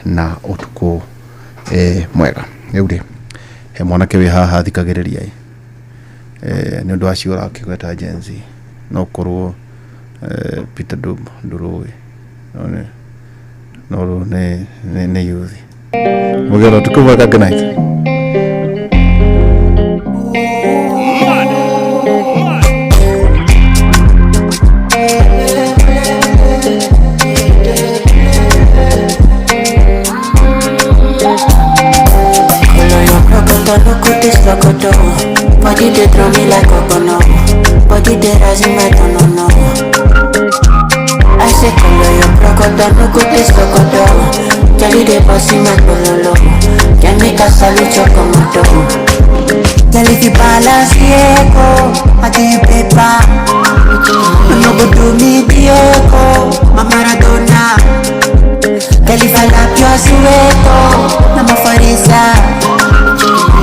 Na ũtukũ mwega. Rĩu rĩ, he mwanake wĩ haha thikagĩrĩria ĩ, nĩ ũndũ acio ũrakĩgweta Gen Z, no ũkorwo Peter ndũrũĩ, no rĩu nĩ youth. Mũgĩe na ũtukũ mwega, good night. Color your crocodile, look at this crocodile. Body they throw me like coconut. Body they rise in my no no. I say color your crocodile, look at this crocodile. Jelly they pass in my bololo. Can make a salute your commando. Girl, if you balance Diego, I give you paper. You no go do me Diego, my Maradona. Girl, if I lap your sueto, I'm a farisa.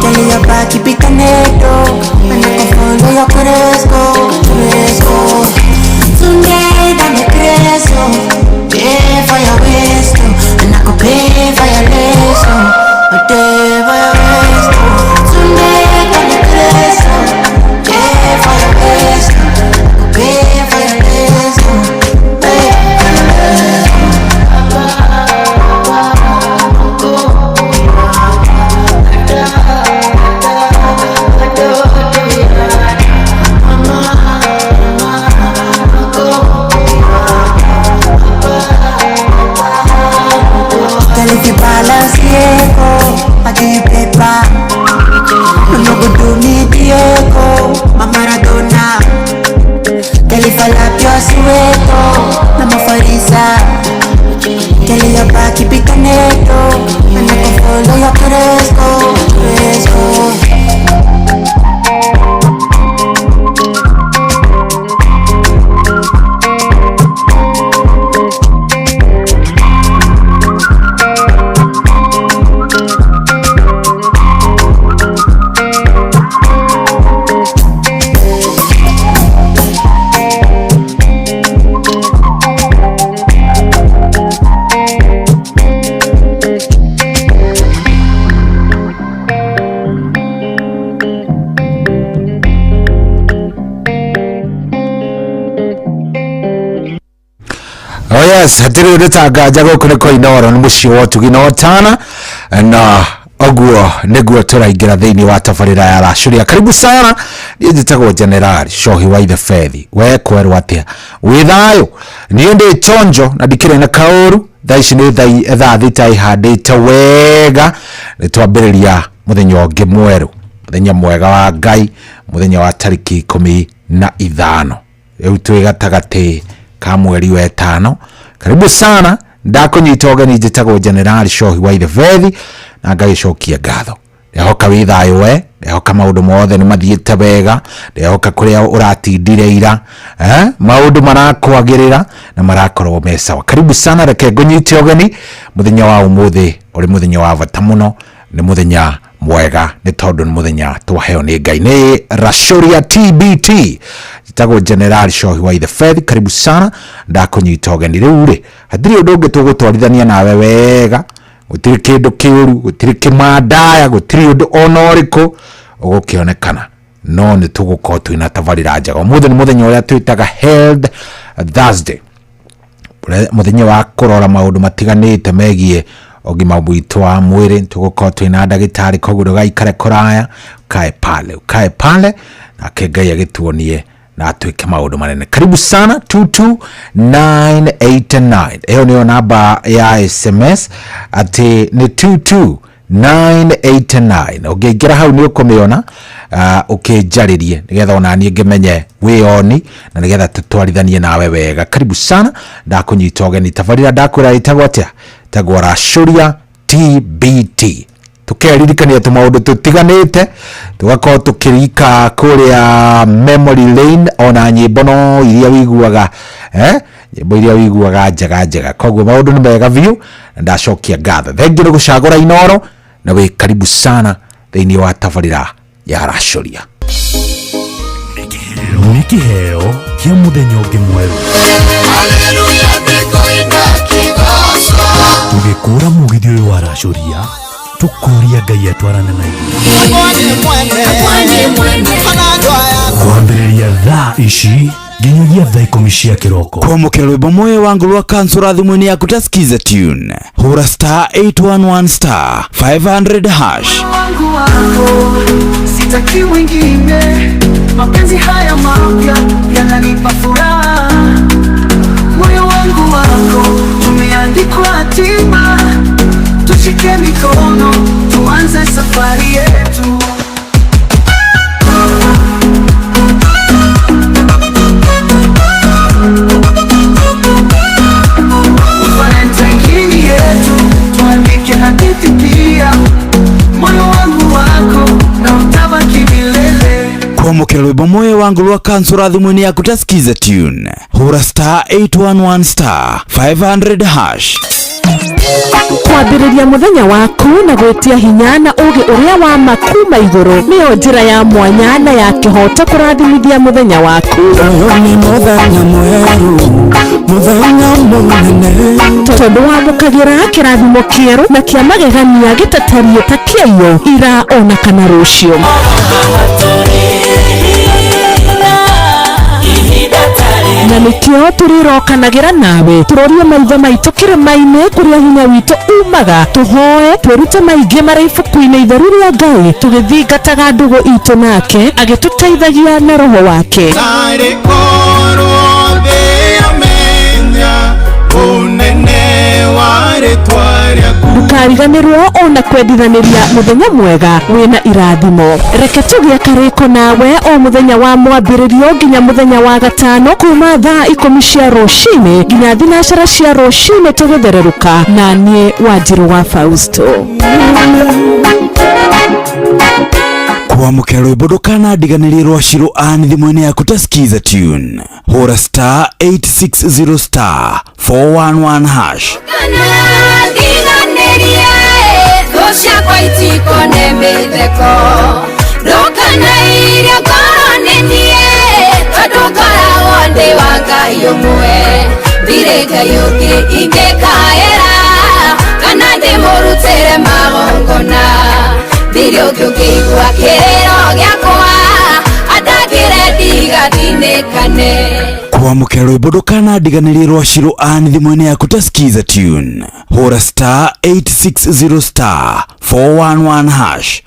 Girl, your back keep it tornado, and I can follow your cresco, cresco. Tonight I'm a cresco, pay for your waist, oh, and I can pay for your lace, oh, pay for your waist. Oh. Tonight I'm a cresco, pay for your waist, oh, I can pay for your lace, oh, pay for your lace. Girl, if you balance Diego, I give you paper. You no go do me Diego, my Maradona. Girl, if I lap your sueto, I'm a farisa. Girl, your back keep it tornado, and I can follow your cresco, cresco. Oh yes, hatirĩ ũndũ ta nganja gũkũ nĩ Koinoro nĩ mũciĩ wa ũtugi na ũtana na ũguo nĩguo tũraingĩra thĩinĩ wa tabarĩra ya Racũria. Karibu sana, niĩ njĩtagwo General Shohi wa Ithe Fethi. We kwerwo atĩa? Wĩ thayũ? Niĩ ndĩ chonjo na ndikĩrĩ na kaũru. Thaa ici nĩ thaa 6 ihandĩte wega, nĩ twambĩrĩria mũthenya ũngĩ mwerũ, mũthenya mwega wa Ngai, mũthenya wa tarĩki 15, rĩu twĩ gatagatĩ ka mweri wa 5. Karibu sana, ndakũnyita ũgeni, njĩtagwo General Shohi wa Ithe Fethi na ngagĩcokia ngatho. Ndehoka wĩ thayũ we, ndehoka maũndũ mothe nĩ mathiĩte wega, ndehoka kũrĩa ũratindire ira, maũndũ marakwagĩrĩra na marakorwo me sawa. Karibu sana, reke ngũnyite ũgeni mũthenya wa ũmũthĩ ũrĩ mũthenya wa bata mũno, nĩ mũthenya mwega nĩ tondũ nĩ mũthenya twaheo nĩ Ngai. Nĩ Racũria TBT, njĩtagwo General Shohi wa Ithe Fethi. Karibu sana, ndakũnyita ũgeni. Rĩu rĩ, hatirĩ ũndũ ũngĩ tũgũtwarithania nawe wega, gũtirĩ kĩndũ kĩũru, gũtirĩ kĩmandaya, gũtirĩ ũndũ ona ũrĩkũ ũgũkĩonekana, no nĩ tũgũkorwo twĩna tabarĩra njega. Ũmũthĩ nĩ mũthenya ũrĩa twĩtaga Health Thursday, mũthenya wa kũrora maũndũ matiganĩte megiĩ ũgima witũ wa mwĩrĩ. Tũgũkorwo twĩna ndagĩtarĩ, koguo ndũgaikare kũraya, ukae pale, ukae pale, nake Ngai agĩtuonie na atuĩke maũndũ manene. Karibu sana, 22989 ĩyo nĩyo namba ya SMS, atĩ nĩ 22989. Ũngĩingĩra hau nĩ ũkũmĩona, ũkĩnjarĩrie nĩgetha ona niĩ ngĩmenye wĩoni na nĩgetha tũtwarithanie nawe wega. Karibu sana, ndakũnyita ũgeni. Tabarĩra ndakwĩra ĩtagwo atĩa? Ĩtagwo Racũria TBT. Tũkeririkania tũmaũndũ tũtiganĩte, tũgakorwo tũkĩrika kũrĩa memory lane, ona nyĩmbo no iria wĩiguaga, nyĩmbo iria wĩiguaga njega njega. Koguo maũndũ nĩ mega biũ na ndacokia ngatho. Thengiũ nĩ gũcagũra Inooro na wĩ karibu sana thĩinĩ wa tabarĩra ya Racũria. Nĩ kĩheo kĩa mũthenya ũngĩ mwerũ. Haleluya, nĩngũina kĩgoco. Tũgĩkũra mũgithi ũyũ waracũria, tũkũria Ngai atwarane na ithuĩ. Kwambĩrĩria thaa ici nginyagia thaa 10 cia kĩroko. Kwamũkĩra rwĩmbo moyo wangu rwa kansura thimũ-inĩ yaku ta skiza tune, hũra star 811 star 500 hash. Wangu wako sitaki wengine, mapenzi haya mapya yananipa furaha. Moyo wangu wako tumeandikwa hatima, tushike mikono tuanze safari yetu. Valentine yetu tuandike hadithi pia, moyo wangu wako na utabaki milele. Kwamũkĩra rwĩmbo moyo wangu rwa kansura thimũ-inĩ yaku ta skiza tune, hũra star 811 star 500 hash. Kwambĩrĩria mũthenya waku na gwĩtia hinya na ũũgĩ ũrĩa wa ma kuma igũrũ nĩyo njĩra ya mwanya na ya kĩhooto kũrathimithia mũthenya waku. Ũyũ nĩ mũthenya mwerũ, mũthenya mũnene. Tondũ wamũkagĩra kĩrathimo kĩerũ na kĩa magegania gĩtatariĩ ta kĩaiyũ ira ona kana rũciũ. Na nĩkĩo tũrĩrokanagĩra nawe tũrorie maitho maitũ kĩrĩma-inĩ kũrĩa hinya witũ umaga, tũhoe twĩrute maingĩ marĩ ibuku-inĩ itheru rĩa Ngai, tũgĩthingataga ndũgũ itũ nake agĩtũteithagia na roho wake. Tarĩ korwo thĩ yamenya ũnene wa rĩtwa rĩaku. Ndũkariganĩrwo ona kwendithanĩria mũthenya mwega wĩna irathimo. Reke tũgĩe karĩko nawe o mũthenya wa mwambĩrĩrio nginya mũthenya wa gatano kuma thaa 10 cia rũcinĩ nginya 9 cia rũcinĩ tũgĩthererũka, na niĩ Wanjirũ wa Fausto. Kwamũkĩra rwĩmbo ndũkanandiganĩrie rwa Shiro Ann thimũ-inĩ yaku ta skiza tune, hũra star 860 star 411 hash. Ndiganĩrie thũ ciakwa itikone mĩtheko, ndũkanairie ngoro nĩ niĩ, tondũ ngoragwo ndĩ wa Ngai ũmwe. Ndirĩ Ngai ũngĩ ingĩkaĩra kana ndĩmũrutĩre magongona, ndirĩ ũngĩ ũngĩigua kĩrĩro gĩakwa andangĩre ndigathinĩkane. Kwamũkĩra rwĩmbo ndũkanandiganĩrie rwa Shiro Ann thimũ-inĩ yaku ta skiza tune, hũra star 860 star 411 hash.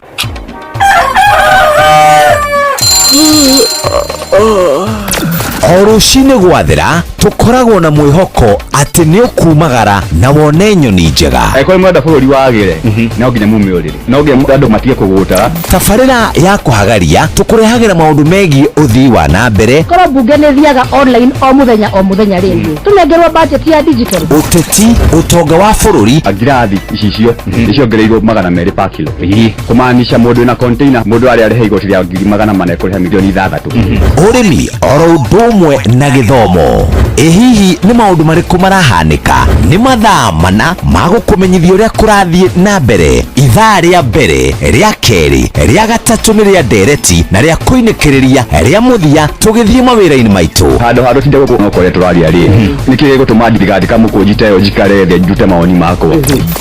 O rũcinĩ gwathera tũkoragwo na mwĩhoko atĩ nĩ ũkumagara na wone nyoni njega. Angĩkorwo mwenda bũrũri wagĩre, no nginya mume ũrĩrĩ, no nginya andũ matige kũgũtara. Tabarĩra ya kũhagaria tũkũrehagĩra maũndũ megiĩ ũthii wa na mbere, korwo mbunge nĩ thiaga online o mũthenya o mũthenya rĩngĩ tũnengerwo budget ya digital, ũteti, ũtonga wa bũrũri. Ngirathi icicio nĩciongereirwo 200 per kilo, kũmaanisha mũndũ wĩna container, mũndũ arĩa arĩha igoti rĩa 400,000 ekũrĩha 6 million. Ũrĩmi oro ũndũ ũmwe na gĩthomo. Ĩ hihi nĩ maũndũ marĩkũ marahanĩka? Nĩ mathaa mana ma gũkũmenyithia ũrĩa kũrathiĩ na mbere. Ithaa rĩa mbere, rĩa kerĩ, rĩa gatatũ nĩ rĩa ndereti na rĩa kũinĩkĩrĩria rĩa mũthia tũgĩthiĩ mawĩra-inĩ maitũ. Handũ ha tũtinde gũkũ no kũrĩa tũraria rĩ, nĩkĩ gĩgũtũma ndigandĩka mũkũnji ta ĩyo njikare thĩ ndute mawoni makwa?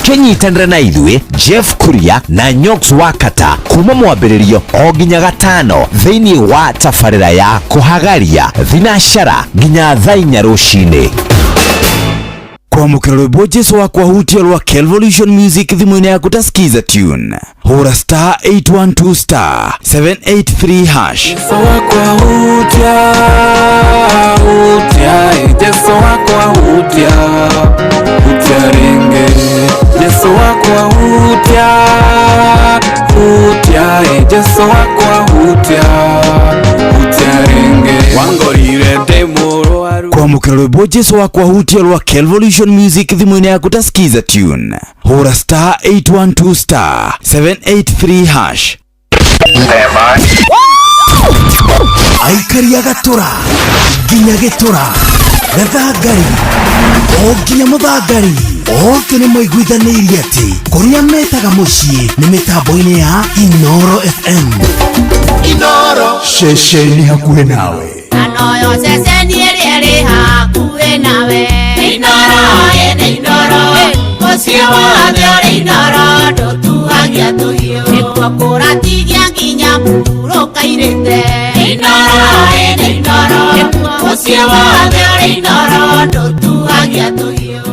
Kĩnyitanĩre na ithuĩ Jeff Kuria na Nyox Wakata kuma mwambĩrĩrio o nginya gatano thĩinĩ wa tabarĩra ya kũhagaria thinacara nginya thaa 4 rũcinĩ. Kwamũkĩra rwĩmbo Jesu wakwa hutia rwa Kelvolution Music thimũ-inĩ yaku ta skiza tune, hũra star 812 star 783 hash. Jesu wakwa hutia, hutia, Jesu wakwa hutia, hutia ringe. Jesu wakwa hutia, hutia, Jesu wakwa hutia, hutia ringe. Wangorire ndĩ mũrwaru. Kwamũkĩra rwĩmbo Jesu wakwa hutia rwa Kelvolution Music thimũ-inĩ yaku ta skiza tune, hũra star 812 star 783 hash. Aikaria gatũra nginya gĩtũra gathangari o nginya mũthangari othe nĩ maiguithanĩirie atĩ kũrĩa metaga mũciĩ nĩ mĩtambo-inĩ ya Inoro FM. Inoro ceceni hakuhĩ nawe. Anoyo ceceni ĩrĩa ĩrĩ hakuhĩ nawe. Nĩ Inoro, ĩ nĩ Inoro, Mũciĩ wothe ũrĩ Inooro ndũtuhagia tũhiũ. Nĩkuo kũratigia nginya mũhurũka-irĩte. Inooro ĩnĩ Inooro. Nĩkuo mũciĩ wothe ũrĩ Inooro ndũtuhagia tũhiũ.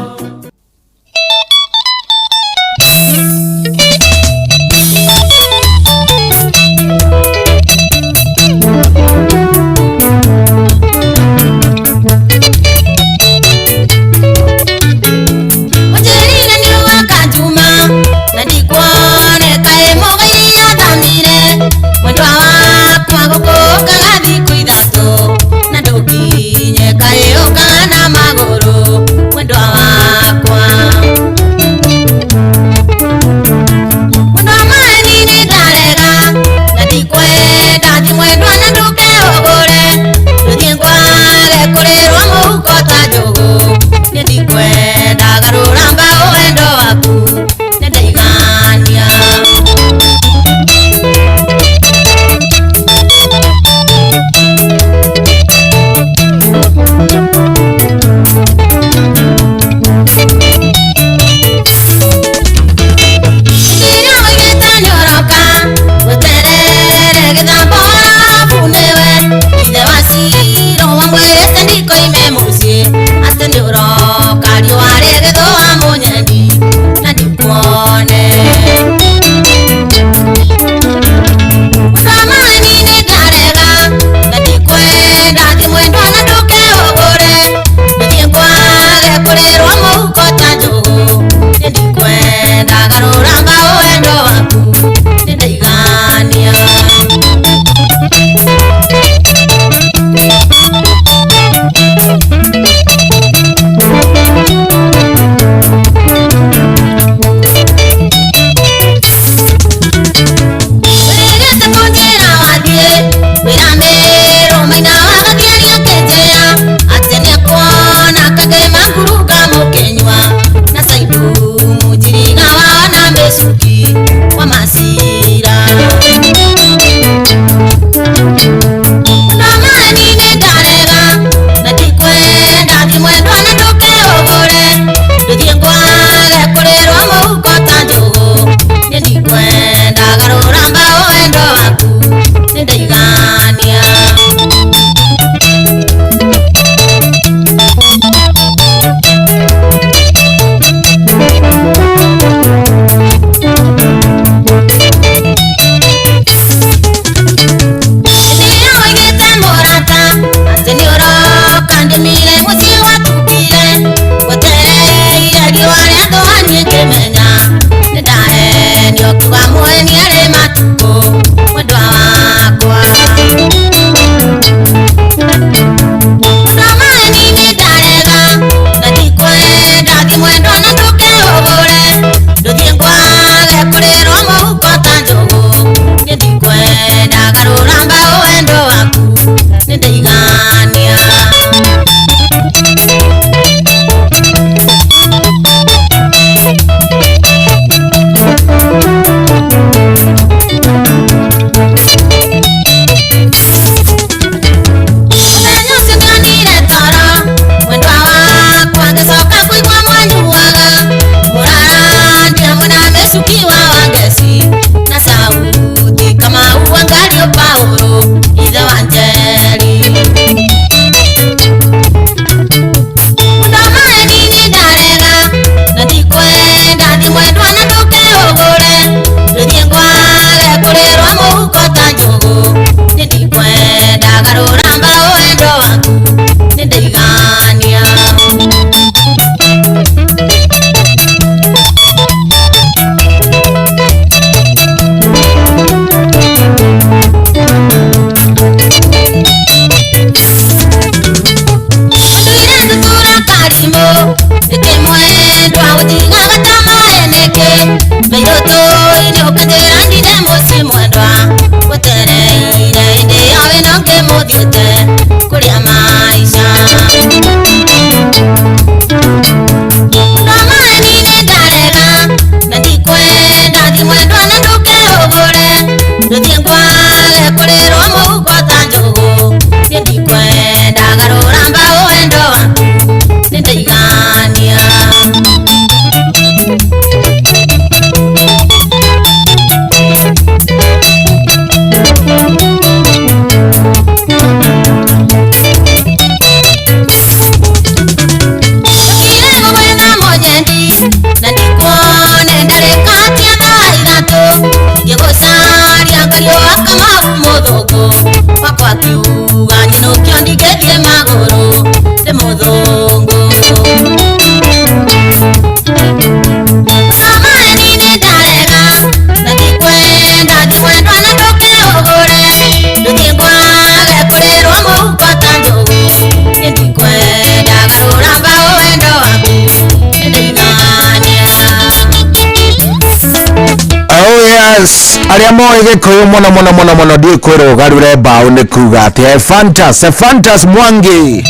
Yes, arĩa moĩ Gĩkũyũ mũno mũno mũno mũno ndiũĩ kwĩrwo ũgarũre mbaũ nĩ kuga atĩ Ephantus, Ephantus Mwangi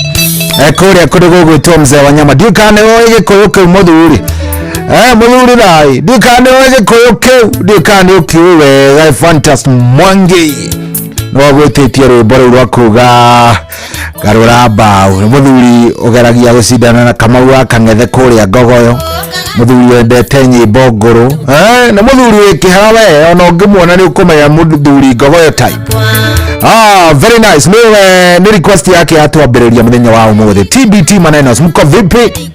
kũrĩa kũndũ gũgwĩtwo mzee wa nyama. Ndiũĩ kana nĩ ũĩ Gĩkũyũ kĩu mũthuri, mũthuri thai, ndiũĩ kana nĩ ũĩ Gĩkũyũ kĩu, ndiũĩ kana nĩ ũkĩũĩ wega. Ephantus Mwangi nĩwagwĩtĩtie rwĩmbo rũu rwa kuga garũra mbaũ. Nĩ mũthuri ũgeragia gũcindana na Kamau wa Kang'ethe kũrĩa Ngogoyo, mũthuri wendete nyĩmbo ngũrũ, nĩ mũthuri wĩ kĩha we, ona ũngĩmuona nĩ ũkũmenya mũthuri Ngogoyo type. Very nice. Niwe nĩ request yake yatwambĩrĩria mũthenya wa ũmũthĩ. TBT manenos, mko vipi?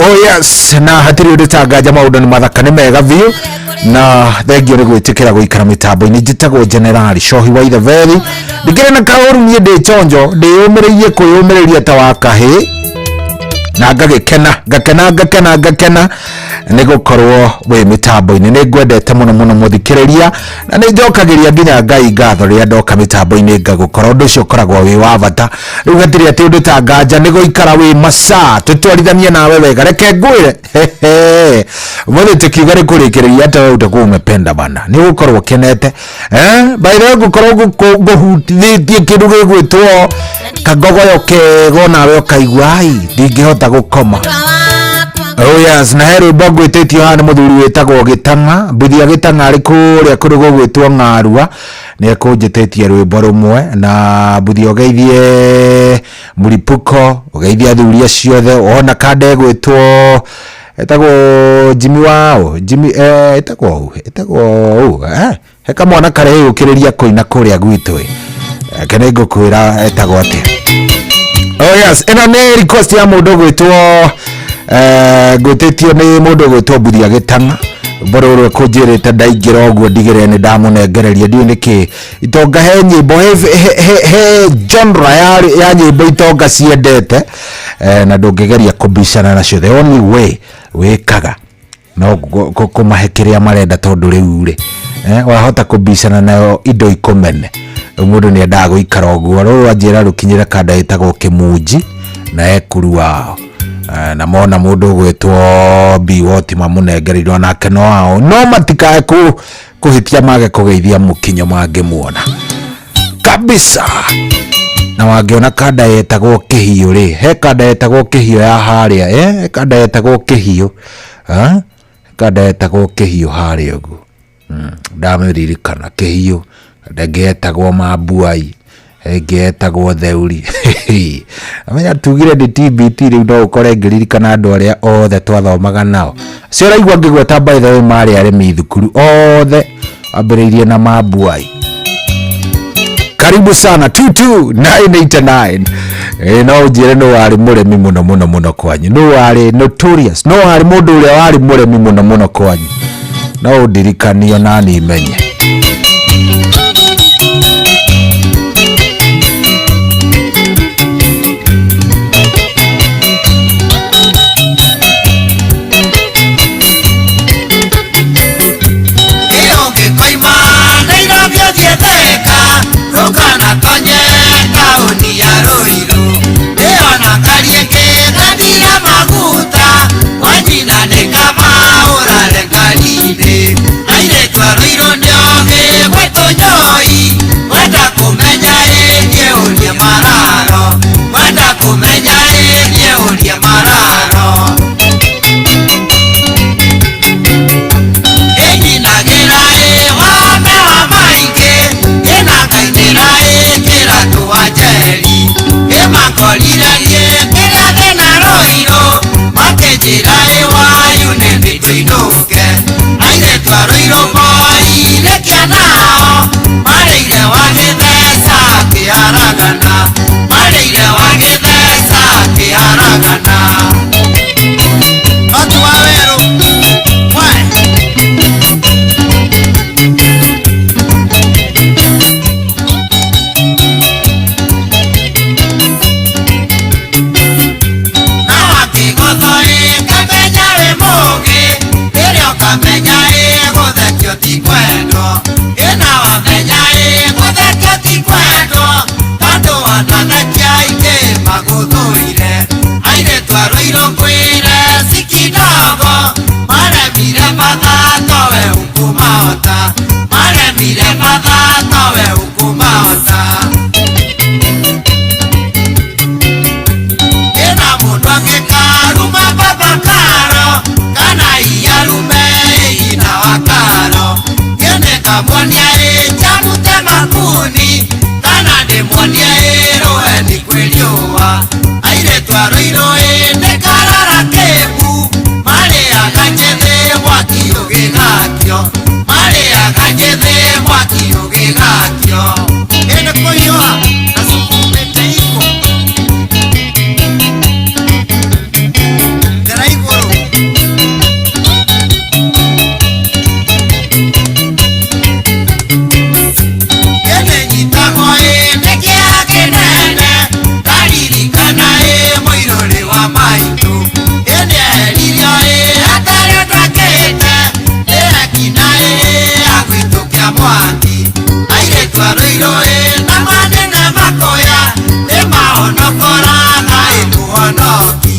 Oh yes, na hatirĩ ũndũ tanganja, maũndũ nĩ mathaka, nĩ mega biũ, na thengio nĩ gwĩtĩkĩra gũikara mĩtambo-inĩ. Njĩtagwo Generali Cohi wa Itheberi, ndikĩrĩ na kaũru niĩ ndĩ chonjo, ndĩyũmĩrĩirie kwĩyũmĩrĩria ta wa kahĩ, na ngagĩkena ngakena ngakena ngakena nĩ gũkorwo wĩ mĩtambo-inĩ. Nĩ ngwendete mũno mũno mũthikĩrĩria, na nĩ njokagĩria nginya Ngai ngatho rĩrĩa ndoka mĩtambo-inĩ ngagũkora. Ũndũ ũcio ũkoragwo wĩ wa bata. Rĩu hatirĩ atĩ ũndũ ta nganja nĩ gũikara wĩ maca tũtwarithanie nawe wega. Reke ngwĩre ũmũthĩ tũkiuga nĩ kũrĩkĩrĩria hata wewe utakuwa umependa bana, nĩ ũgũkorwo ũkenete. By the way, ngũkorwo ngũhutithĩtie kĩndũ gĩgwĩtwo kagogoyo kego, nawe ũkaigua ai ndingĩhota gũkoma. Oh yes, na he rwĩmbo ngwĩtĩtio haha nĩ mũthuri wĩtagwo Gĩtang'a, Mbuthia Gĩtang'a arĩ kũrĩa kũndũ gũgwĩtwo Ng'arua, nĩ ekũnjĩtĩtie rwĩmbo rũmwe. Na Mbuthia ũgeithie Muripuko, ũgeithie athuri acio othe, wona kanda ĩgwĩtwo etagwo Jimmy wao Jimmy, etagwo ũ, etagwo ũ, he kamwana kareyũkĩrĩria kũina kũrĩa gwitũ ĩ, reke nĩ ngũkwĩra etagwo atĩa. Oh yes, ĩno nĩ request ya mũndũ gwĩtwo ngwĩtĩtio nĩ mũndũ gwĩtwo Mbuthia Gĩtang'a. Rwĩmbo rũrũ ekũnjĩrĩte ndaingĩra ũguo ndigĩrĩre nĩ ndamũnengereria. Ndiũĩ nĩkĩ itonga he nyĩmbo he genre ya nyĩmbo itonga ciendete, na ndũngĩgeria kũbicana nacio. The only way wĩkaga no kũmahe kĩrĩa marenda, tondũ rĩu rĩ wahota kũbicana nayo indo ikũmene. Rĩu mũndũ nĩ endaga gũikara ũguo. Rũrũ rwanjĩra rũkinyĩre kanda ĩtagwo Kĩmunji na ekuru wao, na mona mũndũ ũgwĩtwo Biwoti mamũnengereirwo nake no ao, no matikae kũhĩtia mage kũgeithia mũkinyo mangĩmuona kabisa. Na wangĩona kanda yetagwo Kĩhiũ rĩ, he kanda yetagwo Kĩhiũ ya harĩa, he kanda yetagwo Kĩhiũ, kanda yetagwo Kĩhiũ harĩa ũguo, ndamĩririkana Kĩhiũ. Kanda ĩngĩ yetagwo Mambuai, ĩngĩ yetagwo Theuri. Amenya tugire nĩ TBT, rĩu no ũkore ngĩririkana andũ arĩa othe twathomaga nao. Acio ũraigua ngĩgweta by the way marĩ arĩmi thukuru othe, ambĩrĩirie na Mambuai. Karibu sana 22989. No ũnjĩre nũ warĩ mũrĩmi mũno mũno mũno kwanyu, nũ warĩ notorious, nũ warĩ mũndũ ũrĩa warĩ mũrĩmi mũno mũno kwanyu, no ũndirikanie nani menye. Kwire sikidogo maremire mathato we ukuma. ũkũmahota maremire batha nowe ũkũmahota ĩna mũndũ angĩkaruma baba karo kana iyarume ina wa karo nĩngamuonia ĩnjamute makuni kana ndĩmuonie ĩrũheni kwĩ riũa airĩtu a Rũirũ ĩ nĩ karara kĩmbu marĩaga njĩthĩ mwaki ũgĩgakio marĩaga njĩthĩ mwaki ũgĩgakio ĩnĩ kũhiũha na cukumĩte iko ndĩra igũrũ ĩnĩ nyitagwo ĩ nĩ kĩeha kĩnene ndaririkana ĩ mũirũrĩ wa maitũ ĩnĩ eheririo ĩ hatarĩ ũndũ ekĩte nĩ ekina ĩ agwĩtũkia mwaki airĩtu a Rũirũ ĩ na manene makoya nĩ mahonokoraga ĩ mũhonoki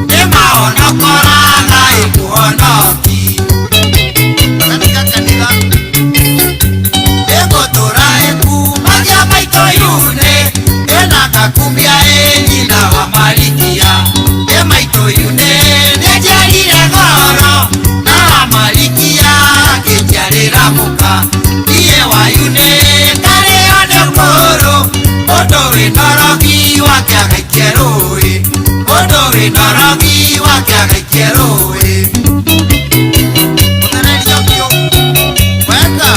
nĩ mahonokoraga ĩ mũhonoki magatiga kanitha ĩgũtũra ĩkumagia maitũ yune ĩna kakumia ĩ nyina wa Marikia ĩ maitũ yune nĩnjiarire goro na wa Marikia akĩnjiarĩra mũka niĩ wa yune ndarĩo nĩ ũkũrũ mũndũ wĩna ũrogi wake agaikie rũĩ mũndũ wĩna ũrogi wake agaikie rũĩ mũthererio biũ wega.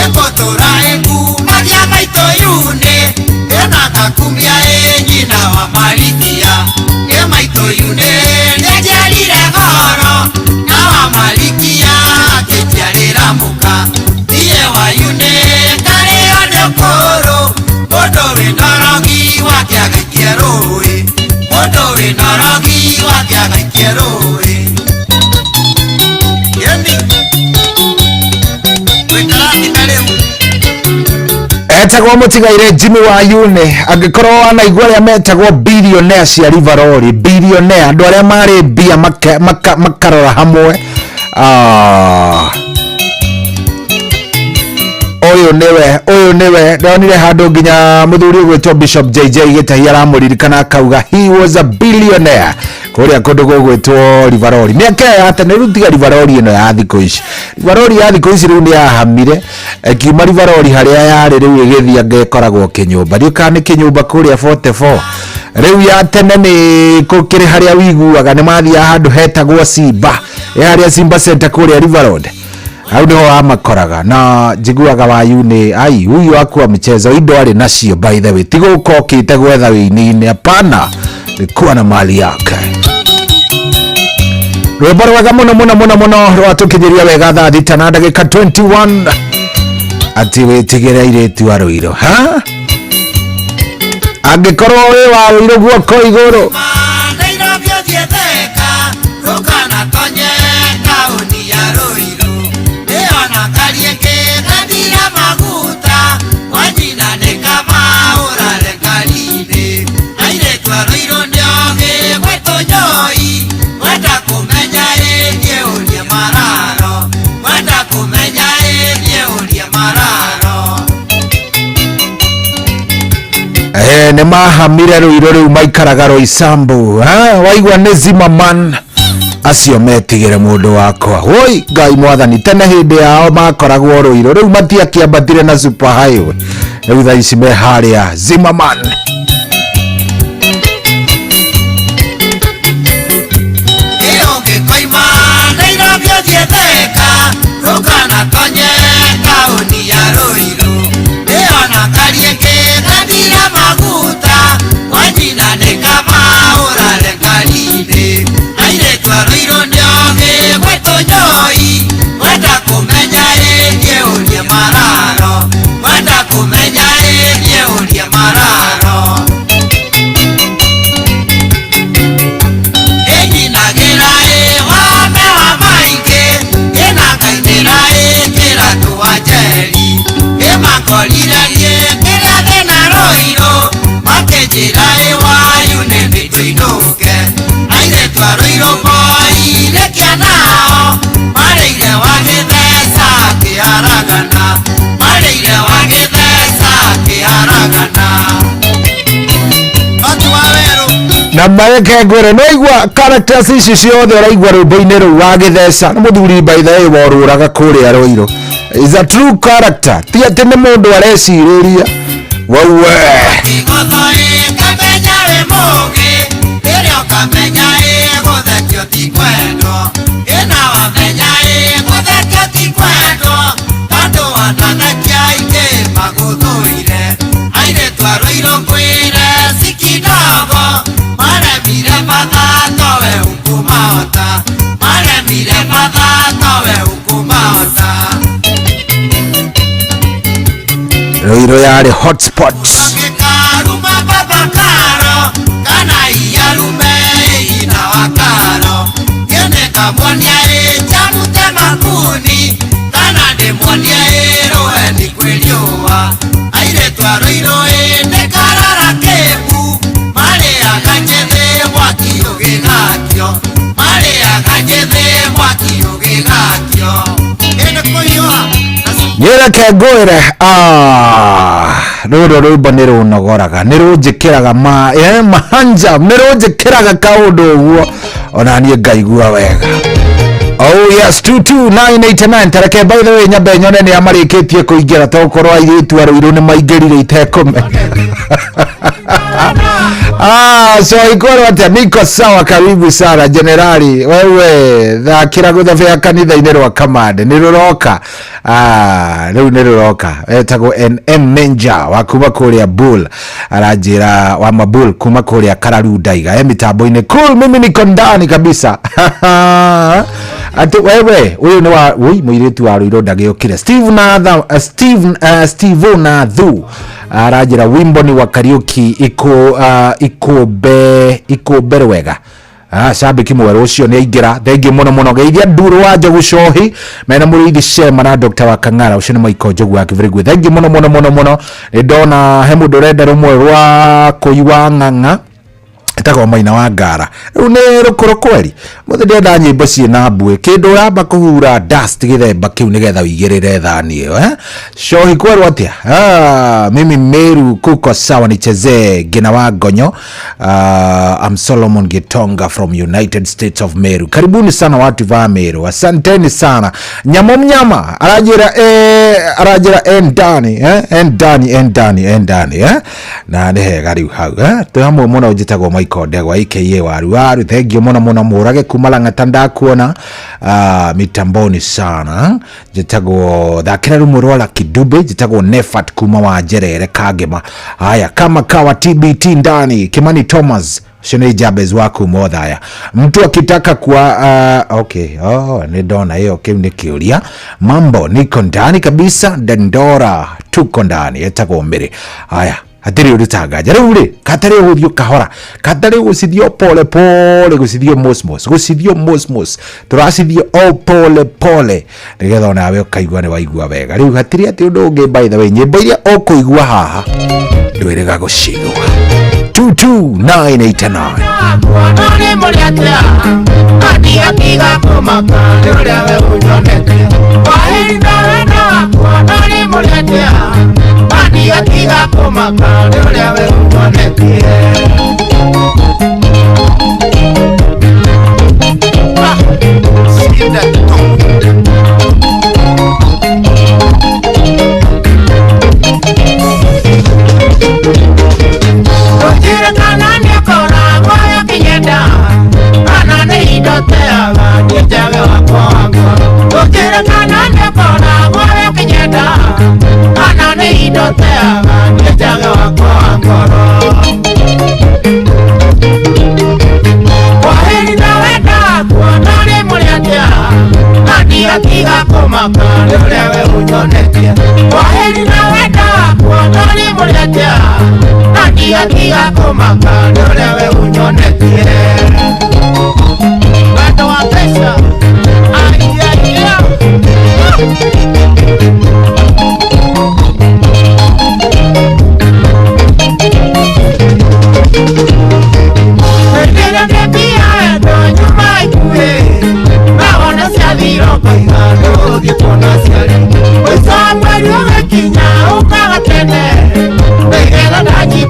Ĩgũtũra ĩkumagia maitũ yune ĩna kakumia ĩ nyina wa Marikia ĩ maitũ yune nĩnjiarire goro na wa Marikia akĩnjiarĩra mũka niĩ wa yune ndarĩo nĩ ũkũrũ mũndũ wĩna ũrogi wake agaikie rũĩ mũndũ wĩna ũrogi wake agaikie rũĩ yeni gwĩkarathika rĩu. Etagwo mũtigaire Jimmy wa Yune angĩkorwo wanaigua arĩa metagwo billionaire cia Rivaroli billionaire andũ arĩa marĩ mbia makarora hamwe. Ũyũ nĩwe ũyũ nĩwe ndonire handũ nginya mũthuri ũgwĩtwo Bishop JJ Gĩtahi aramũririkana akauga he was a billionaire kũrĩa kũndũ gũgwĩtwo Rivaroli mĩaka ĩyo ya tene rĩu tiga Rivaroli ĩno ya thikũ ici Rivaroli ya thikũ ici rĩu nĩ yahamire ĩkiuma Rivaroli harĩa yarĩ rĩu ĩgĩthiĩ anga ĩkoragwo kĩnyũmba ndiũĩ kana nĩ kĩnyũmba kũrĩa 44 rĩu ya tene nĩ kũkĩrĩ harĩa wiguaga nĩ mathiaga handũ hetagwo Simba ĩ harĩa Simba Center kũrĩa River Road hau niho wamakoraga na njiguaga wa Yune ai huyu akua mchezo indo arĩ nacio by the way ti gũka okĩte gwetha wĩini-inĩ hapana alikuwa na mali yake rwĩmbo rwega mũno mũno mũno mũno rwatũkinyĩria wega thaa thita na ndagĩka 21 ati wĩtigĩre airĩtu a Rũirũ ha angĩkorwo wĩ wa Rũirũ guoko igũrũ. Nairobi ũthiĩ Thika ndũkanatonye taũni ya Rũirũ ĩona kariũki gathira maguta kwa nyina nĩ kaba ũrare kari-inĩ airĩtu a Rũirũ nĩ ogĩ gwĩ tũnyoi wenda kũmenya ĩ niĩ ũrie mararo wenda kũmenya ĩ niĩ ũrie mararo. Nĩ mahamire Rũirũ rĩu maikaraga Roysambu waigua nĩ Zimmerman acio metigĩre mũndũ wakwa woi Ngai mwathani tene hĩndĩ yao makoragwo Rũirũ rĩu matiakĩambatire na super highway rĩu thaa ici me harĩa Zimmerman. Ĩ ũngĩkoima Nairobi ũthiĩ Thika ndũkanatonye taũni ya Rũirũ ĩona kariũki gathira maguta kwa nyina nĩ kaba ũrare kari-inĩ airĩtu a Rũirũ nĩ ogĩ gwĩ tũnyoi wenda kũmenya ĩ niĩ ũrie mararo wenda kũmenya ĩ niĩ ũrie mararo. Na mareke ngwĩre no igua characters ici ciothe ũraigua rwĩmbo-inĩ rũu wa gĩtheca nĩ mũthuri by the way worũraga kũrĩa Rũirũ. Is a true character, ti atĩ nĩ mũndũ arecirĩria wewe. Rũirũ yarĩ hotspot. Nyereke ngwĩre rũrũ rwĩmbo nĩ rũnogoraga, nĩ rũnjĩkĩraga mahanja, nĩ rũnjĩkĩraga kaũndũ ũguo ona niĩ ngaigua wega. Oh yes, 22989 tareke by the way nyambe nyone nĩ amarĩkĩtie kũingĩra tokorwo airĩtu a Rũirũ nĩ maingĩrire itekũmenya. So ikorwo atĩa? Niko sawa, karibu sana generali. Wewe thakĩra gũthabĩa kanitha-inĩ rwa Kamande nĩ rũroka. Rĩu nĩ rũroka. Etagwo NM Menja wa kuma kũrĩa Bull, aranjĩra wa Mabul kuma kũrĩa Kararundaiga mĩtambo-inĩ. Cool, mimi niko ndani kabisa. Ati wewe ũyũ nĩ wa ui mũirĩtu wa Rũirũ ndagĩũkire. Steve na Steve na Thu aranjĩra wimbo ni wa Kariuki iko iko wega. Shabiki mwerũ ũcio nĩ aingĩra, thengiũ mũno mũno. Geithia Nduru wa Njogu Cohi mena mũrĩithi Shema na Dr. wa Kang'ara, ũcio nĩ Michael Njogu wa Kĩbĩrĩgwe. Thengiũ mũno mũno mũno mũno. Nĩ ndona he mũndũ ũrenda rũmwe rwa Kũi wa Ng'ang'a etagwo Maina wa Ngara. Rĩu nĩ rũkũrũ kweri mũthĩ ndĩrenda nyĩmbo ciĩna mbuĩ, kĩndũ ũramba kũhura dust gĩthemba kĩu nĩgetha ũigĩrĩre thani ĩyo. Cohi kwerwo atĩa? Mimi Meru kuko sawa, nichezee Ngina wa Ngonyo. I'm Solomon Gitonga from United States of Meru. Karibuni sana watu va Meru, asanteni sana. Nyamo mnyama arajira arajira endani endani endani endani na nĩ hega rĩu hau twĩ hamwe mũno. Njĩtagwo Michael Ndegwa aka Waru Waru, thengiũ mũno mũno. Mũrage kuma Lang'ata ndakuona mitamboni sana. Njĩtagwo thakĩra rũmwe rwa Lucky Dube. Njĩtagwo Nefat kuma wa Njerere Kangema. Haya, kama kawa TBT ndani. Kimani Thomas Shone Jabez waku mothaya. Mtu akitaka kuwa okay, oh, ni dona hiyo kĩu nĩ kĩũria. Mambo niko ndani kabisa, Dandora tuko ndani etagwo Mĩrĩ. Haya, hatirĩ ũndũ tangaja rĩu rĩ, katarĩ gũthiĩ kahora, katarĩ gũcithio pole pole, gũcithio mosmos, gũcithio mosmos, tũracithio o pole pole nĩgetha onawe ũkaigua nĩ waigua wega. Rĩu hatirĩ atĩ ũndũ ũngĩ, by the way, nyĩmbo iria ũkũigua haha ndwĩrĩga gũcigua. 22989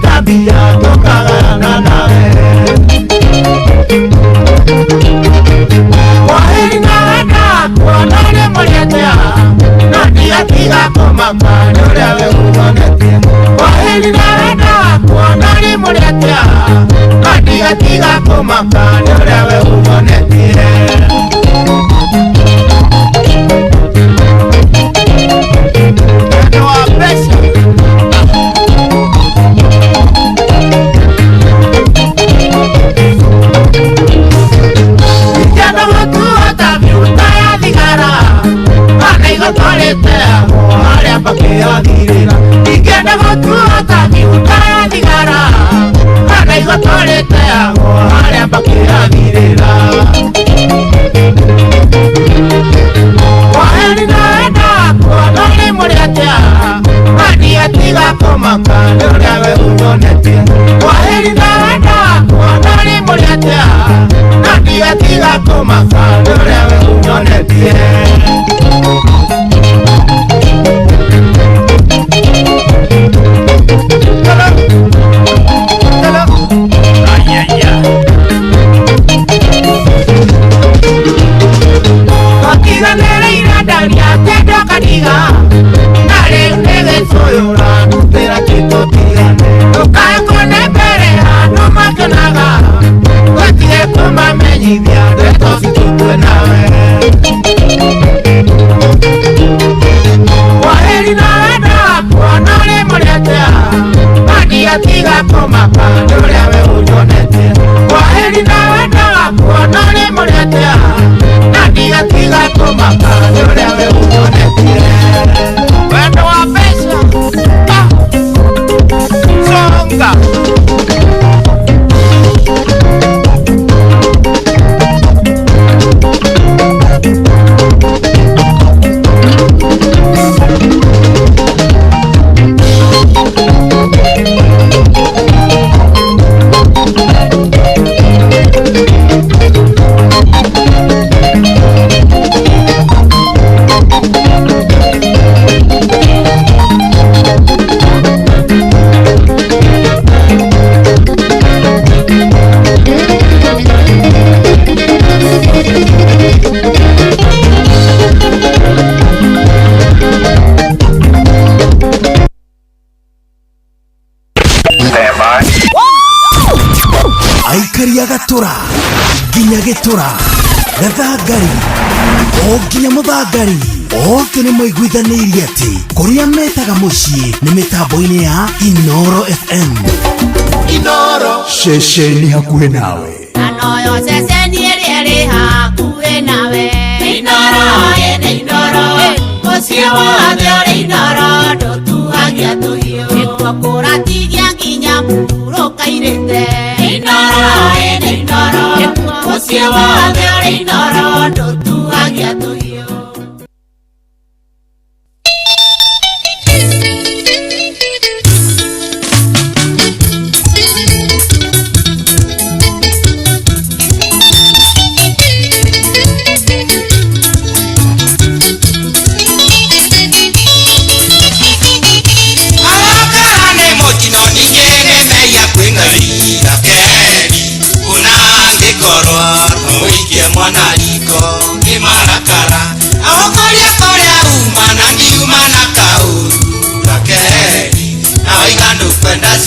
Tabia, toca, na, na, kũmaka nĩ ũrĩa we ũnyonetie. Wendo wa mbeca. Ingĩenda gũtua ta mĩũta ya thigara, kana igũtwarĩte hamwe harĩa mbakĩyathirĩra. Ingĩenda gũtua ta mĩũta ya thigara, kana igũtwarĩte hamwe harĩa mbakĩyathirĩra. Kwaheri nawe ndakwa no nĩ mũrĩ atĩa, mandiatiga kũmaka nĩ ũrĩa we ũnyonetie. Kwaheri nawe ndakwa no nĩ mũrĩ atĩa, mandiatiga kũmaka nĩ ũrĩa we ũnyonetie. Twatiganĩrĩire ndaria kĩndũ kaniga, na rĩu nĩ gĩcũyũra ndutĩra kĩtũtigane. Ndũkae kũne mbere andũ makenaga, tũtige kũmamenyithia ndeto citũ twĩ nawe. Kwaheri nawe ndakwa no nĩ mũrĩ atĩa, mandiatiga kũmaka nĩ ũrĩa we ũnyonetie. Kwaheri nawe ndakwa no nĩ mũrĩ atĩa, mandiatiga kũmaka nĩ ũrĩa we ũnyonetie. Wendo wa mbeca, ah, songa. Aikaria gatura nginya gĩtura gathangari o nginya mũthangari othe nĩ maiguithanĩirie atĩ kũrĩa metaga mũciĩ nĩ mĩtambo-inĩ ya Inoro FM. Inoro ceceni hakuhĩ nawe. Anoyo ceceni ĩrĩa ĩrĩ hakuhĩ nawe. Inoro ĩnĩ Inoro, mũciĩ wothe ũrĩ Inoro, ndũtuhagia tũhiũ. Nĩkuo kũratigia nginya mũhurũka-irĩte. Inoro ĩnĩ Inoro, mũciĩ wothe ũrĩ Inoro, ndũtuhagia tũhiũ.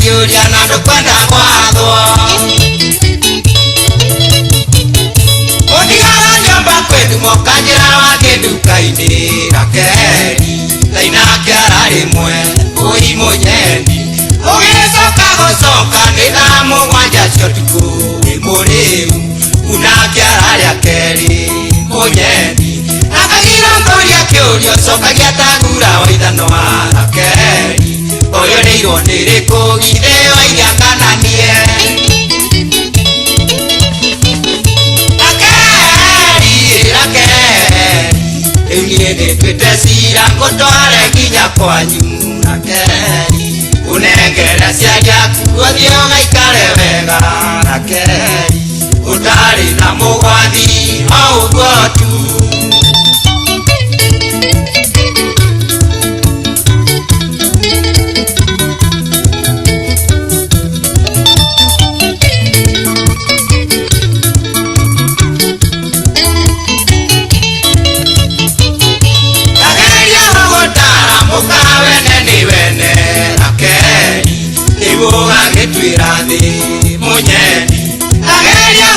Ciũria na ndũkwenda gwathwo ũndigara nyũmba kwĩndumo kanjĩra wathiĩ nduka-inĩ Rakeri thainake ararĩmwe ũi mũnyendi ũgĩcoka gũcoka nĩ thaa mũgwanja cia ũtukũ wĩ mũrĩu unake ararĩa kerĩ mũnyendi akagirwo ngũria kĩũria ũcokagia ta ngura wa ithanwa Rakeri ũyũ nĩirwo nĩ rĩkũ githĩ waiga kana niĩ Rakeri Rakeri rĩu niĩ nĩnduĩte cira ngũtware nginya kwanyu Rakeri ũnengere aciari aku ũthiĩ ũgaikare wega Rakeri ũtarĩ na mũgwathi o ũguo tu. Mũnyendi ageria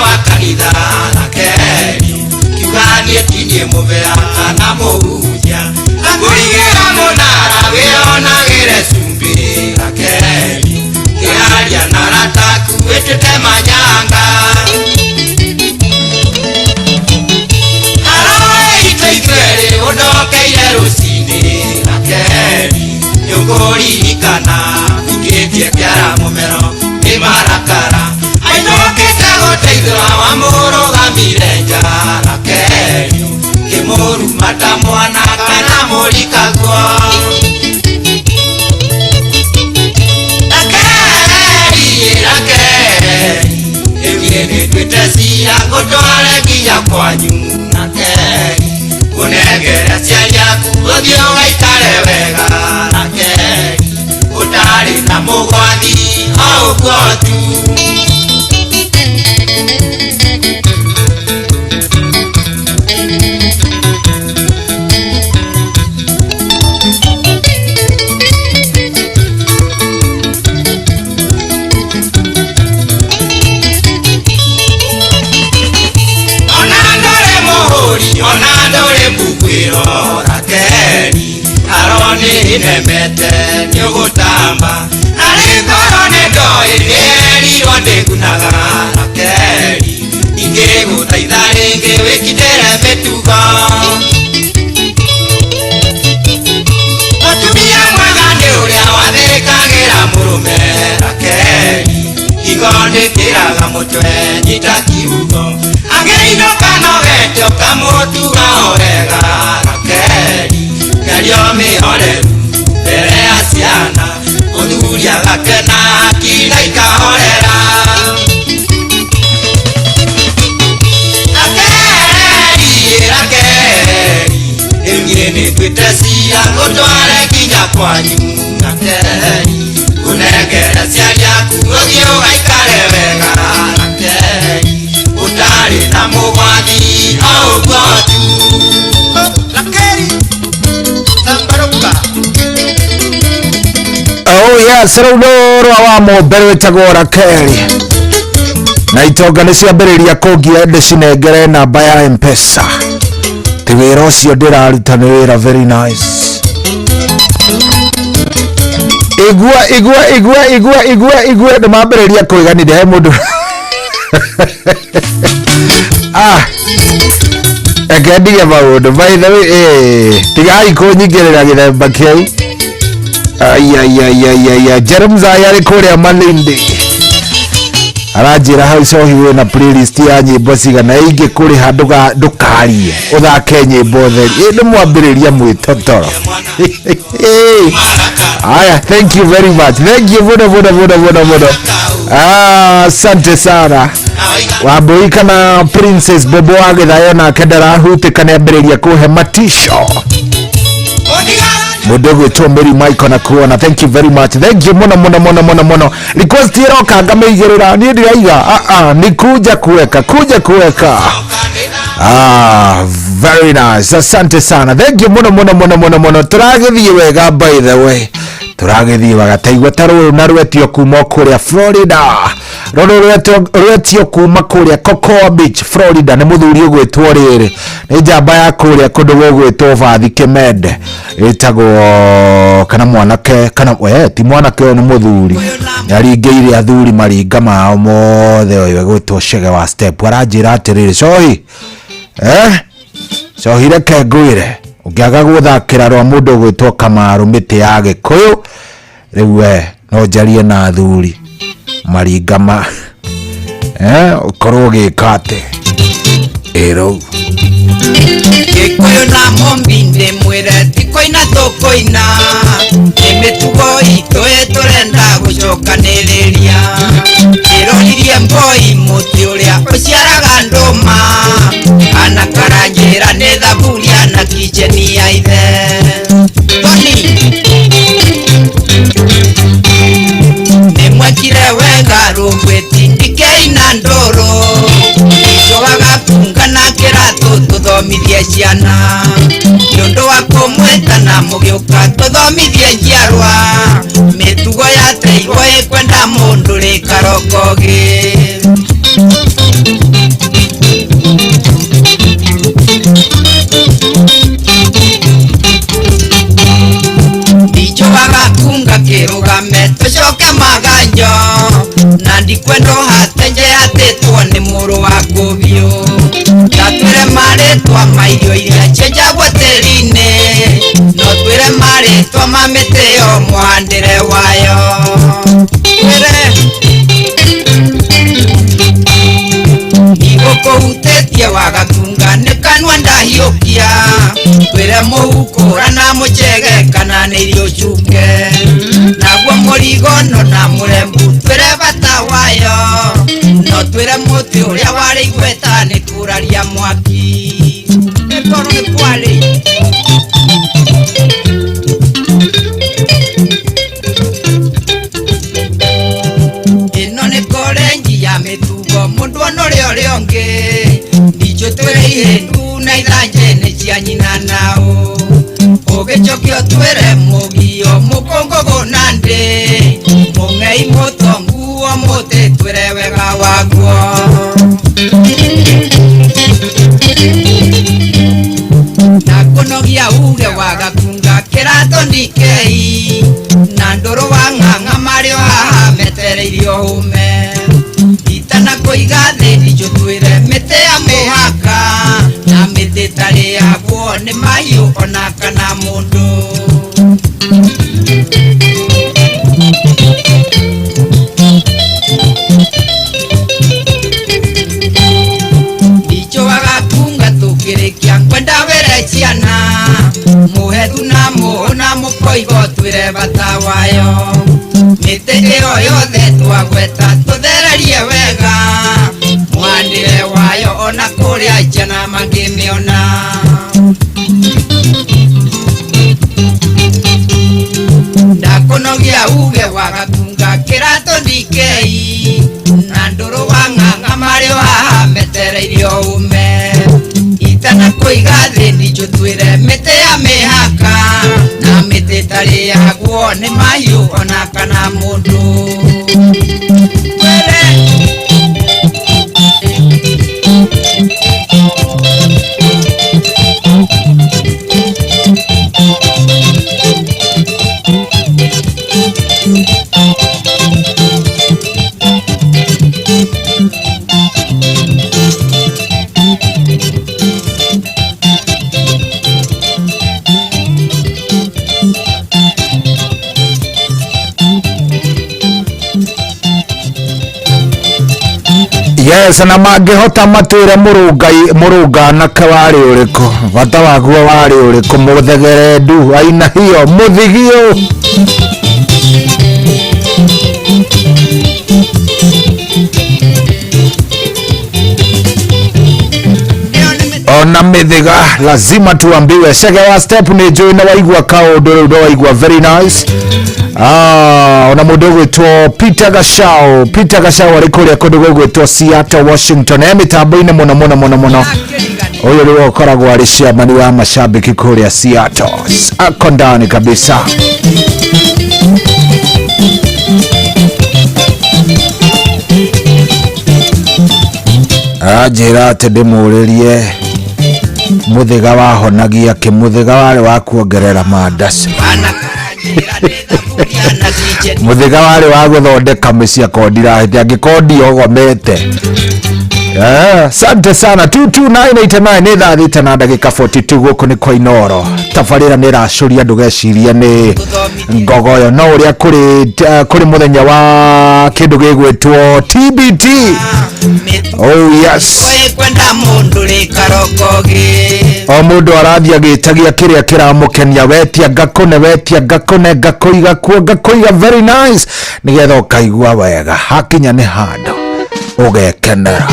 wa kanitha Rakeli kiuga niĩ tinie mũbea kana mũhunjia ngakũigĩra mũnara wĩonagĩre cumbĩ Rakeli kĩaria na rataku wĩtĩte manyanga Haroe itũ ithuerĩ ũndokeire rũcinĩ Rakeli nĩũkũririkana ũkĩtie kĩara mũmero nĩ marakara ainũkĩte gũteithũra wamũrũgamire nja Rakeli kĩmũruma ta mwana kana mũrikaguo Rakeli Rakeli rĩu niĩ nĩnduĩte cira ngũtware nginya kwanyu Rakeli ũnengere aciari aku ũthiĩ ũgaikare wega Rakeli ũtarĩ na mũgwathi o ũguo tu. Ona ndũrĩ mũhũri ona ndũrĩ mbuguĩro Rakeli aro nĩ nemete nĩũgũtamba narĩ ngoro nĩ ndoĩ nĩerirwo ndĩgunaga Rakeli ingĩgũthaitha rĩngĩ wĩkindĩre mĩtugo mũtumia mwega nĩ ũrĩa wathĩkagĩra mũrũme Rakeli higo nĩkĩraga mũtwe nyita kiugo angĩinũka nogete ũkamũtuga o wega Rakeli mĩario mĩhoreru mbere ya ciana mũthuri agakena akina ikahorera Rakeli Rakeli rĩu niĩ nĩnduĩte cira ngũtware nginya kwanyu Rakeli ũnengere aciari aku ũthiĩ ũgaikare wega Rakeli ũtarĩ na mũgwathi o ũguo tu Rakeli Zambaruka. Oh yes, rĩu nĩ rwa wa mũmbere wĩtagwo Rakeli na itonga nĩ ciambĩrĩria kũngia ndĩcinengere namba ya Mpesa ti wĩra ũcio ndĩraruta nĩ wĩra very nice. Igua igua igua igua igua igua nĩ mambĩrĩria kwĩganire he mũndũ ah reke ndige maũndũ by the way tigai kũnyingĩrĩra gĩthemba kĩu. Ai ai ai ai ai ai Jerem Zaya arĩ kũrĩa Malindi aranjĩra hau cohi wĩna playlist ya nyĩmbo cigana ingĩkũrĩha ndũkarie ũthake nyĩmbo theri ĩ nĩ mwambĩrĩria mwĩtotoro. Aya, thank you very much, thank you mũno mũno mũno mũno mũno, asante sana. Wambui kana Princess Bobo wa Gĩthayo nake ndarahutĩka nĩambĩrĩria kũhe matisho mundu gwitwo Mary Michael na kuona thank you very much, thank you muno muno muno muno muno. Request iroka ngamĩigĩrĩra niĩ ndiraiga ni kuja kuweka kuja kuweka. Very nice, asante sana, thank you muno muno muno muno muno. Turagĩthiĩ wega by the way, turagĩthiĩ wega taigua ta rũrũ na rwetio kuma kũrĩa Florida, rũrũ rwetio kuma kũrĩa Cocoa Beach Florida nĩ mũthuri ũgwĩtwo rĩrĩ nĩ njamba ya kũrĩa kũndũ gũgwĩtwo Bathi Kĩmende ĩtagwo kana mwanake kana we ti mwanake ũyũ nĩ mũthuri nĩaringĩire athuri maringa mao mothe ũyũ egwĩtwo Chege wa Step aranjĩra atĩrĩrĩ cohi cohi reke ngwĩre ũngĩaga gũthakĩra rwa mũndũ ũgwĩtwo Kamaru mĩtĩ ya Gĩkũyũ rĩu we no njarie na athuri maringa ma ũkorwo ũgĩka atĩ ĩrũu Gĩkũyũ na Mũmbi ndĩmwĩre ti kũina tũkũina nĩ mĩtugo itũ ĩtũrenda gũcokanĩrĩria ndĩroririe mboi mũtĩ ũrĩa ũciaraga ndũma kana karanjĩra nĩ thaburia na kicheni ya ithe Tony nĩmwekire wega rũgwĩtindĩkei na ndũrũ icogaga kunga na kĩratũ tũthomithie ciana nĩ ũndũ wa kũmwĩtana mũgĩũka tũthomithie njiarwa mĩtugo ya teirwo ĩkwenda mũndũ rĩ karokogĩ. Gakunga kĩrũgame tũcoke maganjo na ndikwenda ũhate atĩtwo nĩ mũrũ wa kũbiũ ndatwĩre marĩtwa ma irio iria cienjagwo tĩri-inĩ no twĩre marĩtwa ma mĩtĩ yo mũhandĩre wayo twĩre ndigũkũhutĩtie wa Gakunga nĩ kanua ndahiũkia twĩre mũhukũra na mũchege kana nĩ irio cuke naguo mũrigono na mũrembu twĩre bata wayo no twĩre mũtĩ ũrĩa warĩ igweta nĩ kũraria mwaki nĩ tondũ nĩ kwarĩ. Ĩno nĩ korenji ya mĩtugo mũndũ ona ũrĩa ũrĩa ũngĩ ndinjũ twĩre ihĩndu na ithanje nĩ cia nyina nao ũgĩcokio twĩre mũgio mũkũngũgũ na ndĩ mũng'ei mũtongu o mũtĩ twĩre wega waguo. Na kũnogia uge wa Gakunga kĩratũ ndikei na ndũrũ wa ng'ang'a marĩ o haha metereirio hũme itana kũiga thĩ ndinjũ twĩre mĩtĩ ya mĩhaka na mĩtĩ ĩtarĩ yaguo nĩ mahiũ ona kana mũndũ. Ndinjũ wa Gakunga tũkĩrĩkia ngwenda wĩre ciana mũhethu na mũhũ na mũkoigo twĩre bata wayo mĩtĩ ĩyo yothe twagweta tũthererie wega mũhandĩre wayo ona kũrĩa ciana mangĩmĩona. Ndakũnogia uge wa Gakunga kĩratũ ndikei na ndũrũ wa ng'ang'a marĩ o haha metereirio ũme itana kũiga thĩ ndinjũ twĩre mĩtĩ ya mĩhaka na mĩtĩ ĩtarĩ yaguo nĩ mahiũ ona kana mũndũ. Twĩre Yes, na mangĩhota matwĩre mũrũnga anake warĩ ũrĩkũ bata waguo warĩ ũrĩkũ mũthegere ndu aina hiyo mũthigio. Ona mĩthĩga lazima tuambiwe cege wa step nĩ njũĩ na waigua kaũndũ rĩu ndo waigua very nice. Ona mũndũ ũgwĩtwo Peter Gachau, Peter Gachau arĩ kũrĩa kũndũ gũgwĩtwo Seattle, Washington, e mĩtambo-inĩ mũno mũno mũno mũno. Ũyũ nĩwe ũkoragwo arĩ chairman wa mashabiki kũrĩa Seattle, ako ndani kabisa. Anjĩra atĩ ndĩmũrĩrie mũthĩga wahonagia kĩ, mũthĩga warĩ wa kuongerera mandaci, mũthĩga warĩ wa gũthondeka mĩciĩ akorwo ndirahĩtia angĩkorwo ndiogomete. Asante sana. 22989 nĩ thaa thita na ndagĩka 42 gũkũ nĩ kwa Inooro. Tabarĩra nĩ ĩracũria ndũgecirie nĩ ngogoyo no ũrĩa kũrĩ mũthenya wa kĩndũ gĩgwĩtwo TBT. Oh yes. O mũndũ arathiĩ agĩtagia kĩrĩa kĩramũkenia, wetia ngakũne, wetia ngakũne, ngakũiga kuo, ngakũiga very nice nĩgetha ũkaigua wega hakinya nĩ handũ ũgekenera.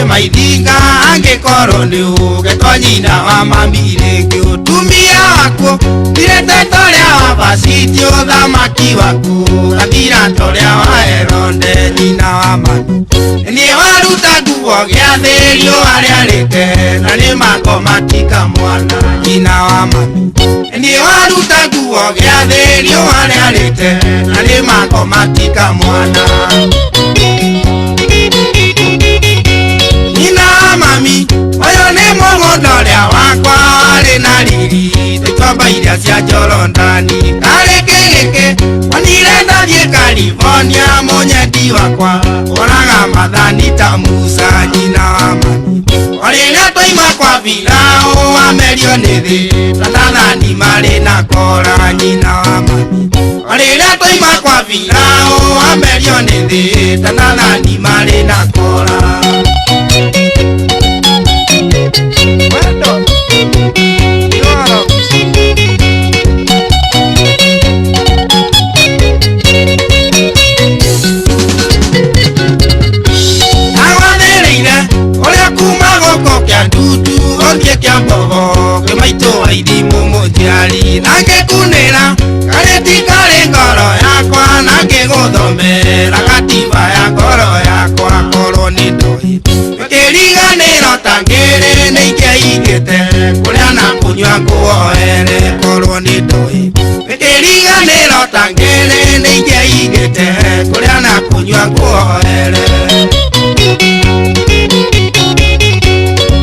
Maithinga angĩkorwo Ũngĩkorwo nĩ ũgetwo nyina wa mami rĩngĩ ũtumia waku thirĩte ta ũrĩa wa Vashiti ũthamaki waku gathira ta ũrĩa wa Herode nyina wa mami. Niĩ waruta nguo gĩathĩ riũa rĩarĩte na nĩ makoma tika mwana nyina wa mami. Niĩ waruta nguo gĩathĩ riũa rĩarĩte na nĩ makoma tika mwana. Nyina wa mami ũyũ nĩ mũgũnda ũrĩa wakwa warĩ na riri tũtwamba iria cia Jorodani karĩ kĩgĩkĩ onire ndathiĩ California mũnyendi wakwa ũraga mathani ta Musa nyina wa mami. O rĩrĩa twaima kwa Firaũ amerio nĩ thĩ ta Dathani marĩ na Kora nyina wa mami. O rĩrĩa twaima kwa Firaũ amerio nĩ thĩ ta Dathani marĩ na Kora. Wendo Yoro. Agwathĩrĩire ũrĩa kuma gũkũ kĩa ndutu ũthiĩ kĩa mbogo kĩmaitũ wa ithimũ mũnjiari na ngĩkunĩra karĩti karĩ ngoro yakwa na ngĩgũthomera gatiba ya ngoro yakwa korwo nĩ ndoĩ kĩriganĩro ta ngĩrĩ nĩ ingĩaigĩte kũrĩa na kũnyua nguoere korwo nĩ ndoĩ kĩriganĩro ta ngĩrĩ nĩ ingĩaigĩte kũrĩa na kũnyua nguoere.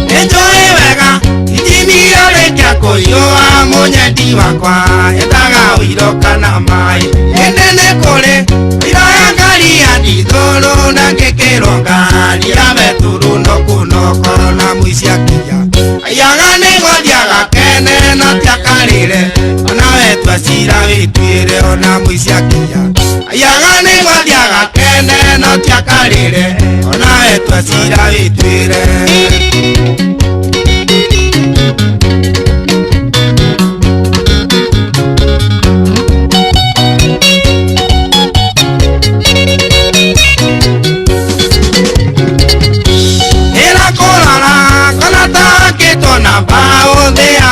Nĩnjũĩ wega itinira rĩkia kũiyũa mũnyendi wakwa etaga ũiro kana maĩ ĩndĩ nĩ kũrĩ ũiro ya ngari ya ndithũrũ na ngĩkĩrwo ngari ya betũrũ nokunoko na mũici akinya aiyaga nĩgũthiaga kene no tiakarĩre ona wetua cira wĩtuĩre ona mũici akinya aiyaga nĩgũthiaga kene no tiakarĩre ona wetua cira wĩtuĩre.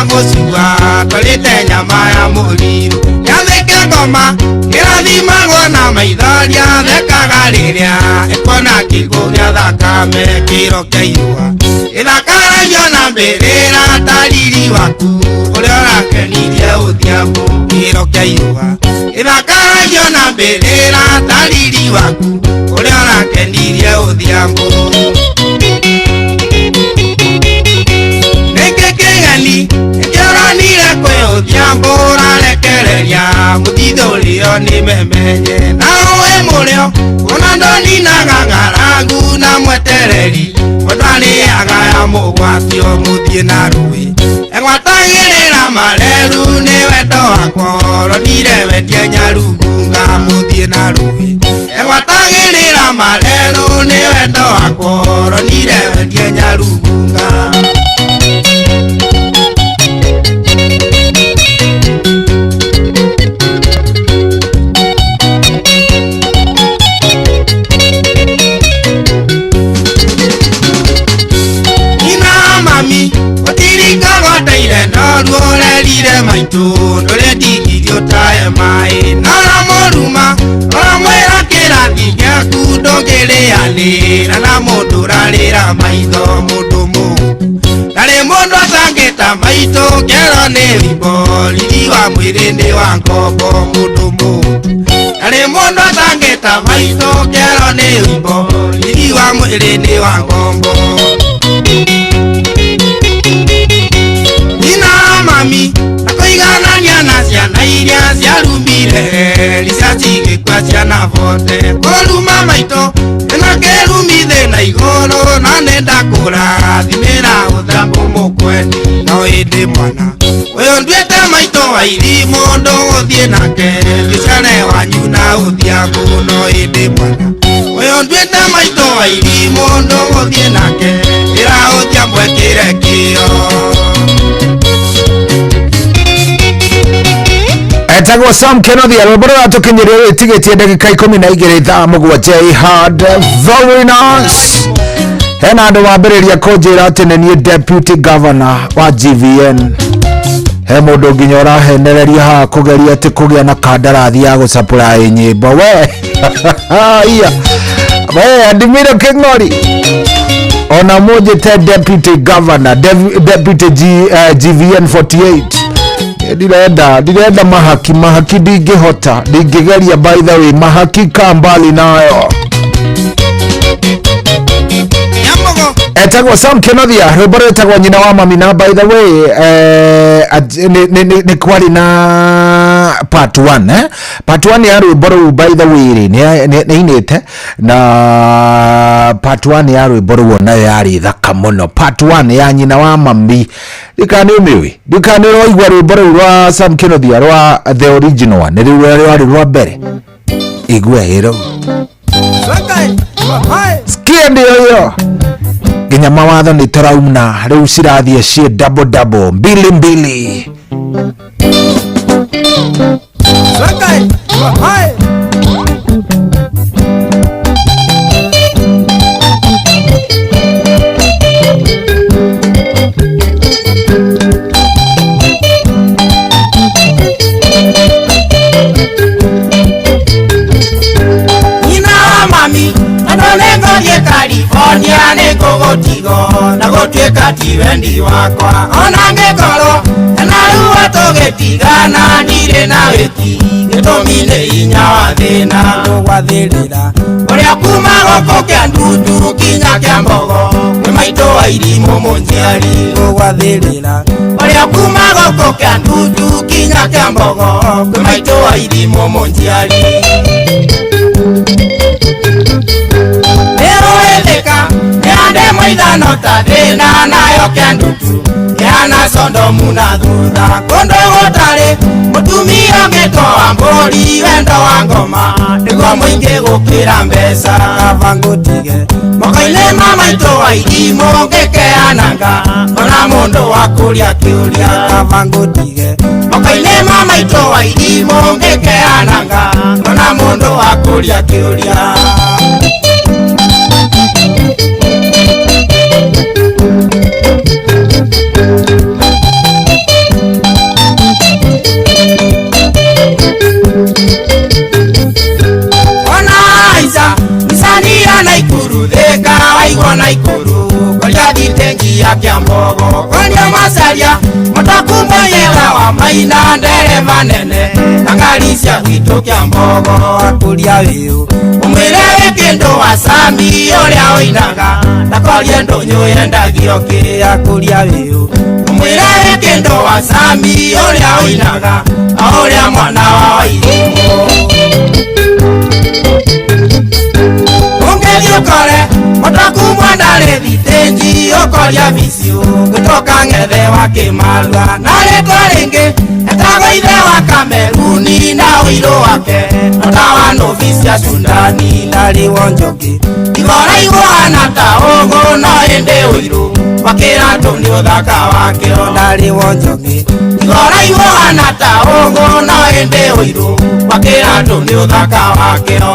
Mũcua twarĩte nyama ya mũrirũ gĩathĩ kĩa ngoma kĩrathimagwo na maithoria thekaga rĩrĩa ĩkuona kĩguũ gĩa thakame kĩro kĩa irũa gĩthakaragio na mbĩrĩra ta riri waku ũrĩa ũrakenirie ũthiambo kĩro kĩa irũa gĩthakaragio na mbĩrĩra ta riri waku ũrĩa ũrakenirie ũthiambo. Nĩkĩ kĩgeni nĩkĩoranire kwĩ ũthiambo ũrarekereria mũthithũ ũrĩo nĩ memenye na ũĩ mũrĩo ona ndoninaga ng'aragu na mwetereri mũndũ arĩaga ya mũgwatio mũthiĩ na rũĩ egwatagĩrĩra mareru nĩ wendo wakwa ronire wendie nyarugunga mũthiĩ na rũĩ egwatagĩrĩra mareru nĩ wendo wakwa ronire wendie nyarugunga. Rire maitũ ndũrĩa ndingirio tae maĩ na ũramũruma ũramwĩra kĩrathi gĩaku ndũngĩrĩanĩra na mũndũ ũrarĩra maitho mũndũ mũũku ndarĩ mũndũ atangĩta maitũ kĩero nĩ wimbo riri wa mwĩrĩ nĩ wa ngombo mũndũ mũũku ndarĩ mũndũ atangĩta maitũ kĩero nĩ wimbo riri wa mwĩrĩ nĩ wa ngombo. Mami akũiganania na ciana iria ciarumire ricaci igĩkua ciana bote kũruma maitũ ĩna kĩrumi thĩ na igũrũ na nĩ ndakũrathimĩra ũthambo mũkwendi no ĩndĩ mwana ũyũ nduĩte maitũ wa irimũ ndũgũthiĩ nake gĩcare wanyu na ũthiagu no ĩndĩ mwana ũyũ nduĩte maitũ wa irimũ ndũgũthiĩ nake ĩra ũthiambo ĩkĩre kĩo. Etagwo Sam Kenothi rwĩmbo rũrĩa tũkinyĩrie rĩtigĩtie ndagĩka 12 thaa 7 hard very nice. Hena andũ wambĩrĩria kũnjĩra atĩ nĩ niĩ deputy governor wa GVN. He mũndũ nginya ũrahenereria haha kũgeria atĩ kũgĩa na kandarathi ya gũsupply nyĩmbo. We iya we Adimiro King'ori, ona mũnjĩte deputy governor, deputy GVN 48. Ndirenda mahaki ndingĩhota, ndingĩgeria. By the way, mahaki kambali nayo. Etagwo Sam Kenothia, rwĩmbo rwĩtagwo Nyina wa Mami. Na by the way, nĩ kwarĩ na part 1, eh? Part 1 ya rwĩmbo rũu, by the way rĩ, nĩ inĩte na part 1 ya rwĩmbo rũu nayo yarĩ thaka mũno. Part 1 ya Nyina wa Mami, ndikana nĩ ũmĩũĩ, ndikana nĩ ũraigua rwĩmbo rũu rwa Sam Kenothia rwa the original one, nĩ rĩu rwarĩ rwa mbere. Igua ĩro, sikia, ndio hiyo. Nginya mawatho nĩ tũrauna rĩu, cirathiĩ ciĩ double double, mbili mbili. Nyina wa mami, tondũ nĩngũthiĩ California, nĩngũgũtigwo na gũtuĩka ti wendi wakwa. Ona ngĩkorwo na ruo tũgĩtigana, ndirĩ na wĩki, gĩtũmi nĩ hinya wa thĩna. Gwathĩrĩra ũrĩa kuma gũkũ kĩa ndundu kinya kĩa mbogo, kwĩ maitũ wa irimũ mũnjiari. Gwathĩrĩra ũrĩa kuma gũkũ kĩa ndundu kinya kĩa mbogo, kwĩ maitũ wa irimũ mũnjiari. Nĩũĩthĩka nĩande mũithano ta thĩna, nayo kĩa ndutu ĩhana Sondomu na thutha, kũndũ gũtarĩ mũtumia ũngĩtwo wa mbũri. Wendo wa ngoma nĩguo mũingĩ gũkĩra mbeca. Kaba ngũtige moko-inĩ ma maitũ wa irimũ, ngĩkeananga ona mũndũ wa kũria kĩũria. Kaba ngũtige moko-inĩ ma maitũ wa irimũ, ngĩkeananga ona mũndũ wa kũria kĩũria. Ona Aica Micania na Ikuru thika, waigua na Ikuru koria thitengi ya Kĩambogo, koria macaria mũtaku mwenyewe wa maina, ndereba nene na ngari cia gwitũ Kĩambogo. Akũria wĩũ ũmwĩre wĩ kĩndũ wa Sami ũrĩa ũinaga, ndakorie ndũnyũ yendagio kĩ. Akũria wĩũ ũmwĩre wĩ kĩndũ wa Sami ũrĩa ũinaga, o ũrĩa mwana wa Wairimũ. Ũngĩthiĩ ũkore mũtaku mwana thitenji, ũkoria bicio gũtoka ng'ethe wa Kĩmarua, na rĩtwa rĩngĩ etagwo ithe wa Kameruni, na ũirũ wake ota wa nũbi cia Sudani. Ndarĩ wonjoki igora iguhana ta ũgũ, no ĩndĩ ũirũ wakĩra tũ nĩ ũthaka wakĩo. Ndarĩ wonjoki igora iguhana ta ũgũ, no ĩndĩ ũirũ wakĩra tũ nĩ ũthaka wakĩo.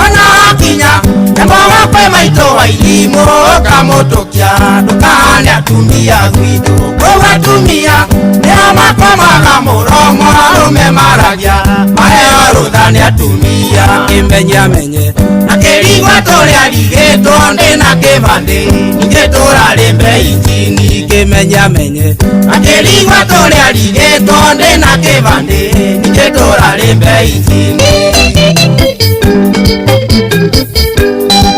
Ona akinya nyamboga kwĩ maitũ wa irimũ, ũkamũtũkia ndũkahane atumia gwitũ. Kũu atumia nĩo makomaga mũromo, arũme maragia maheo rũtha nĩ atumia. Kĩmenye amenye na kĩrigwa tũrĩa rigĩtwo, ndĩna kĩbandĩ ningĩ tũrarĩ injini. Kĩmenye amenye na kĩrigwa tũrĩa rigĩtwo, ndĩna kĩbandĩ ningĩ tũrarĩ injini.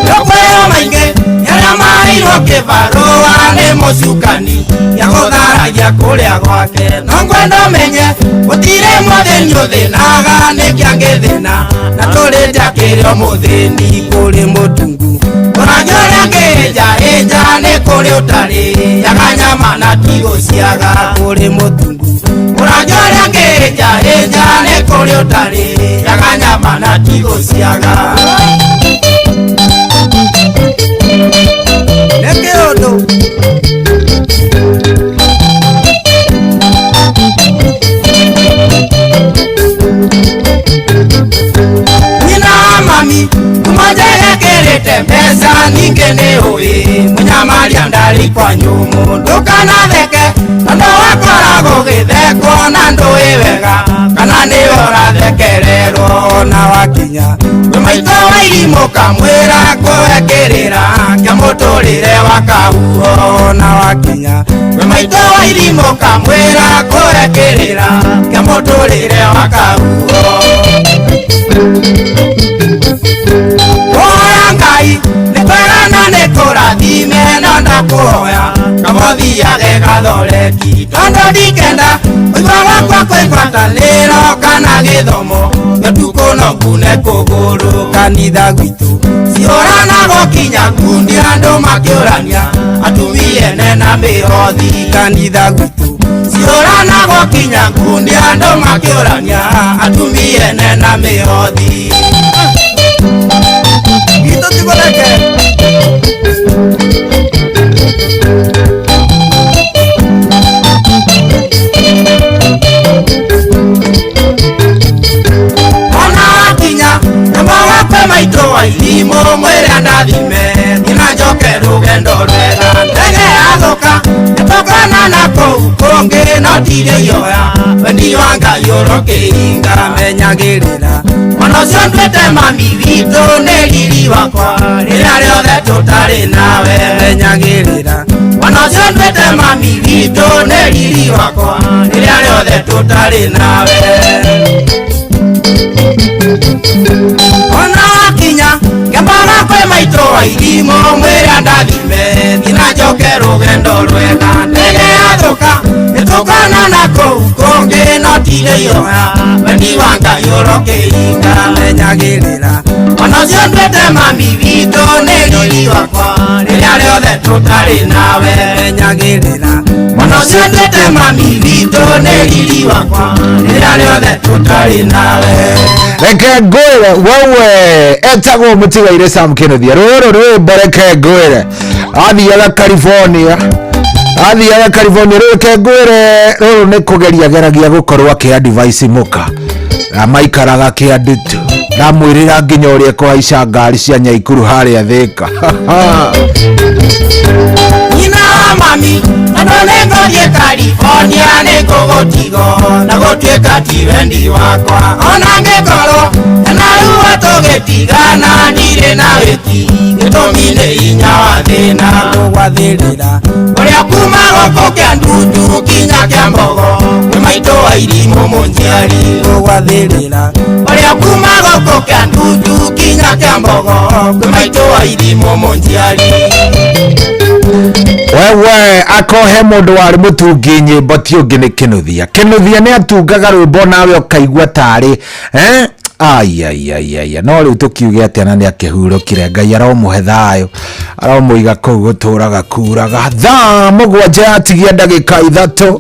Yokweo maingĩ yarĩa maheirwo kĩbarũa nĩ mũcukani, yagũtharagia kũrĩa gwake. No ngwenda ũmenye gũtirĩ mũthĩni ũthĩnaga nĩkĩ angĩthĩna, na tũrĩ njakĩrĩ o mũthĩni kũrĩ mũtungu. Ũrangĩ ũrĩa angĩhĩnja hĩnja nĩ kũrĩ ũtarĩ yaga nyama na tigũciaga, kũrĩ mũtungu. Ũrangĩ ũrĩa angĩhĩnja hĩnja nĩ kũrĩ ũtarĩ yaga nyama na tigũciaga. Nĩ kĩũndũ. Ningĩ nĩ ũĩ mũnyamaria ndarĩ kwanyu ndũkanatheke tondũ wakoragwo ũgĩthekwo na ndũĩ wega kana nĩ ũrathekererwo na wakinya kwĩ maitũ wa irimũ kamwĩra kũhekĩrĩra kĩa mũtũrĩre wa kahuho na wakinya kwĩ maitũ wa irimũ kamwĩra kũhekĩrĩra kĩa mũtũrĩre wa kahuho. Kũhoya Ngai nĩ kwega na nĩ kũrathime no ndakũhoya kamũthiage gathoreki tondũ ndikenda ũigua gwakwa kwĩgwatanĩro kana gĩthomo gĩtukũ no kune kũgũrũ kanitha gwitũ ciũranagwo kinya ngundi andũ makĩũrania atumia ene na mĩhothi kanitha gwitũ ciũranagwo kinya ngundi andũ makĩũrania atumia ene na mĩhothi. Gitũ tigũreke. Ona wakinya nyambaga kwĩ maitũ wa irimũ mwĩre ndathime thiĩ na njoke rũgendo rwega ndege yathũka nĩtũkonana kũu kũngĩ no ndirĩ ioya wendi wa Ngai ũrokĩhinga menyagĩrĩra mwana ũcio nduĩte mami witũ nĩ riri wakwa rĩrĩa rĩothe tũtarĩ nawe menyagĩrĩra mwana ũcio nduĩte mami witũ nĩ riri wakwa rĩrĩa rĩothe tũtarĩ nawe. Ona wakinya nyambaga kwĩ maitũ wa irimũ mwĩre ndathime thiĩ na njoke rũgendo rwega ndege yathũka nĩtũkonana kũu kũngĩ no ndirĩ ioya wendi wa Ngai ũrokĩhinga menyagĩrĩra mwana ũcio nduĩte mami witũ nĩ riri wakwa rĩrĩa rĩothe tũtarĩ nawe menyagĩrĩra mwana ũcio nduĩte mami witũ nĩ riri wakwa rĩrĩa rĩothe tũtarĩ nawe. Reke ngwĩre wewe etagwo mũtigaire Sam Kĩnuthia rũrũ rwĩmbo reke ngwĩre athiaga California athiaga California reke ngwĩre rũrũ nĩ kũgeria geragia gũkorwo akĩ advice mũka na maikaraga kĩandutu ndamwĩrĩra nginya ũrĩa kũhaica ngari cia Nyaikuru harĩa Thĩka. Nyina wa mami tondũ nĩngũthiĩ California nĩngũgũtigwo na gũtuĩka ti wendi wakwa ona ngĩkorwo na ruo tũgĩtigana ndirĩ na wĩki gĩtũmi nĩ hinya wa thĩna kũgwathĩrĩra ũrĩa kuma gũkũ kĩa ndundu kinya kĩa mbogo kwĩ maitũ wa irimũ mũnjiari kũgwathĩrĩra ũrĩa kuma gũkũ kĩa ndundu kinya kĩa mbogo kwĩ maitũ wa irimũ mũnjiari. Wewe akohe mũndũ warĩ mũtungi nyĩmbo ti ũngĩ nĩ Kĩnuthia. Kĩnuthia nĩ atungaga rwĩmbo nawe ũkaigua tarĩ ai no rĩu tũkiuge atĩa na nĩ akĩhurũkire Ngai aromũhe thayũ aromũiga kũu gũtũraga kuraga. Thaa 7 yatigia ndagĩka 3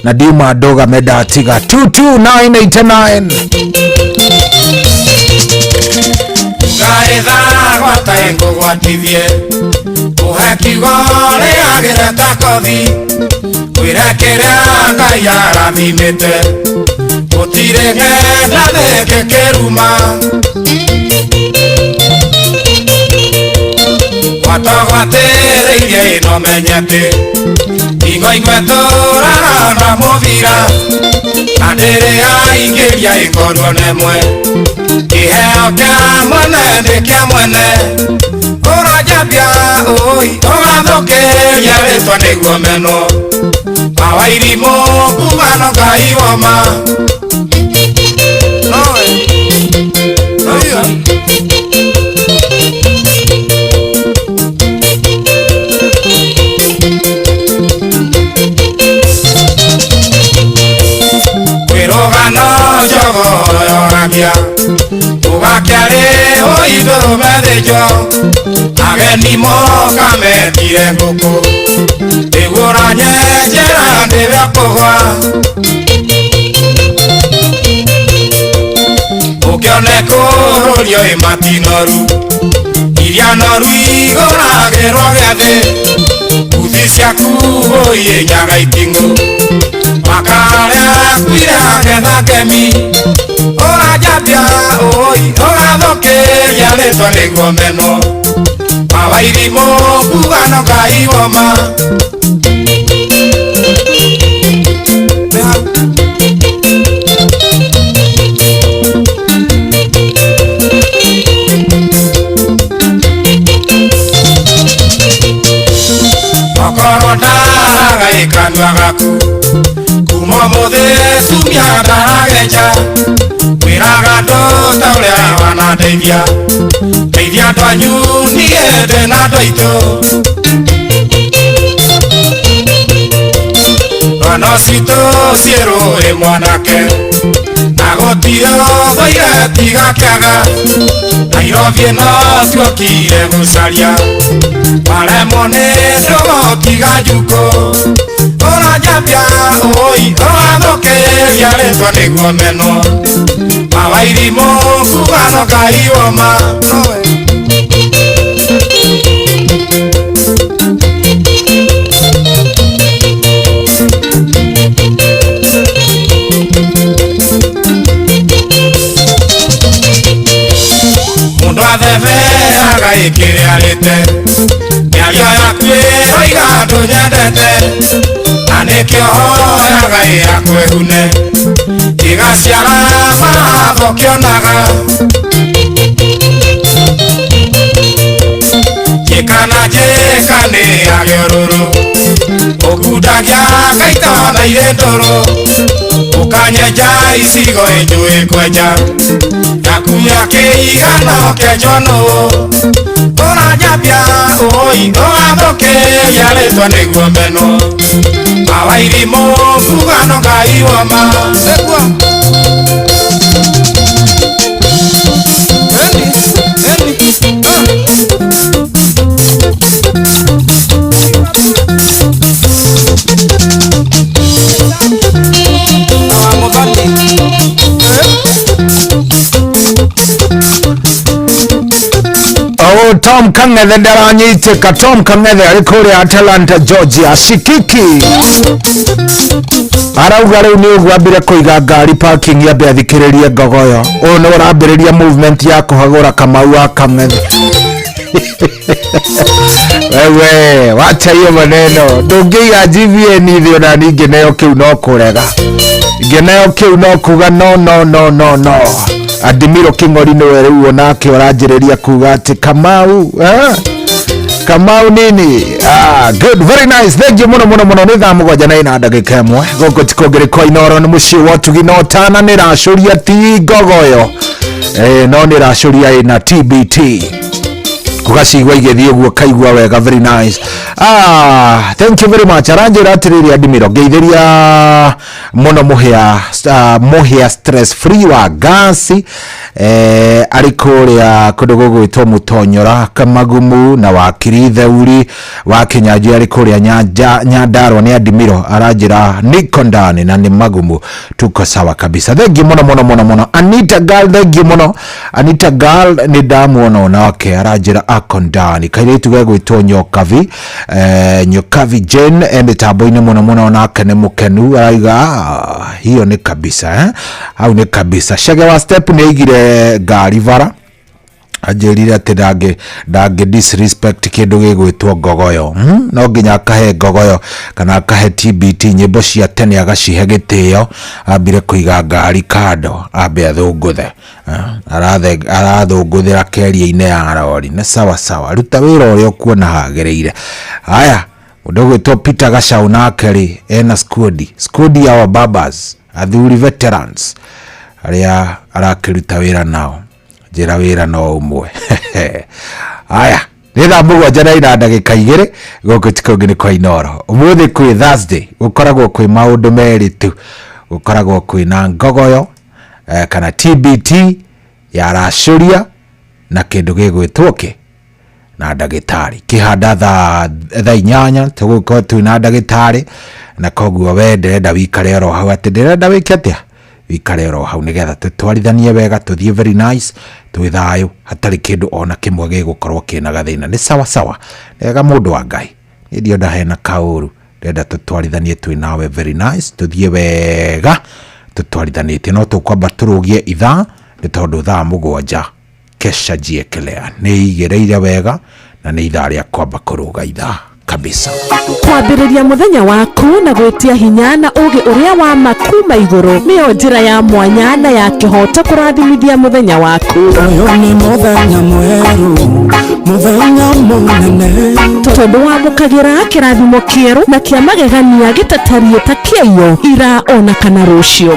na ndiuma ndũgame ndatiga 22989 Ngaitha gwata ngũgwatithie kũhe kiugo rĩagĩre ta kothi kwĩre kĩrĩa Ngai arathimĩte gũtirĩ ng'enda thĩke kĩruma gwatogwatĩrĩirie ĩno menye atĩ ingo imwe tũraga na mũthira na ndĩrĩ aingĩria ĩkorwo nemwe kĩheo kĩa mwene nĩ kĩa mwene ũranjambia ũi ũgathũkĩria rĩtwa nĩguo menwo mawairimũ kuma no Ngai woma nowe noyo. Kwĩrũgano njogo yoragia ũgakĩarĩ ũindũrũme thĩnjwo ageni moka metire ngũkũ nĩguo ũranyenjera ndĩwe kũgwa ũkĩone kũrũrio ĩ matinoru iria noru igũragĩrwo gĩathĩ uthi ciaku ũiĩ nyaga iting'ũ makarĩa kuire agetha kemi ũranjambia ũi ũgathũkĩria rĩtwa nĩguo menwo Mawairimũ kuga no Ngai woma. Okorwo ndaraga ĩkanua gaku kuma ũmũthĩ tumia ndaragenja wĩraga andũ ta ũrĩa wanandeithia ndeithia andũ anyu niĩ ndĩ na andũ aitũ ndwano citũ ciĩ rũĩ mwanake na gũtirĩ ũthũire tiga kĩaga Nairobi ĩno tuokire gũcaria waremwo nĩ ndũgũ tiga njukũ ũranjambia ũi ũrathũkĩria rĩtwa nĩguo menwo Mawairimũ kuga no Ngai woma nowe. Mundu athebeaga ĩkĩrĩa arĩte mĩario yaku ĩroiga ndũnyendete na nĩkĩo hoyaga ĩyakwĩhune ĩgaciara maratho kĩonaga njĩka na njĩka nĩ yage ũrũrũ ũkundagia ngaita na irĩ ndũrũ ũkanyenja icigo ĩnjũĩ kwenja yaku ya kĩigano kĩenjwo nũ ũranjambia ũi ũrathũkĩria rĩtwa nĩguo menwo Mawairimũ kuga no Ngai woma nĩguo. Oh, Tom Kang'ethe ndaranyitĩka. Tom Kang'ethe arĩ kũrĩa Atlanta, Georgia. Shikiki arauga rĩu nĩ ũguo ambire kũiga ngari parking ambe athikĩrĩrie ngogoyo. Ũyũ nĩ ũrambĩrĩria movement ya kũhagũra Kamau wa Kang'ethe. Wewe wacha hiyo maneno, ndũngĩiga GVN thĩ ona niĩ ngĩneo kĩu no kũrega, ngĩneo kĩu no kuga no no no no no. Adimiro King'ori nĩwe rĩu onake ũranjĩrĩria kuga atĩ Kamau eh? Kamau nini? Ah, good, very nice. Thank you muno muno muno. Nĩ thaa mũgwanja na ina ndagĩka ĩmwe gũkũ ti kũngĩ kwa Inooro nĩ mũciĩ wa ũtugi na ũtana nĩ racũria ti ngogoyo no nĩ racũria ĩna TBT ũgacigua igĩthiĩ ũguo kaigua wega, very nice. Ah, thank you very much. Aranjĩra atĩrĩrĩ Adimiro, ngeithĩria mũno mũhĩa mũhĩa stress free wa gasi arĩ kũrĩa kũndũ gũgwĩtwo Mũtonyora Kamagumu na wakiri Theuri wa Kĩnyanjui arĩ kũrĩa Nyandarua nĩ Adimiro aranjĩra niko ndani na nĩ Magumu, tuko sawa kabisa. Thank you mũno mũno mũno mũno. Anita Girl, thank you mũno. Anita Girl nĩ ndamuona onake aranjĩra ako ndani. Kairĩtu gegwĩtwo Nyokavi Nyokavi Jane mĩtambo-inĩ mũno mũno onake nĩ mũkenu arauga hiyo nĩ kabisa hau nĩ kabisa. Chege wa step nĩ aigire ngari bara anjĩrire atĩ ndangĩ disrespect kĩndũ gĩgwĩtwo ngogoyo no nginya akahe ngogoyo kana akahe TBT nyĩmbo cia tene agacihe gĩtĩo ambire kũiga ngari kando ambe athũngũthe arathũngũthĩra keria-inĩ ya rori nĩ sawa sawa, ruta wĩra ũrĩa ũkuona hagĩrĩire. Haya, mũndũ ũgwĩtwo Peter Gachau nake rĩ ena squad ya wababas athuri veterans arĩa arakĩruta wĩra nao njĩra wĩra no ũmwe. Aya, nĩ thaa mũgwanja na ina ndagĩka igĩrĩ gũkũ ti kũngĩ nĩ kwa Inooro. Ũmũthĩ kwĩ Thursday gũkoragwo kwĩ maũndũ merĩ tu, gũkoragwo kwĩna ngogoyo kana TBT ya racũria na kĩndũ gĩgwĩtwo kĩ na ndagĩtarĩ kĩhanda thaa inyanya tũgũkorwo twĩna ndagĩtarĩ na koguo we ndĩrenda wikare oro hau atĩ ndĩrenda wĩke atĩa wikare oro hau nĩgetha tũtwarithanie wega tũthiĩ very nice twĩ thayũ hatarĩ kĩndũ ona kĩmwe gĩgũkorwo kĩna gathĩna nĩ sawa sawa wega mũndũ wa Ngai niĩ ndionda hena kaũru ndĩrenda tũtwarithanie twĩ nawe very nice tũthiĩ wega tũtwarithanĩtie no tũkwamba tũrũgie ithaa nĩ tondũ thaa mũgwanja kesha jiekelea nĩ igĩrĩire wega Na nĩ ithaa rĩa kwamba kũrũga ithaa kabisa. Kwambĩrĩria mũthenya waku na gwĩtia hinya na ũgĩ ũrĩa wa ma kuma igũrũ nĩyo njĩra ya mwanya na ya kĩhoto kũrathimithia mũthenya waku. Ũyũ nĩ mũthenya mwerũ, mũthenya mũnene, tondũ wamũkagĩra kĩrathimo kĩerũ na kĩa magegania gĩtatariĩ ta kĩaiyo ira ona kana rũciũ.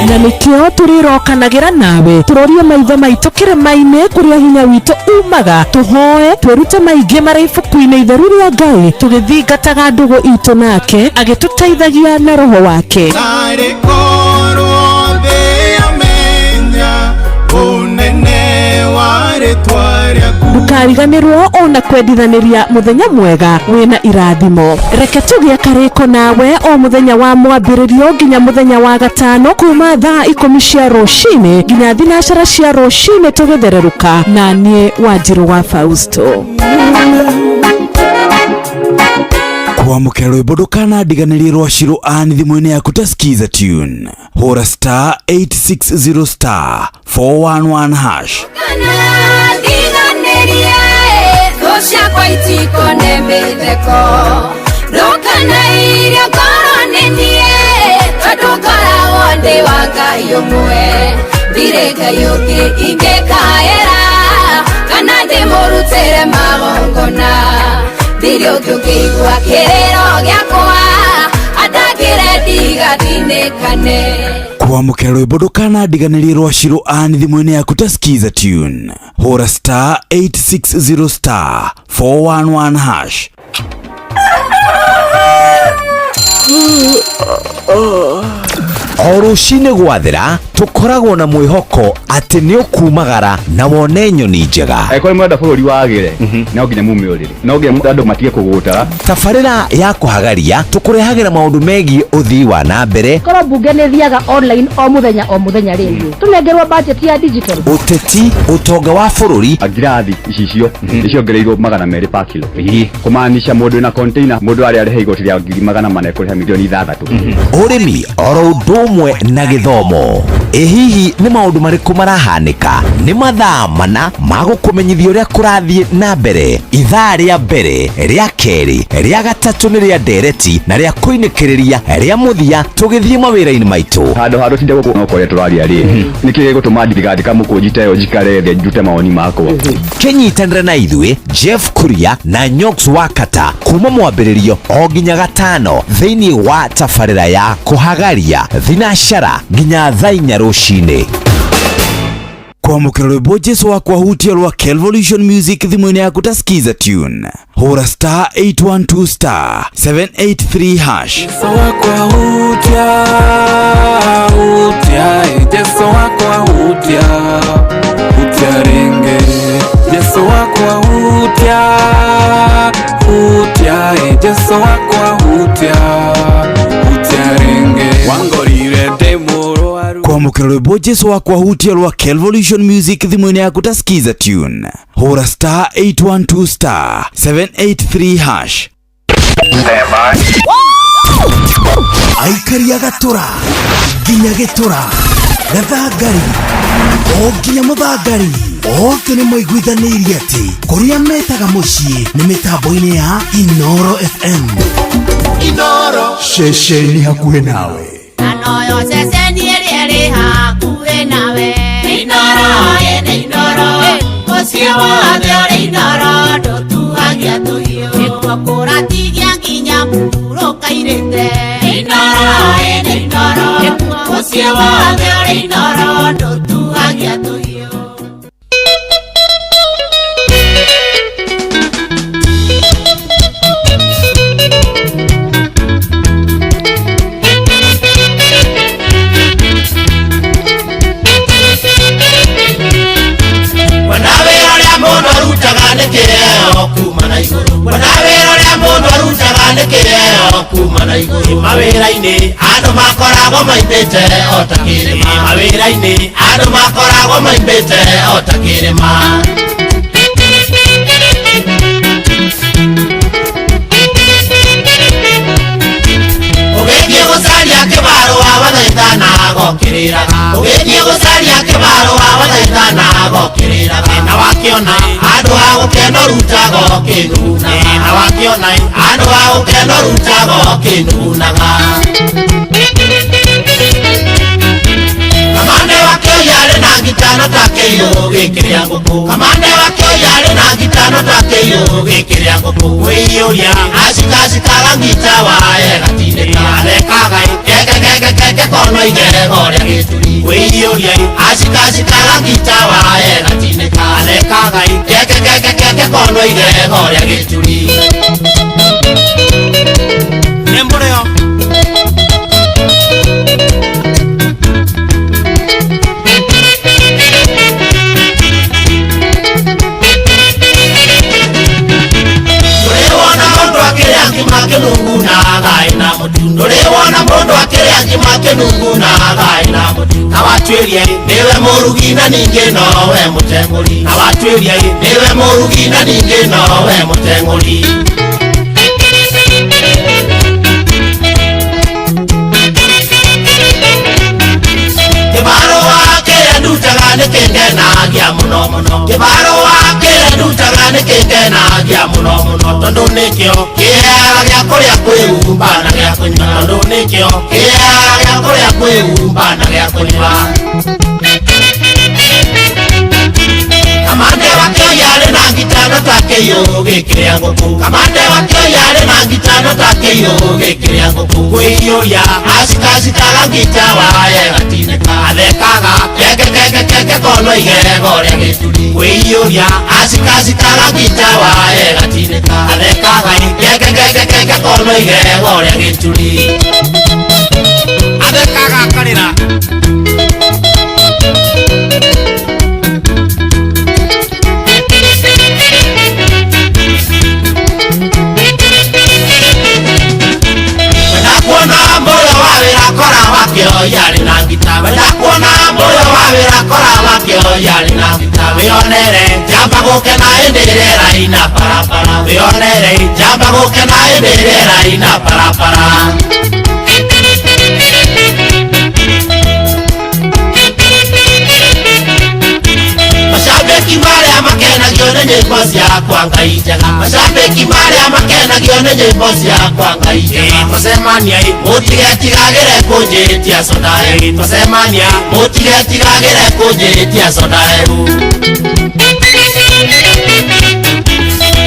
Na nĩkĩo tũrĩrokanagĩra nawe tũrorie maitho maitũ kĩrĩma-inĩ kũrĩa hinya witũ umaga, tũhoe twĩrute maingĩ marĩ ibuku-inĩ itheru rĩa Ngai, tũgĩthingataga ndũgũ itũ nake agĩtũteithagia na roho wake. Narĩ korwo thĩ yamenya ũnene wa rĩtwa rĩaku. Ndũkariganĩrwo ona kwendithanĩria mũthenya mwega wĩna irathimo. Reke tũgĩe karĩko nawe o mũthenya wa mwambĩrĩrio nginya mũthenya wa gatano kuma thaa 10 cia rũcinĩ nginya 9 cia rũcinĩ tũgĩthererũka, na niĩ Wanjirũ wa Fausto. Kwamũkĩra rwĩmbo ndũkanandiganĩrie rwa Shiro Ann thimũ-inĩ yaku ta Skiza tune. Hũra star 860 star 411 hash. Ndiganĩrie thũ ciakwa itikone mĩtheko, ndũkanairie ngoro nĩ niĩ, tondũ ngoragwo ndĩ wa Ngai ũmwe, ndirĩ Ngai ũngĩ ingĩkaĩra kana ndĩmũrutĩre magongona, ndirĩ ũngĩ ũngĩigua kĩrĩro gĩakwa andangĩre ndigathinĩkane. Kwamũkĩra rwĩmbo ndũkanandiganĩrie rwa Shiro Ann thimũ-inĩ yaku ta Skiza tune. Hũra star 860 star 411 hash. O rũcinĩ gwathera tũkoragwo na mwĩhoko atĩ nĩ ũkumagara na wone nyoni njega. Angĩkorwo nĩ mũrenda bũrũri wagĩre, no nginya mume ũrĩrĩ, no nginya andũ matige kũgũtara. Tabarĩra ya kũhagaria tũkũrehagĩra maũndũ megiĩ ũthii wa na mbere. Korwo mbunge nĩ thiaga online o mũthenya rĩngĩ, tũnengerwo budget ya digital. Ũteti, ũtonga wa bũrũri. Ngirathi icicio nĩciongereirwo 200 pa kilo, kũmaanisha mũndũ wĩna container mũndũ arĩa arĩha igoti rĩa 400,000 ekũrĩha milioni 6. Ũrĩmi oro ũndũ ũmwe na gĩthomo. Ĩ hihi nĩ maũndũ marĩkũ marahanĩka? Nĩ mathaa mana ma gũkũmenyithia ũrĩa kũrathiĩ na mbere. Ithaa rĩa mbere, rĩa kerĩ, rĩa gatatũ nĩ rĩa ndereti na rĩa kũinĩkĩrĩria rĩa mũthia tũgĩthiĩ mawĩra-inĩ maitũ. Handũ ha tũtinde gũkũ no kũrĩa tũraria rĩ, nĩkĩ gĩgũtũma ndigandĩka mũkũnji ta ĩyo njikare thĩ ndute mawoni makwa? Kĩnyitanĩre na ithuĩ Jeff Kuria na Nyox Wakata kuma mwambĩrĩrio o nginya gatano thĩinĩ wa tabarĩra ya kũhagaria thinashara nginya thaa 4 rũcinĩ. Kwamũkĩra rwĩmbo Jesu wakwa hutia rwa Kelvolution Music thimũ-inĩ yaku ta Skiza tune. Hũra star 812 star 783 hash. Jesu wakwa hutia, hutia, Jesu wakwa hutia, hutia rĩngĩ. Jesu wakwa hutia, hutia, Jesu wakwa hutia, hutia rĩngĩ. Wangorire ndĩ mũrwaru. Kwamũkĩra rwĩmbo Jesu wakwa hutia rwa Kelvolution Music thimũ-inĩ yaku ta Skiza tune. Hũra star 812 star 783 hash. Aikaria gatũra nginya gĩtũra gathangari o nginya mũthangari othe nĩ maiguithanĩirie atĩ kũrĩa metaga mũciĩ nĩ mĩtambo-inĩ ya Inoro FM. Inoro ceceni hakuhĩ nawe. Anoyo ceceni ĩrĩa ĩrĩ hakuhĩ nawe. Inoro ĩnĩ Inoro, mũciĩ wothe ũrĩ Inoro, ndũtuagia tũhiũ. Nĩkuo kũratigia nginya mũhurũka-irĩte. Inoro ĩnĩ Inoro, mũciĩ wothe ũrĩ Inoro, ndũtuagia tũhiũ. Mawĩra-inĩ andũ makoragwo maimbĩte o ta kĩrĩma. Mawĩra-inĩ andũ makoragwo maimbĩte o ta kĩrĩma. Ũgĩthiĩ gũcaria kĩbarũa wathaitha na gokĩrĩraga. Ũgĩthiĩ gũcaria kĩbarũa ũkĩganaga ũkĩrĩraga thĩna wakĩona andũ a gũkena ũrutaga ũkĩnugunaga thĩna wakĩona andũ a gũkena ũrutaga ũkĩnugunaga Kamande wakĩoya arĩ na ngitano ta kĩiyũ gĩkĩrĩa ngũkũ Kamande wakĩoya arĩ na ngitano ta kĩiyũ gĩkĩrĩa ngũkũ Kwĩiyũria acikacikaga ngita waye gatindĩka Arekaga keke keke keke kono igego rĩa gĩturi Kwĩiyũria acikacikaga ngita waye gatindĩka Arekaga keke keke keke kono igego rĩa gĩturi Nĩmbũrĩo Ndũrĩ wona mũndũ akĩrĩa ngima akĩnugunaga ĩna mũtu na watuĩria nĩwe mũrugi na ningĩ nowe mũteng'ũri na watuĩria nĩwe mũrugi na ningĩ nowe mũteng'ũri Kĩbarũa kĩrĩa ndutaga nĩkĩngenagia mũno mũno Kĩbarũa kĩrĩa ndutaga nĩkĩngenagia mũno mũno tondũ nĩkĩo kĩheaga gĩa kũrĩa kwĩhumba na gĩa kũnyua tondũ nĩkĩo kĩheaga gĩa kũrĩa kwĩhumba na gĩa kũnyua Kamande wakĩoya arĩ na ngitano ta kĩiyũ gĩkĩrĩa ngũkũ Kamande wakĩoya arĩ na ngitano ta kĩiyũ gĩkĩrĩa ngũkũ Kwĩiyũria acikacikaga ngita waye gatinĩka Athekaga keke keke keke kono igego rĩa gĩturi Kwĩiyũria acikacikaga ngita waye gatinĩka Athekaga keke keke keke kono igego rĩa gĩturi Athekaga akarĩra Wakĩoya arĩ na ngita wenda kuona mũrĩo wa wĩra kora wakĩoya arĩ na ngita wĩonere njamba gũkena hĩndĩ ĩrĩa ĩraina barabara wĩonere njamba gũkena hĩndĩ ĩrĩa ĩraina barabara Mashabiki marĩa makenagio nĩ nyĩmbo ciakwa Ngai njega Mashabiki marĩa makenagio nĩ nyĩmbo ciakwa Ngai njega Tũcemania mũtigetigagĩre kũnjĩtia soda Tũcemania mũtigetigagĩre kũnjĩtia soda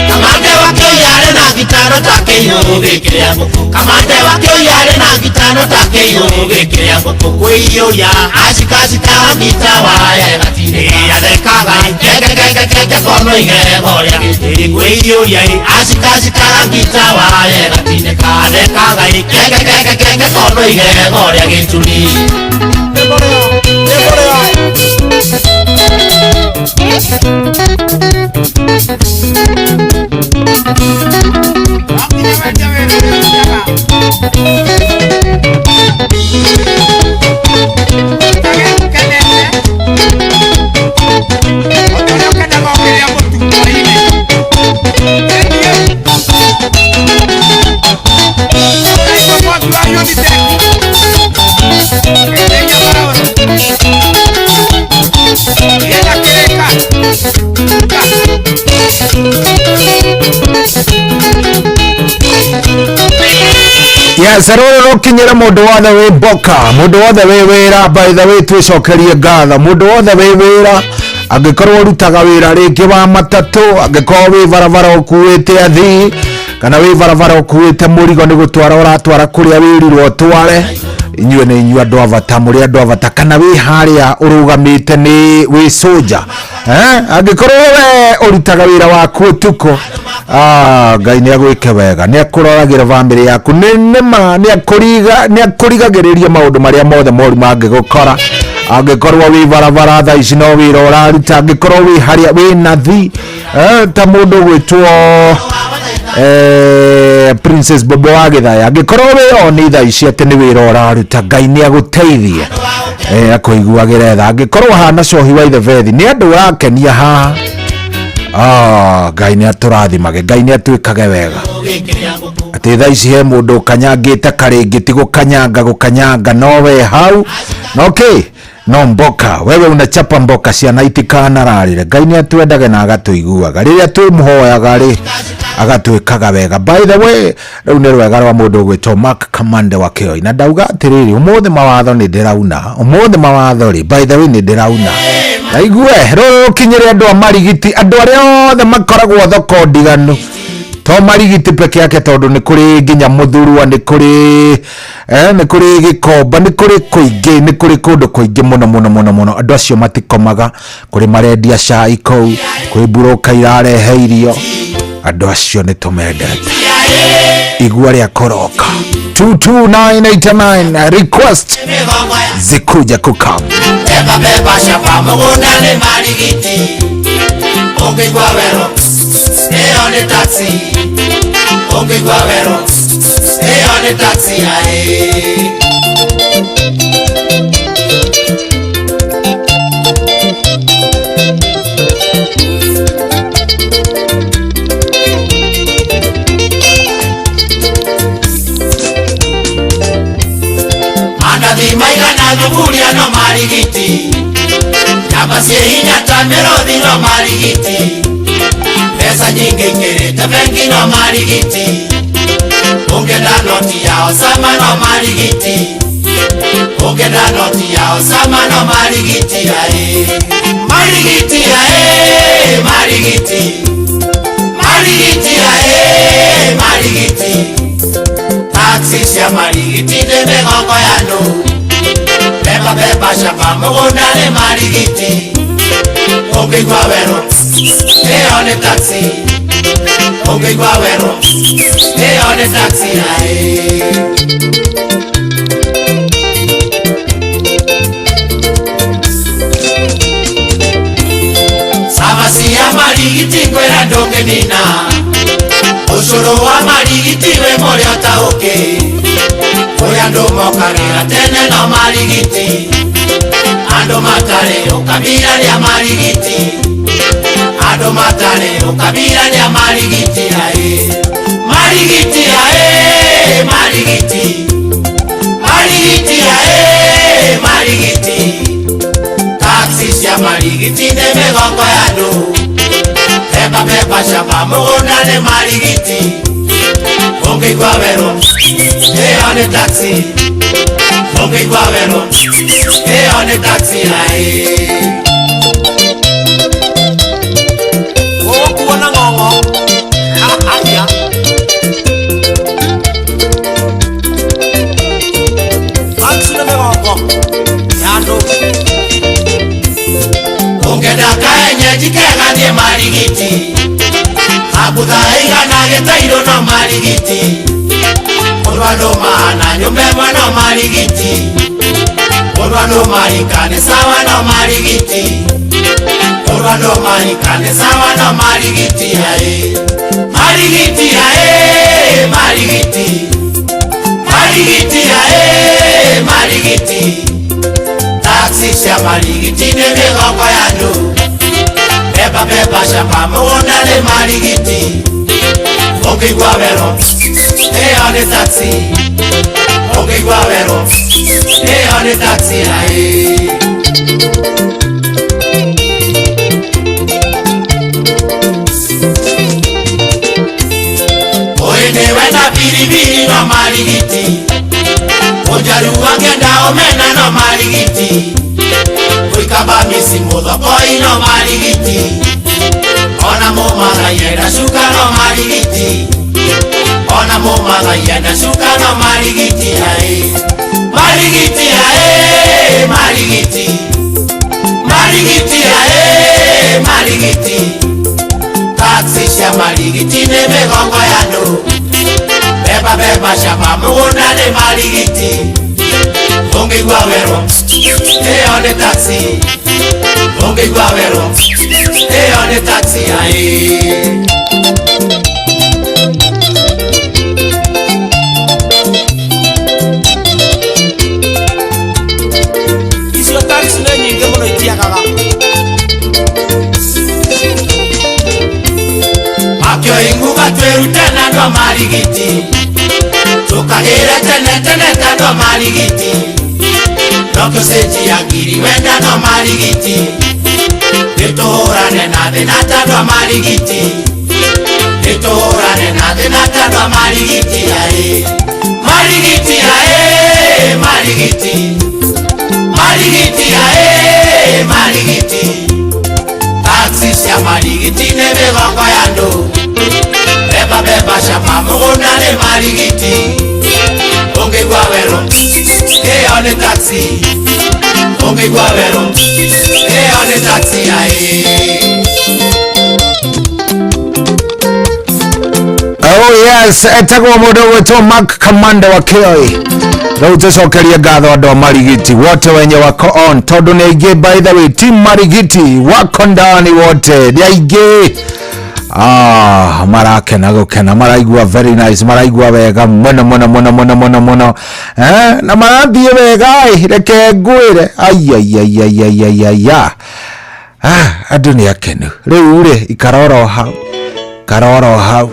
Kamande wakĩoya arĩ na ngitano ta kĩiyũ gĩkĩrĩa ngũkũ Kamande wakĩoya arĩ na ngitano ta kĩiyũ gĩkĩrĩa ngũkũ Kwĩiyũria acikacikaga ngita waye gatinĩka Athekaga keke keke keke kono igego rĩa gĩturi Kwĩiyũria acikacikaga ngita waye gatinĩka Athekaga keke keke keke kono igego rĩa gĩturi Yes, rũrũ rũkinyĩre mũndũ wothe wĩ mboka, mũndũ wothe wĩ wĩra, by the way twĩcokerie ngatho, mũndũ wothe wĩ wĩra, angĩkorwo ũrutaga wĩra rĩngĩ wa matatũ, angĩkorwo wĩ barabara ũkuĩte athii, kana wĩ barabara ũkuĩte mũrigo nĩ gũtwara ũratwara kũrĩa wĩrirwo ũtware, inyuĩ nĩ inyuĩ andũ a bata, mũrĩ andũ a bata, kana wĩ harĩa ũrũgamĩte nĩ wĩ soldier, angĩkorwo we ũrutaga wĩra waku ũtukũ, Ngai nĩ agwĩke wega, nĩ akũroragĩra bamĩrĩ yaku, nĩ nĩma nĩ akũrigagĩrĩria maũndũ marĩa mothe moru mangĩgũkora, angĩkorwo wĩ barabara thaa ici no wĩra ũraruta, angĩkorwo wĩ harĩa wĩ nathi, ta mũndũ ũgwĩtwo Princess Bobo wa Gĩthaya, angĩkorwo wĩ on thaa ici atĩ nĩ wĩra ũraruta, Ngai nĩ agũteithie, akũiguagĩre tha, angĩkorwo hana cohi wa Ithebethi, nĩ andũ ũrakenia haha, Ngai nĩ atũrathimage, Ngai nĩ atwĩkage wega, atĩ thaa ici he mũndũ ũkanyangĩte karĩngĩ, ti gũkanyanga gũkanyanga, no we hau, no kĩ No mboka wewe unachapa mboka ciana itikanararire. Ngai nĩ atwendage na agatũiguaga rĩrĩa twĩmũhoyaga rĩ agatwĩkaga wega. By the way, rĩu nĩ rwega rwa mũndũ ũgwĩtwo Mark Kamande wa Kĩoi, na ndauga atĩrĩrĩ, ũmũthĩ mawatho nĩ ndĩrauna, ũmũthĩ mawatho rĩ, by the way, nĩ ndĩrauna. Naigue rũrũ rũkinyĩre andũ a Marigiti, andũ arĩa othe makoragwo thoko ndiganu, to Marigiti peke yake, tondũ nĩ kũrĩ nginya Mũthurwa, nĩ kũrĩ nĩ kũrĩ Gĩkomba, nĩ kũrĩ kũingĩ, nĩ kũrĩ kũndũ kũingĩ mũno mũno mũno mũno. Andũ acio matikomaga, kũrĩ marendia cai kũu, kwĩ mburũka irarehe irio. Andũ acio nĩ tũmendete. Igua rĩa kũroka 22989 request zikuja kukam. Beba beba shamba mũgũnda nĩ Marigiti, ũngĩigua werũ ĩyo nĩ taxi, ũngĩigua werũ ĩyo nĩ taxi aĩ. Mandathi maigana thuburia no Marigiti, nyama ciĩ hinya ta mĩrũthi no Marigiti, mbeca nyingĩ ikĩrĩte bengi no Marigiti, ũngĩenda noti ya Osama no Marigiti, ũngĩenda noti ya Osama no Marigiti aĩ. Marigiti aĩ, Marigiti, Marigiti aĩ, Marigiti. Taxi cia Marigiti nĩ mĩgongo ya andũ, beba beba shamba mũgũnda nĩ Marigiti, ũngĩigua werũ ĩyo nĩ taxi, ũngĩigua werũ ĩyo nĩ taxi aĩ. Sama cia Marigiti ngwĩra ndũngĩnina, ũcũrũ wa Marigiti wĩ mũrĩo ta ũkĩ, kũrĩ andũ mokagĩra tene no Marigiti, andũ matarĩ ũkabira rĩa Marigiti, andũ matarĩ ũkabira rĩa Marigiti aĩ. Marigiti aĩ, Marigiti, Marigiti aĩ, Marigiti. Taxi cia Marigiti nĩ mĩgongo ya andũ, beba beba shamba mũgũnda nĩ Marigiti, ũngĩigua werũ ĩyo nĩ taxi, ũngĩigua werũ ĩyo nĩ taxi aĩ. Ũkuona ng'ong'o atĩa? Taxi nĩ mĩgongo ya andũ. Ũngĩenda kaenyenji kega thiĩ Marigiti, abutha ĩigana gĩtairũ no Marigiti, ũndũ andũ mahana nyũmba ĩmwe no Marigiti, ũndũ andũ marika nĩ sawa no Marigiti, ũndũ andũ marika nĩ sawa no Marigiti aĩ. Marigiti aĩ, Marigiti, Marigiti aĩ, Marigiti. Taxi cia Marigiti nĩ mĩgongo ya andũ, beba beba shamba mũgũnda nĩ Marigiti, ũngĩigua werũ ĩyo nĩ taxi, ũngĩigua werũ ĩyo nĩ taxi aĩ. Ũyũ nĩwe na biribiri no Marigiti, mũnjaruo angĩenda omena no Marigiti, gwĩkamba mĩci mũthokoi no Marigiti, ona mũmathai enda cuka no Marigiti, ona mũmathai enda cuka no Marigiti aĩ. Marigiti aĩ, Marigiti, Marigiti aĩ, Marigiti. Taxi cia Marigiti nĩ mĩgongo ya andũ, beba beba shamba mũgũnda nĩ Marigiti, ũngĩigua werũ ĩyo nĩ taxi, ũngĩigua werũ ĩyo nĩ taxi aĩ. Icio taxi nĩ nyingĩ mũno itiagaga. Makĩoi nguga twĩrute na andũ a Marigiti, tũkagĩre tene tene ta andũ a Marigiti, Tũcenjia ngiri wenda no marigiti. Nĩtũhũrane na thĩna ta andũ a marigiti. Nĩtũhũrane na thĩna ta andũ a marigiti aĩ. Marigiti aĩ, marigiti. Marigiti aĩ, marigiti. Taxi cia marigiti nĩ mĩgongo ya andũ. Beba beba cama mũgũnda nĩ marigiti. Ũngĩigua werũ ĩyo nĩ taxi. Ũngĩigua werũ ĩyo nĩ taxi aĩ. Oh yes, etagwo mũndũ ũgwĩtwo Mark Kamanda wa Kioi. Rĩu tũcokerie ngatho andũ a Marigiti wote wenye wako on, tondũ nĩ aingĩ. By the way, team Marigiti wako ndani wote nĩ aingĩ. Ah, marakena gũkena, maraigua very nice, maraigua wega mũno mũno mũno mũno mũno mũno, eh, na marathiĩ wega ĩ, reke ngwĩre aiaiaiaiaiaia. Ah, andũ nĩ akenu rĩu rĩ, ikara oro hau, ikara oro hau,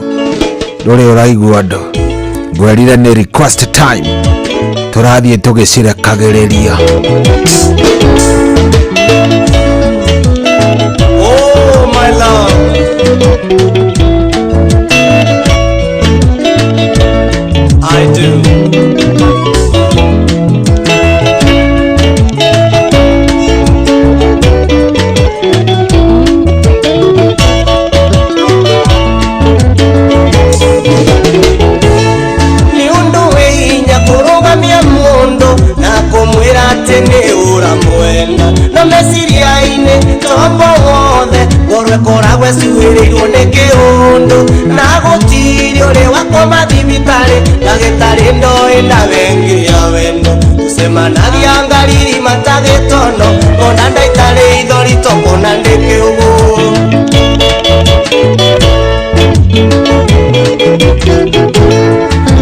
ndũrĩ ũraigua andũ. Ngwerire nĩ request time, tũrathiĩ tũgĩcirekagĩrĩria. Oh, my love. I do. Nĩ ũndũ wĩ hinya kũrũgamia mũndũ na kũmwĩra atĩ nĩ ũramwenda, no meciria-inĩ tombo wothe ngoro ĩkoragwo ĩcuhĩrĩirwo nĩ kĩũndũ, na gũtirĩ ũrĩ wakoma thibitarĩ ndagĩtarĩ ndoĩ ndawengi ya wendo. Tũcemanagia ngariri matagĩtono, ngona ndaitarĩ ithori tokona ndĩ kĩũgũ.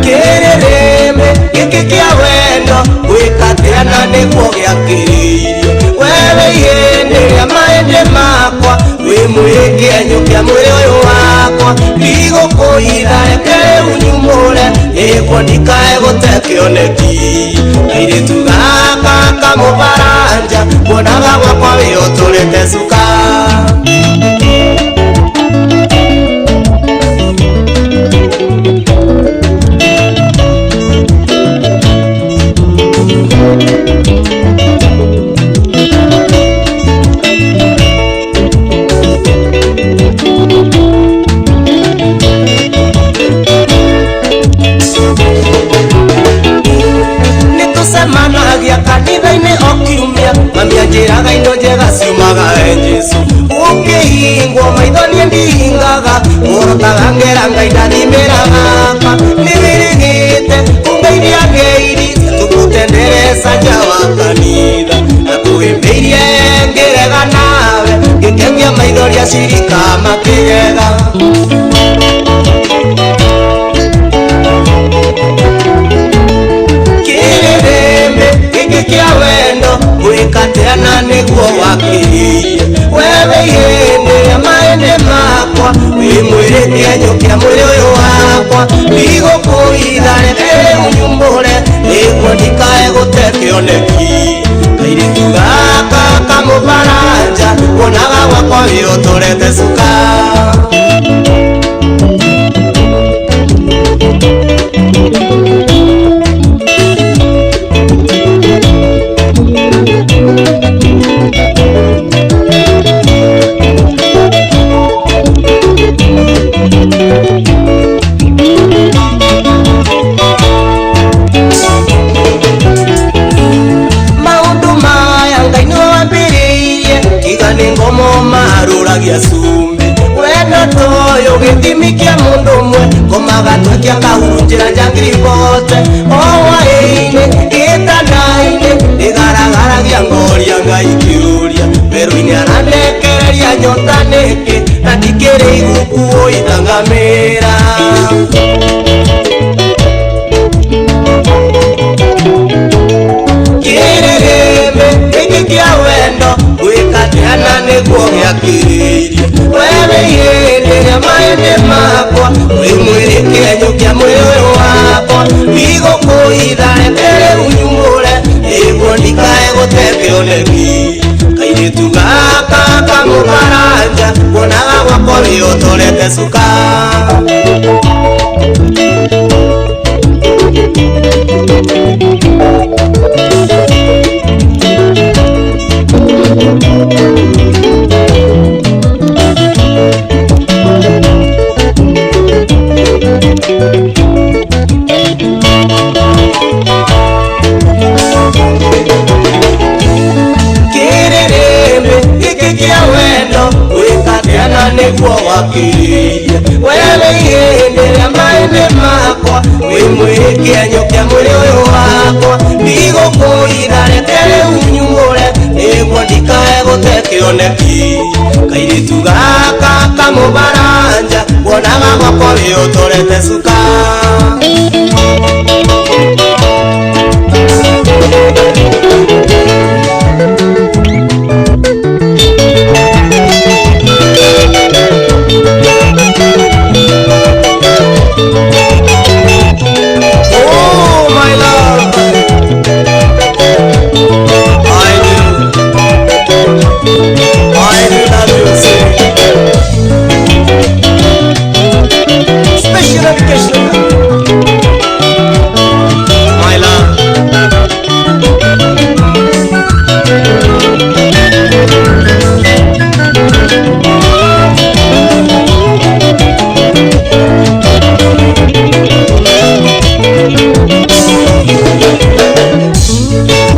Kĩrĩrĩmbĩ gĩkĩ kĩa wendo gwĩka atĩa na nĩguo gĩakĩrĩirio. Wewe ihĩndĩ rĩa mahĩndĩ makwa, wĩ mwĩrĩ kĩenyũ kĩa mwĩrĩ ũyũ wakwa, ndigũkũhitha reke rĩu nyumũre nĩguo ndikae gũte kĩoneki. Kairĩtu gaka kamũbaranja kuonaga gwakwa wĩ ũtũrĩte cuka. Nĩtũcemanagia kanitha-inĩ o kiumia, mami anjĩraga indo njega ciumaga he Jesũ. Ũkĩhingwo maitho niĩ ndihingaga, ngũrotaga ngera Ngai ndathimĩra gaka. Nĩwĩrĩgĩte kũngeithia ngeithi, tũkũtendereza nja wa kanitha. Na kũhĩmbĩirie ngĩrega nawe, ngĩkengia maithori acirika makĩgega. Kĩrĩrĩmbĩ gĩkĩ kĩa wendo gwĩka atĩa na nĩguo wakĩrĩirie. Wewe ihĩndĩ rĩa mahĩndĩ makwa, wĩ mwĩrĩ kĩenyũ kĩa mwĩrĩ ũyũ wakwa, ndigũkũhitha reke rĩu nyumbũre nĩguo ndikae gũte kĩoneki. Kairĩtu gaka kamũbaranja kuonaga gwakwa wĩ ũtũrete cuka. Maũndũ maya Ngai nĩwe wambĩrĩirie, tiga nĩ ngomo marũragia cumbĩ. Wendo toyũ gĩthimi kĩa mũndũ ũmwe, ngomaga twekia kahurunjĩra njangiri bote. O hwaĩ-inĩ gĩtanda-inĩ ndĩgaragaragia ngoria Ngai kĩũria, werũ-inĩ arandekereria nyota nĩkĩ, na ndikĩrĩ igukuo itangamĩra. Kĩrĩrĩmbĩ gĩkĩ kĩa wendo gwĩka atĩa na nĩguo gĩakĩrĩirie. Wewe ihĩndĩ rĩa mahĩndĩ makwa, wĩ mwĩrĩ kĩenyũ kĩa mwĩrĩ ũyũ wakwa, ndigũkũhitha reke rĩu nyumũre nĩguo ndikae wĩũtorete cuka. Kĩrĩrĩmbĩ gĩkĩ kĩa wendo wĩkatia na nĩguo wakĩrĩirie wewe ihĩndĩ rĩa maĩndĩ makwa wĩ mwĩkĩenyo kĩa mwĩrĩ ũyũ wakwa ndigũkũitha reke rĩu nyumũre nĩguo ndikae gũte kĩoneki kairĩtu gaka kamũbaranja wonaga gwakwa wĩũtorete cuka. Oh, my love, I do love you, sir. Special education, my love.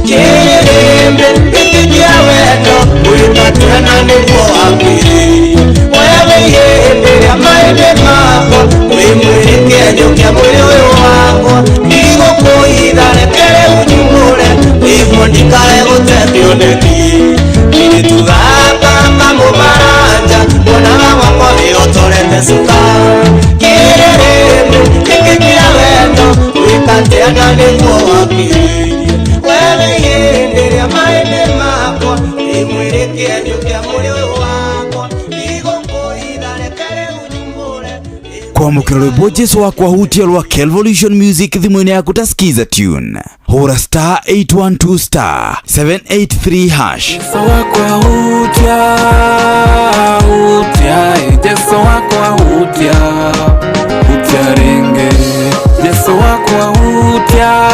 Kĩrĩmbĩ gĩkĩ kĩa wendo wĩkatia na nĩguo wakĩrĩirie wewe ihĩndĩ rĩa maĩndĩ makwa wĩ mwĩrĩ kĩenyo kĩa mwĩrĩ ũyũ wakwa ndigũkũitha reke rĩu nyumũre nĩguo ndikae gũte kĩoneki kairĩtu gaka kamũbaranja wonaga gwakwa wĩũtorete cuka. Kĩrĩrĩmbĩ gĩkĩ kĩa wendo wĩkatia na nĩguo wakĩrĩirie wewe ihĩndĩ rĩa maĩndĩ makwa wĩ mwĩrĩ kĩenyo kĩa mwĩrĩ ũyũ wakwa ndigũkũitha reke rĩu nyumũre. Kwamũkĩra rwĩmbo Jesu wakwa hutia rwa Kelvolution Music thimũ-inĩ yaku ta skiza tune hũra star 812 star 783 hash. Jesu wakwa hutia hutia, Jesu wakwa hutia hutia ringe. Jesu wakwa hutia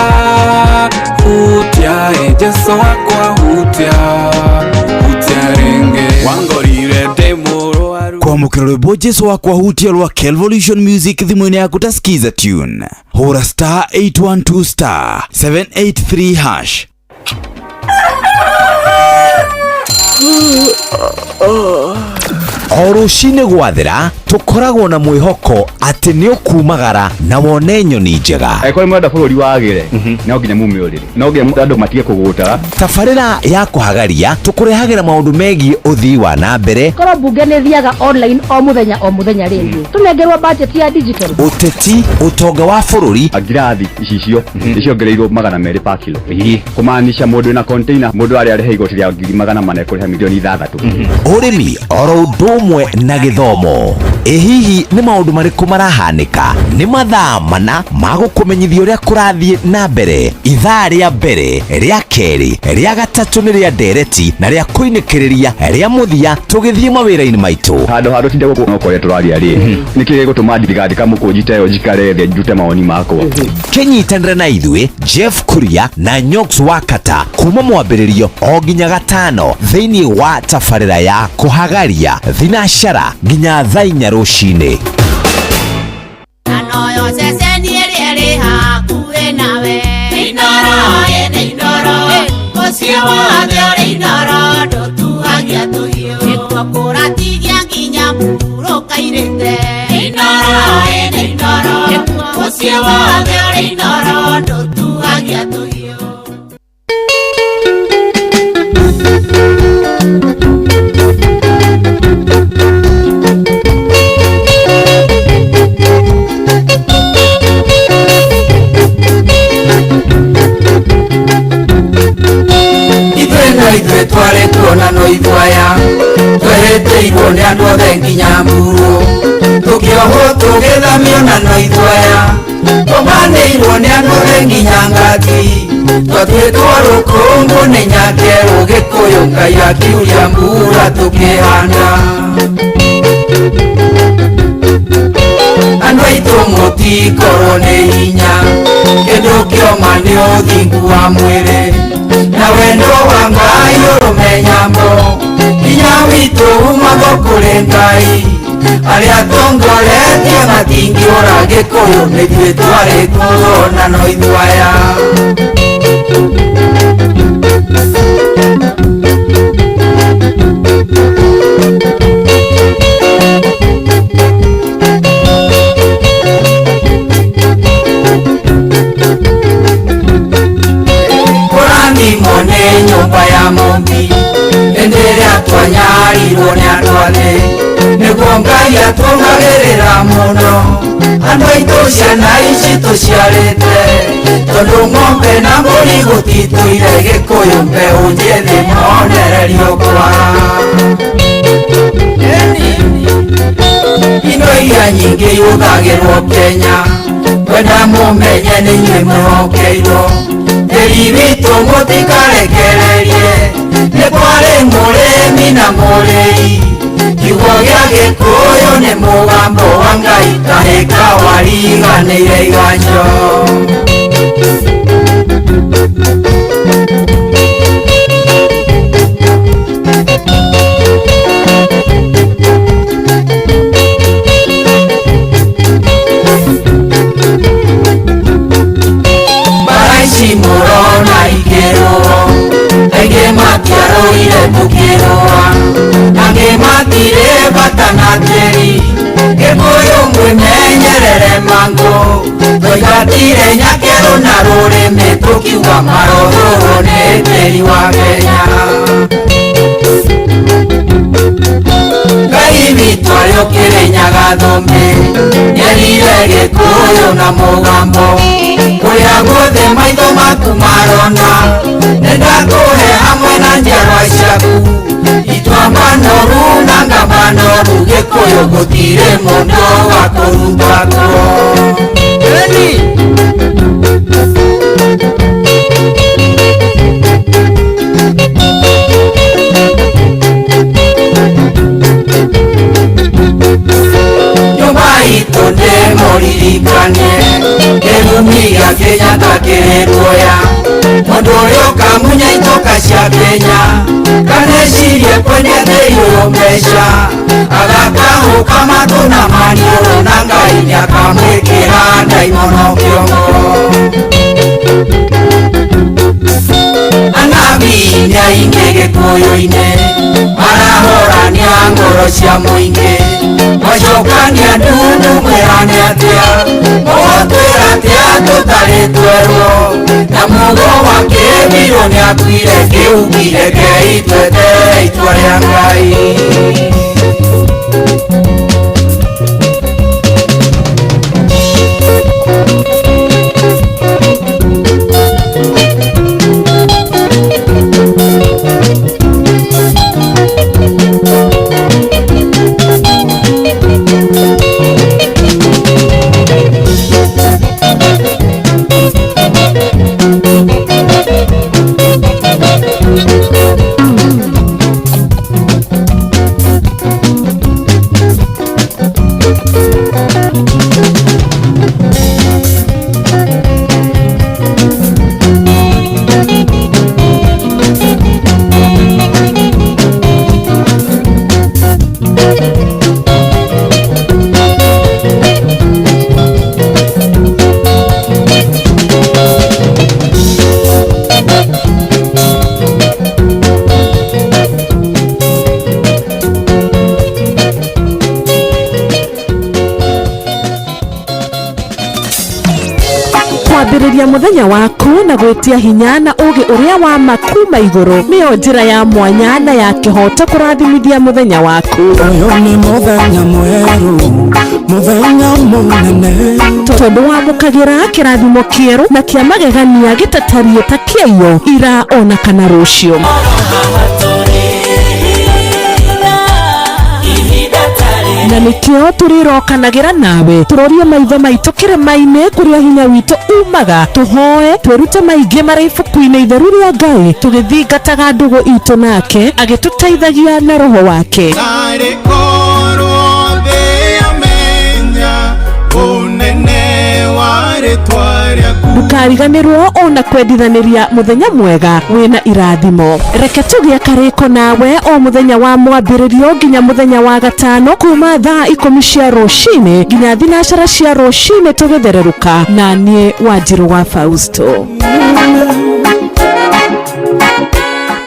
hutia, Jesu wakwa hutia hutia ringe. Wangorire ndĩ mũrwaru. Kwamũkĩra rwĩmbo Jesu wakwa hutia rwa Kelvolution Music thimũ-inĩ yaku ta skiza tune hũra star 812 star 783 hash. O rũcinĩ gwathera tũkoragwo na mwĩhoko atĩ nĩ ũkumagara na wone nyoni njega. Angĩkorwo nĩ mũrenda bũrũri wagĩre no nginya mume ũrĩrĩ, no nginya andũ matige kũgũta. Tabarĩra ya kũhagaria tũkũrehagĩra maũndũ megiĩ ũthii wa na mbere, Korwo mbunge nĩ thiaga online o mũthenya o mũthenya rĩngĩ tũnengerwo budget ya digital, ũteti, ũtonga wa bũrũri. Ngirathi icicio nĩciongereirwo 200 pa kilo, kũmaanisha mũndũ wĩna container mũndũ arĩa arĩhe igoti rĩa 400,000 ekũrĩha 6 million. Ũrĩmi oro ũndũ ũmwe na gĩthomo. Ĩ hihi nĩ maũndũ marĩkũ marahanĩka? Nĩ mathaa mana ma gũkũmenyithia ũrĩa kũrathiĩ na mbere. Ithaa rĩa mbere, rĩa kerĩ, rĩa gatatũ nĩ rĩa ndereti na rĩa kũinĩkĩrĩria rĩa mũthia tũgĩthiĩ mawĩra-inĩ maitũ. Handũ ha tũtinde gũkũ no kũrĩa tũraria rĩ, nĩkĩ gĩgũtũma ndigathika mũkũnji ta ĩyo njikare thĩ njute mawoni makwa? Kĩnyitanĩre na ithuĩ Jeff Kuria na Nyox Wakata kuma mwambĩrĩrio o nginya gatano thĩinĩ wa tabarĩra ya kũhagaria thinacara nginya thaa 4 rũcinĩ. Anoyo ceceni ĩrĩa ĩrĩ hakuhĩ nawe. Inooro ĩ nĩ Inooro, mũciĩ wothe ũrĩ Inooro ndũtuhagia tũhiũ. Nĩkuo kũratigia nginya mũhurũka-irĩte. Inooro ĩ nĩ Inooro, mũciĩ wothe ũrĩ Inooro ndũtuhagia tũhiũ. Ithuĩ na ithuĩ twarĩ tuona no ithuaya twehĩtĩirwo nĩ andũ othe nginya mburu tũkĩohwo tũgĩthamio na no ithuaya tũmanĩirwo nĩ andũ othe nginya ngati twatuĩtwo rũkũngũ nĩ nyakerũ gĩkũyũ Ngai akiuria mbura tũkĩhanda. Mũtikorwo nĩ hinya kĩndũ kĩoma nĩ ũthingu wa mwĩrĩ na wendo wa Ngai ũrũme nyambo hinya witũ umagwo kũrĩ Ngai arĩa tongoretie matingĩũra Gĩkũyũ nĩthuĩ twarĩ kuo na no ithuĩ aya. Kũrathimwo nĩ nyũmba ya Mũmbi hĩndĩ ĩrĩa twanyarirwo nĩ andũ a thĩ nĩguo Ngai atũngagĩrĩra mũno andũ aitũ ciana ici tũciarĩte tondũ ng'ombe na mbũri gũtitũire Gĩkũyũ mbeũ njĩthĩ monererio kwa indo iria nyingĩ ihũthagĩrwo Kenya kwenda mũmenye nĩ inyuĩ mwĩhokeirwo tĩri witũ mũtikarekererie nĩ kwarĩ mũrĩmi na mũrĩi kiugo gĩa Gĩkũyũ nĩ mũgambo wa Ngai kahĩka wariganĩire iganjo. Mbara ici mũrona ikĩrũo aingĩ matiarũire tũkĩrũa angĩ matirĩ bata na tĩri Gĩkũyũ mwĩmenyerere mangũ twaingatire nyakerũ na rũrĩmĩ tũkiuga marothũrwo nĩ tĩri wa Kenya. Ngai witũ arĩ ũkĩrĩnyaga thũmbĩ nĩerire Gĩkũyũ na mũgambo kũrĩa guothe maitho maku marona nĩndakũhe hamwe na njiarwa ciaku ituamba noru na ngamba noru Gĩkũyũ gũtirĩ mũndũ wa kũruta kuo. Nyũmba itũ ndĩmũririkanie kĩrumi gĩa Kenyatta kĩrĩ ruoya mũndũ ũrĩa ũkamunya itoka cia Kenya kanecirie kwendia tĩri ũyũ mbeca agakahũka matũ na maniũrũ na Ngai nĩakamwĩkĩra ndaimono kĩongo. Anabii nĩ aingĩ Gĩkũyũ-inĩ marahorania ngoro cia mũingĩ macokania ndundu mwĩrane atĩa mũgũtwĩra atĩa tũtarĩ twerwo na mũgo wa kĩbirũ nĩakuire kĩhuki rekei tweterere itua rĩa Ngai. Kwambĩrĩria mũthenya waku na gwĩtia hinya na ũũgĩ ũrĩa wa ma kuma igũrũ nĩyo njĩra ya mwanya na ya kĩhooto kũrathimithia mũthenya waku. Ũyũ nĩ mũthenya mwerũ, mũthenya mũnene tondũ wamũkagĩra kĩrathimo kĩerũ na kĩa magegania gĩtatariĩ ta kĩaiyo ira ona kana rũciũ. Na nĩkĩo tũrĩrokanagĩra nawe tũrorie maitho maitũ kĩrĩma-inĩ kũrĩa hinya witũ umaga tũhoe twĩrute maingĩ marĩ ibuku-inĩ itheru rĩa Ngai tũgĩthingataga ndũgũ itũ nake agĩtũteithagia na roho wake. Narĩ korwo thĩ yamenya ũnene rĩtwa rĩaku. Ndũkariganĩrwo ona kwendithanĩria mũthenya mwega wĩna irathimo. Reke tũgĩe karĩko nawe o mũthenya wa mwambĩrĩrio nginya mũthenya wa gatano kuma thaa 10 cia rũcinĩ nginya 9 cia rũcinĩ tũgĩthererũka na niĩ Wanjirũ wa Fausto.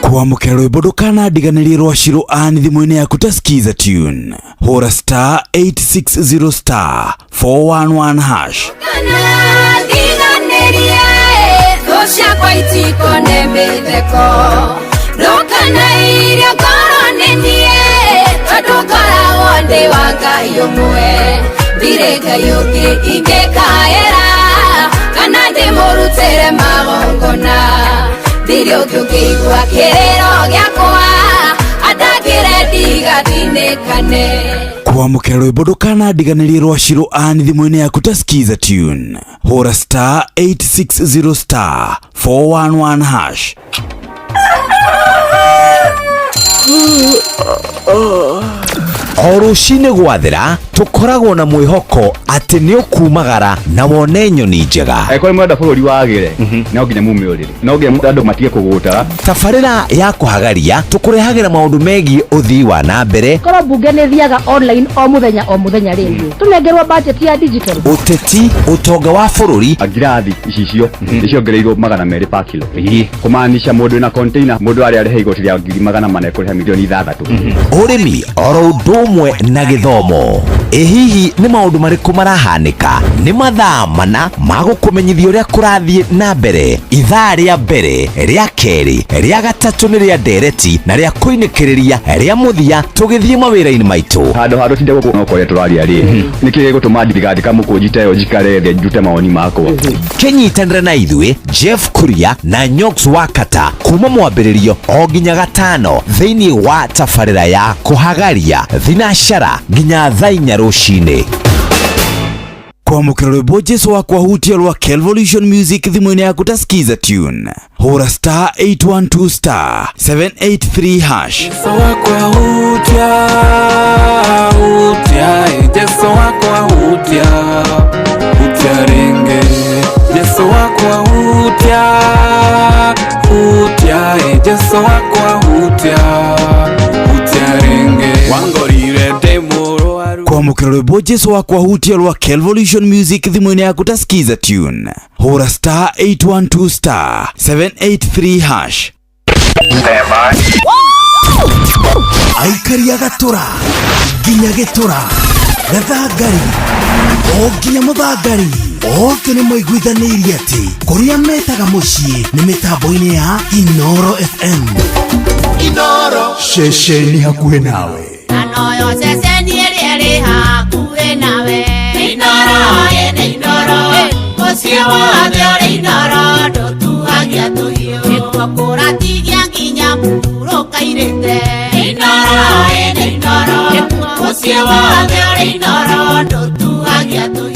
Kwamũkĩra rwĩmbo ndũkanandiganĩrie rwa Shiro Ann thimũ-inĩ yaku ta Skiza tune. Hũra star 860 star 411 hash. Ndiganĩrie thũ ciakwa itikone mĩtheko, ndũkanairie ngoro nĩ niĩ, tondũ ngoragwo ndĩ wa Ngai ũmwe, ndirĩ Ngai ũngĩ ingĩkaĩra kana ndĩmũrutĩre magongona, ndirĩ ũngĩ ũngĩigua kĩrĩro gĩakwa atangĩre ndigathinĩkane. Kwamũkĩra rwĩmbo ndũkanandiganĩrie rwa Shiro Ann thimũ-inĩ yaku ta Skiza tune. Hũra star 860 star 411 hash. O rũcinĩ gwathera tũkoragwo na mwĩhoko atĩ nĩ ũkumagara na wone nyoni njega. Angĩkorwo nĩ mũrenda bũrũri wagĩre, no nginya mume ũrĩrĩ, no nginya andũ matige kũgũta. Tabarĩra ya kũhagaria tũkũrehagĩra maũndũ megiĩ ũthii wa na mbere, Korwo mbunge nĩ thiaga online o mũthenya o mũthenya rĩ, tũnengerwo budget ya digital. Ũteti, ũtonga wa bũrũri. Ngirathi icicio nĩciongereirwo 200 pa kilo, kũmaanisha mũndũ wĩna container mũndũ arĩa arĩha igoti rĩa 400,000 ekũrĩha 6 million. Ũrĩmi oro ũndũ ũmwe na gĩthomo. Ĩ hihi nĩ maũndũ marĩkũ marahanĩka? Nĩ mathaa mana ma gũkũmenyithia ũrĩa kũrathiĩ na mbere. Ithaa rĩa mbere, rĩa kerĩ, rĩa gatatũ nĩ rĩa ndereti na rĩa kũinĩkĩrĩria rĩa mũthia tũgĩthiĩ mawĩra-inĩ maitũ. Handũ ha tũtinde gũkũ no kũrĩa tũraria rĩ, nĩkĩ gĩgũtũma ndigandĩka mũkũnji ta ĩyo njikare thĩ ndute mawoni makwa? Kĩnyitanĩre na ithuĩ Jeff Kuria na Nyox Wakata kuma mwambĩrĩrio o nginya gatano thĩinĩ wa tabarĩra ya kũhagaria 9 nginya thaa 4 rũcinĩ. Kwamũkĩra rwĩmbo Jesu wakwa hutia rwa Kelvolution Music thimũ-inĩ yaku ta Skiza tune. Hũra star 812 star 783 hash. Jesu wakwa hutia, hutia, Jesu wakwa hutia, hutia rĩngĩ. Jesu wakwa hutia, hutia, Jesu wakwa hutia, hutia rĩngĩ. Wangorire ndĩ mũrwaru. Kwamũkĩra rwĩmbo Jesu wakwa hutia rwa Kelvolution Music thimũ-inĩ yaku ta Skiza tune. Hũra star 812 star 783 hash. Aikari a gatũra nginya gĩtũra gathangari o nginya mũthangari othe nĩ maiguithanĩirie atĩ kũrĩa metaga mũciĩ nĩ mĩtambo-inĩ ya Inoro FM. Inoro ceceni hakuhĩ nawe. Anoyo ceceni ĩrĩa ĩrĩ hakuhĩ nawe. Inoro ĩnĩ Inoro, mũciĩ wothe ũrĩ Inoro, ndũtuhagia tũhiũ. Nĩkuo kũratigia nginya mũrũkairĩte. Inoro ĩnĩ Inoro, mũciĩ wothe ũrĩ Inoro, ndũtuhagia tũhiũ.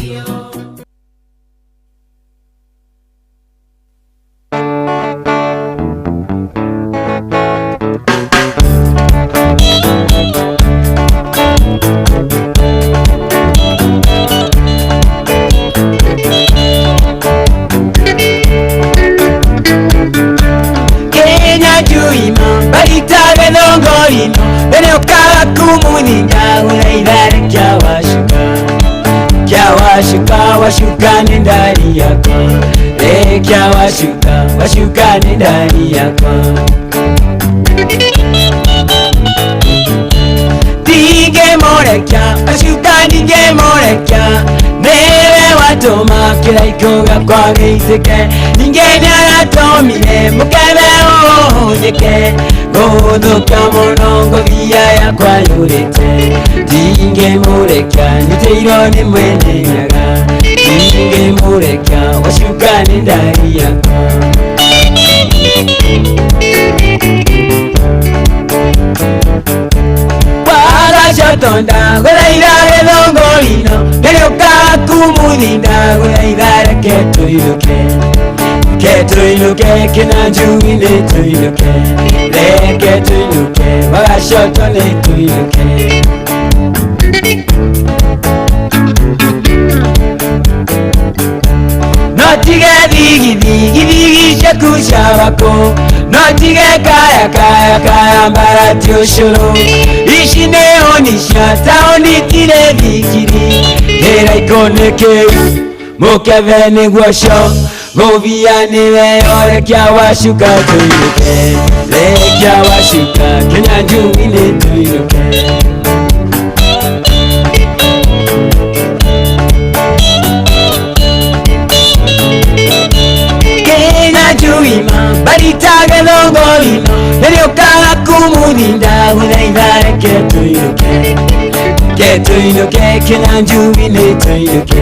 Kenya juima baritabe nongorino bene ukawa kumuninga ulaidare kyawashuka kyawashuka washuka ni ndani yako le kyawashuka washuka ni ndani yako dige morekia washuka dige morekia newe watoma kiraiko gakwa gĩitĩke ningĩ nĩaratomire mũkebe ũhũthĩke ngũthũkia mũno ngothia yakwa yũrĩte ndingĩmũrekia nyitĩirwo nĩ mwene nyaga ndingĩmũrekia wacuka nĩ ndari yakwa. Wagacotonda gũthaitha gĩthũngũrino nĩrĩũka kumuthinda gũthaitha reke tũinũke ke tũinũke kĩnanjui nĩ tũinũke reke tũinũke wagacoto nĩ tũinũke. No tige thigithigi thigi ciaku cia wako no tige kaya kaya kaya mbarati ũcũrũ ici nĩ honi cia taũni tirĩ thikiri kĩraikũ nĩ kĩu mũkebe nĩguo cio gũbia nĩwe orekia wacuka tũinũke rekia wacuka Kenya njui-inĩ tũinũke. Kenya njuima baritaga thongorino nĩrĩũkaga kumuthinda gũthaitha reke tũinũke ke tũinũke Kenya njui-inĩ tũinũke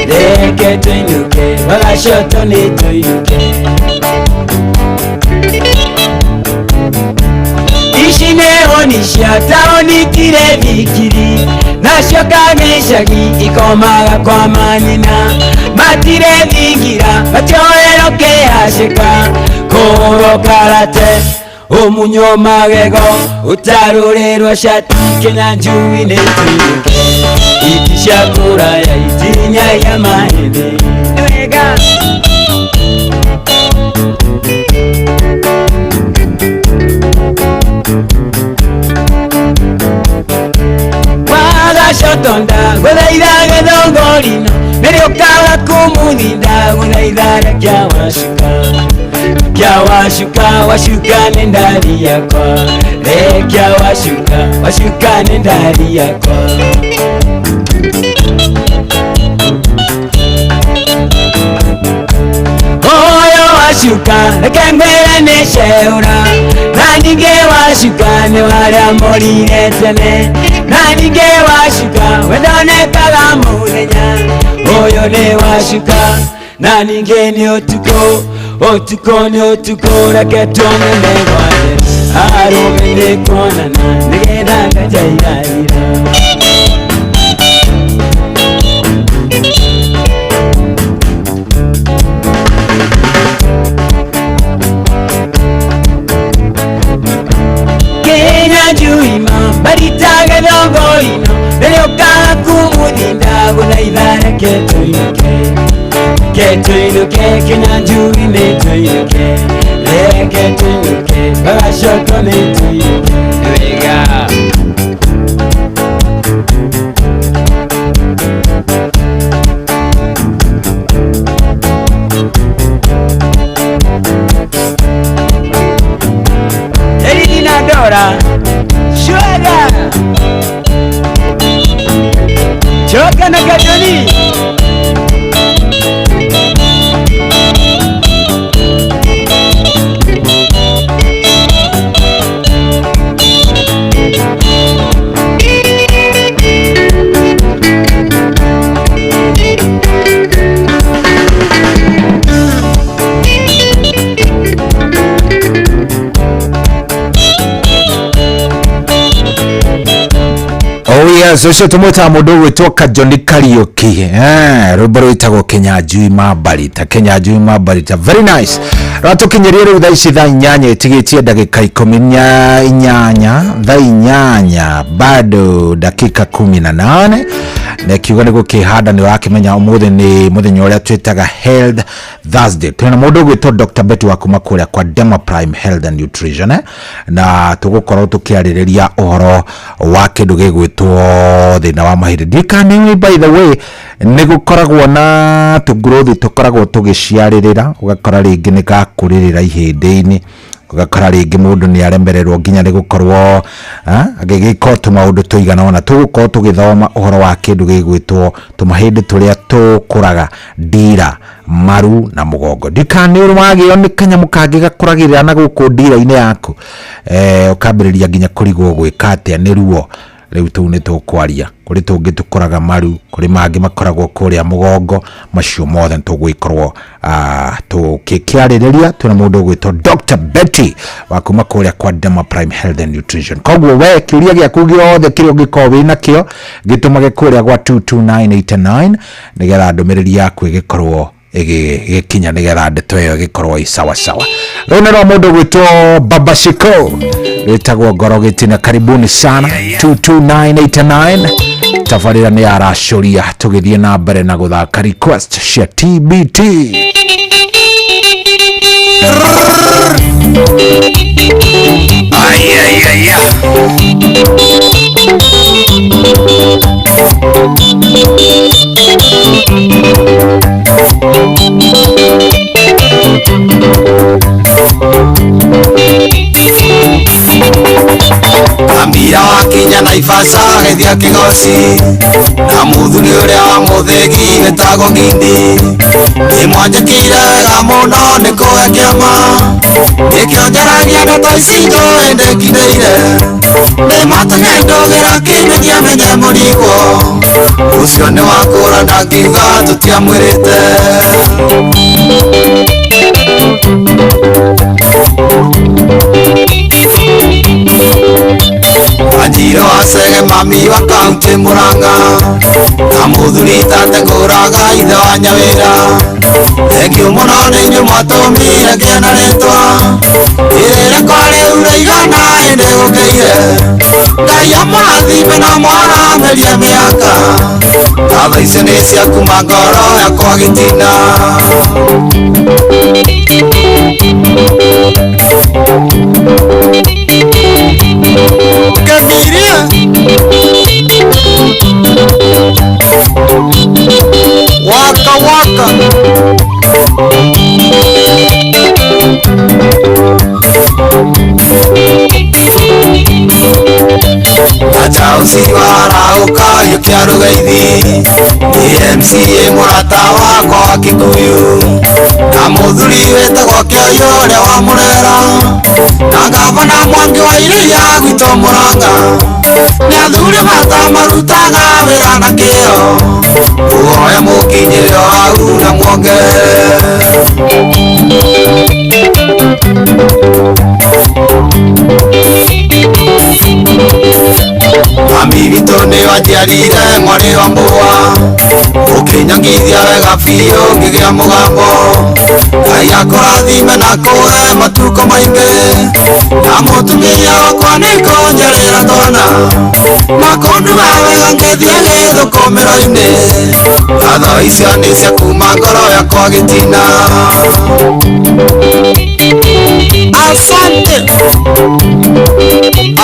reke tũinũke wagacoto nĩ tũinũke. Ici nĩ honi cia taũni tirĩ thikiri nacio kagĩcagi ikomaga kwa manyina matirĩ thingira matioerwo kĩhacĩka kũhũrwo karate ũmunywo magego ũtarũrĩrwo cati Kenya njui-inĩ tũinũke iti cia kũraya itinyagia mahĩndĩ. Nĩ wega. Wagacotonda gũthaitha gĩthũngũrino nĩrĩũkaga kumuthinda gũthaitha rekia wacuka kia wacuka wacuka nĩ ndari yakwa rekia wacuka wacuka nĩ ndari yakwa. Oyo wacuka reke ngwĩre nĩ ceũra na ningĩ wacuka nĩ warĩa morire tene na ningĩ wacuka wendonekaga mũthenya ũyũ nĩ wacuka na ningĩ nĩ ũtukũ ũtukũ nĩ ũtukũ reke tuonane gwathe arũme nĩ kuonana nĩgetha ngajairaira. Kenya njuima baritaga thongorino nĩrĩũkaga kumuthinda gũthaitha reke tũinũke ke tũinũke Kenya njui-inĩ tũinũke reke tũinũke bagacoto nĩ tũinũke. Nĩ wega. Eridi na Dora Shwaga Choka na Kajoni. Oh yes, ũcio tũmwĩtaga mũndũ ũgwĩtwo Kajoni Kariũki rwĩmbo rwĩtagwo Kenya Njui Mabarita Kenya Njui Mabarita very nice rwatũkinyĩrie rĩu thaa ici thaa inyanya ĩtigĩtie ndagĩka ikũmi na inyanya thaa inyanya bado dakika 18 na kiugo nĩ gũkĩhanda nĩ ũrakĩmenya ũmũthĩ nĩ mũthenya ũrĩa twĩtaga Health Thursday twĩna mũndũ ũgwĩtwo Dr. Betty wa kuma kũrĩa kwa Dema Prime Health and Nutrition na tũgũkorwo tũkĩarĩrĩria ũhoro wa kĩndũ gĩgwĩtwo thĩna wa mahĩndĩ ndikaniũĩ by the way nĩ gũkoragwo na tũngurothi tũkoragwo tũgĩciarĩrĩra ũgakora rĩngĩ nĩ gakũrĩrĩra ihĩndĩ-inĩ ũgakora rĩngĩ mũndũ nĩ aremererwo nginya nĩ gũkorwo agĩgĩka tũmaũndũ tũigana ũna tũgũkorwo tũgĩthoma ũhoro wa kĩndũ gĩgwĩtwo tũmahĩndĩ tũrĩa tũkũraga ndira maru na mũgongo ndikaniũrĩ wagĩo nĩ kanyamũ kangĩ gakũragĩrĩra na gũkũ ndira-inĩ yaku ũkambĩrĩria nginya kũrigwo gwĩka atĩa nĩ ruo rĩu tũu nĩ tũkwaria kũrĩ tũngĩ tũkũraga maru kũrĩ mangĩ makoragwo kũrĩa mũgongo macio mothe tũgwĩkorwo tũkĩkĩarĩrĩria twĩna mũndũ ũgwĩtwo Dr. Betty wa kuma kũrĩa kwa Dema Prime Health and Nutrition koguo we kĩũria gĩaku gĩothe kĩrĩa ũngĩkorwo wĩ nakĩo gĩtũmage kũrĩa gwa 22989 nĩgetha ndũmĩrĩri yaku ĩgĩkorwo ĩgĩkinya nĩgetha ndeto ĩyo ĩgĩkorwo ĩ sawa sawa. Rũu nĩ rwa mũndũ gwĩtwo Baba Shiko wĩtagwo Ngoro Gĩtina. Karibuni sana 22989 tabarĩra nĩ aracũria tũgĩthiĩ na mbere na gũthaka request cia TBT. Ay, ay, ay, ay. Ambira wakinya Naivasha agĩthiĩ Kĩgoci na mũthuri ũrĩa wa mũthĩgi wĩtagwo Ngindi. Nĩmwanjĩkĩire wega mũno nĩ kũhe kĩama, nĩkĩo njaragia ndeto ici njũĩ ndĩkindĩire. Nĩmatũnyendũgĩra kĩndũ ndiamenye mũrigwo ũcio nĩ wakũra ndangiuga tũtiamwĩrĩte. Wanjiro wa Chege mami wa kaunti Murang'a na mũthuri tatekũraga ithe wa Nyawĩra. Thengiũ mũno nĩ inyuĩ mwatũmire ngĩe na rĩtwa rĩrĩ kwa rĩu rĩigana ĩndĩ gũkĩire. Ngai amũrathime na mwaramĩrie mĩaka, ngatho icio nĩ cia kuma ngoro yakwa gĩtina. Kamiria waka waka Achausi warauka yukia rugaithi ni MCA mũrata wakwa wa Kikuyu na mũthuri wĩtagwo Kĩoyũ ũrĩa wa Mũrera na gavana Mwangi wa Iria gwitũ Murang'a. Nĩ athuri matamarutaga wĩra na kĩo, ũhoya mũkinyĩre o hau na muongerere. Mami witũ nĩ wanjiarire mwarĩ wa mbũa, ũkĩnyongithia wega biũ ngĩgĩa mũgambo. Ngai akũrathime na kũhe matukũ maingĩ, na mũtumia wakwa nĩ kũnjarĩra twana na kũnduga wega ngĩthiĩ gĩthũkũmĩro-inĩ. Ngatho icio nĩ cia kuma ngoro yakwa gĩtina. Asante,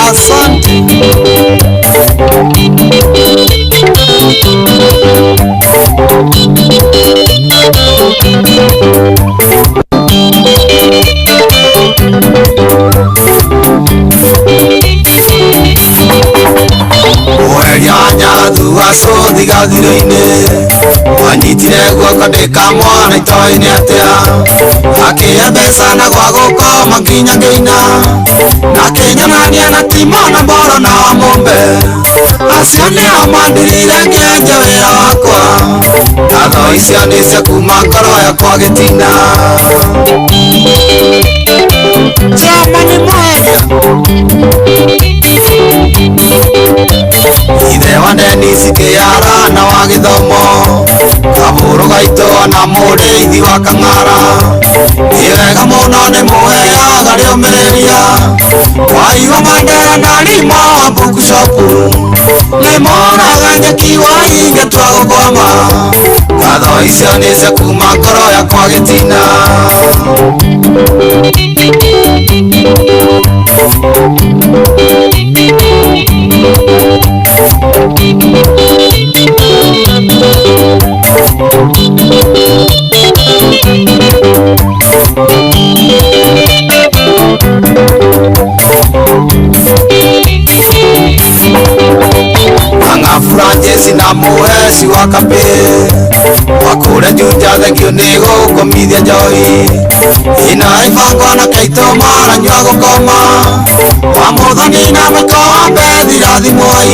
asante. Mweria wa Nyathu wa Cũthi gathiro-inĩ wanyitire guoko ndĩ kamwana itoĩ-inĩ atĩa, akĩhe mbeca na gwa gũkoma nginya ngĩina, na akĩnyonania na Timo na Mboro na Wamũmbe. Acio nĩo mandirire ngĩanjia wĩra wakwa, ngatho icio nĩ cia kuma ngoro yakwa gĩtina. Chama nĩ mweria ithe wa Dennis Kĩara na wa gĩthomo, kabũrũ gaitũ ona mũrĩithi wa Kang'ara. Nĩ wega mũno nĩ mũheaga rĩũmĩrĩria, waigua Mandera na Rimo wa bookshop, nĩ moraga nyeki waingatwa gũkwama. Ngatho icio nĩ cia kuma ngoro yakwa gĩtina. Ang'abura njeci na mũheci wa Kapĩ wakũrĩa Juja thengio nĩ gũkũmithia njohi ina ibangwa na kaitũ maranyua gũkoma wa mũthoni na mĩkombe thirathimwoi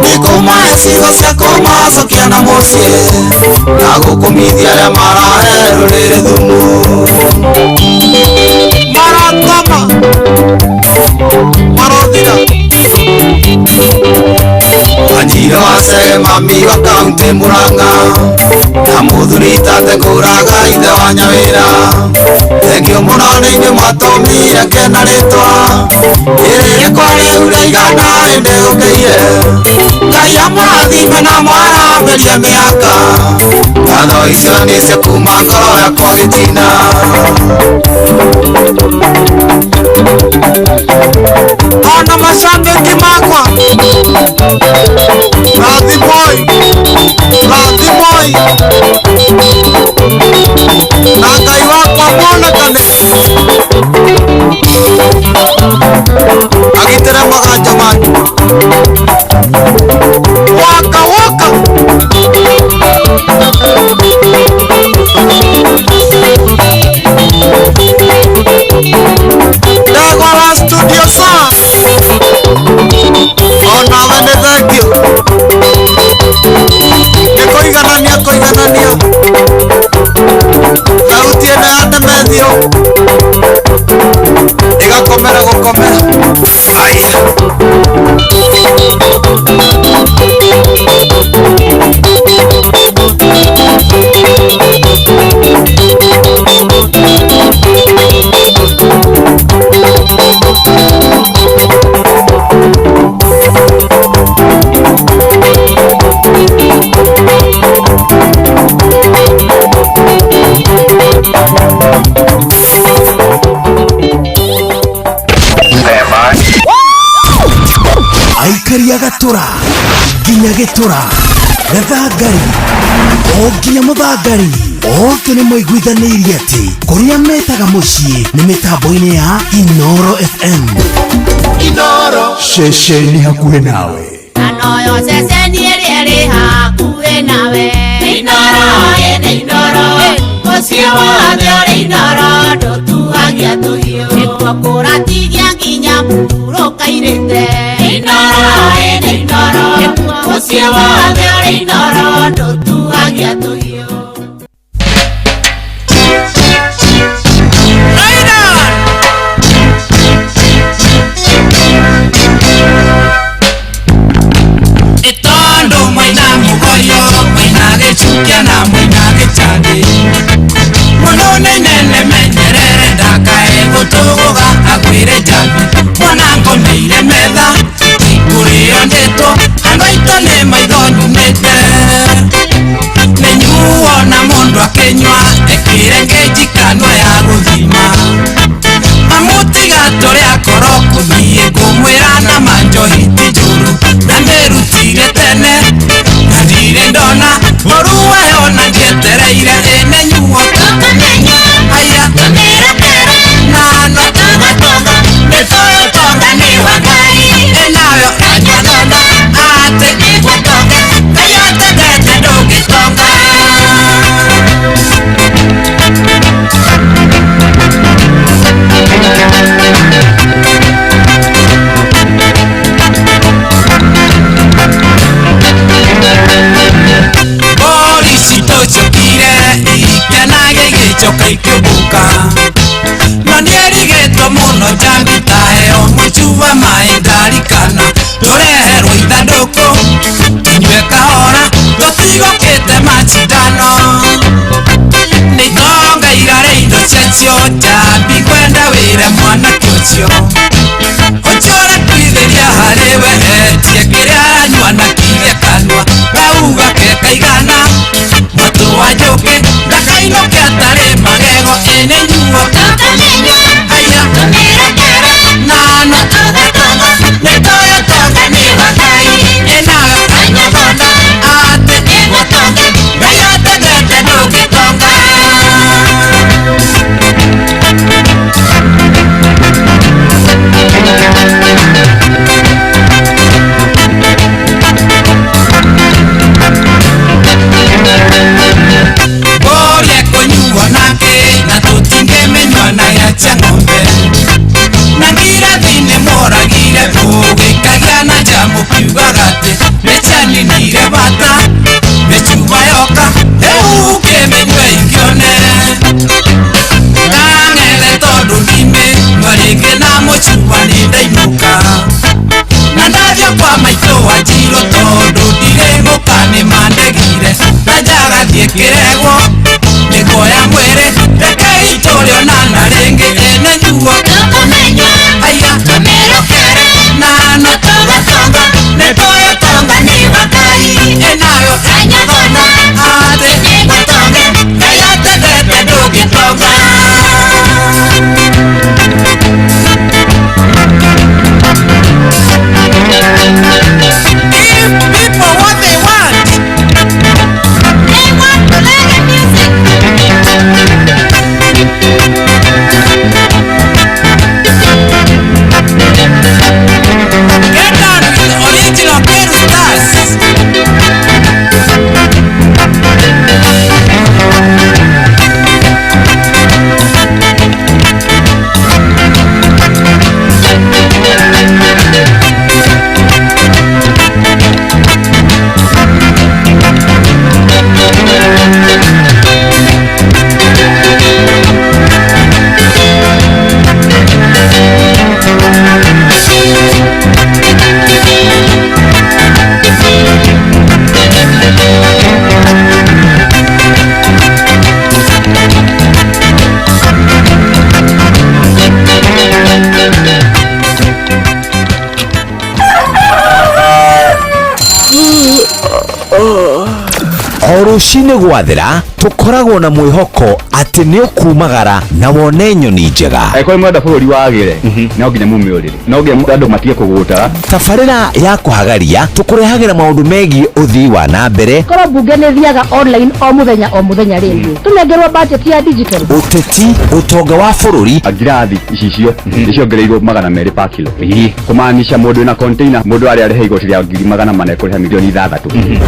nĩ kũmahe ciugo cia kũmacokia na mũciĩ na gũkũmithia arĩa marahe rũrĩrĩ thumu. Maratama marothira Wanjiro wa Chege mami wa kaunti Murang'a na Na muthuri tate kuraga ithe wa nyawira Thengio muno nĩ inyuĩ mwatũmire kena rĩtwa Ĩrĩ rĩkwa rĩu rĩigana ĩndĩ ũkĩire Ngai amũrathime na mwaramĩrie mĩaka Ngatho icio nĩcio kuma ngoro yakwa gĩtina Ona mashabiki makwa Rathimoi Rathimoi Na Ngai wakwa monekane Agitĩre maganja manyu Waka waka Ndegwa wa studio saa Onawe nĩ thengio Nĩ kũiganania kũiganania Thauti ĩno ya Demethio Ĩgakomera gũkomera Aya Aikaria gatura nginya gĩtura gathangari o nginya mũthangari othe nĩ maiguithanĩirie atĩ kũrĩa metaga mũciĩ nĩ mĩtambo-inĩ ya Inoro FM. Inoro ceceni hakuhĩ nawe Anoyo ceceni ĩrĩa ĩrĩ hakuhĩ nawe Inoro ĩnĩ Inoro mũciĩ wothe ũrĩ Inoro ndũtuagia tũhiũ nĩkuo kũratigia nginya mũrũkairĩte Inoro ĩnĩ Inoro mũciĩ wothe ũrĩ Inoro ndũtuagia tũhiũ. Itondo mwina mugoyo mwina gĩcukia na mwina gĩcandi Mũno nĩ nene menyerere ndakae gũtũgũga agwĩre njambi Mwana ngomeire metha ikũrĩo ndĩtwo andũ aitũ nĩ maitho nyumĩte Nĩnyuo na mũndũ akĩnyua ĩkĩre ngĩnji kanua ya gũthima Amutiga tũrĩ akoro kũthiĩ ngũmwĩra na manjohi ti njũru na mĩrutire tene na ndirĩ ndona ũru wayo na ndietereire ĩnenyuo aya na no nĩtũĩ ũtonga nĩ wa Ngai ĩnayo ĩnyua atĩ Ngai ategete ndũngĩtonga. Mbũri citũcukire ikenage igĩcoka ikĩũmbũka no nĩerigĩtwo mũno njambi taheo mũcuba maĩ ndarikana tũreherwo ithandũkũ tũnyue kahora tũtigũkĩte macindano nĩ itonga irarĩ indo ciacio njambi kwenda wĩre mwanake ũcio ũcio ũrekuithĩria harĩ we etie kĩrĩa aranyua na kirie kanua kauga ke kaigana mwatũ wa njũkĩ ndakainũke atarĩ magego ĩnĩnyuo aya na no nĩtũĩ ũtonga nĩ wa Ngai ĩnayo atĩ Ngai ategete Ikĩregwo nĩkuoya mwĩrĩ rekei tũrĩonana rĩngĩ ĩnenyuo aya na no tũgatonga nĩtũgĩtonga nĩ wakai ĩnayo kanyathona atĩ nĩgũtonge Ngai atendete ndũngĩtonga. Give people what they want. They want the reggae music. Get down with the original Peru Stars. O rũcinĩ gwathera tũkoragwo na mwĩhoko atĩ nĩ ũkumagara na wone nyoni njega. Angĩkorwo mwenda bũrũri wagĩre no nginya mume ũrĩrĩ, no nginya andũ matige kũgũta. Tabarĩra ya kũhagaria tũkũrehagĩra maũndũ megiĩ ũthii wa na mbere, Korwo mbunge nĩ thiaga online o mũthenya o mũthenya rĩngĩ tũnengerwo budget ya digital. Ũteti, ũtonga wa bũrũri. Ngirathi icicio nĩciongereirwo 200 pa kilo, kũmaanisha mũndũ wĩna container mũndũ arĩa arĩha igoti rĩa 400,000 ekũrĩha 6 milioni.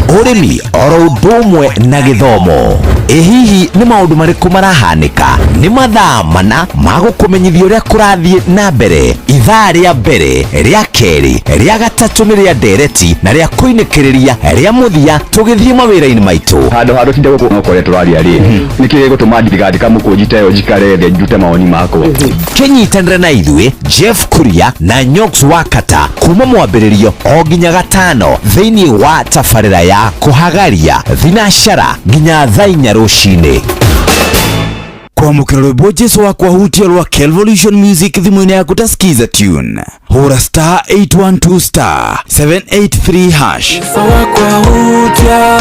Ũrĩmi oro ũndũ ũmwe na gĩthomo. Ĩ hihi nĩ maũndũ marĩkũ marahanĩka? Nĩ mathaa mana ma gũkũmenyithia ũrĩa kũrathiĩ na mbere. Ithaa rĩa mbere, rĩa kerĩ, rĩa gatatũ nĩ rĩa ndereti na rĩa kũinĩkĩrĩria rĩa mũthia tũgĩthiĩ mawĩra-inĩ maitũ. Handũ ha tũtinde gũkũ no kũrĩa tũraria rĩ, nĩkĩ gĩgũtũma ndigandĩka mũkũnji ta ĩyo njikare thĩ ndute mawoni makwa? Kĩnyitanĩre na ithuĩ Jeff Kuria na Nyox Wakata kuma mwambĩrĩrio o nginya gatano thĩinĩ wa tabarĩra ya kũhagaria thinacara nginya thaa 4 rũcinĩ. Kwamũkĩra rwĩmbo Jesu wakwa hutia rwa Kelvolution Music thimũ-inĩ yaku ta skiza tune, hũra star 812 star 783 hash. Jesu wakwa hutia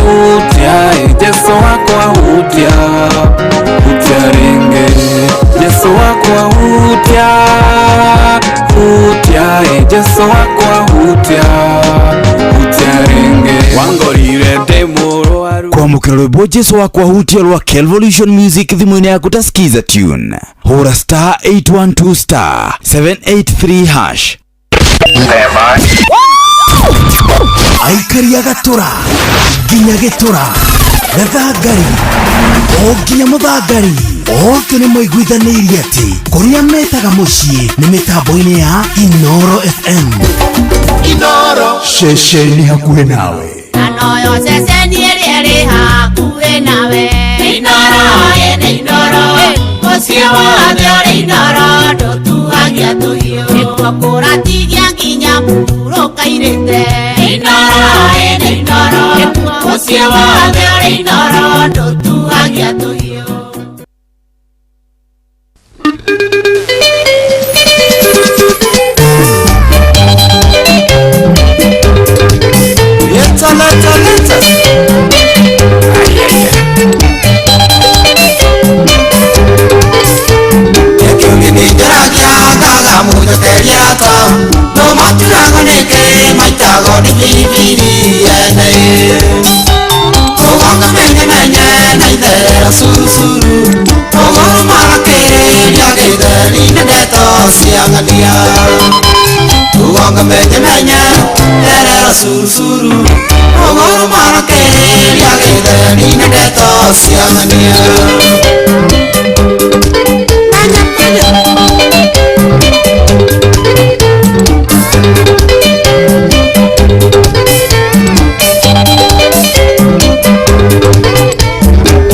hutia, Jesu wakwa hutia hutia ringe. Jesu wakwa hutia hutia, Jesu wakwa hutia hutia ringe. Wangorire ndĩ mũrwaru. Kwamũkĩra rwĩmbo Jesu wakwa hutia rwa Kelvolution Music thimũ-inĩ yaku ta skiza tune, hũra star 812 star 783 hash. Aikari a gatũra nginya gĩtũra gathangari o nginya mũthangari othe nĩ maiguithanĩirie atĩ kũrĩa metaga mũciĩ nĩ mĩtambo-inĩ ya Inoro FM. Inoro. Ceceni hakuhĩ nawe. Anoyo ceceni ĩrĩa ĩrĩ hakuhĩ nawe. Inoro, ĩnĩ Inoro, mũciĩ wothe ũrĩ Inoro, ndũtuagia tũhiũ. Nĩkuo kũratigia nginya mũhurũka-irĩte. Inoro, ĩnĩ Inoro, mũciĩ wothe ũrĩ Inoro, ndũtuagia tũhiũ. Leta, leta, leta.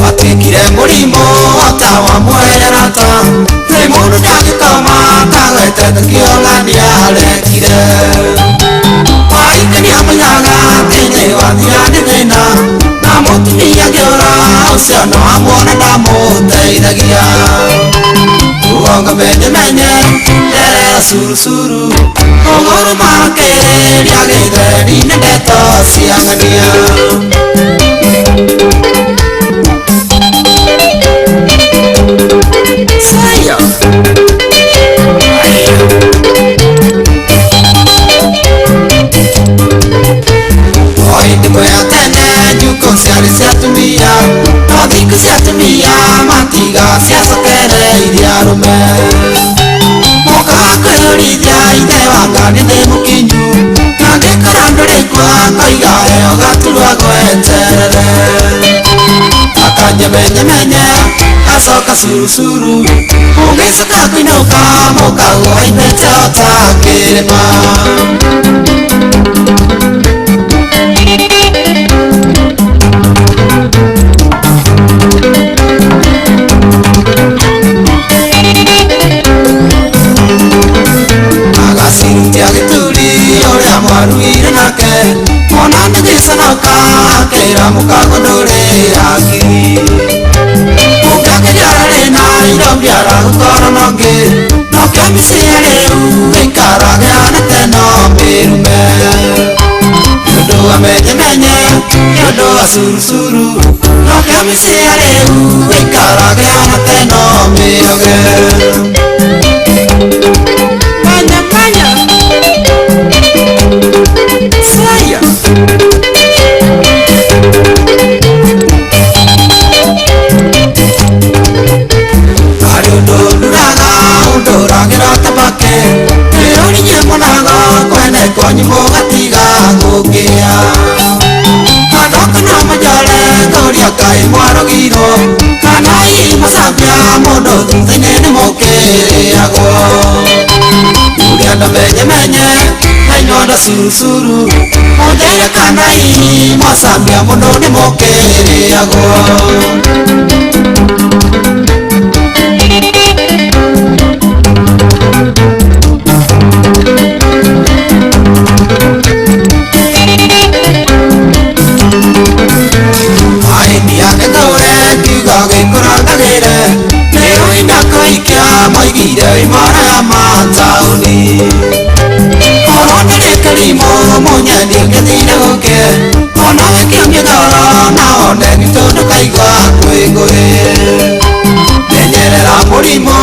Watikire mũrimũ wa mwerata nĩ mũndũ ndangĩkoma kagwetete kĩongania arekire waikania mũnyaga thĩinĩ wathira nĩ thĩna na mũtumia. No amuona ndamũteithagia Uongo menye menye Derera suru suru Ũgũrũ makĩria gĩtheri nĩ ndeto cia ng'ania. Saya. Hĩndĩ ĩmwe ya tene njukũ ciarĩ cia atumia no thikũ cia atumia matiga ciacokereirie arũme. Mokaga kwĩyũrithia ithe wanga nĩ thĩ mũkinyu na angĩkora ndũrĩ kuo akoiga heo gaturwa gweterere. Akanyemenyemenye acoka surusuru ũgĩcoka kũinũka mũkagwo haimĩte o ta kĩrĩma. Agacirutia gĩturi ũrĩa mwarugire nake mona nĩgĩconoka akĩra mũkago ndũrĩ hakiri. Ũngĩakĩria rĩ na indo mbiara gũkorwo na ũngĩ nokĩo mĩciĩ rĩu ĩikarage hana teno mĩrume. Nĩ ũndũ wa menyemenye nĩ ũndũ wa surusuru nokĩo mĩciĩ rĩu ĩikarage hana teno mĩroge. Manya manya Saya. Harĩ ũndũ nduraga ũndũragĩra tabake nĩũrinye mũnago kwene kwanyu mũgatiga gũkĩa. Andũ no manjore ngũria kaĩ mwarũgirwo kana hihi mũcambia mũndũ thutha-inĩ nĩmũkĩrĩagwo. Ũrĩa ndamenyemenye na inyuĩ surusuru mũnjĩre kana hihi mwacambia mũndũ nĩmũkĩrĩagwo. Arĩmi ake tũre kiugo gĩkũrangagĩre nĩũinda kũikia moigire imara ya mataũni. Korwo ndũrĩ kĩrimũ mũnyendi ũngĩthire gũkĩe ona wĩkĩũmie ngoro na one gitũ ndũkaigua kwĩngũĩ. Menyerera mũrimũ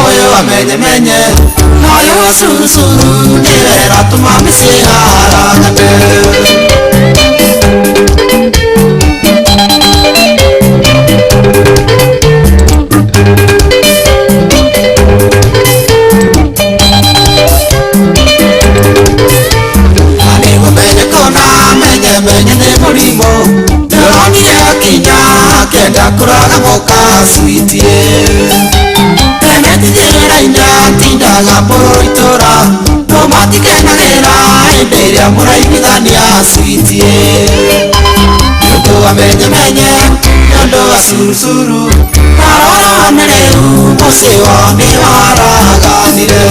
ũyũ amenyemenye na ũyũ wa surusuru nĩwe ĩratũma mĩciĩ haragane. Menye nĩ mũrimũ ndĩronire akinya akĩenda kũraga mũka sweetie. Tene tithĩra inya tindaga bũrũri itũra no matikenagĩra hĩndĩ ĩrĩa mũraiguithania sweetie. Nĩ ũndũ wa menyemenye nĩ ũndũ wa surusuru tarora wone rĩu mũciĩ wao nĩwaraganire.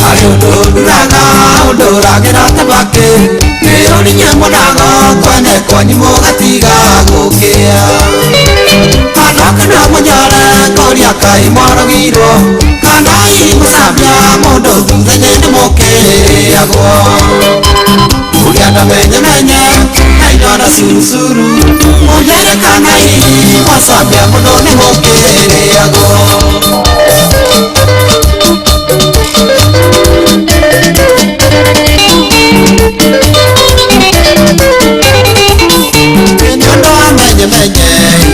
Harĩ ũndũ nduraga ũndũragĩra tabake nĩũrinye mũnago kwene kwanyu mũgatiga gũkĩa. Andũ no mũnyore ngũria kaĩ mwarũgirwo kana hihi mũcambia mũndũ thutha-inĩ nĩmũkĩrĩagwo. Ũrĩa ndamenyemenye na inyuĩ surusuru mũnjĩre kana hihi mwacambia mũndũ nĩmũkĩrĩagwo. Nĩ ũndũ wa menyemenye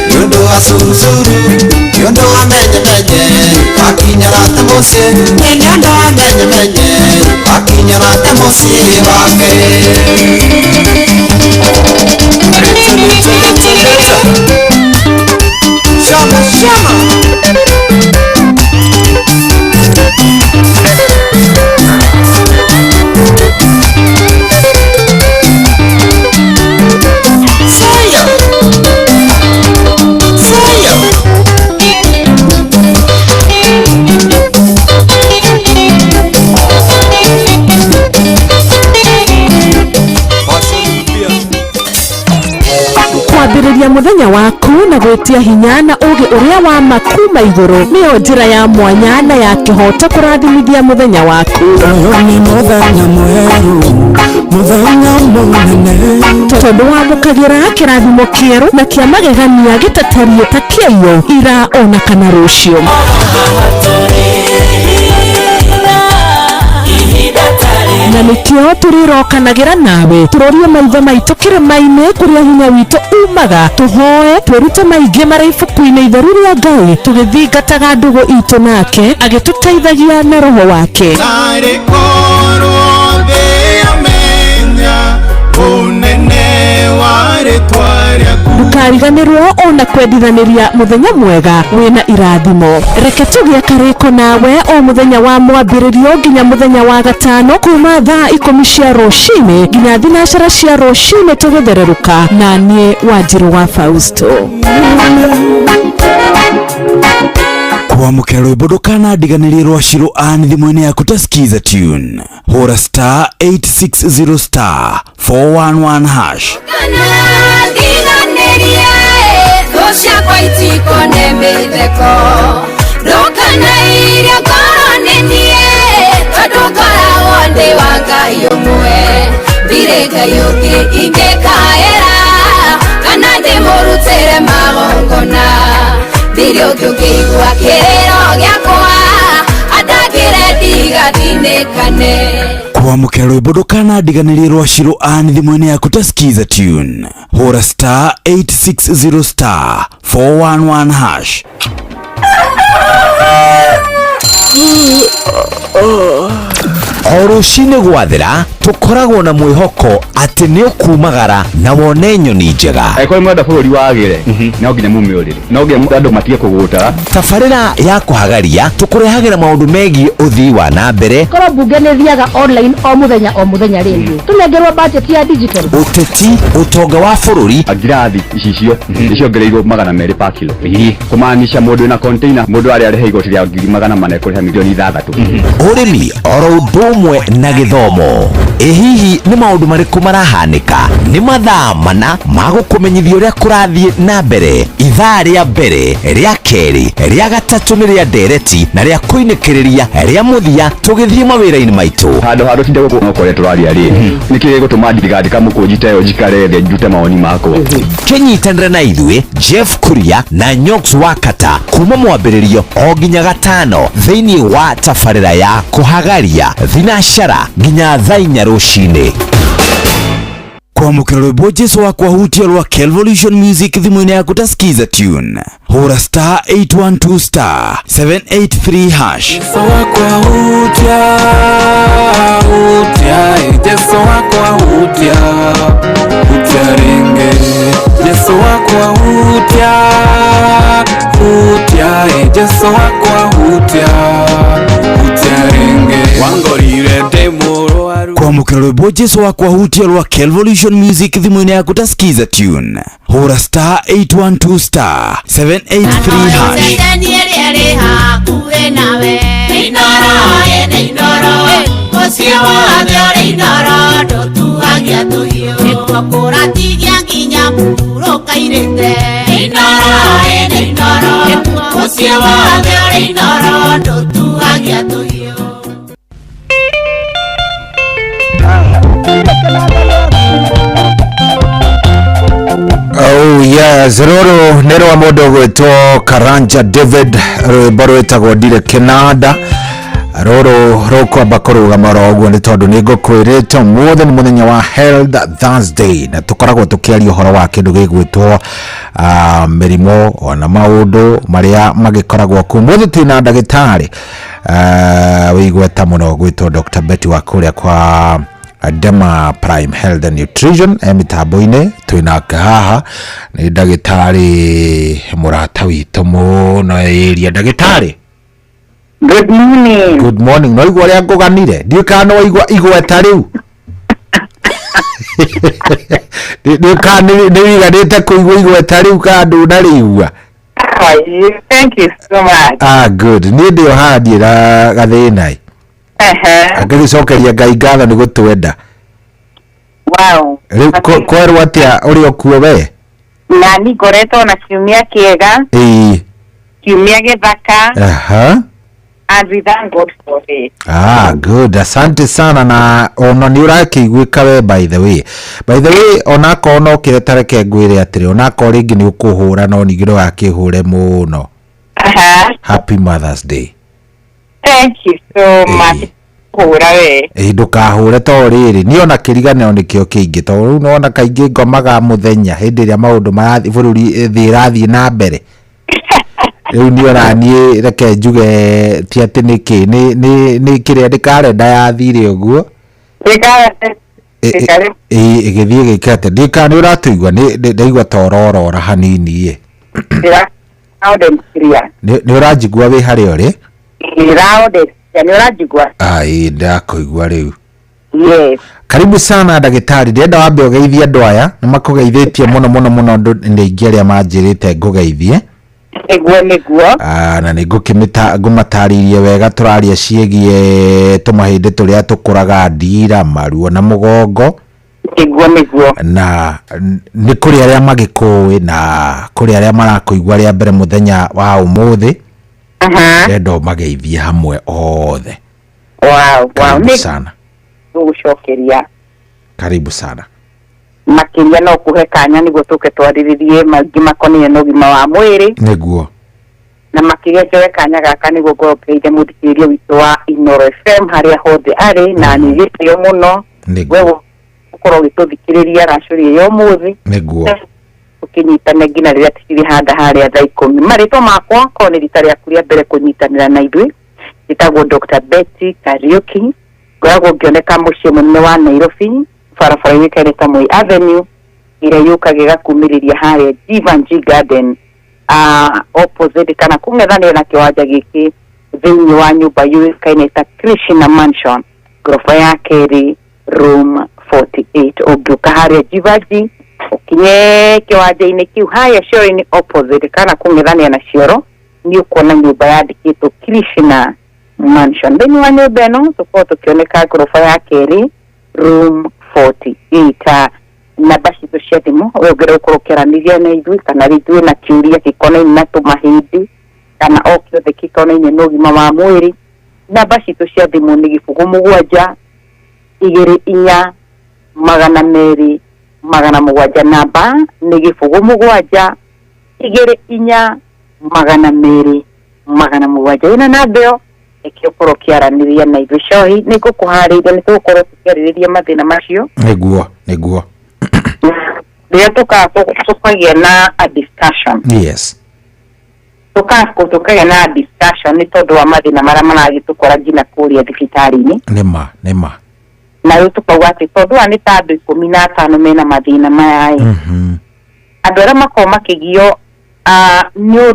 nĩ ũndũ wa surusuru nĩ ũndũ wa menyemenye wakinyara ta mũciĩ nĩ ũndũ wa menyemenye wakinyara ta mũciĩ wake. Leta leta leta leta Shama shama. Saya. Saya. mũthenya waku na gwĩtia hinya na ũũgĩ ũrĩa wa ma kuma igũrũ nĩyo njĩra ya mwanya na ya kĩhoto kũrathimithia mũthenya waku. Ũyũ nĩ mũthenya mwerũ, mũthenya mũnene. Tondũ wamũkagĩra kĩrathimo kĩerũ na kĩa magegania gĩtatariĩ ta kĩaiyũ ira ona kana rũciũ. Na nĩkĩo tũrĩrokanagĩra nawe tũrorie maitho maitũ kĩrĩma-inĩ kũrĩa hinya witũ umaga, tũhoe twĩrute maingĩ marĩ ibuku-inĩ itheru rĩa Ngai tũgĩthingataga ndũgũ itũ nake agĩtũteithagia na roho wake. Tarĩ korwo thĩ yamenya ũnene wa rĩtwa rĩaku. Ndũkariganĩrwo ona kwendithanĩria mũthenya mwega wĩna irathimo. Reke tũgĩe karĩko nawe o mũthenya wa mwambĩrĩrio nginya mũthenya wa gatano kuma thaa 10 cia rũcinĩ nginya 9 cia rũcinĩ tũgĩthererũka na niĩ Wanjirũ wa Fausto. Kwamũkĩra rwĩmbo ndũkanandiganĩrie rwa Shiro Ann thimũ-inĩ yaku ta Skiza Tune. Hũra star 860 star 411 hash. Ndiganĩrie thũ ciakwa itikone mĩtheko, ndũkanairie ngoro nĩ niĩ tondũ ngoragwo ndĩ wa Ngai ũmwe, ndirĩ Ngai ũngĩ ingĩkaĩra kana ndĩmũrutĩre magongona, ndirĩ ũngĩ ũngĩigua kĩrĩro gĩakwa andangĩre ndigathinĩkane. Kwamũkĩra rwĩmbo ndũkanandiganĩrie rwa Shiro Ann thimũ-inĩ yaku ta Skiza Tune. Hũra star 860 star 411 hash. O rũcinĩ gwathera tũkoragwo na mwĩhoko atĩ nĩ ũkumagara na wone nyoni njega. Angĩkorwo mwenda bũrũri wagĩre, no nginya mume ũrĩrĩ, no nginya andũ matige kũgũtara. Tabarĩra ya kũhagaria tũkũrehagĩra maũndũ megiĩ ũthii wa na mbere, Korwo mbunge nĩ thiaga online o mũthenya o mũthenya rĩngĩ, tũnengerwo budget ya digital. Ũteti, ũtonga wa bũrũri. Ngirathi icicio nĩciongereirwo 200 pa kilo, kũmaanisha mũndũ wĩna container mũndũ arĩa arĩha igoti rĩa 400,000 ekũrĩha 6 million. Ũrĩmi oro ũndũ ũmwe na gĩthomo. Ĩ hihi nĩ maũndũ marĩkũ marahanĩka? Nĩ mathaa mana ma gũkũmenyithia ũrĩa kũrathiĩ na mbere. Ithaa rĩa mbere, rĩa kerĩ, rĩa gatatũ nĩ rĩa ndereti na rĩa kũinĩkĩrĩria rĩa mũthia tũgĩthiĩ mawĩra-inĩ maitũ. Handũ ha tũtinde gũkũ no kũrĩa tũraria rĩ, nĩkĩ gĩgũtũma ndigandĩka mũkũnji ta ĩyo njikare thĩ ndute mawoni makwa? Kĩnyitanĩre na ithuĩ Jeff Kuria na Nyox Wakata kuma mwambĩrĩrio o nginya gatano thĩinĩ wa tabarĩra ya kũhagaria thinacara nginya thaa 4 rũcinĩ. Kwamũkĩra rwĩmbo Jesu wakwa hutia rwa Kelvolution Music thimũ-inĩ yaku ta Skiza Tune. Hũra star 812 star 783 hash. Jesu wakwa hutia, hutia, Jesu wakwa hutia, hutia rĩngĩ. Jesu wakwa hutia, hutia, Jesu wakwa hutia, hutia rĩngĩ. Wangorire ndĩ mũrwaru. Kwamũkĩra rwĩmbo Jesu wakwa hutia rwa Kelvolution Music thimũ-inĩ yaku ta Skiza Tune. Hũra star 812 star 783 hash. Ceceni ĩrĩa ĩrĩ hakuhĩ nawe. Nĩ Inooro, ĩ nĩ Inooro, mũciĩ wothe ũrĩ Inooro, ndũtuagia tũhiũ. Nĩkuo kũratigia nginya mũhurũka-irĩte. Nĩ Inooro, ĩ nĩ Inooro, mũciĩ wothe ũrĩ Inooro, ndũtuagia tũhiũ. Oh yes, rũrũ nĩ rwa mũndũ ũgwĩtwo Karanja David, rwĩmbo rwĩtagwo Ndirĩ Kĩnanda. Rũrũ rũkwamba kũrũgama oro ũguo nĩ tondũ nĩ ngũkwĩrĩte ũmũthĩ nĩ mũthenya wa Health Thursday na tũkoragwo tũkĩaria ũhoro wa kĩndũ gĩgwĩtwo mĩrimũ ona maũndũ marĩa magĩkoragwo kuo. Ũmũthĩ twĩna ndagĩtarĩ wĩigweta mũno gwĩtwo Dr. Betty wa kũrĩa kwa Dema Prime Health and Nutrition e mĩtambo-inĩ twĩnake haha nĩ ndagĩtarĩ mũrata witũ mũno ĩria. Ndagĩtarĩ, Good morning. Good morning. No igua ũrĩa ngũganire, ndiũĩ kana no waigua igweta rĩu, ndiũĩ kana nĩ wiganĩte kũigua igweta rĩu kana ndũnarĩigua. How are you? Thank you so much. Ah, good. Niĩ ndĩ o haha ndiĩ na gathĩna. Angĩgĩcokeria Ngai ngatho nĩ gũtwenda. Rĩu kwerwo atĩa ũrĩ o kuo we? Na ni ngoretwo na kiumia kĩega, Ĩĩ. kiumia gĩthaka, Aha. and we thank God for it. Ah, good. Asante sana na ona nĩ ũrakĩiguĩka we by the way. By the way, onakorwo no kĩreta reke ngwĩre atĩrĩ, onakorwo rĩngĩ nĩ ũkũhũra no ningĩ ndũgakĩhũre mũno. Aha. Happy Mother's Day. Thank you so much. Kũhũra we. Ĩ ndũkahũre to rĩrĩ niĩ ona kĩriganĩro nĩkĩo kĩingĩ tondũ rĩu nĩwona kaingĩ ngomaga mũthenya hĩndĩ ĩrĩa maũndũ marathiĩ bũrũri thĩ ĩrathiĩ na mbere rĩu niĩ ona niĩ reke njuge ti atĩ nĩkĩ nĩ kĩrĩa nĩ karenda yathire ũguo. Ĩgĩthiĩ ĩgĩka atĩa ndiũĩ kana nĩ ũratũigua ndaigua ta ũrorora hanini ĩ. Loud and clear. Nĩ ũranjigua wĩ harĩa ũrĩ? Loud and clear. Nĩ ũranjigua? Ĩĩ ndakũigua rĩu. Yes. Karibu sana ndagĩtarĩ, ndĩrenda wambe ũgeithie andũ aya nĩ makũgeithĩtie mũno mũno mũno andũ nĩ aingĩ arĩa manjĩrĩte ngũgeithie. Nĩguo nĩguo. Na nĩ ngũmatarĩirie wega tũraria ciĩgiĩ tũmahĩndĩ tũrĩa tũkũraga ndira, maruo na mũgongo. Nĩguo nĩguo. Na nĩ kũrĩ arĩa magĩkũĩ na kũrĩ arĩa marakũigua rĩa mbere mũthenya wa ũmũthĩ. Ndĩrenda ũmageithie hamwe othe. Wow, wow. Karibu sana. Gũgũcokeria. Karibu sana. Makĩria no kũhe kanya nĩguo tũke twarĩrĩrie maingĩ makoniĩ na ũgima wa mwĩrĩ. Nĩguo. Na makĩria njoe kanya gaka nĩguo ngorwo ngĩgeithia mũthikĩrĩria witũ wa Inooro FM harĩa hothe arĩ, na nĩ gĩtĩo mũno. Nĩguo. We gũkorwo ũgĩtũthikĩrĩria racũria ya ũmũthĩ. Nĩguo. Tũkĩnyitane nginya rĩrĩa tũkĩrĩhanda harĩa thaa 10. Marĩtwa makwa korwo nĩ rita rĩaku rĩa mbere kũnyitanĩra na ithuĩ, njĩtagwo Dr. Betty Kariuki, ngoragwo ngĩoneka mũciĩ mũnene wa Nairobi, barabara yũĩkaine ta Moi Avenue, ĩrĩa yũkaga ĩgakumĩrĩria harĩa Jeevanjee Garden, opposite kana kũng'ethanĩra na kĩwanja gĩkĩ thĩinĩ wa nyũmba yũĩkaine ta Krishna Mansion, ngoroba ya kerĩ, room 48. Ũngĩũka harĩa Jeevanjee ũkinye kĩwanja-inĩ kĩu harĩa cioro-inĩ opposite kana kũng'ethanĩra na cioro, nĩ ũkuona nyũmba yandĩkĩtwo Krishna Mansion. Thĩinĩ wa nyũmba ĩno tũkoragwo tũkĩoneka ngoroba ya kerĩ, room 48. Namba citũ cia thimũ we ũngĩenda gũkorwo ũkĩaranĩria na ithuĩ kana rĩngĩ wĩna kĩũria gĩkonainie na tũmahĩndĩ kana o kĩothe gĩkonainie na ũgima wa mwĩrĩ, namba citũ cia thimũ nĩ 07 24 200 700. Namba nĩ 07 24 200 700. Ĩno namba ĩyo reke ũkorwo ũkĩaranĩria na ithuĩ. Cohi nĩ ngũkũharĩirie nĩ tũgũkorwo tũkĩarĩrĩria mathĩna macio. Nĩguo nĩguo. Rĩrĩa tũkagĩa na a discussion. Yes. Tũkagĩa na a discussion nĩ tondũ wa mathĩna marĩa maragĩtũkora nginya kũrĩa thibitarĩ-inĩ. Nĩma nĩma. Na rĩu tũkauga atĩ tondũ aya nĩ ta andũ 15 mena mathĩna maya ĩ. Andũ arĩa makoragwo makĩgio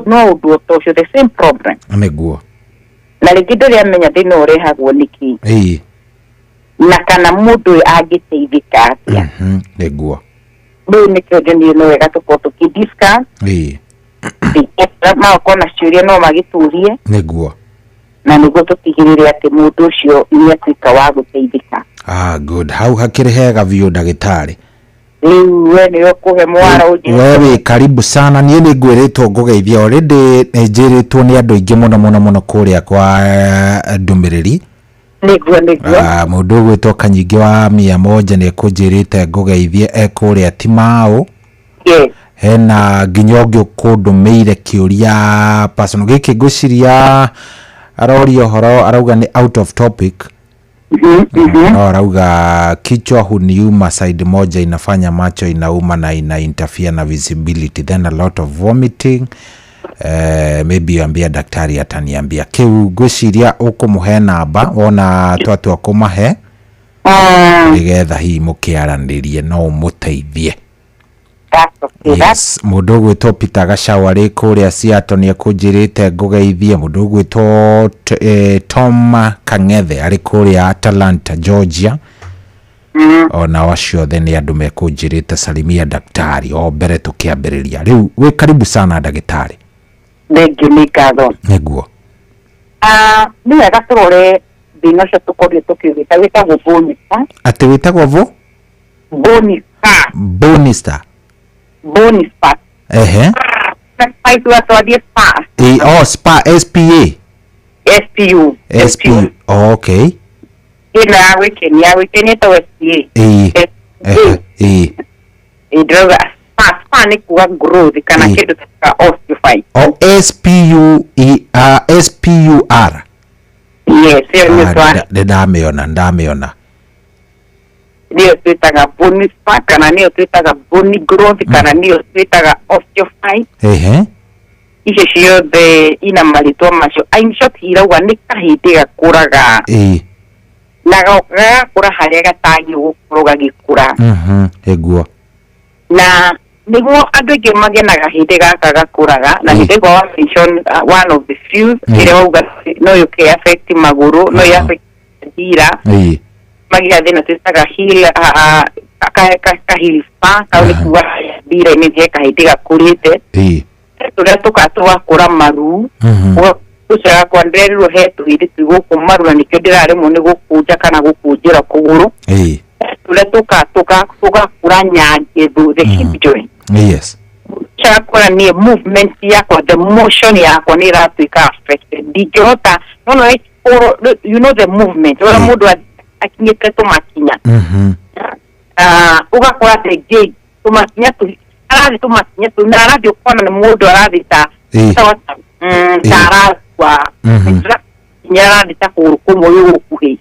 no ũndũ ta ũcio, the same problem. Nĩguo. Na rĩngĩ ndũrĩ amenya thĩna ũrehagwo nĩkĩ. Ĩĩ. Na kana mũndũ ũyũ angĩteithĩka atĩa. Nĩguo. Rĩu nĩkĩo njonire nĩ wega tũkorwo tũkĩ-discuss. Ĩĩ. Makorwo na ciũria no magĩtũrie. Nĩguo. Na nĩguo tũtigĩrĩre atĩ mũndũ ũcio nĩ atuĩka wa gũteithĩka. Ah, good. Hau hakĩrĩ hega biũ ndagĩtarĩ. Rĩu we nĩwe ũkũhe mwaro ũnjĩre. We wĩ karibu sana. Niĩ nĩ ngwĩrĩtwo ngũgeithia already, nĩ njĩrĩtwo nĩ andũ aingĩ mũno mũno mũno kũrĩa kwa ndũmĩrĩri. Nĩguo nĩguo. Mũndũ ũgwĩtwo Kanyingĩ wa 100 nĩ ekũnjĩrĩte ngũgeithie e kũrĩa Timau. Yes. Hena nginya ũngĩ ũkũndũmĩire kĩũria personal gĩkĩ ngwĩciria aroria ũhoro arauga nĩ out of topic. No arauga kichwa huniuma side moja inafanya macho inauma na ina interfere na visibility, then a lot of vomiting. Maybe ambia daktari ataniambia. Kiu ngwĩciria ũkũmũhe namba wona twatua kũmahe nĩgetha hihi mũkĩaranĩrie no ũmũteithie. Yes, mũndũ ũgwĩtwo Peter Gachau arĩ kũrĩa Seattle nĩ ekũnjĩrĩte ngũgeithie. Mũndũ ũgwĩtwo Tom Kang'ethe arĩ kũrĩa Atlanta, Georgia. Ona acio othe nĩ andũ mekũnjĩrĩte salimia daktari o mbere tũkĩambĩrĩria. Rĩu wĩ karibu sana ndagĩtarĩ. Thengiũ, nĩ ngatho. Nĩguo. Nĩ wega tũrore thĩna ũcio tũkorirwo tũkĩwĩta wĩtagwo bone scar. Atĩ wĩtagwo bũ? Bone scar. Bone scar. Bone scar. Ehe. Spa twathiĩ spa. Ĩ, oh, spa, SPA. SPU. SP, okay. Ĩno ya gwĩkenia, ya gwĩkenia ĩtagwo SPA. Ĩ. Ehe. Ĩ. Ndĩrauga spa, spa nĩ kuga growth kana kĩndũ ta osteophyte. O SPU E SPUR. Yes, ĩyo nĩyo Nĩ ndamĩona, ndamĩona. Nĩyo twĩtaga bone spa kana nĩyo twĩtaga bone growth kana nĩyo twĩtaga osteophyte. Ehe. Icio ciothe ina marĩtwa macio. In short irauga nĩ kahĩndĩ gakũraga na gagakũra harĩa gatagĩ gũkorwo gagĩkũra. Ĩguo. Na nĩguo andũ aingĩ magĩe na kahĩndĩ gaka gakũraga na nĩ ndĩgwa wa mention one of the few ĩrĩa wauga no yũke affect magũrũ, no ĩ affect ndira, magĩa thĩna twĩtaga heel, ka heel spa kau nĩ kuga ndira-inĩ he kahĩndĩ gakũrĩte. Tũrĩa tũka tũgakũra maru ũcio gakwa ndĩrerirwo he tũhĩndĩ twĩ gũkũ maru na nĩkĩo ndĩraremwo nĩ gũkũnja kana gũkũnjĩra kũgũrũ. Tũrĩa tũka tũgakũra nyangethu, the hip joint. Chakora niĩ movement yakwa, the motion yakwa nĩ ĩratuĩka affected, ndingĩhota no no you know the movement ũrĩa mũndũ akinyĩte tũmakinya. Ũgakora the tũmakinya tũ arathiĩ tũmakinya tũ na arathiĩ ũkona nĩ mũndũ arathiĩ ta ta arakua nginya arathiĩ ta kũgũrũ kũmwe gwĩ gũkuhĩ.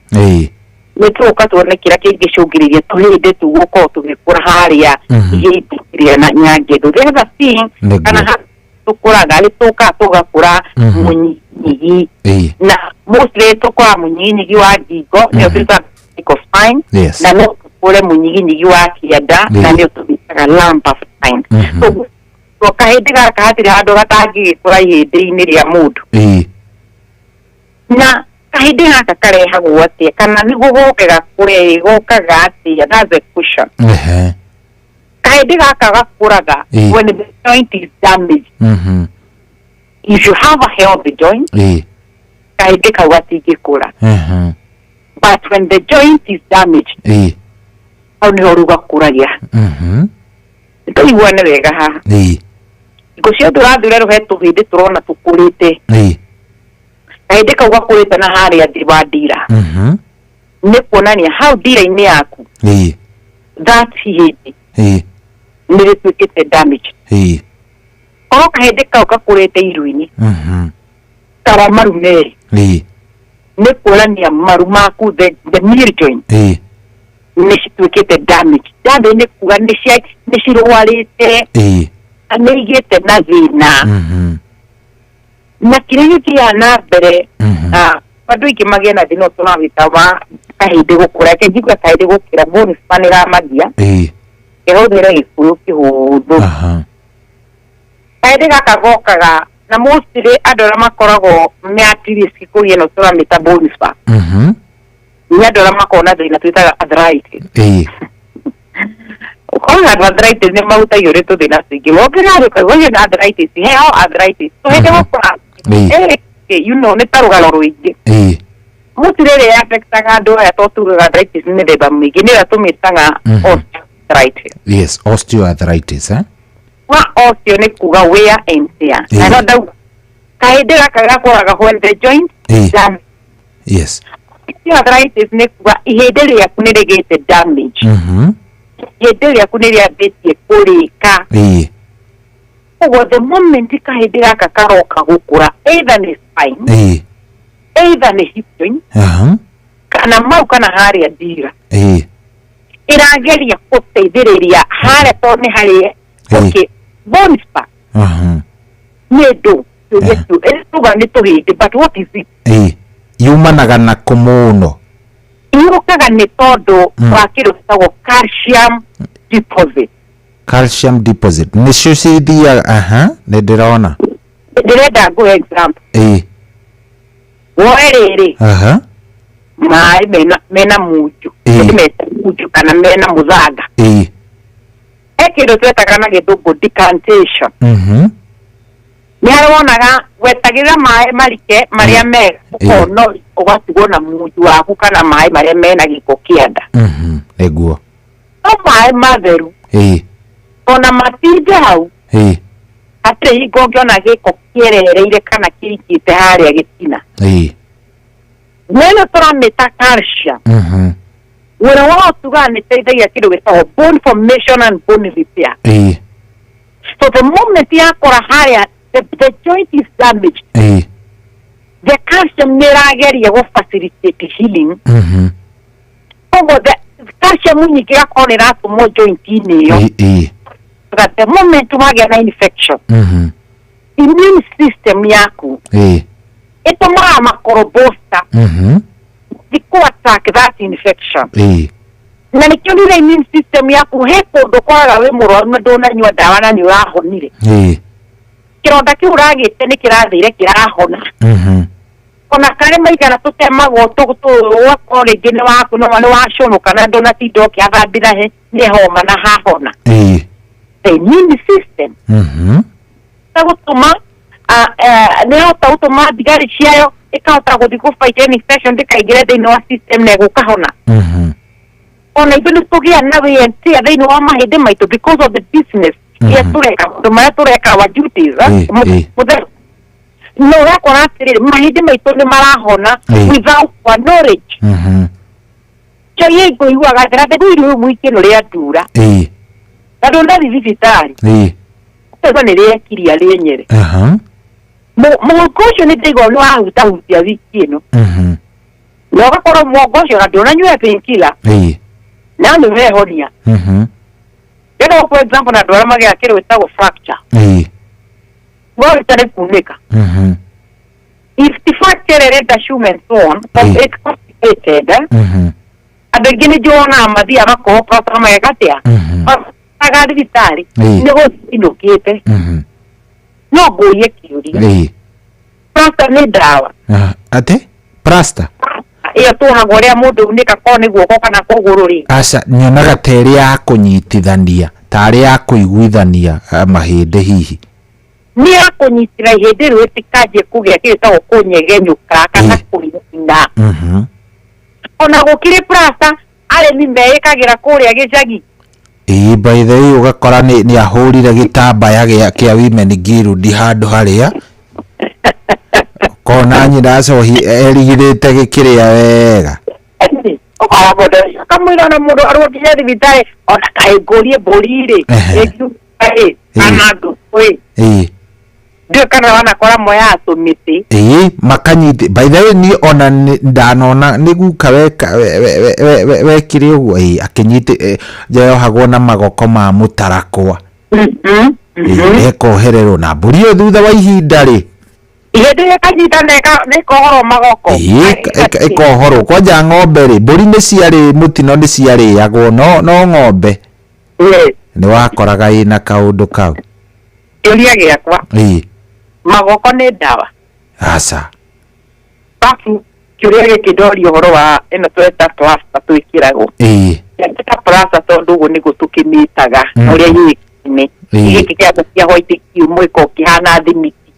Nĩ tũgũka tuone kĩrĩa kĩngĩcũngĩrĩria tũhĩndĩ tũgũkorwo tũgĩkũra harĩa ihĩndĩ rĩa na nyangetho. The other thing kana tũkũraga nĩ tũkaga tũgakũra mũnyiginyigi na mostly tũkũraga mũnyiginyigi wa ngingo nĩyo twĩtaga cervical spine, na no tũkũre mũnyiginyigi wa kĩanda na nĩyo tũmĩtaga lumbar spine. So kahĩndĩ gaka hatirĩ handũ gatangĩgĩkũra ihĩndĩ-inĩ rĩa mũndũ. Na kahĩndĩ gaka karehagwo atĩa kana nĩguo goke gakũre gokaga atĩa? That's the question. Kahĩndĩ gaka gakũraga when the joint is damaged. If you have a healthy joint, kahĩndĩ kau gatingĩkũra. But when the joint is damaged, hau nĩho rĩu gakũragia. Tũiguane wega haha. Hingo ciothe ũrathiĩ ũrerwo he tũhĩndĩ tũrona tũkũrĩte, kahĩndĩ kau gakũrĩte na harĩa thĩ wa ndira, nĩ kuonania hau ndira-inĩ yaku that ihĩndĩ nĩ rĩtuĩkĩte damage. Korwo kahĩndĩ kau gakũrĩte iru-inĩ kana maru merĩ, nĩ kuonania maru maku the knee joint nĩ cituĩkĩte damage. Damage nĩ kuga nĩ cirwarĩte, nĩ igĩte na thĩna. Na kĩrĩa gĩthiaga na mbere, andũ aingĩ magĩe na thĩna tũrawĩta wa kahĩndĩ gũkũra. Reke njigue kahĩndĩ gũkĩra bone spa nĩ ramagia, kĩhũthĩre gĩkũyũ kĩhũthũ. Kahĩndĩ gaka gokaga na mostly andũ arĩa makoragwo me at risk kũgĩa na tũramĩta bone spa nĩ andũ arĩa makoragwo na thĩna twĩtaga arthritis. Ũkona andũ arthritis nĩ mahutagio nĩ tũthĩna tũingĩ, wongerera ũkaigua ũyũ na arthritis, heho arthritis tũhĩndĩ gũkũra, you know, nĩ ta rũgano rũingĩ. Mostly ĩrĩa affectaga andũ aya to tugaga arthritis nĩ mĩthemba mĩingĩ, nĩ ĩrĩa tũmĩtaga osteoarthritis. Yes, osteoarthritis, eh? Wa osteo nĩ kuga wear and tear. Na no ndauga kahĩndĩ gaka gakũraga when the joint damage. Osteoarthritis nĩ kuga ihĩndĩ rĩaku nĩ rĩgĩte damage. Ihĩndĩ rĩaku nĩ rĩambĩtie kũrĩka. Koguo the moment kahĩndĩ gaka karoka gũkũra, either nĩ spine, either nĩ hip joint, kana mau kana harĩa ndira, ĩrageria gũteithĩrĩria harĩa tondũ nĩ harĩa okay bone spa nĩ ndũ tuga nĩ tũhĩndĩ, but what is it? Yumanaga na kũ mũno? Yũkaga nĩ tondũ wa kĩndũ gĩtagwo calcium deposit. Calcium deposit nĩcio cithiaga. Nĩ ndĩrona. Ndĩrenda ngũhe example. Woe rĩrĩ maĩ mena munju, meta munju kana mena mũthanga, he kĩndũ twetaga na gĩthũngũ decantation. Nĩ harĩa wonaga wetagĩrĩra maĩ marike marĩa mega ũkona ũgatigwo na munju waku kana maĩ marĩa mena gĩko kĩa nda. Nĩguo. No maĩ matheru ona matinde hau Hatirĩ hingo ũngĩona gĩko kĩerereire kana kĩrikĩte harĩa gĩtina. Neno tũramĩta calcium. Wĩra wao tugaga nĩ ĩteithagia kĩndũ gĩtagwo bone formation and bone repair. So the moment yakora harĩa the joint is damaged, the calcium nĩ ĩrageria gũ facilitate healing. Koguo the calcium nyingĩ ĩgakorwo nĩ ĩratũmwo joint-inĩ ĩyo, so that the moment wagĩa na infection, immune system yaku ĩtũmaga makorobosta ku attack that infection. Na nĩkĩo rĩrĩa immune system yaku he kũndũ ũkoraga wĩ mũrwaru na ndũnanyua ndawa na nĩ ũrahonire, kĩronda kĩu ũragĩte nĩ kĩrathire kĩrahona. Ona karĩ maigana tũtemagwo, ũgakorwo rĩngĩ nĩ waku nĩ wacũnũka na ndũnatinda ũkĩathambĩra, he nĩ homa na hahona. The immune system gũtũma nĩ hota gũtũma thigari ciayo ĩkahota gũthiĩ gũ fight any infection ndĩkaingĩre thĩinĩ wa system na ĩgũkahona. Ona ithuĩ nĩ tũgĩa na wear and tear thĩinĩ wa mahĩndĩ maitũ because of the business iria tũreka, maũndũ marĩa tũreka, our duties, mũthenya no ũrakora atĩrĩrĩ, mahĩndĩ maitũ nĩ marahona without our knowledge. Kĩo iĩ ngũiguaga atĩra ndĩrĩ rĩu mwiki ĩno rĩa ndura na ndũnathiĩ thibitarĩ, ũkaigua nĩ rĩekiria rĩenyere. Mũhuko ũcio nĩ ndaigua nĩ wahutahutia wiki ĩno, na ũgakorwo mwongo ũcio na ndũnanyua painkiller na nĩ wehonia. Rĩrĩa, for example, na andũ arĩa magĩaga kĩndũ gĩtagwo fracture, rĩta nĩ kunĩka, if the fracture ĩrenda shoe and so on, it's complicated, eh? Andũ aingĩ nĩ njonaga mathiaga makoho plaster mageka atĩa, aga thibitarĩ nĩ gũinũkĩte. No ngũrie kĩũria, plaster nĩ ndawa? Atĩ plaster? Ĩyo tũhagwo ũrĩa mũndũ unĩka korwo nĩ guoko kana kũgũrũ rĩ. Aca, nyonaga ta ĩrĩ ya kũnyitithania, tarĩ ya kũiguithania mahĩndĩ hihi. Nĩ ya kũnyitĩra ihĩndĩ rĩu rĩtikanjie kũgĩa kĩndũ gĩtagwo kũnyegenyũka kana kũina. Ona gũkĩrĩ plaster arĩmi meĩkagĩra kũrĩa gĩcagi. Ĩĩ, by the way, ũgakora nĩ ahũrire gĩtambaya kĩa Women Guild handũ harĩa kona nyina acohi erigirĩte gĩkĩrĩa wega. Ũkora mũndũ ũcio akamwĩra ona mũndũ arwo nginya thibitarĩ ona kaĩ ngũrie mbũri rĩ ĩngiuga ĩ kana ngũkũ ĩ, ndiũĩ kana wanakora moyaga tũmĩtĩ. Ĩĩ, makanyiti. By the way, niĩ ona ndanona nĩ guka weka wekire ũguo, ĩĩ, akĩnyiti yohagwo na magoko ma mũtarakwa. Ĩĩ, ekohererwo na mbũri ĩyo thutha wa ihinda rĩ, ihĩndĩ rĩkanyita na ĩkohorwo magoko. Ĩĩ, ĩkohorwo. Kwanja ng'ombe rĩ, mbũri nĩ ciarĩ mũtino, nĩ ciarĩagwo, no ng'ombe nĩ wakoraga ĩna kaũndũ kau. Kĩũria gĩakwa, magoko nĩ ndawa? Aca. Babu, kĩũria gĩkĩ ndoria ũhoro wa ĩno tweta plaster twĩkĩragwo. Tweta plaster tondũ ũguo nĩguo tũkĩmĩtaga, ũrĩa yũĩkaine. Gĩkĩ kĩamba kĩa white kiumũ gĩkoragwo kĩhana thimiti.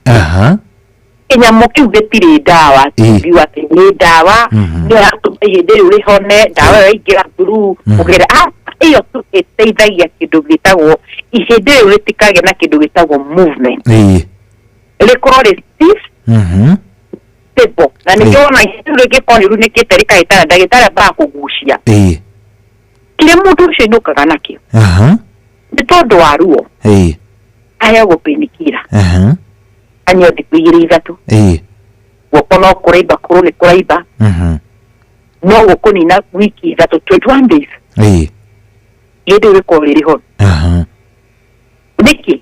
Kĩnyamũ kĩu gĩtirĩ ndawa, tungiuga atĩ nĩ ndawa nĩyo yatũma ihĩndĩ rĩu rĩhone, ndawa ĩyo yaingĩra through kũgerera ĩyo tu ĩteithagia kĩndũ gĩtagwo ihĩndĩ rĩu rĩtikagĩe na kĩndũ gĩtagwo movement, rĩkorwo rĩ stiff, stable, na nĩkĩo wona ihĩndĩ rĩu rĩngĩkorwo nĩ rĩunĩkĩte rĩkahĩtana, ndagĩtarĩ ambaga kũgucia kĩrĩa mũndũ ũcio ainũkaga nakĩo nĩ tondũ wa ruo, aheagwo painkiller, anyue thikũ 2 3, guoko no kũraimba, kũgũrũ nĩ kũraimba, no gũkũnina wiki 3, 21 days, ihĩndĩ rĩu rĩkorwo rĩrĩ honu. Nĩkĩ?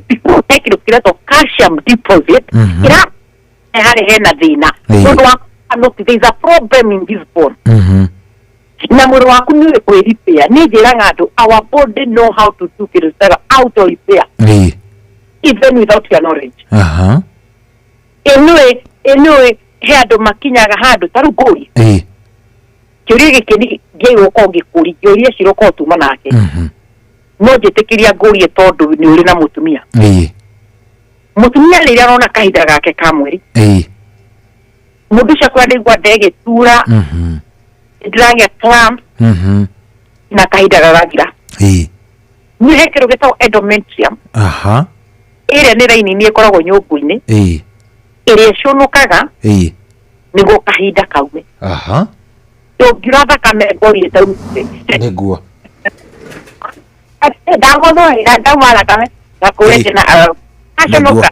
Because he kĩndũ kĩretwo calcium deposit kĩra harĩ hena thĩna mũndũ waku notice there is a problem in this bone, na mwĩrĩ waku nĩ ũrĩ kwĩ-repair. Nĩ njĩraga andũ our body know how to do kĩndũ gĩtagwo auto repair even without your knowledge. Anyway, he andũ makinyaga handũ ta rĩu ngũrie kĩũria gĩkĩ ndiagĩrĩirwo gũkorwo ngĩkũria kĩũria cirũkorwo tuma nake, no njĩtĩkĩria ngũrie tondũ nĩ ũrĩ na mũtumia. Mũtumia rĩrĩa arona kahinda gake ka mweri, mũndũ ũcio akwĩra ndaigua ndegĩtura, ndĩragĩa cramps na kahinda gagathira, nĩ he kĩndũ gĩtagwo endometrium. Ĩrĩa nĩ raini ĩkoragwo nyũngũ-inĩ ĩrĩa ĩcũnũkaga nĩguo kahinda kaume. Ndũngiura thakame ngori ĩtaumĩte. Nĩguo. Ndagũthwo ndauma thakame gakũrĩte na acũnũka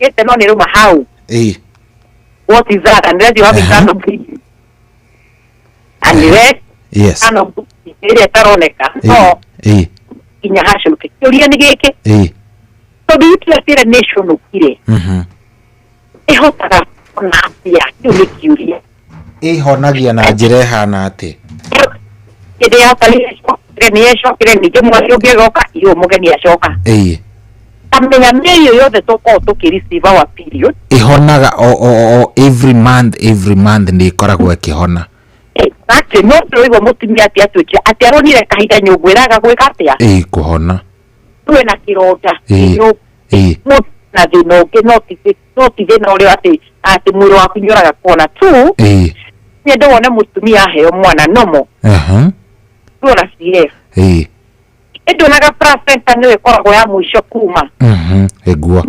gĩte no nĩ rĩuma hau. What is that? Unless you have internal bleeding. Unless internal bleeding ĩrĩa ĩtaroneka no nginya hacũnũke. Kĩũria nĩ gĩkĩ, tondũ uterus ĩrĩa nĩ ĩcũnũkire ĩhotaga kuona atĩa? Kĩu nĩ kĩũria. Ĩhonagia na njĩra ĩhana atĩ? Hĩndĩ ya nĩ yecokire ningĩ mweri ũngĩ ĩgoka iyo mũgeni acoka. Kamenya mĩeri ĩyo yothe tũkoragwo tũkĩ receive our period. Ĩhonaga o every month, every month nĩ ĩkoragwo ĩkĩhona. Exactly. No tũraigua mũtumia atĩ atuĩkire atĩ aronire kahinda nyũngũ ĩraga gwĩka atĩa? Kũhona. Tuwe na kĩronda mũndũ na thĩna ũngĩ no ti thĩna ũrĩa atĩ mwĩrĩ waku nĩ ũraga kuona tu. Nyende wone mũtumia aheo mwana nomo tuona CF ĩndĩ onaga placenta nĩyo ĩkoragwo ya mũico kuma. Ĩguo.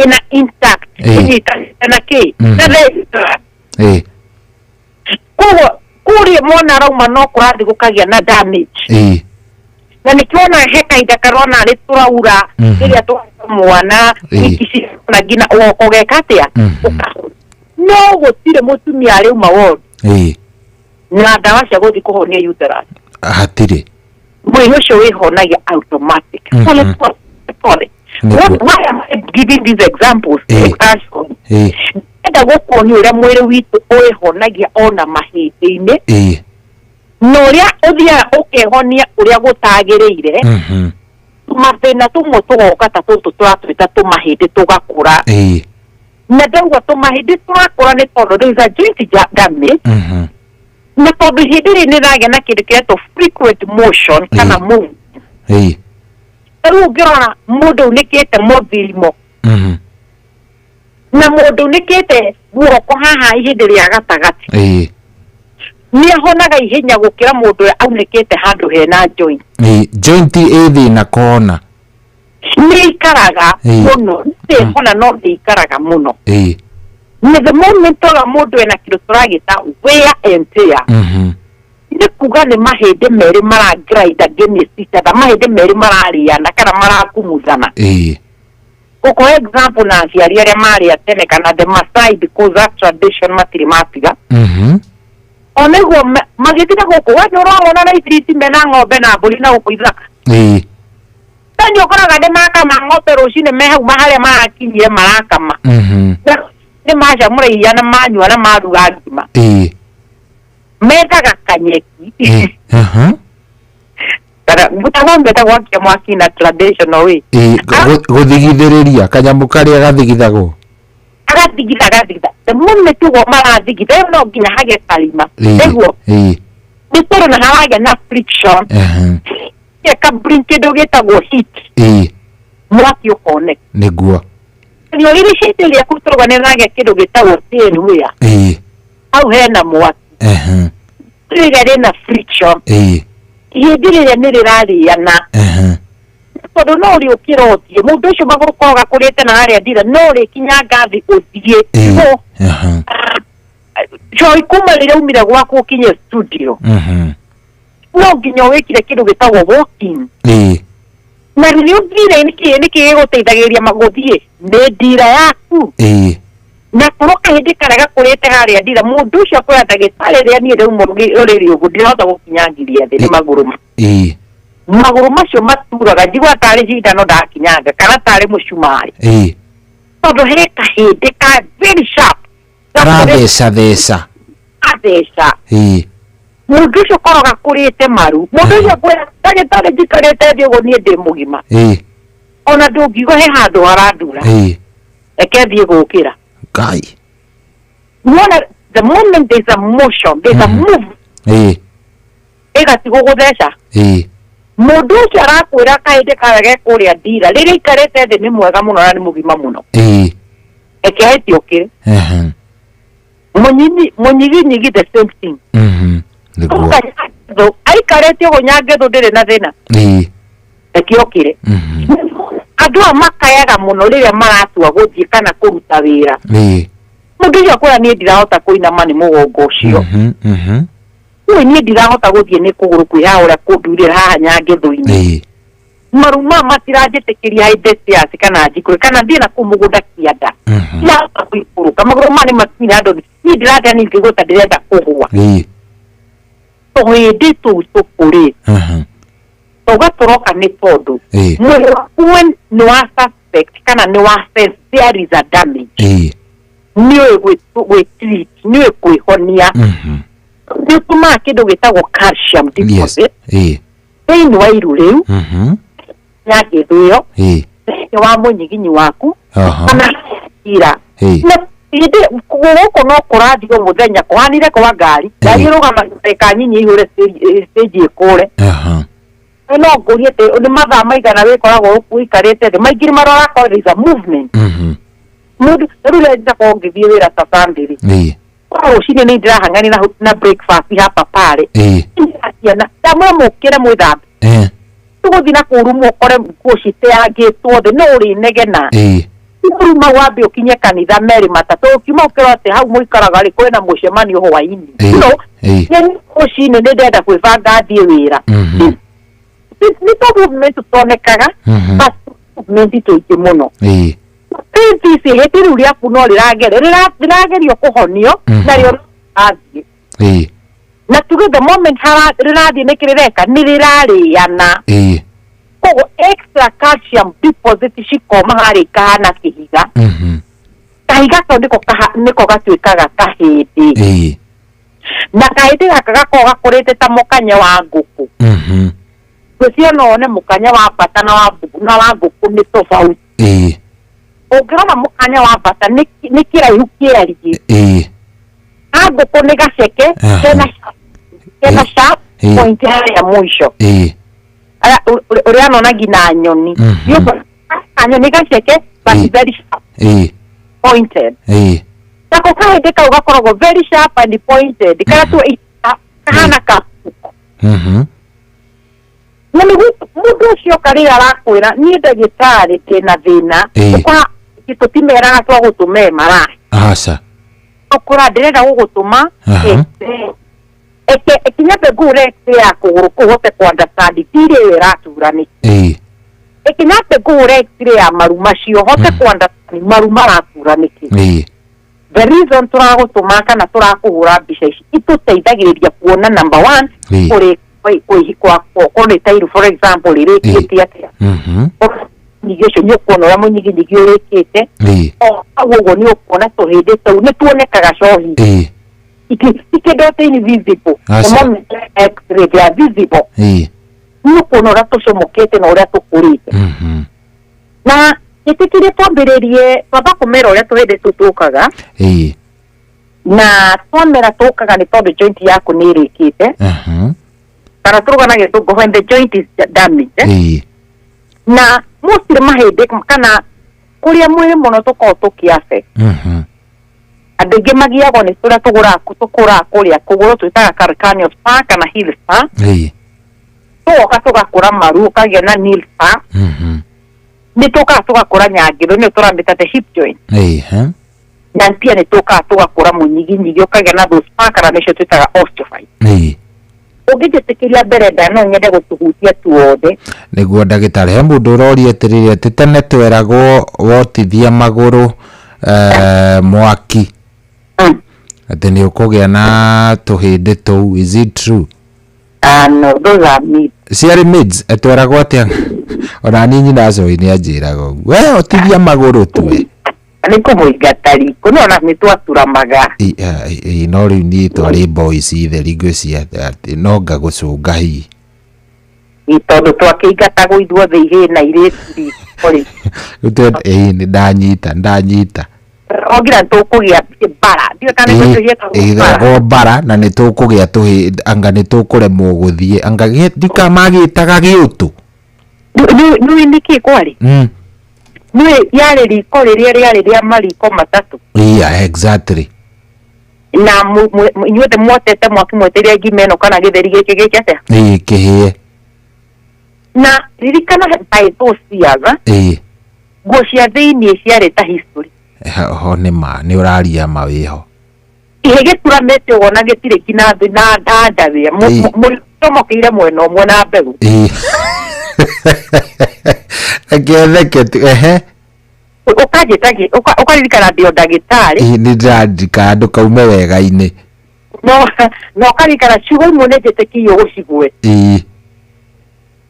Ina intact ĩnyitanĩte na kĩ na the koguo kũrĩa mwana arauma no kũrathiĩ gũkagĩa na damage. Na nĩkĩo he kahinda karona arĩ tũraura rĩrĩa twahe mwana wiki cigana nginya ũgoka ũgeka atĩa? No gũtirĩ mũtumia arĩuma ward na ndawa cia gũthiĩ kũhonia uterus. Hatirĩ. Mwĩrĩ ũcio wĩhonagia automatic. Pole pole pole. Why am I giving these examples? Enda gũkuonia ũrĩa mwĩrĩ witũ wĩhonagia ona mahĩndĩ-inĩ na ũrĩa ũthiaga ũkehonia ũrĩa gũtagĩrĩire. Tũmathĩna tũmwe tũgoka ta tũtũ tũratwĩta tũmahĩndĩ tũgakũra. Na ndauga tũmahĩndĩ tũrakũra nĩ tondũ there is a joint damage. Na tondũ ihĩndĩ rĩrĩ nĩ rĩragĩa na kĩndũ kĩretwo frequent motion kana move. Rĩu ũngĩrora mũndũ unĩkĩte mũthirimo na mũndũ unĩkĩte guoko haha ihĩndĩ rĩa gatagatĩ nĩ ahonaga ihenya gũkĩra mũndũ ũrĩa aunĩkĩte handũ hena joint. Joint ĩ thĩna kũhona. Nĩ ikaraga mũno, nĩ no nĩ ikaraga mũno. Na the moment toga mũndũ ena kĩndũ tũragĩta wear and tear, nĩ kuga nĩ mahĩndĩ merĩ mara grind against each other, mahĩndĩ merĩ mararĩana kana marakumuthana. Gũkũhe example na aciari arĩa marĩ a tene kana the Maasai, because that tradition matirĩ matiga. O nĩguo magĩthiĩ na gũkũ we nĩ ũramona na ibiriti mena ng'ombe na mbũri na gũkũ ithaka. Nĩ ũkoraga nĩ makama ng'ombe rũcinĩ me hau harĩa marakinyire marakama. Nĩ macamũra iria na manyua na maruga ngima. Methaga kanyeki. Kana ng'ombe ĩtagwo mwaki na traditional way. Gũthigithĩrĩria kanyamũ karĩa gathigithagwo. Agathigitha agathigitha. The moment ũguo marathigitha ĩyo no nginya hagĩe karima. Nĩguo nĩ tondũ na haragĩa na friction. Ĩka bring kĩndũ gĩtagwo heat. Mwaki ũkoneka. Nĩguo. Nĩ ũrĩrĩcĩte rĩaku tũrauga nĩ rĩragĩa kĩndũ gĩtagwo tin wear. Hau hena mwaki. Rĩrĩa rĩna friction. Ihĩndĩ rĩrĩa nĩ rĩrarĩana. Tondũ no ũrĩũkĩra ũthiĩ mũndũ ũcio magũrũ korwo gakũrĩte na harĩa ndira no ũrĩkinya ngathi ũthiĩ. Choi kuma rĩrĩa umire gwaku ũkinye studio no nginya wĩkire kĩndũ gĩtagwo walking. Na rĩrĩa ũthire nĩkĩ gĩgũteithagĩrĩria magũthiĩ nĩ ndira yaku. Na korwo kahĩndĩ karĩa gakũrĩte harĩa ndira mũndũ ũcio akwĩra ndagĩtarĩ rĩrĩa niĩ ndauma rũrĩrĩ ũguo ndirahota gũkinyangiria thĩ nĩ magũrũ. Magũrũ macio maturaga njigua tarĩ cindano ndakinyanga kana tarĩ mũcumarĩ. Tondũ he kahĩndĩ ka very sharp. Karatheca theca. Atheca. Mũndũ ũcio korwo gakũrĩte maru mũndũ ũcio akwĩra ndagĩtarĩ njikarĩte thĩ ũguo niĩ ndĩ mũgima. Ona ndũngiuga he handũ harandura. Reke thiĩ gũkĩra. Ngai. Nĩwona the moment there's a motion, there's a move. Ĩgatigwo gũtheca. Mũndũ ũcio arakwĩra kahĩndĩ karĩa ge kũrĩa ndira rĩrĩa aikarĩte thĩ nĩ mwega mũno na nĩ mũgima mũno. Reke ahĩtie ũkĩre. Mũnyiginyigi the same thing. Nĩguo. Aikarĩte ũguo nyangethũ ndĩrĩ na thĩna. Reke ũkĩre. Andũ aya makayaga mũno rĩrĩa maratua gũthiĩ kana kũruta wĩra. Mũndũ ũcio akwĩra niĩ ndirahota kũinama nĩ mũgongo ũcio. Rĩu niĩ ndirahota gũthiĩ nĩ kũgũrũ kwĩhaha ũrĩa kũndurĩra haha nyangĩthũ-inĩ. Maru maya matiranjĩtĩkĩria hĩndĩ ciaci kana njikũrĩ kana thiĩ na kũu mũgũnda kĩanda. Ndirahota kũikũrũka magũrũ maya nĩ makinyire handũ niĩ ndĩrathiĩ niĩ ngĩigua ta ndĩrenda kũgũa. Tũhĩndĩ tũu tũkũrĩte. Tauga tũroka nĩ tondũ mwĩrĩ waku we nĩ wa suspect kana nĩ wa sense there is a damage. Nĩũĩ gwĩ-treat, nĩũĩ kwĩhonia. Nĩ ũtũmaga kĩndũ gĩtagwo calcium deposit thĩinĩ wa iru rĩu nyangĩthũ ĩyo thĩinĩ wa mũnyiginyi waku kana ira. Na hĩndĩ gũkũ no kũrathiĩ o mũthenya kũhanire kwa ngari ngari ĩrũgama ndagĩka nyinyi ĩihũre stage ĩkũre. No ngũrie atĩ nĩ mathaa maigana wĩkoragwo ũikarĩte thĩ maingĩ marora ko there is a movement. Mũndũ rĩu rĩrĩa njakorwo ngĩthiĩ wĩra ta Sunday rĩ kwa rũcinĩ nĩ ndĩrahang'ania na breakfast hapa pale. Ciana ndamwĩra mũkĩre mwĩthambe. Tũgũthiĩ na kũu rumu ũkore nguo citeangĩtwo thĩ no ũrĩnegena. Ruma wambe ũkinye kanitha merĩ matatũ ũkiuma ũkĩrwo atĩ hau mũikaraga rĩ kwĩna mũcemanio hwaĩ-inĩ. No nĩ rũcinĩ nĩ ndĩrenda kwĩbanga thiĩ wĩra. Nĩ tũ movement tũtonekaga but movement tũingĩ mũno. Ici hĩndĩ rĩu rĩaku no rĩragerio kũhonio narĩo rĩrathiĩ. Na tuge the moment rĩrathiĩ nĩkĩ rĩreka nĩ rĩrarĩana. Koguo extra calcium deposit cikoma harĩa ikahana kĩhiga. Kahiga kau nĩko gatuĩkaga kahĩndĩ. Na kahĩndĩ gaka gakoragwo gakũrĩte ta mũkanye wa ngũkũ. Ngwĩciria no wone mũkanye wa mbata na wa ngũkũ nĩ tofauti. Ũngĩrora mũkanye wa mbata nĩ kĩraihu kĩariĩ. Ha ngũkũ nĩ gaceke kena sharp point harĩa mũico. Ũrĩa nona nginya nyoni. Nyoni gaceke but very sharp. Pointed. Nako kahĩndĩ kau gakoragwo very sharp and pointed. Karĩa kahana kabuku. Na nĩguo mũndũ ũcio karĩa arakwĩra niĩ ndagĩtarĩ ndĩna thĩna ũkora tũtimeraga twagũtũma MRI. Aca. Ũkora ndĩrenda gũgũtũma ĩkinya ngũre x-ray ya kũgũrũ kũu ũhote kũ understand thirĩ ĩyo ĩratura nĩkĩ. Ĩkinya ngũre x-ray ya maru macio ũhote kũ understand maru maratura nĩkĩ. The reason tũragũtũma kana tũrakũhũra mbica ici itũteithagĩrĩria kuona number one kũrĩ korwo nĩ ta iru for example rĩrĩkĩte atĩa. Nyingĩ ũcio nĩ ũkuona ũrĩa mũnyiginyigi ũrĩkĩte. O hau ũguo nĩ ũkuona tũhĩndĩ tũu nĩ tuonekaga cohi. Ikĩndũ atĩ invisible. The moment x-ray they are visible. Nĩ ũkuona ũrĩa tũcomokete na ũrĩa tũkũrĩte. Na ĩtĩkĩrie twambĩrĩrie twamba kũmera ũrĩa tũhĩndĩ tũu tũkaga. Na twamera tũkaga nĩ tondũ joint yaku nĩ ĩrĩkĩte. Kana tũruga na gĩthũngũ when the joint is damaged. Na mostly mahĩndĩ kana kũrĩa mwĩrĩ mũno tũkoragwo tũkĩ affect. Andũ aingĩ magiagwo nĩ tũrĩa tũkũraga kũrĩa kũgũrũ twĩtaga calcaneal spur kana heel spur. Tũgoka tũgakũra maru ũkagĩa na knee spur. Nĩ tũkaga tũgakũra nyangĩrũ nĩyo tũramĩta the hip joint. Na pia nĩ tũkaga tũgakũra mũnyiginyigi ũkagĩa na those spur kana nĩcio twĩtaga osteophyte. Ũngĩnjĩtĩkĩria mbere nda no nyende gũtũhutia tuothe. Nĩguo ndagĩtarĩ he mũndũ ũroria atĩrĩrĩ atĩ tene tweragwo wotithia magũrũ mwaki atĩ nĩ ũkũgĩa na tũhĩndĩ tũu, is it true? No, those are myths. Ciarĩ myths, tweragwo atĩa? Ona niĩ nyina Cohi nĩ anjĩraga ũguo, we otithia magũrũ twe. Nĩ kũmũingata riko no ona nĩ twaturamaga. No rĩu niĩ twarĩ boys theri ngwĩciria atĩ no ngagũcũnga hihi. Tondũ twakĩingatagwo ithuothe ihĩĩ na airĩtu riko rĩ. Nĩ ndanyita. Ogira tũkũgĩa mbara. Ndiũĩ kana nĩ tũgĩtagwo mbara. Ĩgagwo mbara na nĩ tũkũgĩa tũhĩndĩ anga nĩ tũkũremwo gũthiĩ anga ndikamagĩtaga gĩũtũ. Nĩũĩ nĩkĩ kwarĩ? Nĩũĩ yarĩ riko rĩrĩa rĩarĩ rĩa mariko matatũ. Yeah, exactly. Na inyuothe mwotete mwaki mwetereire ngima ĩno kana gĩtheri gĩkĩ gĩke atĩa? Kĩhĩe. Na ririkana by those years, Nguo cia thĩiniĩ ciarĩ ta history. Ho nĩ ma nĩ ũraria ma wĩho. Ihe gĩturamĩte ũguo na gĩtirĩ kinya thĩ na ndawĩa. Mũcomokeire mwena ũmwe na mbegũ. Ĩĩ. Reke theke tu ehe. Ũkanjĩta ũkaririkana ndĩ o ndagĩtarĩ. Ĩĩ, nĩ ndĩraririkana ndũkaume wega-inĩ. No na ũkaririkana ciugo imwe nĩ njĩtĩkĩirio gũcigweta. Ĩĩ.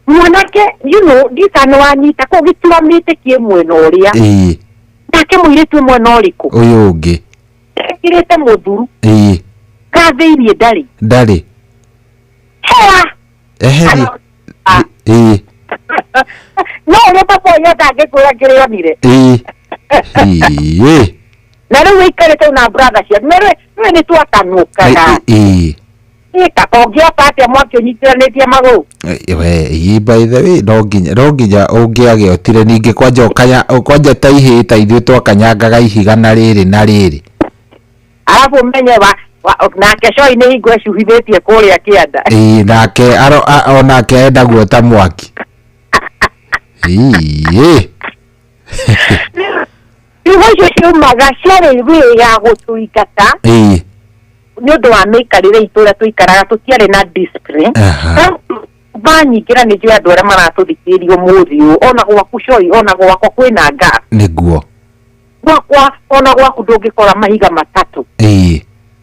Mwanake you know ndika nĩ wanyita kũu gĩturamĩte kĩ mwena ũrĩa. Ĩĩ. Nake mũirĩtu mwena ũrĩkũ? Ũyũ ũngĩ. Ekĩrĩte mũthuru. Ĩĩ. Ka thĩiniĩ ndarĩ. Ndarĩ. Hea. Eherie. Ĩĩ. No ũrĩa baba ũyũ ndangĩkwĩra kĩrĩa onire. Ĩĩ. Ĩĩ. Na rĩu wĩikarĩte na brother cia nĩwe nĩ twatanukaga. Ĩĩ. Ĩka ũngĩota atĩa mwaki ũnyitithanĩtie magũrũ. We ĩ by the way no nginya ũngĩagĩotire ningĩ kwanja ũkanya kwanja ta ihĩĩ ta ithuĩ twakanyangaga ihiga na rĩrĩ na rĩrĩ. Arabu ũmenye wa nake coi nĩ hingo ecuhithĩtie kũrĩa kĩanda. Ĩĩ nake aro onake enda guota mwaki. Ĩĩ. Ciugo icio ciumaga ciarĩ wĩ ya gũtũingata. Ĩĩ. Nĩ ũndũ wa mĩikarĩre itũ ũrĩa tũikaraga tũtiarĩ na discipline. Banyingĩra nĩ njũĩ andũ arĩa maratũthikĩrĩria ũmũthĩ ũyũ ona gwaku coi ona gwakwa kwĩna gas. Nĩguo. Gwakwa ona gwaku ndũngĩkora mahiga matatũ. Ĩĩ.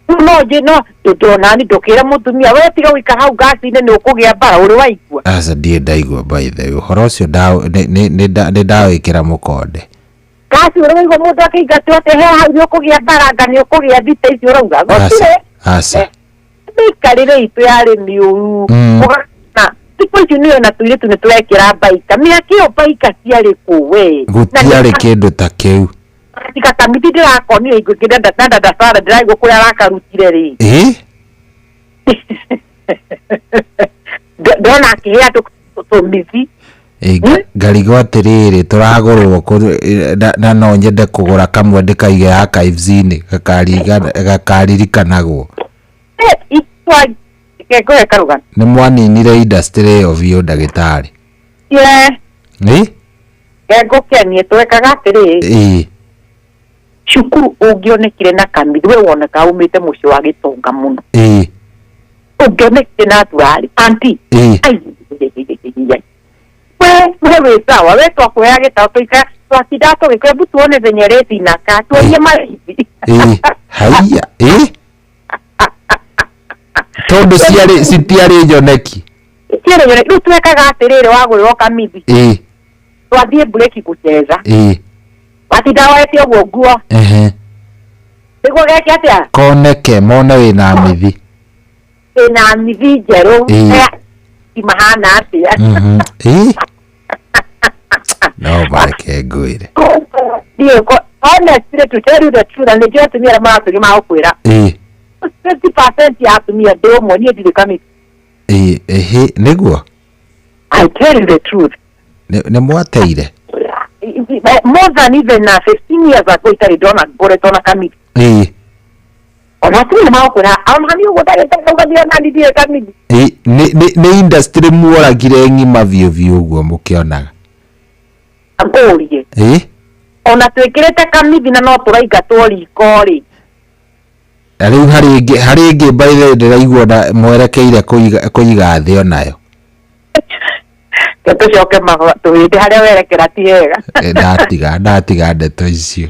No nje no ndonani ndũkĩra mũtumia we tiga gũikara hau ngaci-inĩ nĩ ũkũgĩa mbara ũrĩ waigua. Aca ndirĩ ndaigua by the way ũhoro ũcio nĩ ndawĩkĩra mũkonde. Ngaci ũrĩ waigua mũndũ akĩingatwo atĩ he hau nĩ ũkũgĩa mbara anga nĩ ũkũgĩa thita icio ũrauga. Gũtirĩ. Aca. Mĩikarĩre itũ yarĩ mĩũru. Ũgakora thikũ ici nĩ ona tũirĩtu nĩ tũrekĩra mbaika. Mĩaka ĩyo mbaika ciarĩ kũ we? Gũtiarĩ kĩndũ ta kĩu. Tiga kamiti ndĩrakonire hingo ĩngĩ na dada Sara ndĩraigua kũrĩa arakarutire rĩ. Ĩĩ. Ndona akĩhe andũ tũmĩthi. Ngarigwo atĩrĩrĩ tũragũrwo kũ na no nyende kũgũra kamwe ndĩkaige archives-inĩ gakaririkanagwo. Ngũhe karũgano. Nĩ mwaninire industry ĩyo biũ ndagĩtarĩ. Ĩ? Ngũkenie twekaga atĩrĩrĩ. Ĩĩ. Cukuru ũngĩonekire na kamithi we woneka umĩte mũciĩ wa gĩtonga mũno. Ĩĩ. Ũngĩonekire na thurari auntie. Ĩĩ. We wĩ sawa we twakũheaga gĩtaũ tũikara twatindaga tũgĩkora hebu tuone venye rate inakaa tuonie marĩhi. Ĩĩ. Haiya. Ĩĩ. Tondũ ciarĩ citiarĩ nyoneki. Citiarĩ nyoneki rĩu twekaga atĩrĩrĩ wagũrĩrwo kamithi. Ĩĩ. Twathiĩ mburĩki gũcheza. Ĩĩ. Watinda woete ũguo nguo. Ehe. Nĩguo geke atĩa? Koneke mone wĩna mithi. Wĩna mithi njerũ. Ĩĩ. Mahana atĩa? Ĩĩ. No bareke ngwĩre. Ndiĩ honestly to tell you the truth na nĩnjũĩ atumia arĩa maratũria magũkwĩra. Ĩĩ. 50% ya atumia ndĩ ũmwe niĩ ndirĩ kamithi. Ĩĩ ĩhĩ nĩguo? I tell you the truth. Nĩ mwateire? More than even 15 years ago itarĩ ndona ngoretwo na kamithi. Ĩĩ. Ona atumia nĩ magũkwĩra ona niĩ ũguo ndagĩtarĩ ndauga ona niĩ ndirĩ kamithi. Ĩĩ nĩ industry muoragire ng'ima biũ biũ ũguo mũkĩonaga. Ngũrie. Ĩĩ. Ona twĩkĩrĩte kamithi na no tũraingatwo riko rĩ. Na rĩu harĩ ĩngĩ by the way ndĩraigua na mwerekeire kũiga thĩ onayo. Tũcoke tũhĩndĩ harĩa werekera ti hega. Ndatiga ndeto icio.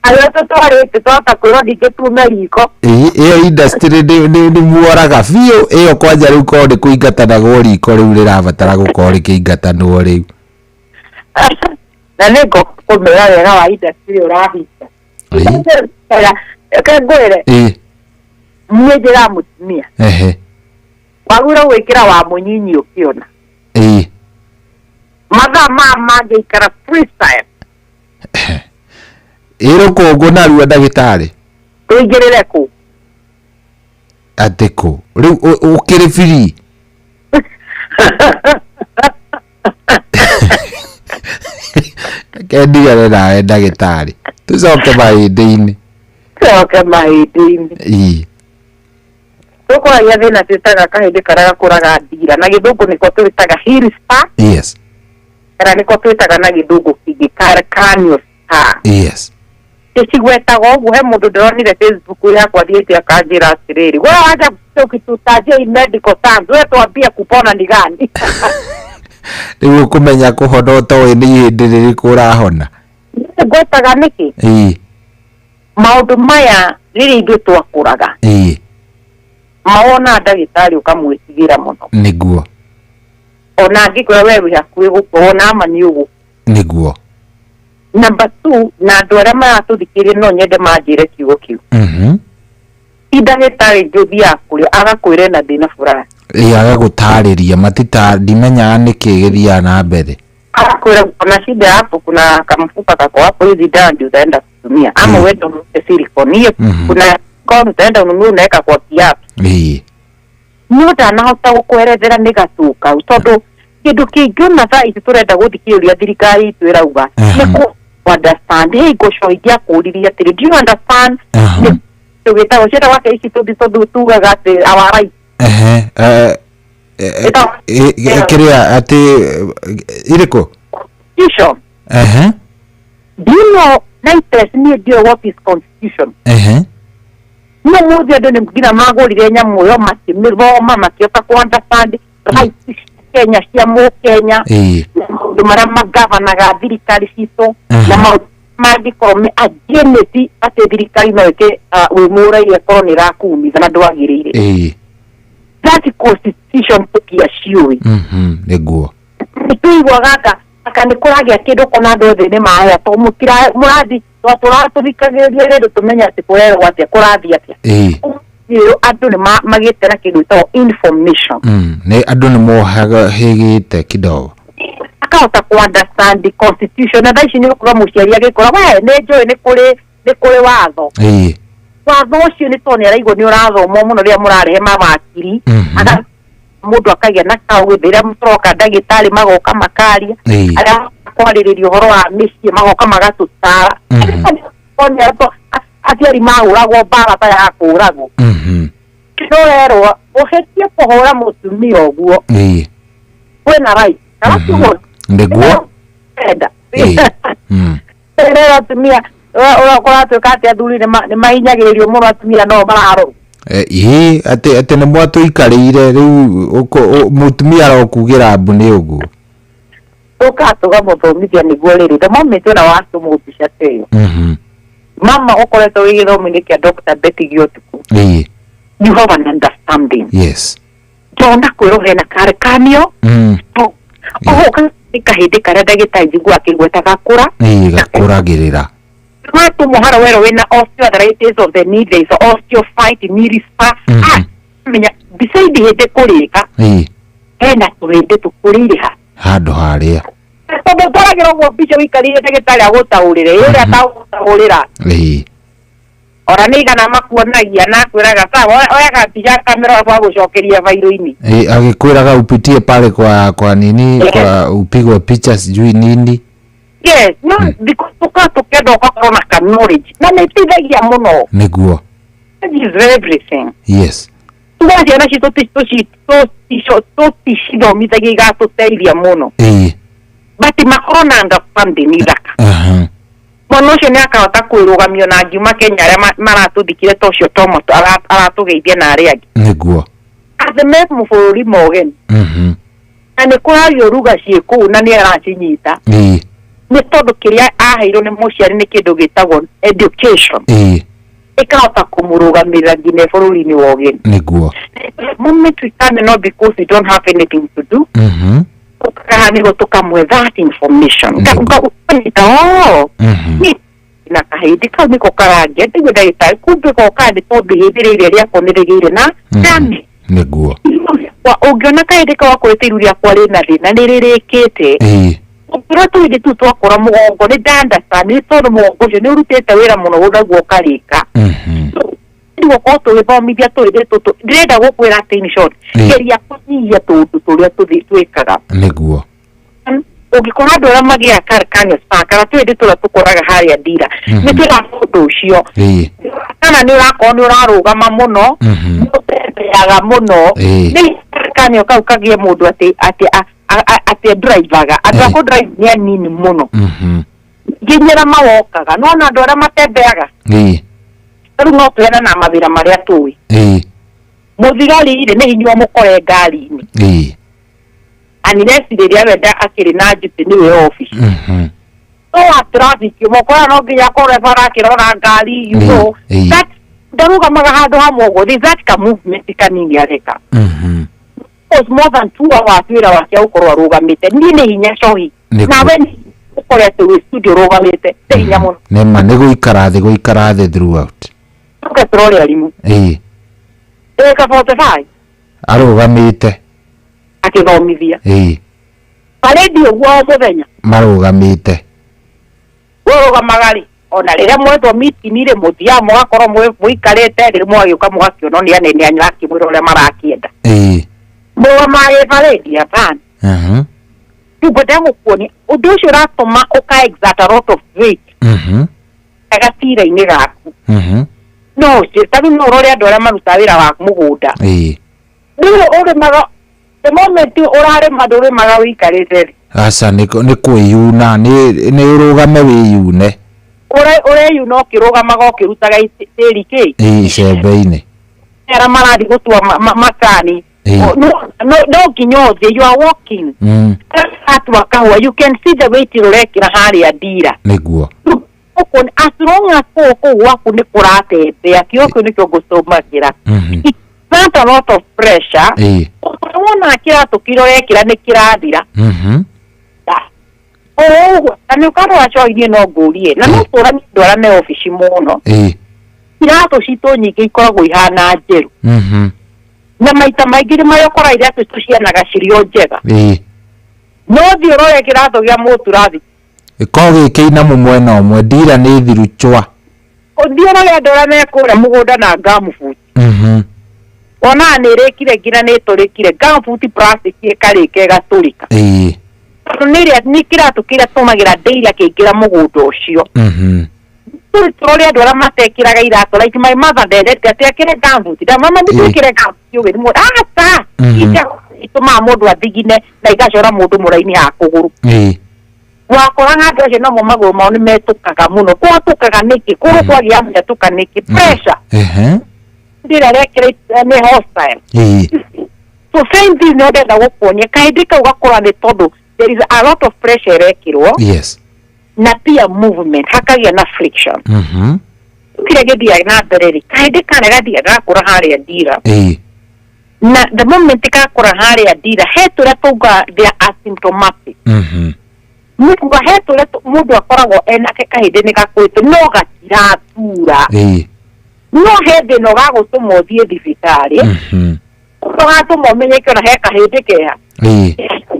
Arĩa tũtwarĩte twahota kwĩrwo ningĩ tume riko. Ĩyo industry nĩ muoraga biũ ĩyo kwanja rĩu korwo nĩ kũingatanagwo riko rĩu rĩrabatara gũkorwo rĩkĩingatanwo rĩu. Na nĩ ngũkũmĩra wega wa industry ũrahinga. Reke ngwĩre. Ĩĩ. Niĩ njĩraga mũtumia. Ehe. Wagĩrĩirwo gwĩkĩra wa mũnyinyi ũkĩona. Ĩĩ. Mathaa maya mangĩikara freestyle. Ĩ rũkũngũ narua ndagĩtarĩ. Tũingĩrĩre kũ? Atĩ kũ? Rĩu ũkĩrĩ free? Reke ndigane nawe ndagĩtarĩ. Tũcoke mahĩndĩ-inĩ. Tũcoke mahĩndĩ-inĩ. Ĩĩ. Tũkũragia thĩna twĩtaga kahĩndĩ karĩa gakũraga ndira na gĩthũngũ nĩko twĩtaga heel spur. Yes. Kana nĩko twĩtaga na gĩthũngũ kĩngĩ calcaneus spur. Yes. Ĩcigwetaga ũguo. He mũndũ ndĩronire Facebook yakwa thiĩte akanjĩra atĩrĩrĩ, we waja ukitutajia hii medical terms, we tuambie kupona ni gani? Rĩu ũkũmenya kũhona ũtoĩ nĩ ihĩndĩ rĩrĩkũ ũrahona. Ngwetaga nĩkĩ? Maũndũ maya rĩrĩa ithuĩ twakũraga, mawona ndagĩtarĩ ũkamwĩtigĩra mũno. Nĩguo. Ona angĩkwĩra we wĩ hakuhĩ gũkua, ona ama nĩ ũgũkua. Nĩguo. Number two, na andũ arĩa maratũthikĩrĩria no nyende manjĩre kiugo kĩu. Ti ndagĩtarĩ ingĩ ũthiaga kũrĩa agakwĩra ena thĩna fulani. Ĩ, agagũtarĩria matita ndimenyaga nĩkĩ gĩthiaga na mbere. Agakwĩra kuna shida hapo, kuna kamfupa kako hapo, hizi dawa ndio utaenda kutumia ama uende ununue silicone hiyo. Kuna kwa utaenda ununue, unaweka kwa kiatu. Nĩ ũtanahota gũkwerethera nĩ gatuka, tondũ kĩndũ kĩngĩ ona thaa ici tũrenda gũthikĩrĩria thirikari itũ ĩrauga nĩ kũ understand. Hey, goco ingĩakũririe atĩrĩ, do you understand nĩ kĩndũ gĩtagwo ciĩtagwo atĩa ici tũthi tondũ tugaga atĩ our right? Ehe, kĩrĩa atĩ irĩkũ? Constitution. Do you know NIPES niĩ ndiũĩ what is constitution? No mũthĩ andũ nĩ nginya magũrire nyamũ ĩyo makĩmĩthoma makĩhota kũ understand rights cia Kenya, cia mũkenya, na maũndũ marĩa magavanaga thirikari citũ, na maũndũ mangĩkorwo me against atĩ thirikari no ĩke wĩ mũraia ĩkorwo nĩ ĩrakumitha na ndwagĩrĩire. That constitution tũtiaciũĩ. Nĩguo. Nĩtũiguaga aka aka nĩ kũragĩa kĩndũ kona andũ othe nĩ mahaya to mũtira mũrathi tũrathikagĩrĩria rĩndũ tũmenye atĩ kũrerwo atĩa, kũrathiĩ atĩa. Rĩu andũ nĩ magĩte na kĩndũ gĩtagwo information. Nĩ andũ nĩ mohagĩte kidogo. Akahota ku understand the constitution. Na thaa ici nĩ ũkora mũciari agĩkora we nĩ njũĩ nĩ kũrĩ watho. Watho ũcio nĩ tondũ nĩ araigua nĩ ũrathomwo mũno rĩrĩa mũrarehe mawakiri. Mũndũ akagĩa na kaũgĩ rĩrĩa tũroka ndagĩtarĩ magoka makaria, arĩa kwarĩrĩria ũhoro wa mĩciĩ magoka magatũtara. Aciari mahũragwo mbara ta ya kũragwo. Nĩũrerwo ũhĩtie kũhũra mũtumia ũguo, kwĩna right kana tiguo? Nĩguo. Enda rĩrĩa atumia kũratuĩka atĩ athuri nĩ mahinyagĩrĩrio mũno, atumia no mararorwo. Ĩ, atĩ nĩ mwatũikarĩire rĩu mũtumia arokugĩra mbu nĩ ũguo. Tũkaga tũgamũthomithia nĩguo rĩrĩ the moment wĩna watũmwo mbica ta ĩyo, mama ũkoretwo wĩ gĩthomo-inĩ kĩa Dr. Betty Gĩotuku, you have an understanding. Ndona kwĩrwo hena karekanio oho nĩ kahĩndĩ karĩa ndagĩtarĩ njiguaga akĩgweta gakũra. Ĩ, gakũragĩrĩra. Watũmwo harĩa werwo wĩna osteoarthritis of the knee, there is osteophyte knee spur. Ah, menya beside hĩndĩ kũrĩka, hena tũhĩndĩ tũkũrĩire ha handũ harĩa. Tondũ twaragĩra ũguo mbica ũikarĩire ndagĩtarĩ agũtaũrĩre ĩ ũrĩa atagũtaũrĩra. Ona nĩ igana makuonagia na akwĩraga sawa, oyaga mbica kamera gwa gũcokeria bairũ-inĩ. Ĩ, agĩkwĩraga upitie pale kwa nini, kwa upigwe picha sijui nini. Yes, no, because tuka tukenda ũgakorwo na ka knowledge na nĩ ĩteithagia mũno. Nĩguo. Knowledge is everything. Tuga ciana citũ tũticithomithagia igatũteithia mũno, but makorwo na understanding ithaka. Mwana ũcio nĩ akahota kwĩrũgamio na ngiuma Kenya arĩa maratũthikire ta ũcio Tomo aratũgeithia na arĩa angĩ. Atĩ me mabũrũri ma ũgeni na nĩ kũrario ruga ciĩ kũu na nĩ aracinyita, nĩ tondũ kĩrĩa aheirwo nĩ mũciari nĩ kĩndũ gĩtagwo education, ĩkahota kũmũrũgamĩrĩra nginya bũrũri-inĩ wa ũgeni. The moment we come, not because we don't have anything to do, tukaha nĩguo tũkamwe that information. Ukanyita oh ni na kahĩndĩ kau nĩko karangia ndiguo ndagĩtarĩ kumbe goka nĩ tondũ ihĩndĩ rĩrĩa rĩakwa nĩ rĩgĩire na damage. Wa ũngĩona kahĩndĩ kau akwĩrĩte iru rĩakwa rĩna thĩna nĩ rĩrĩkĩte, ũngĩona tũhĩndĩ tũu twakũra mũgongo nĩ ndandasta nĩ tondũ mũgongo ũcio nĩ ũrutĩte wĩra mũno naguo ũkarĩka. Nĩguo tũgĩthomithia tũhĩndĩ tũtũ ndĩrenda gũkwĩra atĩ in short, geria kũnyihia tũũndũ tũrĩa twĩkaga. Ũngĩkora andũ arĩa magĩaga calcaneus kana tũhĩndĩ tũrĩa tũkoraga harĩa ndira, nĩ twĩra mũndũ ũcio kana nĩ ũrakorwo nĩ ũrarũgama mũno, nĩ ũtembeaga mũno, nĩ calcaneus kau kagĩe mũndũ atĩ Atĩ drivaga andũ a kũ drive nĩ anini mũno. Nginyĩra mawokaga no na andũ arĩa matembeaga. Rĩu no tũheana na mawĩra marĩa tũĩ. Mũthigari rĩ nĩ hinya ũmũkore ngari-inĩ. Unless rĩrĩa wenda akĩrĩ na njutĩ nĩwe office. No wa traffic ũmũkora no nginya akorwo bara akĩrora ngari, you know that ndarũgamaga handũ hamwe ũguo. There's that ka movement kanini areka. Was more than 2 hours wĩra wake gũkorwo arũgamĩte. Niĩ nĩ hinya cohi. Nawe ũkore atĩ wĩ studio ũrũgamĩte nĩ hinya mũno. Nĩma nĩ gũikara thĩ, gũikara thĩ throughout. Tũke tũrore arimũ. Ĩka 45 arũgamĩte akĩthomithia. Parade ũguo o mũthenya marũgamĩte. Ũrũgamaga rĩ ona rĩrĩa mwetwo meeting rĩ mũthiaga mũgakorwo mũikarĩte rĩrĩa mũgagĩũka mũgakĩonwo nĩ anene anyu akĩmwĩra ũrĩa marakĩenda. Mũrũgamaga parade hapana. Rĩu ngwenda gũkuonia ũndũ ũcio ũratũma ũka exert a lot of weight gatira-inĩ gaku. No ta rĩu no ũrore andũ arĩa marutaga wĩra wa mũgũnda. Rĩu ũrĩmaga the moment ũrarĩma ndũrĩmaga ũikarĩte rĩ. Aca nĩ kwĩyuna, nĩ ũrũgame wĩyune. Ũreyuna ũkĩrũgamaga ũkĩrutaga tĩri kĩ? Icembe-inĩ. Arĩa marathiĩ gũtua macani. No nginya ũthiĩ, you are walking. Atua kahũa, you can see the weight ũrekĩra harĩa ndira. Nĩguo. As long as kũu gwaku nĩ kũratembea, kĩo kĩu nĩkĩo ngũcũmagĩra. It's not a lot of pressure. Wona kĩratũ kĩrĩa ũrekĩra nĩ kĩrathira. Ũguo, na nĩ ũkarora coinie no ngũrie. Na no tũranie andũ arĩa me obici mũno. Iratũ citũ nyingĩ ikoragwo ihana njerũ. Na maita maingĩ nĩ marĩa ũkoraga iratũ tũcianaga cirĩ o njega. No thiĩ ũrore kĩratũ gĩa mũturathi. Gĩkoragwo gĩ kĩinamu mwena ũmwe, ndira nĩ thiru chwa. Ũthiĩ ũrore andũ arĩa me kũrĩa mũgũnda na gumboot. Wonaga nĩ ĩrĩkire nginya nĩ ĩtũrĩkire, gumboot plastic ĩkarĩka ĩgatũrĩka. Tondũ nĩ kĩratũ kĩrĩa tũmagĩra daily akĩingĩra mũgũnda ũcio. Tũrore andũ arĩa matekĩraga iratũ, like my mother ndendete atĩ ekĩre gumboot. Mama nĩ twĩkĩre gumboot ũgĩthiĩ mũgũnda. Aca! Itũmaga mũndũ athigine na igacora mũndũ mũraini ha kũgũrũ. Wakoraga andũ acio nomo magũrũ mao nĩ metũkaga mũno. Gwatũkaga nĩkĩ? Kũgũrũ kwagĩa metũka nĩkĩ? Pressure. Ndĩra rekĩra nĩ hostile. So same thing nĩ ndenda gũkuonia kahĩndĩ kau gakũra nĩ tondũ there is a lot of pressure ĩrekĩrwo. Na pia movement hakagĩa na friction. Kĩrĩa gĩthiaga na mbere rĩ, kahĩndĩ kana gathiaga gakũra harĩa ndira. Na the moment gakũra harĩa ndira, he tũrĩa tauga they are asymptomatic. Nĩ kuga he tũrĩa mũndũ akoragwo enake kahĩndĩ nĩ gakũrĩte no gatiratura. No he thĩna ũgagũtũma ũthiĩ thibitarĩ, ũgatũma ũmenyeke ona he kahĩndĩ keha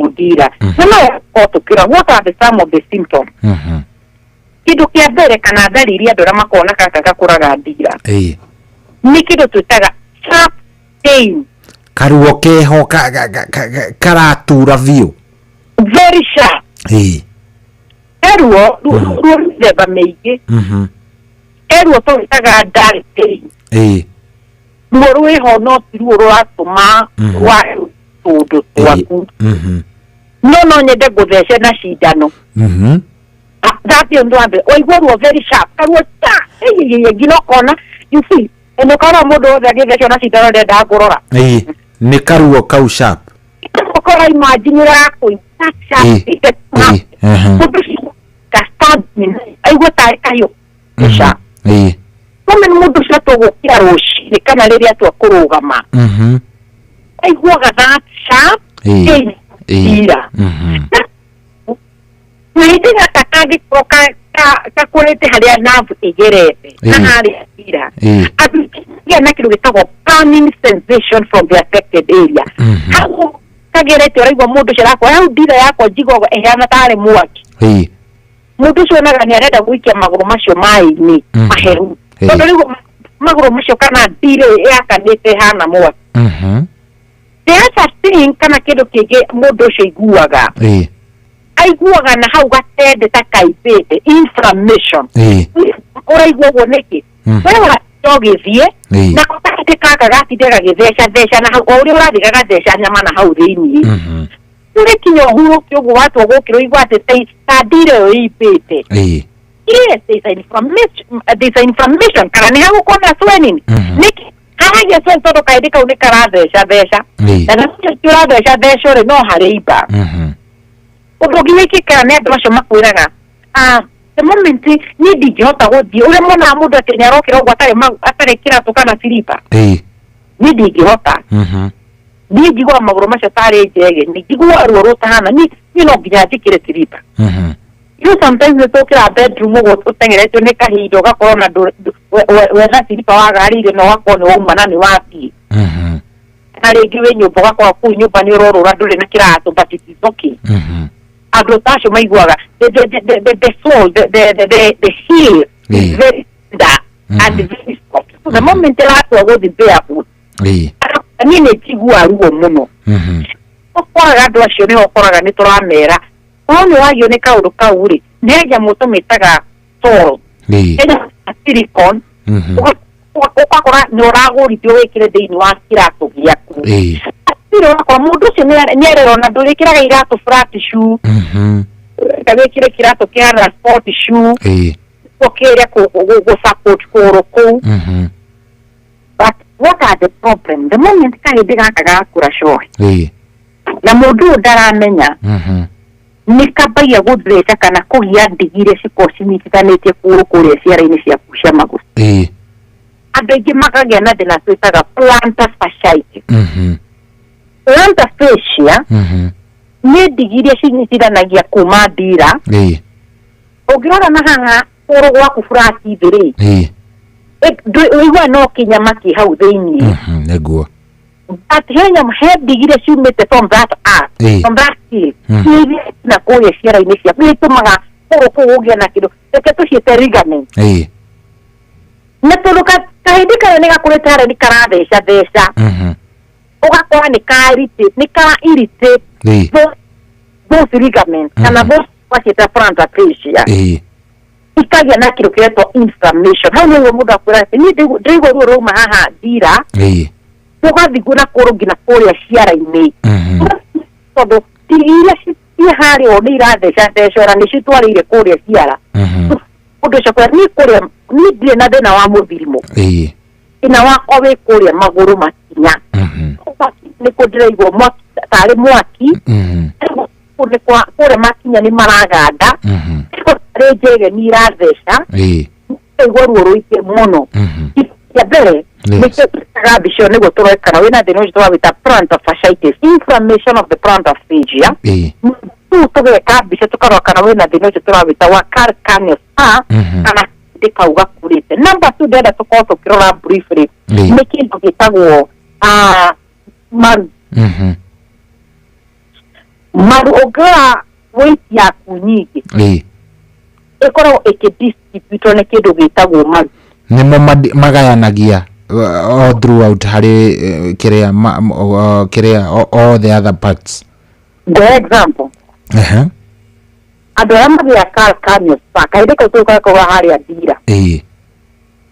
ndira. Na no gũkorwo tũkĩrora what are the some of the symptoms. Kĩndũ kĩa mbere kana ndariri andũ arĩa makoragwo na gaka gakũraga ndira nĩ kĩndũ twĩtaga sharp pain. Karuo keho karatura biũ. Very sharp. He ruo ruo mĩthemba mĩingĩ. He ruo tũrwĩtaga dull pain. Ruo rwĩho no ti ruo rũratũma wa tũndũ twaku. No nyende ngũthece na cindano. That ũndũ wa mbere waigua ruo very sharp karuo ta nginya ũkona, you see, ũkona mũndũ wothe agĩthecwo na cindano ndendaga kũrora. Nĩ karuo kau sharp. Ũkora imagine ũrakũigua sharp. Mũndũ ũcio ka stabbing aigua tarĩ kahiũ sharp. Kũmbe nĩ mũndũ ũcio tũgũkĩra rũcinĩ kana rĩrĩa atua kũrũgama aiguaga that sharp pain ndira. Na hĩndĩ gaka kangĩkorwo gakũrĩte harĩa nerve ĩgerete na harĩa ndira, andũ na kĩndũ gĩtagwo burning sensation from the affected area. Hau kagerete ũraigua mũndũ ũcio arakora hau ndira yakwa njiguaga ĩhana tarĩ mwaki. Mũndũ ũcio onaga nĩ arenda gũikia magũrũ macio maĩ-inĩ mahehu. Tondũ rĩu magũrũ macio kana ndira yakanĩte ĩhana mwaki. The other thing kana kĩndũ kĩngĩ mũndũ ũcio aiguaga, aiguaga na hau gatende ta kaimbĩte inflammation. Ũraigua ũguo nĩkĩ? We ũrathiĩ ũgĩthiĩ nako kahĩndĩ gaka gatinda gagĩtheca theca na hau o ũrĩa ũrathiĩ gagatheca nyama na hau thĩiniĩ. Ũrĩkinya ũhurũke ũguo watua gũkĩra ũigua atĩ ta ndira ĩyo ĩimbĩte. Yes, there's an inflammation, there's an inflammation kana nĩ hagũkorwo na swelling. Nĩkĩ haragia swelling? Tondũ kaĩndĩ kau nĩ karatheca theca, na nacio ũratheca theca rĩ, no harĩimba. Ũndũ ũngĩ wĩkĩkaga nĩ andũ acio makwĩraga, "Ah, the moment niĩ ndingĩhota gũthiĩ ũrĩa monaga mũndũ atĩ nĩ arokĩra ũguo atarĩ atarĩ kĩratũ kana silipa, niĩ ndingĩhota, niĩ njiguaga magũrũ macio tarĩ njege, nĩ njiguaga ruo rũtahana, niĩ no nginya njĩkĩre silipa." You sometimes nĩ tũkĩra bedroom ũguo ũteng'eretio nĩ kahinda, ũgakorwo na wetha silipa wagarĩire na ũgakorwo nĩ wauma na nĩ wathiĩ. Na rĩngĩ wĩ nyũmba, ũgakorwo kũu nyũmba nĩ ũrorũra, ndũrĩ na kĩratũ, but it is okay. Andũ ta acio maiguaga the sole, the heel is very tender and very soft, so the moment ĩratua gũthiĩ barefoot, niĩ nĩ njiguaga ruo mũno. Ũkoraga andũ acio nĩho ũkoraga nĩ tũramera no nĩ wagio nĩ kaũndũ kau rĩ, nĩ he nyamũ tũmĩtaga sole, he nyamũ ta silicone, ũgakora nĩ ũragũrithio wĩkĩre thĩinĩ wa kĩratũ gĩaku. Hatirĩ ũgakora mũndũ ũcio nĩ arerwo na ndũrĩkĩraga iratũ flat shoe, ũrenda wĩkĩre kĩratũ kĩhana sport shoe ũkĩrĩa gũ support kũgũrũ kũu. But what are the problem? The moment kahĩndĩ gaka gakũra cohe na mũndũ ũyũ ndaramenya, nĩ kambagia gũtheca kana kũgia ndigi iria cikoragwo cinyitithanĩtie kũgũrũ kũrĩa ciara-inĩ ciaku cia magũrũ. Andũ aingĩ makagĩa na thĩna twĩtaga plantar fasciitis. Plantar fascia nĩ ndigi iria cinyitithanagia kuma ndira. Ũngĩrora na haha kũgũrũ gwaku flat thĩ rĩ, ũiguaga no kĩnyama kĩ hau thĩiniĩ. Nĩguo. But he nyamũ, he ndigi iria ciumĩte from that arch, from that heel, iria na kũrĩa ciara-inĩ ciaku, iria itũmaga kũgũrũ kũu gũgĩe na kĩndũ reke tũciĩte ligament. Na tondũ kahĩndĩ karĩa nĩ gakũrĩte harĩa nĩ karatheca theca, ũgakora nĩ ka irritate, nĩ kara irritate those ligaments kana those waciĩta plantar fascia, ikagĩa na kĩndũ kĩretwo inflammation. Hau nĩguo mũndũ akwĩra atĩ niĩ ndĩraigua ruo rwauma haha ndira, rũgathiĩ na kũgũrũ nginya kũrĩa ciara-inĩ, tondũ ndigi iria ciĩ harĩa ũũ nĩ iratheca theca na nĩ citwarĩire kũrĩa ciara. Mũndũ ũcio akwĩra, niĩ kũrĩa niĩ ndirĩ na thĩna wa mũthirimo, thĩna wakwa wĩ kũrĩa magũrũ makinya, nĩkuo ndĩraigua mwaki tarĩ mwaki. Kũu nĩ kũrĩa makinya nĩ maraganda, nĩkuo tarĩ njege nĩ iratheca, ndĩraigua ruo rũingĩ mũno. Kĩa mbere nĩkĩo twĩkaga mbica ĩyo nĩguo tũrore kana wĩna thĩna ũcio tũrawĩta plantar fasciitis, inflammation of the plantar fascia. Rĩu tũgeka mbica tũkarora kana wĩna thĩna ũcio tũrawĩta wa calcaneus spur, kana ndĩ kau gakũrĩte. Number two ndĩrenda tũkorwo tũkĩrora briefly nĩ kĩndũ gĩtagwo maru. Maru, ũngĩrora weight yaku nyingĩ ĩkoragwo ĩkĩdistributwo nĩ kĩndũ gĩtagwo maru. Nĩmo magayanagia all throughout harĩ kĩrĩa kĩrĩa all the other parts. The example, andũ arĩa magĩa calcaneus spur, kahĩndĩ kau tũgakorwo harĩa ndira,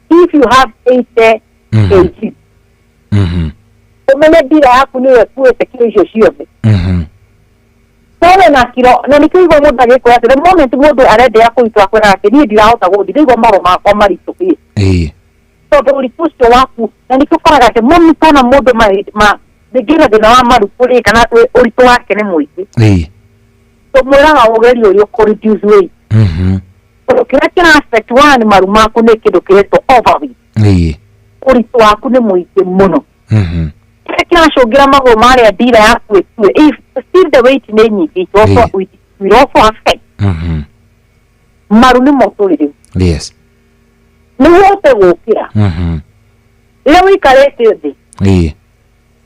if you have 80 kg, ũmenye ndira yaku nĩyo ĩkuĩte kilo icio ciothe. Tone na kilo na nĩkĩo igua mũndũ agĩkwĩra atĩ the moment mũndũ arendea kũritũha, akwĩraga atĩ niĩ ndirahota gũthiĩ, ndĩraigua magũrũ makwa maritũhĩte, tondũ ũritũ ũcio waku. Na nĩkĩo ũkoraga atĩ mũmitana mũndũ ma rĩngĩ na thĩna wa maru kũrĩ kana ũritũ wake nĩ mũingĩ, tũmwĩraga ũgerie ũrĩa ũkũ reduce weight, tondũ kĩrĩa kĩra affect one maru maku nĩ kĩndũ kĩretwo overweight. Ũritũ waku nĩ mũingĩ mũno, kĩrĩa kĩracũngĩra magũrũ marĩa ndira yaku ĩkue. If still the weight nĩ nyingĩ, it also it will also affect maru. Nĩmo tũrĩ rĩu nĩguo ũhote gũkĩra rĩrĩa ũikarĩte thĩ,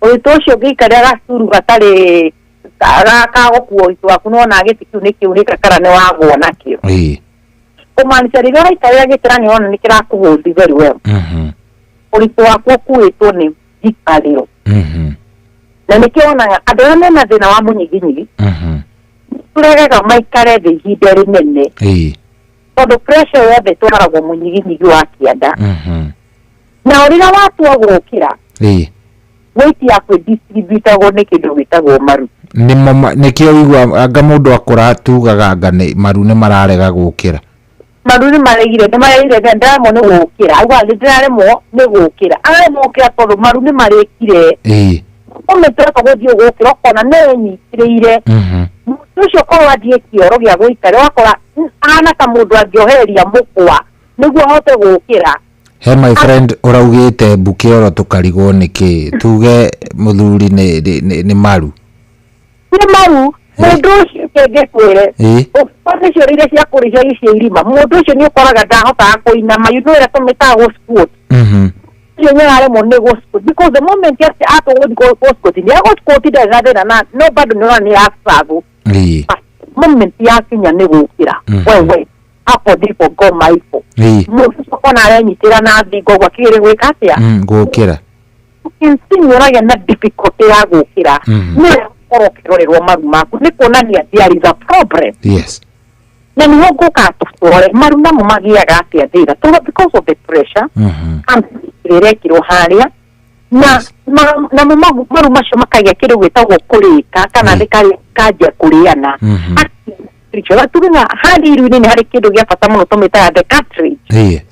ũritũ ũcio ũngĩikarĩra gacuru gatarĩ ga gũkua ũritũ waku, nĩwona gĩtĩ kĩu nĩ kĩunĩka kana nĩ wagũa nakĩo, kũmaanisha rĩrĩa ũraikarĩra gĩtĩ na nĩwona nĩ kĩrakũhold very well, ũritũ waku ũkuĩtwo nĩ njikarĩro. Na nĩkĩo wonaga andũ arĩa mena thĩna wa mũnyiginyigi tũregaga maikare thĩ ihinda rĩnene, tondũ pressure yothe ĩtwaragwo mũnyiginyigi wa kĩanda. Na rĩrĩa watua gũkĩra, weight yaku ĩdistributagwo nĩ kĩndũ gĩtagwo maru. Nĩmo nĩkĩo wĩigua anga mũndũ akũra tugaga anga nĩ maru nĩ mararega gũkĩra. Maru nĩ maregire, nĩ maregire, ndaremwo nĩ gũkĩra, auga nĩ ndĩraremwo nĩ gũkĩra, araremwo gũkĩra tondũ maru nĩ marĩkire. Ũmĩtũreka gũthiĩ gũkĩra ũkona nĩ ĩnyitĩrĩire. Mũndũ ũcio korwo athiĩ kĩoro gĩa gũikara, ũgakora ahana ta mũndũ angĩohereria mũkwa nĩguo ahote gũkĩra. He my friend ũraugĩte mbu kĩoro tũkarigwo nĩkĩ, tuge mũthuri nĩ maru. Nĩ maru. Mũndũ ũcio kĩngĩkwĩre ũkorwo nĩ cioro iria cia kũrĩhia icio irima, mũndũ ũcio nĩ ũkoraga ndahotaga kũinama, you know ĩrĩa tũmĩtaga gũ squat. Ũcio nĩ araremwo nĩ gũ squat because the moment atĩ atũgũthiĩ gũ squat, nĩ agũ squat ndarĩ na thĩna, na no bado nĩ ũrona nĩ arastruggle. Moment yakinya nĩ gũkĩra, wewe hapo ndipo ngoma ipo. Mũndũ ũcio ũkona arenyitĩra na thingo ũguo akĩgeria gwĩka atĩa? Gũkĩra. Ũkĩnsi ũragĩa na difficulty ya gũkĩra. Nĩ ũkorwo ũkĩrorerwo maru maku nĩ kuonania there is a problem. Na nĩho ngũka tũrore maru namo magĩaga atĩa thĩna, tondũ because of the pressure and ĩrĩa ĩrekĩrwo harĩa, na namo maru macio makagĩa kĩndũ gĩtagwo kũrĩka kana nĩ kanjia kũrĩana. Tuge na harĩa iru-inĩ nĩ harĩ kĩndũ gĩa bata mũno tũmĩtaga the cartilage.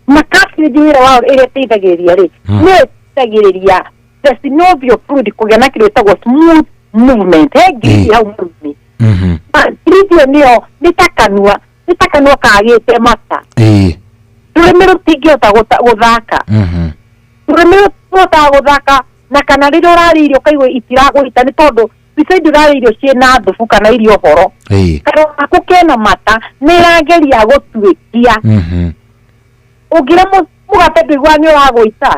Na cartilage wĩra wao ĩrĩa ĩteithagĩrĩria rĩ, nĩyo ĩteithagĩrĩria the synovial fluid kũgĩa na kĩndũ gĩtagwo smooth movement. He ngiriti hau maru-inĩ. Ngiriti ĩyo nĩyo nĩ ta kanua, nĩ ta kanua kagĩte mata. Rũrĩmĩ rũtingĩhota gũthaka. Rũrĩmĩ rũtihotaga gũthaka, na kana rĩrĩa ũrarĩa irio ũkaigua itiragũita nĩ tondũ beside ũrarĩa irio ciĩna thubu kana irio horo. Kanua gaku kena mata, nĩ ĩrageria gũtuĩkia. Ũngĩrĩa mũgate ndũiguaga nĩ ũragũita.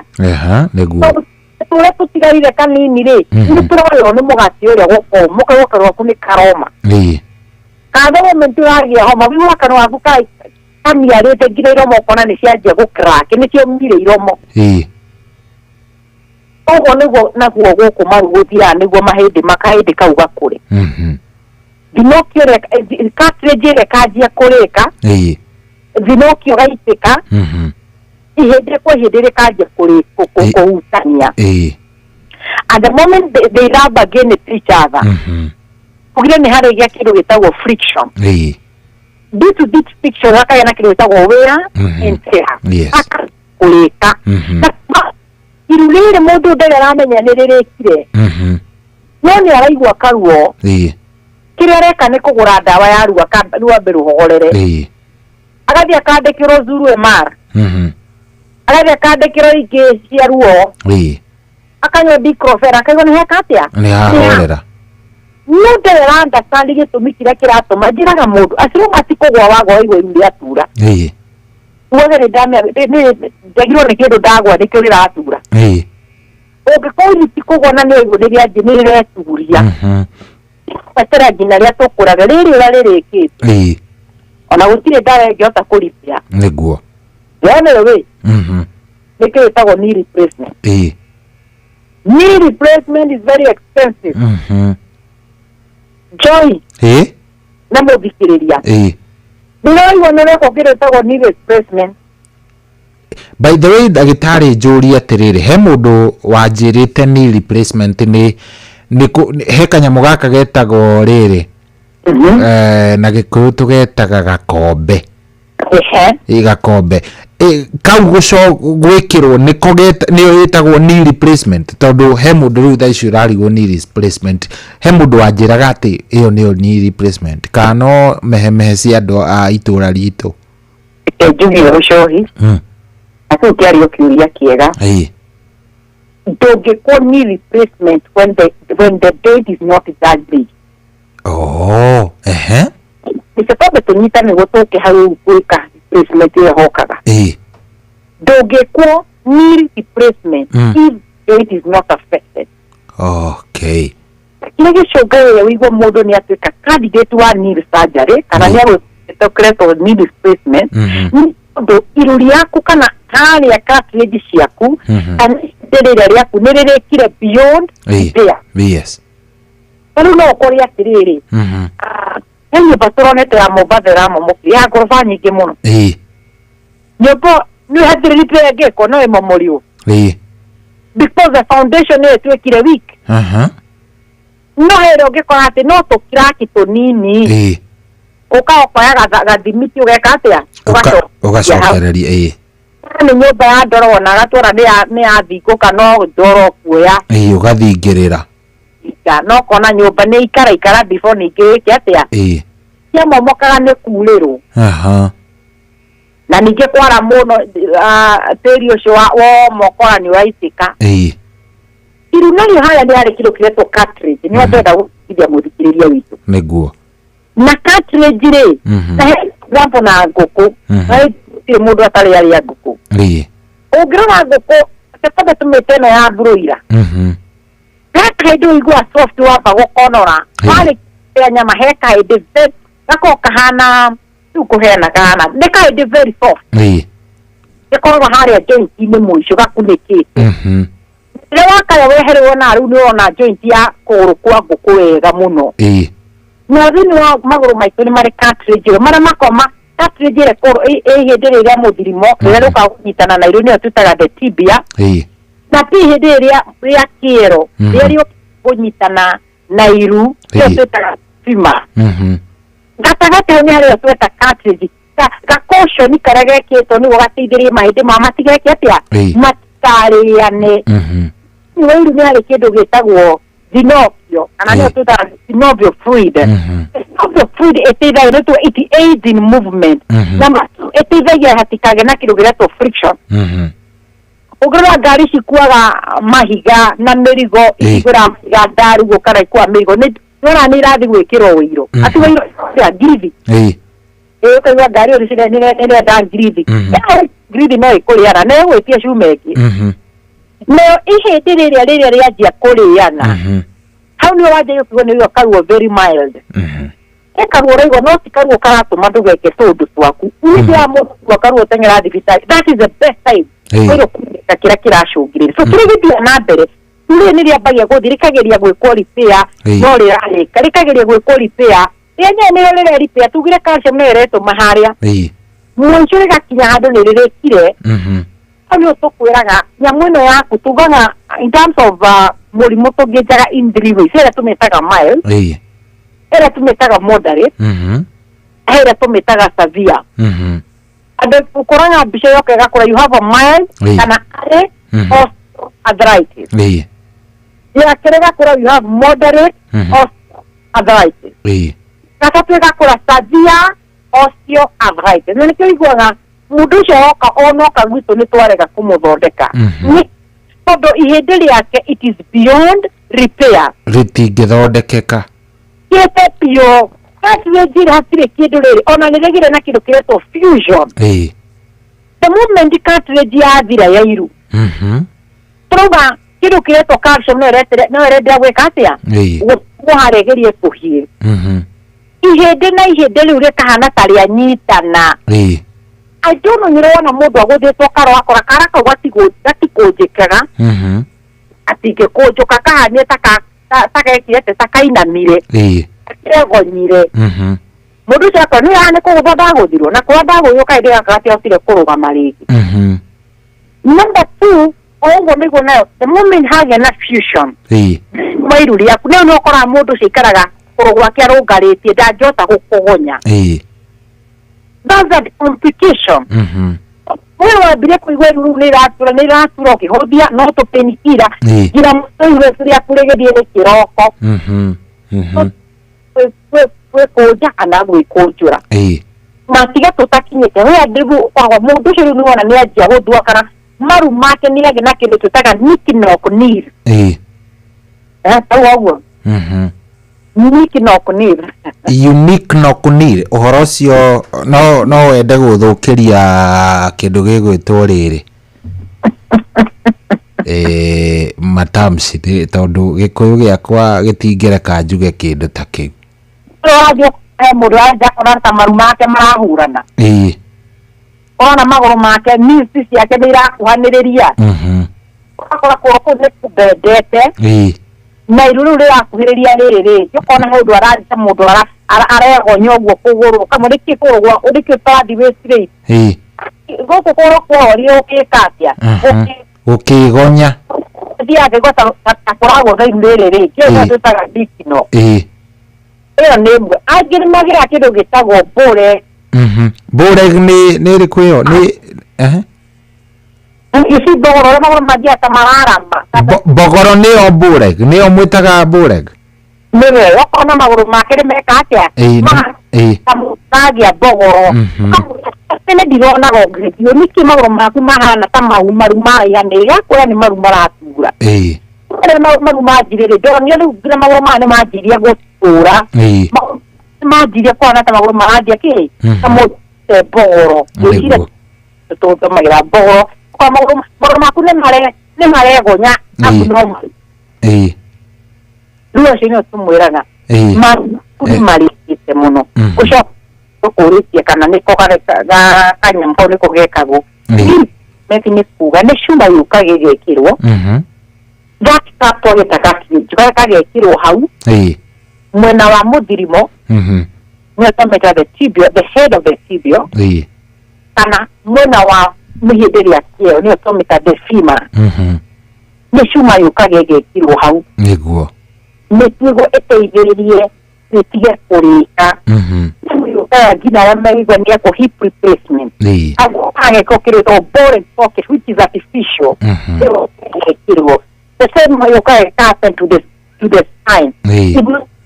Nĩguo. Tũrĩa tũtigarire kanini rĩ, nĩ tũrorerwo nĩ mũgate ũrĩa gũkorwo, mũkaigua kanua gaku nĩ karoma. Kana the moment ũragĩa homa, wĩigua kanua gaku kaniarĩte nginya iromo ũkona nĩ cianjia gũ-crack, nĩ ciomire iromo. Ũguo nĩguo naguo gũkũ maru gũthiraga nĩguo mahĩndĩ makahĩndĩ kau gakũre. Thinokio ĩrĩa, cartilage ĩrĩa ĩkanjia kũrĩka, thinokio gaitĩka, ihĩndĩ kwa ihĩndĩ rĩkanjia kũhutania. And the moment they rub against each other, kũgire nĩ harĩgĩa kĩndũ gĩtagwo friction. Due to this friction, hakagĩa na kĩndũ gĩtagwo wear and tear. Kũrĩka. Na iru rĩrĩ mũndũ ndarĩ aramenya nĩ rĩrĩkire. No nĩ araigua karuo. Kĩrĩa areka nĩ kũgũra ndawa ya ruo, rwambe rũhorere. Agathiĩ akandĩkĩrwo Zuru MR. Agathiĩ akandĩkĩrwo ingĩ cia ruo. Akanyua diclofenac, akaigua nĩ heka atĩa? Nĩ hahorera. No ndarĩ ara understand gĩtũmi kĩrĩa kĩratũma. Njĩraga mũndũ, acio matikũgũa wagũa waigua iru rĩatura. Uge nĩ ndagirwo nĩ kĩndũ ndagũa nĩkĩo rĩratura. Ũngĩkorwo iru tikũgũa na nĩ waigua nĩ rĩanjia, nĩ rĩreturia. Gwetera nginya rĩrĩa tũkũraga, rĩrĩ ũrĩa rĩrĩkĩte. Ona gũtirĩ ndawa ĩngĩhota kũribia. Nĩguo. Anyway, nĩkĩo gĩtagwo knee replacement. Knee replacement is very expensive. Joy. Na mũthikĩrĩria. Ndĩraigua nĩ ũrekwo kĩndũ gĩtagwo knee replacement. By the way, ndagĩtarĩ njũrie atĩrĩrĩ, he mũndũ wanjĩrĩte knee replacement nĩ he kanyamũ gaka getagwo rĩrĩ, na Gĩkũyũ tũgetaga gakombe. Gakombe. Kau gwĩkĩrwo nĩko nĩyo ĩtagwo knee replacement, tondũ he mũndũ rĩu thaa ici ũrarigwo knee replacement. He mũndũ wanjĩraga atĩ ĩyo nĩyo knee replacement, kana no mehemehe cia andũ a itũra ritũ. Reke njuge ũcohi. Na kĩu kĩarĩ o kĩũria kĩega. Ndũngĩkwo knee replacement when the date is not that big. Oh, ehe. Nĩkĩo twambe tũnyitane nĩguo tũke hau gwĩka replacement ĩyo hokaga. Ndũngĩkwo knee replacement if it is not affected. Okay. Kĩrĩa gĩcũngagĩrĩria ũigue mũndũ nĩ atuĩka candidate wa knee surgery kana nĩ agwĩtwo knee replacement, nĩ tondũ iru rĩaku kana harĩa cartilage ciaku kana ihĩndĩ rĩrĩa rĩaku nĩ rĩrĩkire beyond repair. Rĩu no ũkore atĩrĩrĩ, he nyũmba tũronete ya Mombatha ĩramomokire ya ngoroba nyingĩ mũno. Nyũmba nĩ hatirĩ repair ĩngĩkwo, no ĩmomorirwo. Because the foundation ĩyo ĩtuĩkire weak. No hĩrĩ ũngĩkora atĩ no tũkiraki tũnini. Ũka ũkoya gathimiti ũgeka atĩa? Ũgacokia hau. Ũgacokereria, ĩĩ. Nĩ nyũmba ya ndoro wonaga twona nĩ yathingũka no ndoro kuoya. Ĩĩ, ũgathingĩrĩra. Ika no kona nyũmba nĩ ikara ikara before ningĩ ĩke atĩa? Ciamomokaga nĩ kurĩrwo. Na ningĩ kwara mũno, tĩri ũcio womokora nĩ ũraitĩka. Iru narĩo harĩa nĩ harĩ kĩndũ kĩretwo cartridge, nĩho ndĩrenda gũthikĩrĩria mũthikĩrĩria witũ. Nĩguo. Na cartridge rĩ, na he example na ngũkũ. Na gũtirĩ mũndũ atarĩ arĩa ngũkũ. Ũngĩrora ngũkũ, reke twambe tũmĩte ĩno ya broiler. He kaĩndĩ ũiguaga soft wamba gũkonora. Warĩkia nyama he kaĩndĩ gakoragwo kahana, rĩu kũheana kahana, nĩ kaĩndĩ very soft. Gakoragwo harĩa joint-inĩ mũico gakunĩkĩte. Rĩrĩa wakarĩa wehererwo na rĩu nĩ ũrona joint ya kũgũrũ kwa ngũkũ wega mũno. Na thĩinĩ wa magũrũ maitũ nĩ marĩ cartilage ĩyo, marĩa makoma cartilage ĩrĩa ĩkoragwo ĩ ihĩndĩ rĩrĩa mũthirimo, rĩrĩa rĩũkaga kũnyitana na iru nĩyo twĩtaga the tibia. Na ti ihĩndĩ rĩrĩa rĩa kĩero, rĩrĩa rĩũkaga kũnyitana na iru, nĩyo twĩtaga femur. Gatagatĩ hau nĩ harĩa tweta cartilage. Gakũconi karĩa gekĩtwo nĩguo gateithĩrĩrie mahĩndĩ mao matigeke atĩa? Matikarĩane. Thĩinĩ wa iru nĩ harĩ kĩndũ gĩtagwo synovial, kana nĩyo twĩtaga synovial fluid. Synovial fluid ĩteithagia nĩ tuge it aids in movement. Number two, ĩteithagia hatikagĩe na kĩndũ gĩretwo friction. Ũngĩrora ngari cikuaga mahiga na mĩrigo, icigũraga mahiga ndarugo kana ikuaga mĩrigo, nĩ nĩwona nĩ irathiĩ gwĩkĩrwo ũiro. Ati ũiro ya ngirithi. Ĩĩ, ũkaigua ngari ĩyo nĩ ĩrenda ngirithi. Ĩno ngirithi no ĩkũrĩana, na ĩgwĩtia cuma ĩngĩ. Nayo ihĩndĩ rĩrĩa rĩanjia kũrĩana, hau nĩho wanjia gũkigwo nĩ karuo very mild. He karuo ũraigua no ti karuo karatũma ndũgeke tũũndũ twaku. Nĩ ya mũndũ kua karuo teng'era thibitarĩ. That is the best time. Kwĩrwo kũmenyeka kĩrĩa kĩracũngĩrĩria. So kĩrĩa gĩthiaga na mbere, rĩrĩ nĩ rĩambagia gũthiĩ rĩkageria gwĩkwo repair, no rĩrarĩka, rĩkageria gwĩkwo repair. Rĩenyewe nĩrĩo rĩre repair, tugire calcium nĩyo ĩretũma harĩa. Mũico rĩgakinya handũ nĩ rĩrĩkire. Hau nĩho tũkwĩraga nyamũ ĩno yaku tugaga in terms of mũrimũ tũngĩnjaga in three ways. Ĩrĩa tũmĩtaga mild, ĩrĩa tũmĩtaga moderate, ĩrĩa tũmĩtaga severe. Andũ ũkoraga mbica yoka ĩgakora you have a mild kana early osteoarthritis. Ya kerĩ ĩgakora you have moderate osteoarthritis. Gatatũ ĩgakora severe osteoarthritis. Na nĩkĩo ũiguaga mũndũ ũcio oka onoka gwitũ nĩ twarega kũmũthondeka. Nĩ tondũ ihĩndĩ rĩake it is beyond repair. Rĩtingĩthondekeka. Kĩte biũ. Cartilage hatirĩ kĩndũ rĩrĩ ona nĩ rĩgĩre na kĩndũ kĩretwo fusion. The moment cartilage yathira ya iru, tũrauga kĩndũ kĩretwo calcium no ĩretere no ĩrendera gwĩka atĩa? Gũtigwo harĩa ĩgerie kũhiĩ. Ihĩndĩ na ihĩndĩ rĩu rĩkahana ta rĩanyitana. I don't know nyĩrĩ wona mũndũ agũthĩtwo karo akora kara kau gatikũnjĩkaga, gatingĩkũnjũka kahanie ta gekire atĩa, ta kainamire, kegonyire. Mũndũ ũcio akora nĩ nĩ kũgũthwo ndagũthirwo na kũrĩa ndagũthirwo kaĩndĩ gaka gatiahotire kũrũgama rĩngĩ. Number two, o ũguo nĩguo nayo the moment hagĩa na fusion wa iru rĩaku rĩu nĩ ũkoraga mũndũ ũcio aikaraga kũgũrũ gwake arũngarĩtie ndangĩhota gũkũgonya. That's a complication. We wambire kũigua iru rĩu nĩ ĩratura ũkĩhũthia no tũpainkiller nginya mũtũiru rĩaku rĩgĩthiĩ nĩ kĩroko gwĩkũnja kana gwĩkũnjũra matiga tũtakinyĩte we andũ ũkoragwo mũndũ ũcio rĩu nĩwona nĩ anjia gũthua kana maru make nĩ agĩa na kĩndũ twĩtaga knock knees. Tau ũguo unique knock knees. Unique knock knee ũhoro ũcio no wende gũthũkĩria kĩndũ gĩgwĩtwo rĩrĩ matamshi tondũ gĩkũyũ gĩakwa gĩtingĩreka njuge kĩndũ ta kĩu. Ũrathiĩ he mũndũ anja ũrona ta maru make marahũrana. Ũrona magũrũ make knees ciake nĩ irakuhanĩrĩria. Ũgakora kũgũrũ kũu nĩ kũbendete na iru rĩu rĩrakuhĩrĩria rĩrĩ rĩngĩ ũkona mũndũ arathiĩ ta mũndũ aregonya ũguo kũgũrũ ũkamwĩra nĩkĩ kũgũrũ gwaku nĩkĩ ũtarathiĩ wĩ straight gũkũ kũgũrũ kworie ũgĩka atĩa? Gũkĩgonya. Thiaga akĩigua ta kũragũtha iru rĩrĩ rĩ, kĩo twĩtaga ndikino. Ĩyo nĩ ĩmwe. Angĩ nĩ magĩraga kĩndũ gĩtagwo mbũre. Mbũre nĩ ĩrĩkũ ĩyo? Nĩ ehe. You see mbogoro ũrĩa magũrũ mathiaga ta mararama. Mbogoro nĩyo mbũreg, nĩyo mwĩtaga mbũreg. Nĩwe ũkona magũrũ make nĩ meka atĩa? Kamũthagia mbogoro. Tene ndironaga ũngĩthiĩ nĩkĩ magũrũ maku mahana ta mau maru maraihanĩrĩire, gakwĩra nĩ maru maratura. Rĩrĩa maru manjirĩrĩ, ndonire rĩu nginya magũrũ maya nĩ manjirie gũtura. Nĩ manjirie kũhana ta magũrũ maranjia kĩ? Ta mũndũ mbogoro. Ngwĩciria tũtũmagĩra mbogoro. Kwa magũrũ maku nĩ maregonya abnormal. Rĩu acio nĩo tũmwĩraga. Maru nĩ marĩkĩte mũno. Ũcoke ũkũrĩtie kana nĩko kanyamũ kau nĩko gekagwo. Methi nĩ kuga nĩ cuma yũkaga ĩgekĩrwo. That cup twagĩta gakinju karĩa kagekĩrwo hau mwena wa mũthirimo, nĩyo twamĩta the tibia, the head of the tibia, kana mwena wa mĩhĩndĩ ĩrĩa kĩeo, nĩyo twamĩta the femur. Nĩ cuma yũkaga ĩgekĩrwo hau. Nĩguo. Nĩguo ĩteithĩrĩrie ĩtige kũrĩka. Rĩu yũkaga nginya arĩa maigua nĩ ekwo hip replacement. Agekwo kĩrĩtwo ball and socket, which is artificial. Ĩyo ĩgekĩrwo. The same way yũkaga ĩka happen to the spine.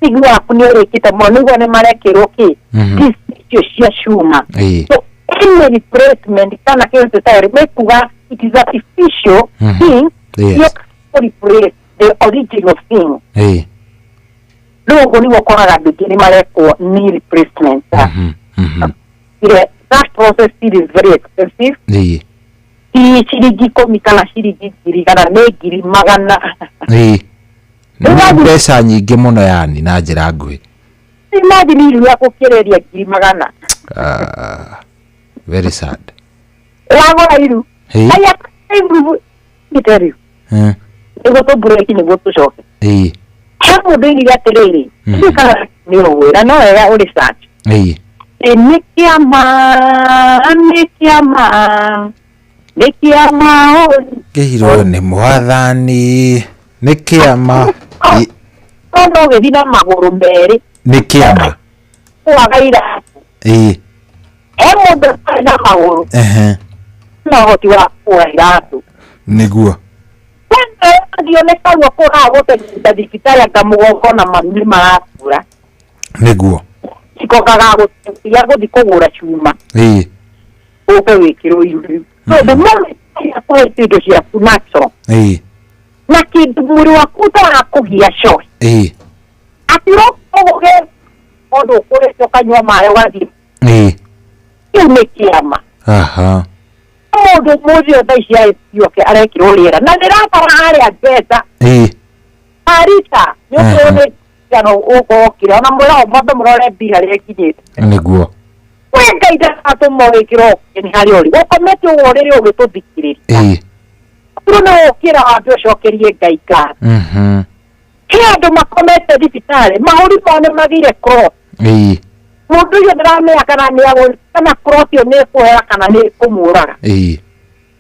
Igu waku nĩ ũrĩkĩte mũno, nĩguo nĩ marekĩrwo kĩ? Disc icio cia cuma. So any replacement kana kĩndũ tũtaĩ mekuga it is artificial thing. You replace the original thing. Rĩu ũguo nĩguo ũkoraga andũ aingĩ nĩ marekwo knee replacement. That process is very expensive. Ti ciringi 10 kana ciringi 1,000 kana nĩ 100,000. Nĩ mbeca nyingĩ mũno yani na njĩra nguhĩ. Imagine iru rĩa gũkĩrĩria 100,000. Very sad. Wagũra iru. Aya iru gĩteri. Nĩguo tũmbureki nĩguo tũcoke. He mũndũ oigire atĩrĩrĩ, ndiũĩ kana nĩ ũĩ, na no wega ũ research. Nĩ kĩama, nĩ kĩama, nĩ kĩama Ngĩhirwo nĩ mwathani, nĩ kĩama. No ũgĩthiĩ na magũrũ merĩ. Nĩ kĩama. Kwaga iratũ. He mũndũ ũtarĩ na magũrũ. Na ũhoti wa kũgũra iratũ. Nĩguo. Athiĩ nĩ karuo kũraga gũteng'era thibitarĩ anga mũgongo na maru nĩ maratura. Nĩguo. Cikokaga gũthiĩ gũthiĩ kũgũra cuma. Ũke wĩkĩrwo iru rĩu. So the moment ũkũhe indo ciaku natural. Na kĩndũ mwĩrĩ waku ũtarakũgia cohi. Atĩ ũroka ũndũ ũkũrĩte ũkanyua maĩ ũgathiĩ. Kĩu nĩ kĩama. Mũndũ mũthĩ thaa ici agĩthiĩ arekĩrwo rĩera. Na ndĩratara harĩa mbeca. Arita, nĩ ũkũrwo nĩ kana ũkorwo ũkĩrĩa. Ona mwĩra ũmwe mũrore mbia harĩa ĩkinyĩte. Nĩguo. We Ngai ndagatũma wĩkĩrwo oxygen harĩa ũrĩ. Ũkomete ũguo rĩrĩa ũgĩtũthikĩrĩria. Rĩu nĩ ũkĩra wambe ũcokerie Ngai ngatho. He andũ makomete thibitarĩ, mahũri mao nĩ magĩire clot. Mũndũ ũcio ndĩramenya kana nĩ agũ, kana clot ĩyo nĩ ĩkũhera kana nĩ ĩkũmũraga.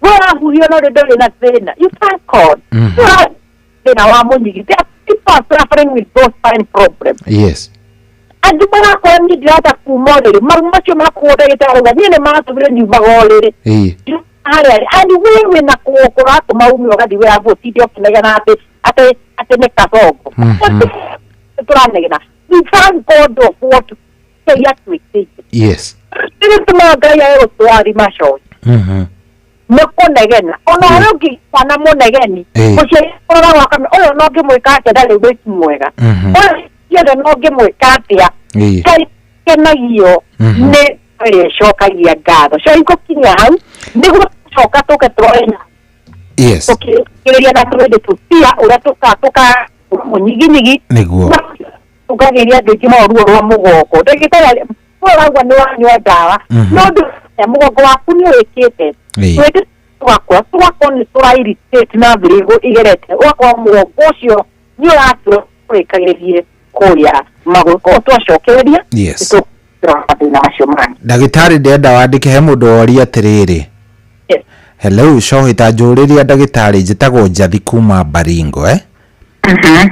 We ũrahuhio no ndũrĩ na thĩna. You thank God. Thĩna wa mũnyigi. There are people are suffering with those spine problems. Andũ marakora niĩ ndirahota kuma ũrĩrĩ, maru macio makũo ndagĩtarĩ arauga niĩ nĩ matũmire nyumaga ũrĩrĩ. Harĩa rĩ, and we wĩna kũgũrũ kũratũma ume ũgathiĩ wĩra ũtinde ũkĩnegena atĩ nĩ kabongo. Tũranegena. We thank God of what Ngai atwĩkĩire. Rĩrĩa tũmaga Ngai ae gũtũrathima coki. Nĩ kũnegena. Ona ũrĩa ũngĩgĩa na mũnegeni, mũciari ũroraga ũkamenya, ũyũ no ngĩmwĩka atĩa ndarĩ wĩki mwega. Ũyũ ciothe no ngĩmwĩka atĩa. Ngai kenagio nĩ ĩrĩa ĩcokagia ngatho. Coki gũkinya hau, nĩguo tũcoka tũke tũrore na tũkĩrĩria na tũrĩndĩ tũtia ũrĩa tũka mũnyiginyigi. Nĩguo. Tũkagĩria andũ aingĩ mũno ruo rwa mũgongo. Ndagĩtarĩ ũrauga nĩ wanyua ndawa, no ndũ mũgongo waku nĩ ũrĩkĩte. Twĩndĩ tũgakora, tũgakorwo nĩ tũra irritate na thĩrĩgũ igerete, ũgakorwo mũgongo ũcio nĩ ũratura ũrĩkagĩrĩrie kũrĩa magũrũ. Koguo twacokereria, nĩtũkũrora mathĩna macio mangĩ. Ndagĩtarĩ ndĩrenda wandĩke he mũndũ woria atĩrĩrĩ. Hello Shohi, ta njũrĩria ndagĩtarĩ, njĩtagwo Njathi kuma Baringo, eh?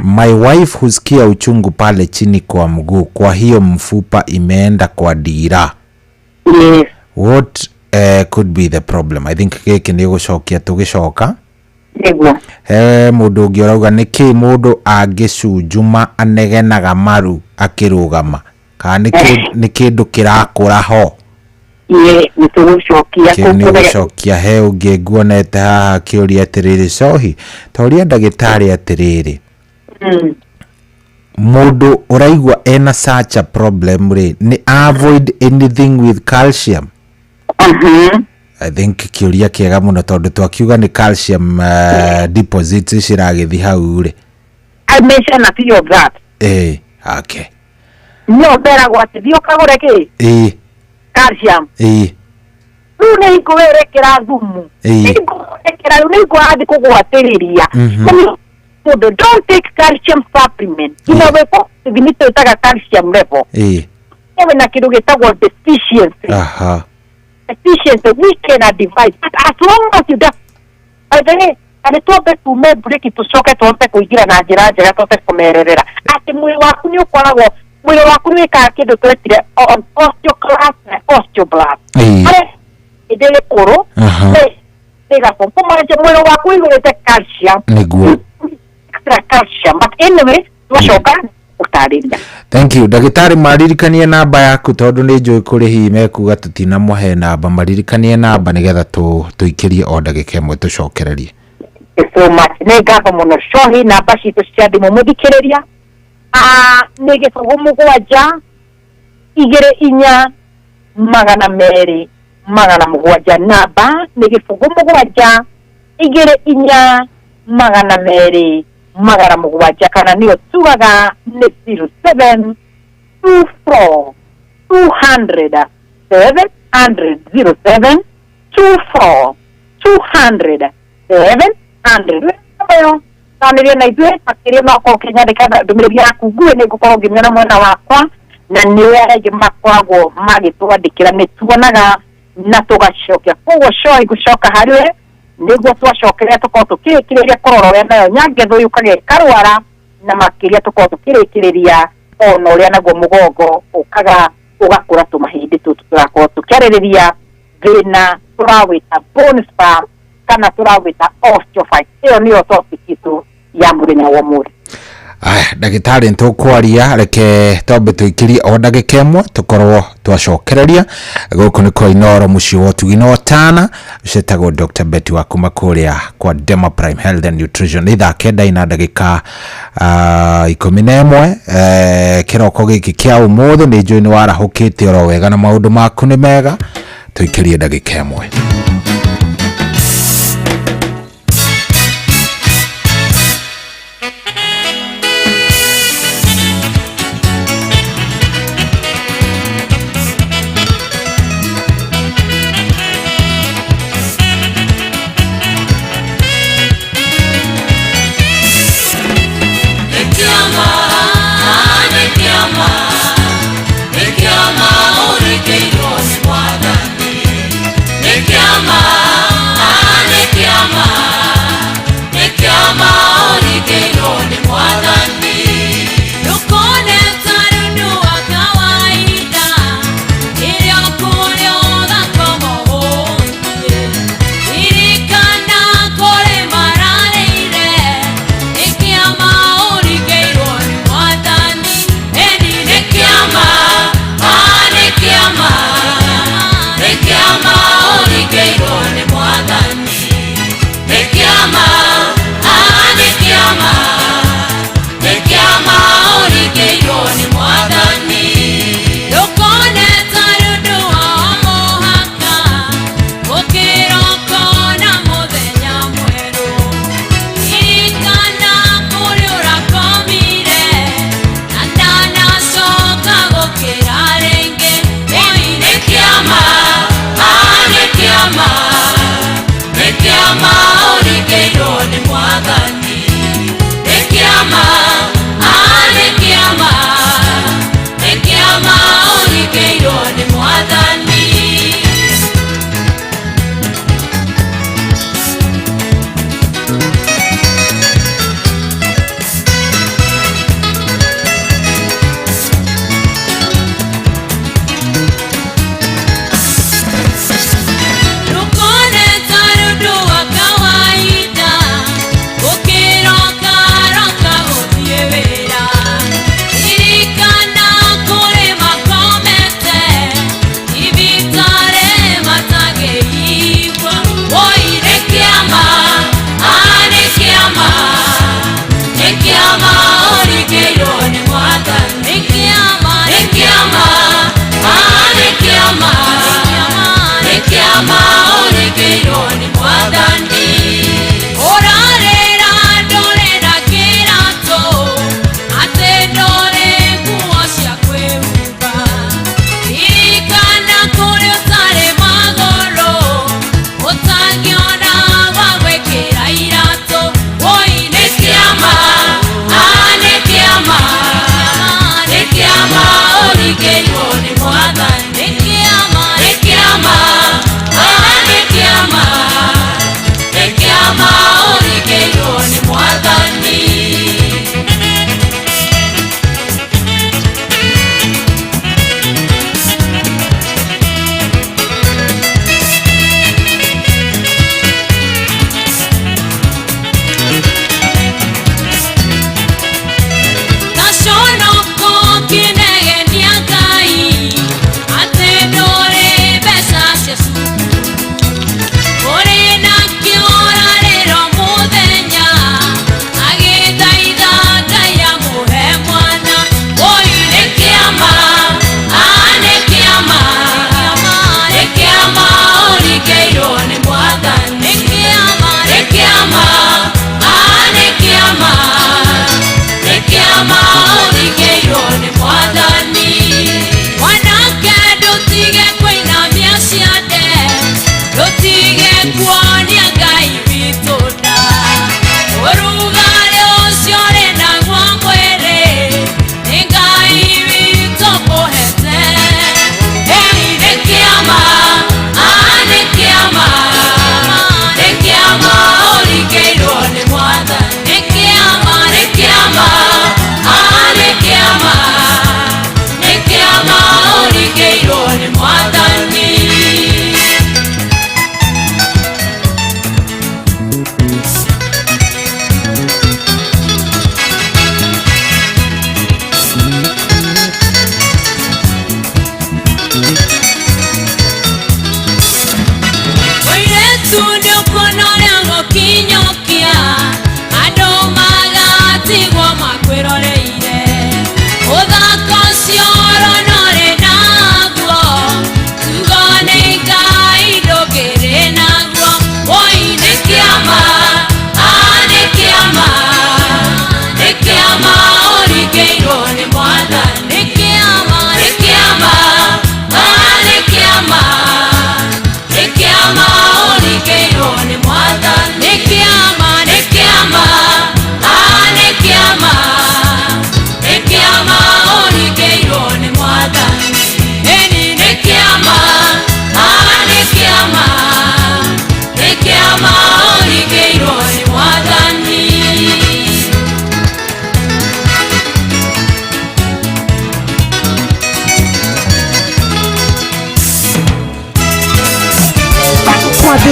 My wife husikia uchungu pale chini kwa mguu, kwa hiyo mfupa imeenda kwa dira. Yes. What could be the problem? I think gĩkĩ nĩ gũcokia tũgĩcoka. Nĩguo. He mũndũ ũngĩ ũrauga nĩkĩ mũndũ angĩcunjuma anegenaga maru akĩrũgama, kana nĩ kĩndũ kĩrakũra ho? Ye nĩ tũgũcokia. Kĩu nĩ gũcokia. He ũngĩ nguonete haha akĩũria atĩrĩrĩ, Cohi, ta ũria ndagĩtarĩ atĩrĩrĩ, mũndũ ũraigua ena such a problem rĩ, nĩ avoid anything with calcium? I think kĩũria kĩega mũno, tondũ twakiuga nĩ calcium deposits ciragĩthi hau rĩ. I mention a few of that. Okay. No meragwo atĩ thiĩ ũkagũre kĩ? Calcium. Rĩu nĩ hingo werekera thumu. Nĩ hingo werekera rĩu nĩ hingo ũrathiĩ kũgwatĩrĩria. Mũndũ don't take calcium supplement. Ina wĩkwo gĩthimi twĩtaga calcium level. Wĩna kĩndũ gĩtagwo deficiency. Deficiency we can advise, but as long as you don't, by the way, na twambe tume break tũcoke tũhote kũingĩra na njĩra njega tũhote kũmererera atĩ mwĩrĩ waku nĩ ũkoragwo, mwĩrĩ waku nĩ wĩkaga kĩndũ twetire on osteoclast na osteoblast harĩa hĩndĩ ĩrĩ kũrũ ĩgakũmaanisha mwĩrĩ waku ũihũrĩte calcium. Nĩguo. Extra calcium, but anyway twacoka gũtarĩria. Thank you ndagĩtarĩ. Maririkanie namba yaku, tondũ nĩ njũĩ kũrĩ hihi mekuga tũtinamũhe namba. Maririkanie namba nĩgetha tũikĩrie o ndagĩka ĩmwe tũcokererie. Thank you so much, nĩ ngatho mũno Cohi. Namba citũ cia thimũ mũthikĩrĩria nĩ 0 7 2 4 200 700. Namba nĩ 0 7 2 4 200 700, kana nĩyo tugaga nĩ 07 24 200 700, 07 24 200 700. Ĩyo tanĩria na ithuĩ makĩria no ũkorwo ũkĩnyandĩka ndũmĩrĩri yaku nguĩ, nĩ ngũkorwo ngĩmĩona mwena wakwa, na nĩwe arĩa aingĩ makoragwo magĩtwandĩkĩra nĩ tuonaga na tũgacokia. Koguo Cohi, ngũcoka harĩ we nĩguo twacokeria tũkorwo tũkĩrĩkĩrĩria kũrora ũrĩa nayo nyangetho yũkaga ĩkarwara, na makĩria tũkorwo tũkĩrĩkĩrĩria ona ũrĩa naguo mũgongo ũkaga ũgakũra tũmahĩndĩ tũtũ tũrakorwo tũkĩarĩrĩria thĩna tũrawĩta bone spur kana tũrawĩta osteophyte. Ĩyo nĩyo topic itũ ya mũthenya wa ũmũthĩ. Aya ndagĩtarĩ, nĩtũkwaria, reke twambe tũikĩrie o ndagĩka ĩmwe tũkorwo twacokereria. Gũkũ nĩ kwa Inoro, mũciĩ wa ũtugi na ũtana. Ũcetagwo Dr. Betty wa kuma kũrĩa kwa Dema Prime Health and Nutrition. Nĩ thaa 9 na ndagĩka 11 kĩroko gĩkĩ kĩa ũmũthĩ. Nĩ njũĩ nĩ warahũkĩte oro wega na maũndũ maku nĩ mega. Tũikĩrie ndagĩka ĩmwe. Nĩkĩama, nĩkĩama, nĩkĩama ũrĩkĩirwo nĩ Mwathani. Nĩkĩama.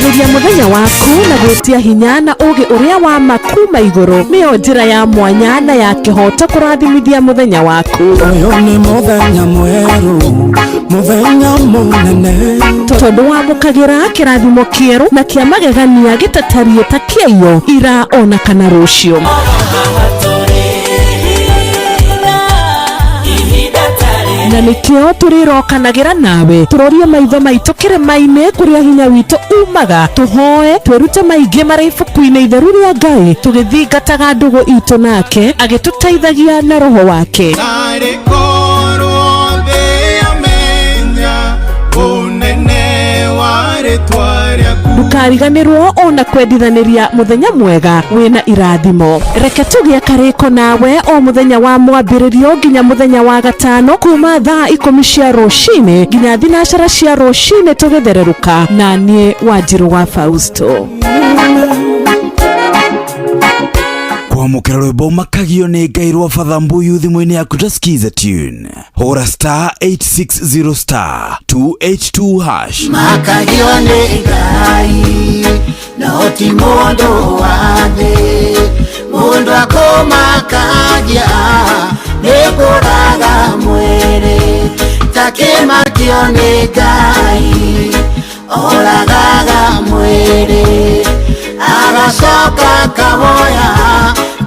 Kwambĩrĩria mũthenya waku na gwĩtia hinya na ũũgĩ ũrĩa wa ma kuma igũrũ nĩyo njĩra ya mwanya na ya kĩhooto kũrathimithia mũthenya waku. Ũyũ nĩ mũthenya mwerũ, mũthenya mũnene. Tondũ wamũkagĩra kĩrathimo kĩerũ na kĩa magegania gĩtatariĩ ta kĩaiyo ira ona kana rũciũ. Na nĩkĩo tũrĩrokanagĩra nawe tũrorie maitho maitũ kĩrĩma-inĩ kũrĩa hinya witũ umaga, tũhoe twĩrute maingĩ marĩ ibuku-inĩ itheru rĩa Ngai, tũgĩthingataga ndũgũ itũ nake agĩtũteithagia na roho wake. Narĩ korwo thĩ yamenya ũnene wa rĩtwa rĩaku. Ndũkariganĩrwo ona kwendithanĩria mũthenya mwega wĩna irathimo. Reke tũgĩe karĩko nawe o mũthenya wa mwambĩrĩrio nginya mũthenya wa gatano kuma thaa 10 cia rũcinĩ nginya 9 cia rũcinĩ tũgĩthererũka na niĩ Wanjirũ wa Fausto. Kwamũkĩra rwĩmbo makagio nĩ Ngai rwa Father Mbuyu thimũ-inĩ yaku ta skiza tune, hũra star 860 star 282 hash. Makagio nĩ Ngai no ti mũndũ wa thĩ, mũndũ akũmakagia nĩ kũraga mwĩrĩ, takĩmakio nĩ Ngai oragaga mwĩrĩ, agacoka kawoya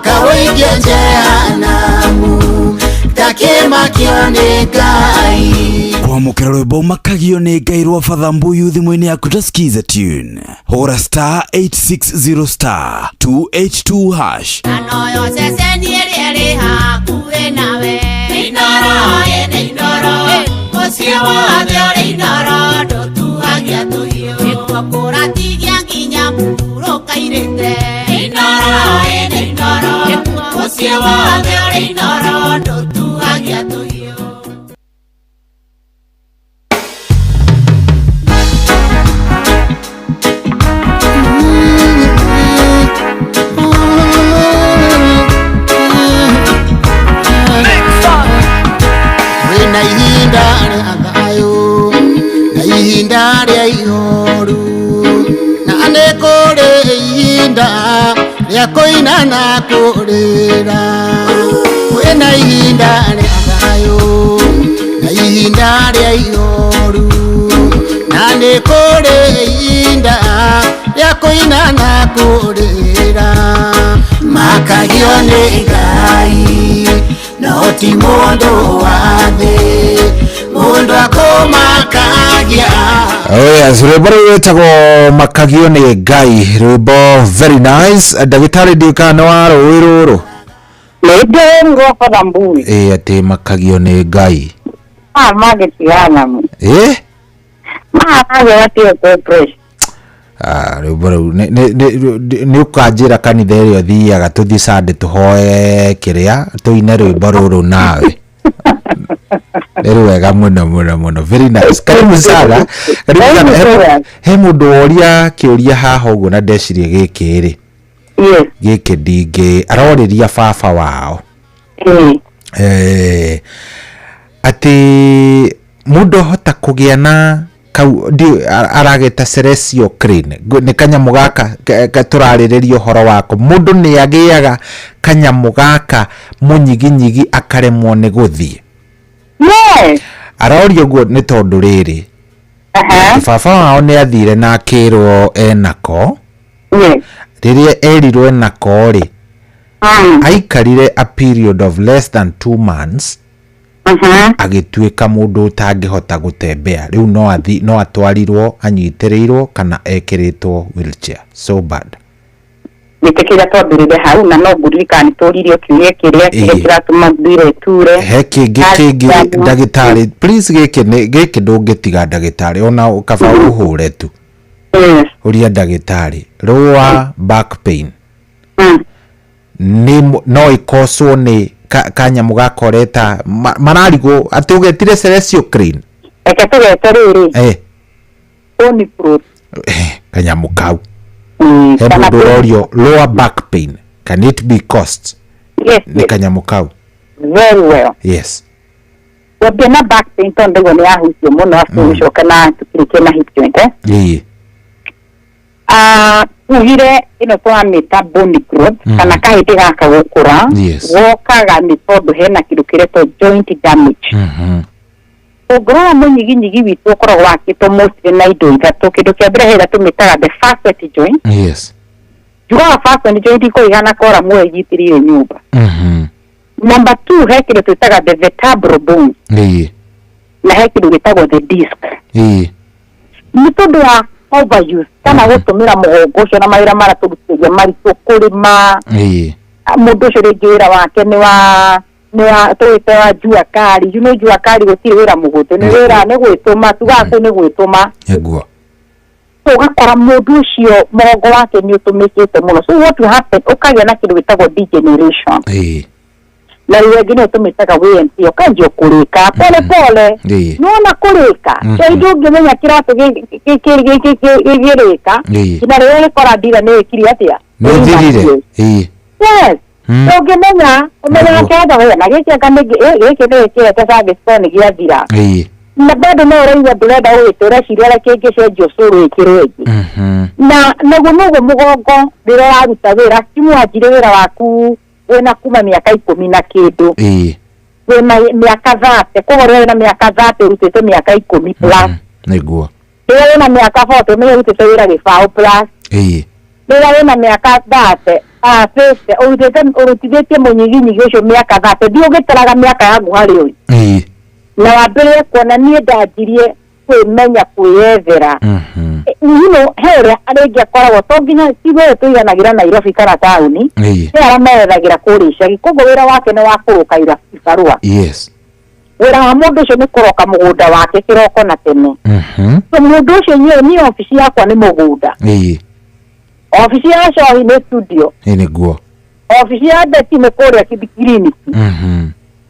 kawoigie jehanamu, takĩmakio nĩ Ngai. Kwamũkĩra rwĩmbo makagio nĩ Ngai rwa Father Mbuyu thimũ-inĩ yaku ta skiza tune, hũra star 860 star 282 hash. Anoyo ceceni ĩrĩa ĩrĩ hakuhĩ nawe. Inooro, ĩnĩ Inooro, mũciĩ wothe ũrĩ Inooro, ndũtuhagia tũhiũ. Nĩkuo kũratigia nginya mũhurũka-irĩte. Inooro, ĩnĩ Inooro, mũciĩ wothe ũrĩ Inooro, ndũtuhagia tũhiũ. Wĩna ihinda rĩa thayũ na ihinda rĩa ihoru, na nĩ kũrĩ ihinda rĩa kũina na kũrĩra. Wĩna ihinda rĩa thayũ na ihinda rĩa ihoru, na nĩ kũrĩ ihinda rĩa kũina na kũrĩra. Makagio nĩ Ngai no ti mũndũ wa thĩ, mũndũ akũmakagia. Oh yes, rwĩmbo rũu rwĩtagwo makagio nĩ Ngai, rwĩmbo very nice. Ndagĩtarĩ ndiũĩ kana nĩ wa rũĩ rũrũ. Nĩ rwa Father Mbuyu. Ĩ atĩ makagio nĩ Ngai. Magĩtigana mu. Ĩ? Magĩgatiga kũ Ah, rwĩmbo rũu nĩ ũkanjĩra kanitha ĩrĩa ũthiaga tũthiĩ Sunday tũhoe kĩrĩa tũine rwĩmbo rũrũ nawe. Nĩ rwega mũno mũno mũno, very nice. Karibu sana, karibu sana. He mũndũ woria kĩũria haha ũguo na ndeciria gĩkĩ rĩ, gĩkĩ ndingĩ arorĩria baba wao atĩ mũndũ ahota kũgĩa na kau arageta Celestial Crane, nĩ kanyamũ gaka tũrarĩrĩria ũhoro wako. Mũndũ nĩ agĩaga kanyamũ gaka mũnyiginyigi akaremwo nĩ gũthiĩ. Aroria ũguo nĩ tondũ rĩrĩ, baba wao nĩ athire na akĩrwo enako. Rĩrĩa erirwo enako rĩ, aikarire a period of less than 2 months agĩtuĩka mũndũ ũtangĩhota gũtembea. Rĩu no atwarirwo anyitĩrĩirwo kana ekĩrĩtwo wheelchair. So bad. Nĩtĩkĩra twambĩrĩre hau na no ngũririkana nĩtũririe kiũria kĩrĩa kĩrĩa kĩratũma nduire ĩture. He kĩngĩ ndagĩtarĩ, please, gĩkĩ gĩkĩ ndũngĩtiga ndagĩtarĩ ona kaba ũhũre tu. Ũria ndagĩtarĩ, lower back pain nĩ no ĩkoswo nĩ kanyamũ gakoreta mararigwo atĩ ũgetire Celestial Crane. Reke tũgete rĩrĩ. Onipro. Kanyamũ kau. He mũndũ ũrorio lower back pain, can it be caused? Yes. Nĩ kanyamũ kau. Very well. Yes. Wambia na back pain tondũ ndaigua nĩ yahutio mũno arabu gũcoka na tũkĩrĩkia na hip joint. Ĩĩ. Tugire ĩno tũramĩta bone growth kana kahĩndĩ gaka gũkũra gokaga nĩ tondũ hena kĩndũ kĩretwo joint damage. Ũngĩrora mũnyiginyigi witũ ũkoragwo wakĩtwo mostly na indo ithatũ. Kĩndũ kĩa mbere he ĩrĩa tũmĩtaga the facet joint. Njugaga facet joint ikoragwo ihana kora muoyo ĩnyitĩrĩire nyũmba. Number 2 he kĩndũ twĩtaga the vertebral bone na he kĩndũ gĩtagwo the disc. Nĩ tondũ wa overuse kana gũtũmĩra mũgongo ũcio na mawĩra marĩa tũrutithagia maritũ, kũrĩma, mũndũ ũcio rĩngĩ wĩra wake nĩ wa tũwĩte wa jua kali. You know jua kali gũtirĩ wĩra mũhũthũ, nĩ wĩra nĩ gwĩtũma, tugaga kũu nĩ gwĩtũma. So ũgakora mũndũ ũcio mũgongo wake nĩ ũtũmĩkĩte mũno. So what will happen, ũkagĩa na kĩndũ gĩtagwo degeneration. Na rĩu ĩngĩ nĩyo tũmĩtaga wear and tear, ũkanjia kũrĩka pole pole. Nĩwona kũrĩka so ndũngĩmenya kĩratũ gĩgĩrĩka nginya rĩrĩa ũgĩkora ndira nĩ ĩkire atĩa, Nĩ ũthirire. Yes. Ũngĩmenya ũmenyaga kĩratũ gĩkĩ na gĩkĩ anga gĩkĩ nĩ gĩkĩrete service nĩ gĩathira. Na bado no ũraigua ndũrenda ũgĩte, ũreciria ũrĩa kĩngĩcenjio cũrũ ĩkĩrwo ĩngĩ. Na naguo noguo mũgongo rĩrĩa ũraruta wĩra, kimwanjire wĩra waku wĩna kuma mĩaka 10 na kĩndũ, wĩna mĩaka 30, koguo rĩrĩa wĩna mĩaka 30 ũrutĩte mĩaka 10 plus. Nĩguo. Rĩrĩa wĩna mĩaka 40 ũmenye ũrutĩte wĩra gĩbaũ plus. Rĩrĩa wĩna mĩaka 30, 50, ũrutithĩtie mũnyiginyigi ũcio mĩaka 30, thiĩ ũgĩtaraga mĩaka yaku harĩ ũyũ. Na wambĩrĩrie kuona niĩ ndanjirie kwĩmenya kwĩyethera. You know, he ũrĩa rĩngĩ akoragwo to nginya ti we tũiganagĩra Nairobi kana taũni, he arĩa meyethagĩra kũrĩa icagi, koguo wĩra wake nĩ wa kũrũka ibarũa. Wĩra wa mũndũ ũcio nĩ kũroka mũgũnda wake kĩroko na tene. So mũndũ ũcio niĩ obici yakwa nĩ mũgũnda. Obici ya Cohi nĩ studio. Nĩguo. Obici ya Betty nĩ kũrĩa kiriniki.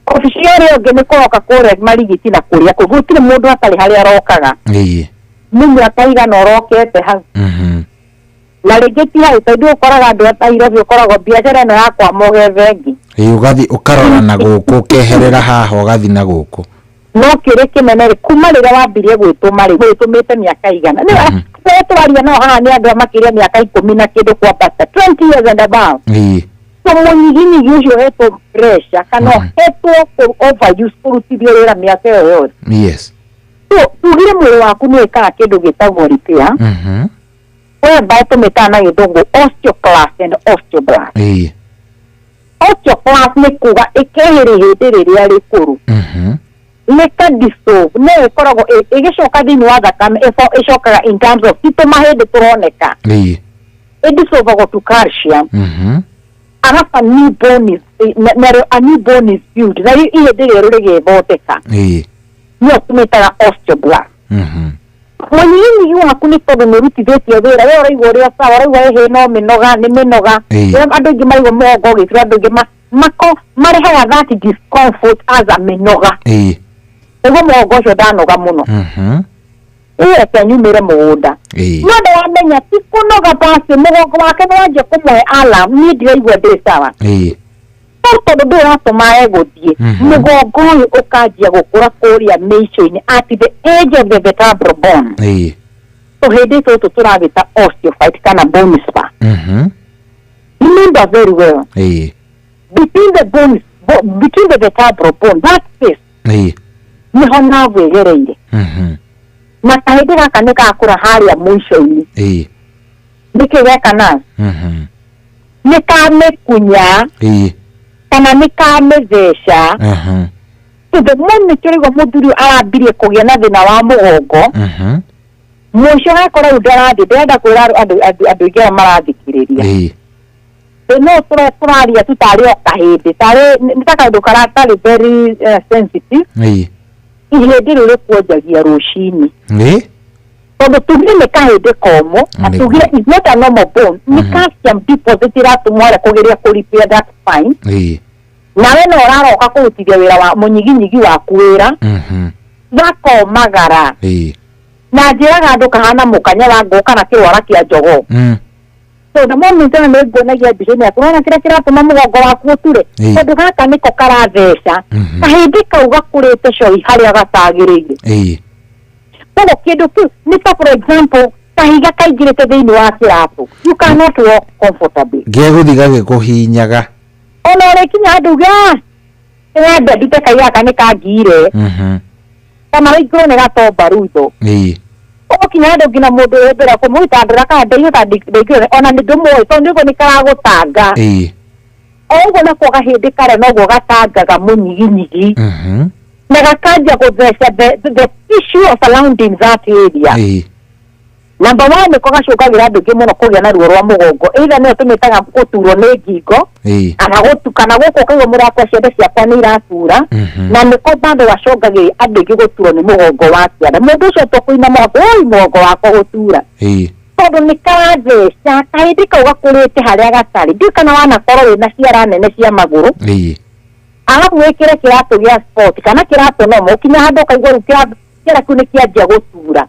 Obici ya ũrĩa ũngĩ nĩ kũroka kũrĩa Marigiti na kũrĩa kũngĩ. Gũtirĩ mũndũ atarĩ harĩa arokaga. Nĩ mĩaka igana ũrokete hau. Na rĩngĩ ti hau tondũ ũkoraga andũ a Nairobi ũkoragwo biacara ĩno yakwa mũgethe ĩngĩ. Ũgathiĩ ũkarora na gũkũ, ũkeherera haha ũgathiĩ na gũkũ. No kĩrĩ kĩnene rĩ, kuma rĩrĩa wambirie gwĩtũma rĩ, gwĩtũmĩte mĩaka igana. Nĩ tũraria no haha nĩ andũ a makĩria mĩaka 10 na kĩndũ kwambata, 20 years and above. So mũnyiginyigi ũcio ũhetwo pressure kana ũhetwo overuse kũrutithio wĩra mĩaka ĩyo yothe. So tugire mwĩrĩ waku nĩ wĩkaga kĩndũ gĩtagwo repair. Whereby tũmĩtaga na gĩthũngũ osteoclast and osteoblast. Osteoclast nĩ kuga ĩkehĩrĩ hĩndĩ rĩrĩa rĩkũrũ. Nĩ ka dissolve, no ĩkoragwo ĩgĩcoka thĩinĩ wa thakame, ĩcokaga in terms of ti tũmahĩndĩ tũroneka. Ĩdissolvagwo to calcium. Alafu a new bone is, a new bone is built. Na ihĩndĩ rĩerũ rĩgĩthondeka. Nĩyo tũmĩtaga osteoblast. Mũnyiginyigi waku nĩ tondũ nĩ ũrutithĩtie wĩra, we ũraigua ũrĩa sawa, ũraigua ĩhĩ no mĩnoga, nĩ mĩnoga. Andũ aingĩ maraigua mũgongo ũgĩtura, andũ aingĩ marehaga that discomfort as a mĩnoga. Nĩguo mũgongo ũcio ndanoga mũno. Reke nyumĩre mũgũnda. No ndĩramenya ti kũnoga basi, mũgongo wake nĩ wanjia kũmũhe alarm, niĩ ndiraigua ndĩ sawa. No tondũ ndũrĩ ũratũma egũthiĩ, mũgongo ũyũ ũkanjia gũkũra kũrĩa mĩico-inĩ at the edge of the vertebral bone. Tũhĩndĩ tũtũ tũragĩta osteophyte kana bone spur. Remember very well. Between the bones, between the vertebral bone, that space, nĩho nerve ĩgereire. Na kahĩndĩ gaka nĩ gakũra harĩa mũico-inĩ. Nĩkĩ geka nerve? Nĩ kamĩkunya. Kana nĩ kamĩtheca. So the moment ũraigua mũthuri arambirie kũgĩa na thĩna wa mũgongo, mũico gakora rĩu ndarathiĩ, ndĩrenda kwĩra andũ aingĩ arĩa marathikĩrĩria. No tũraria tu tarĩ o kahĩndĩ, tarĩ nĩ ta kaũndũ karatarĩ very sensitive. Ihĩndĩ rĩu rĩkuonjagia rũcinĩ. Tondũ tugire nĩ kahĩndĩ komũ, na tugire is not a normal bone, nĩ calcium deposit ĩratũmwo harĩa kũgeria kũ repair that spine. Nawe no ũraroka kũrutithia wĩra wa mũnyiginyigi waku wĩra, gakomagara. Na njĩraga andũ kahana mũkanya wa ngũ kana kĩrwara kĩa njogoo. So the moment ĩno nĩ nguonagia mbica-inĩ yaku, ũrona kĩrĩa kĩratũma mũgongo waku ũture, tondũ gaka nĩko karatheca. Kahĩndĩ kau gakũrĩte coi harĩa gatagĩrĩire. Koguo kĩndũ kĩu nĩ ta for example, Kahiga kaingĩrĩte thĩinĩ wa kĩratũ, you cannot walk comfortably. Gegũthiĩ gagĩkũhinyaga. Ona ũrĩkinya handũ uge, "Ah, nĩwenda ndute kai gaka nĩ kangiire," kana wĩingĩrwo nĩ gatomba rutho. Ũgũkinya handũ nginya mũndũ wĩ mbere kũmũitandũra kana ndaigua ndaingĩrwo ona nĩ ndũmũĩ tondũ nĩguo nĩ karagũtanga. O ũguo nako gahĩndĩ karĩa noguo gatangaga mũnyiginyigi na gakanjia gũtheca the tissue surrounding that area. Number one, nĩko gacũngagĩra andũ aingĩ mũno kũgĩa na ruo rwa mũgongo, either nĩyo tũmĩtaga gũturwo nĩ ngingo kana gũtu kana gũkũ ũkaigua mũrũ ciande ciakwa nĩ iratura, na nĩko bado gacũngagĩria andũ aingĩ gũturwo nĩ mũgongo wa kĩanda. Mũndũ ũcio tũkũina mũgongo, oi mũgongo wakwa gũtura, tondũ nĩ karatheca kahĩndĩ kau gakũrĩte harĩa gatarĩ. Ndiũĩ kana wanakorwo wĩna ciara nene cia magũrũ, arabu wĩkĩre kĩratũ gĩa sport kana kĩratũ nomo, ũkinya handũ ũkaigua rĩu kĩara kĩu nĩ kĩanjia gũtura.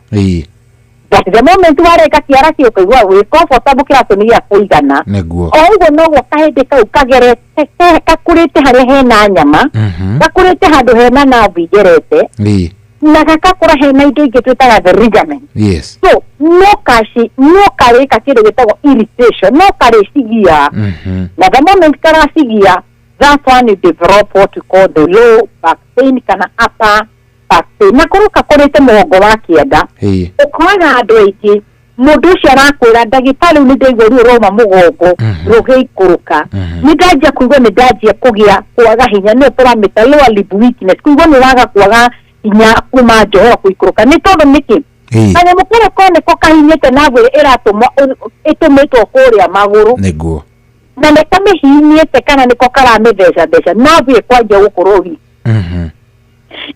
But the moment wareka kĩara kĩu ũkaigua wĩ comfortable, kĩratũ nĩ gĩa kũigana. O ũguo noguo kahĩndĩ kau kagerete gakũrĩte harĩa hena nyama, gakũrĩte handũ hena nerve igerete, na gakakũra hena indo ingĩ twĩtaga the ligament. So no kaci no karĩka kĩndũ gĩtagwo irritation, no karĩcigia, na the moment karacigia, that one you develop what we call the low back pain kana upper back pain. Na korwo kakũrĩte mũgongo wa kĩanda, ũkoraga andũ aingĩ mũndũ ũcio arakwĩra, "Ndagĩtarĩ, rĩu nĩ ndaigua ruo rwauma mũgongo rũgĩikũrũka, nĩ ndanjia kũigua nĩ ndanjia kũgĩa kwaga hinya." Nĩyo tũramĩta lower limb weakness, kũigua nĩ waga kwaga hinya kuma njohero kũikũrũka. Nĩ tondũ nĩkĩ? Kanyamũ karĩa ko nĩko kahinyĩte nerve ĩrĩa ĩratũmwo ĩtũmĩtwo kũrĩa magũrũ, na nĩ kamĩhinyĩte kana nĩko karamĩthecatheca, nerve ĩkwanjia gũkorwo weak,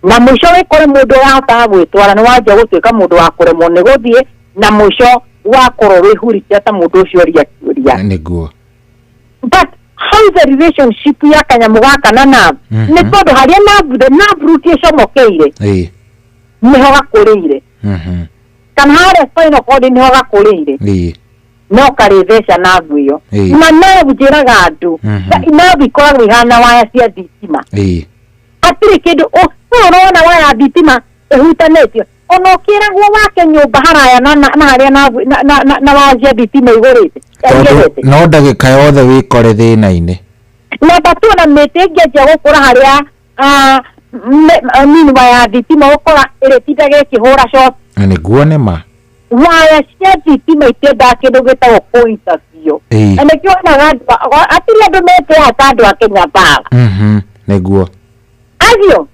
na mũico wĩkore mũndũ ũrahotaga gwĩtwara nĩ wanjia gũtuĩka mũndũ wa kũremwo nĩ gũthiĩ, na mũico wakorwo wĩhurĩte ta mũndũ ũcio ũria kĩũria. But how is the relationship ya kanyamũ gaka na nerve? Nĩ tondũ harĩa nerve, the nerve root ĩcomokeire, nĩho gakũrĩire, kana harĩa spinal cord nĩho gakũrĩire, no karĩtheca nerve ĩyo. Na nerve, njĩraga andũ, nerve ikoragwo ihana waya cia thitima. Hatirĩ kĩndũ ũrona waya ya thitima ĩhutanĩtio, ona ũkĩragwo wake nyũmba haraya na harĩa na waya cia thitima igũrĩte Tondũ igerete. No ndagĩka yothe wĩkore thĩna-inĩ. Namba tu, ona mĩtĩ ĩngĩanjia gũkũra harĩa nini waya ya thitima ũkora ĩrĩtindaga ĩkĩhũra short. Na nĩguo nĩ ma. Waya cia thitima itiendaga kĩndũ gĩtagwo kũinterfere. Na nĩkĩo wonaga hatirĩ andũ metĩaga ta andũ a Kenya Power. Acio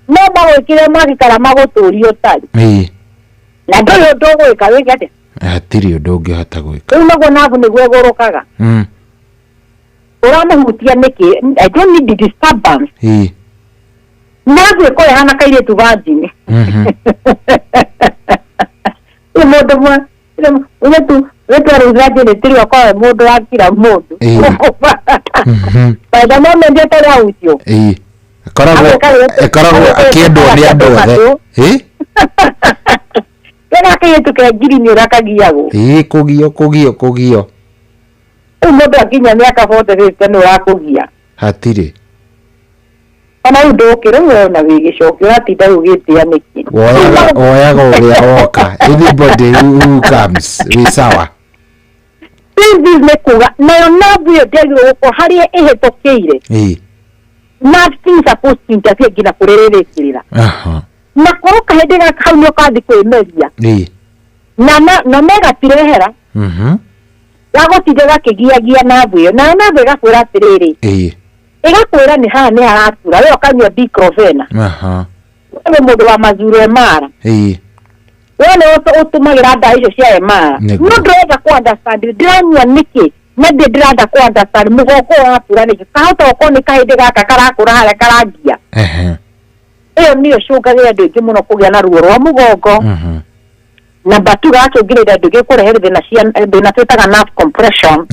no magwĩkĩre mwaki kana magũtũrie ũtarĩ, na ndũrĩ ũndũ ũgwĩka, wĩke atĩa? Hatirĩ ũndũ ũngĩhota gwĩka. Rĩu naguo nabu nĩguo ĩgũrũkaga. Ũramũhutia nĩkĩ? I don't need the disturbance. Nabu ĩkorwo ĩhana kairĩtu virgin. Rĩu mũndũ mwe ũrĩtu ũrĩtu virgin tiri okorwo mũndũ wa kira mũndũ. By the moment ĩtarĩ ahutio, Ĩkoragwo akĩendwo nĩ andũ othe. Kena kairĩtu ke ngiri nĩ ũrĩa kagiagwo. Kũgio kũgio kũgio. Rĩu mũndũ akinya mĩaka 40, 50, nĩ ũrakũgia. Hatirĩ. Ona rĩu ndũkĩrĩ we ona wĩ gĩcoki ũratinda ũgĩtĩa nĩkĩ? Woyaga ũrĩa woka, anybody who comes wĩ sawa. This nĩ kuga nayo nerve ĩyo ndĩagĩrĩirwo gũkorwo harĩa ĩhĩtũkĩire. Nerve supposed to interfere nginya kũrĩa ĩrĩkĩrĩra, na korwo kahĩndĩ gaka hau nĩ ũkathi kwĩmeria na megatirehera gagũtinda gakĩgiagia nerve ĩyo, nayo nerve ĩgakwĩra atĩrĩrĩ, ĩgakwĩra nĩ haha nĩ haratura, we ũkanyua diclofenac. We mũndũ wa mazuru emara, we nĩ ũtũmagĩra ndawa icio cia emara. No ndĩrenda kũ understand ndĩranyua nĩkĩ, na ndĩ ndĩrenda kũ understand mũgongo ũratura nĩkĩ, kahota gũkorwo nĩ kahĩndĩ gaka karakũra harĩa karangia. Ĩyo nĩyo ĩcũngagĩrĩria andũ aingĩ mũno kũgĩa na ruo rwa mũgongo. Namba two, gacũngĩrĩria andũ aingĩ kũrehe thĩna cia thĩna twĩtaga nerve compression,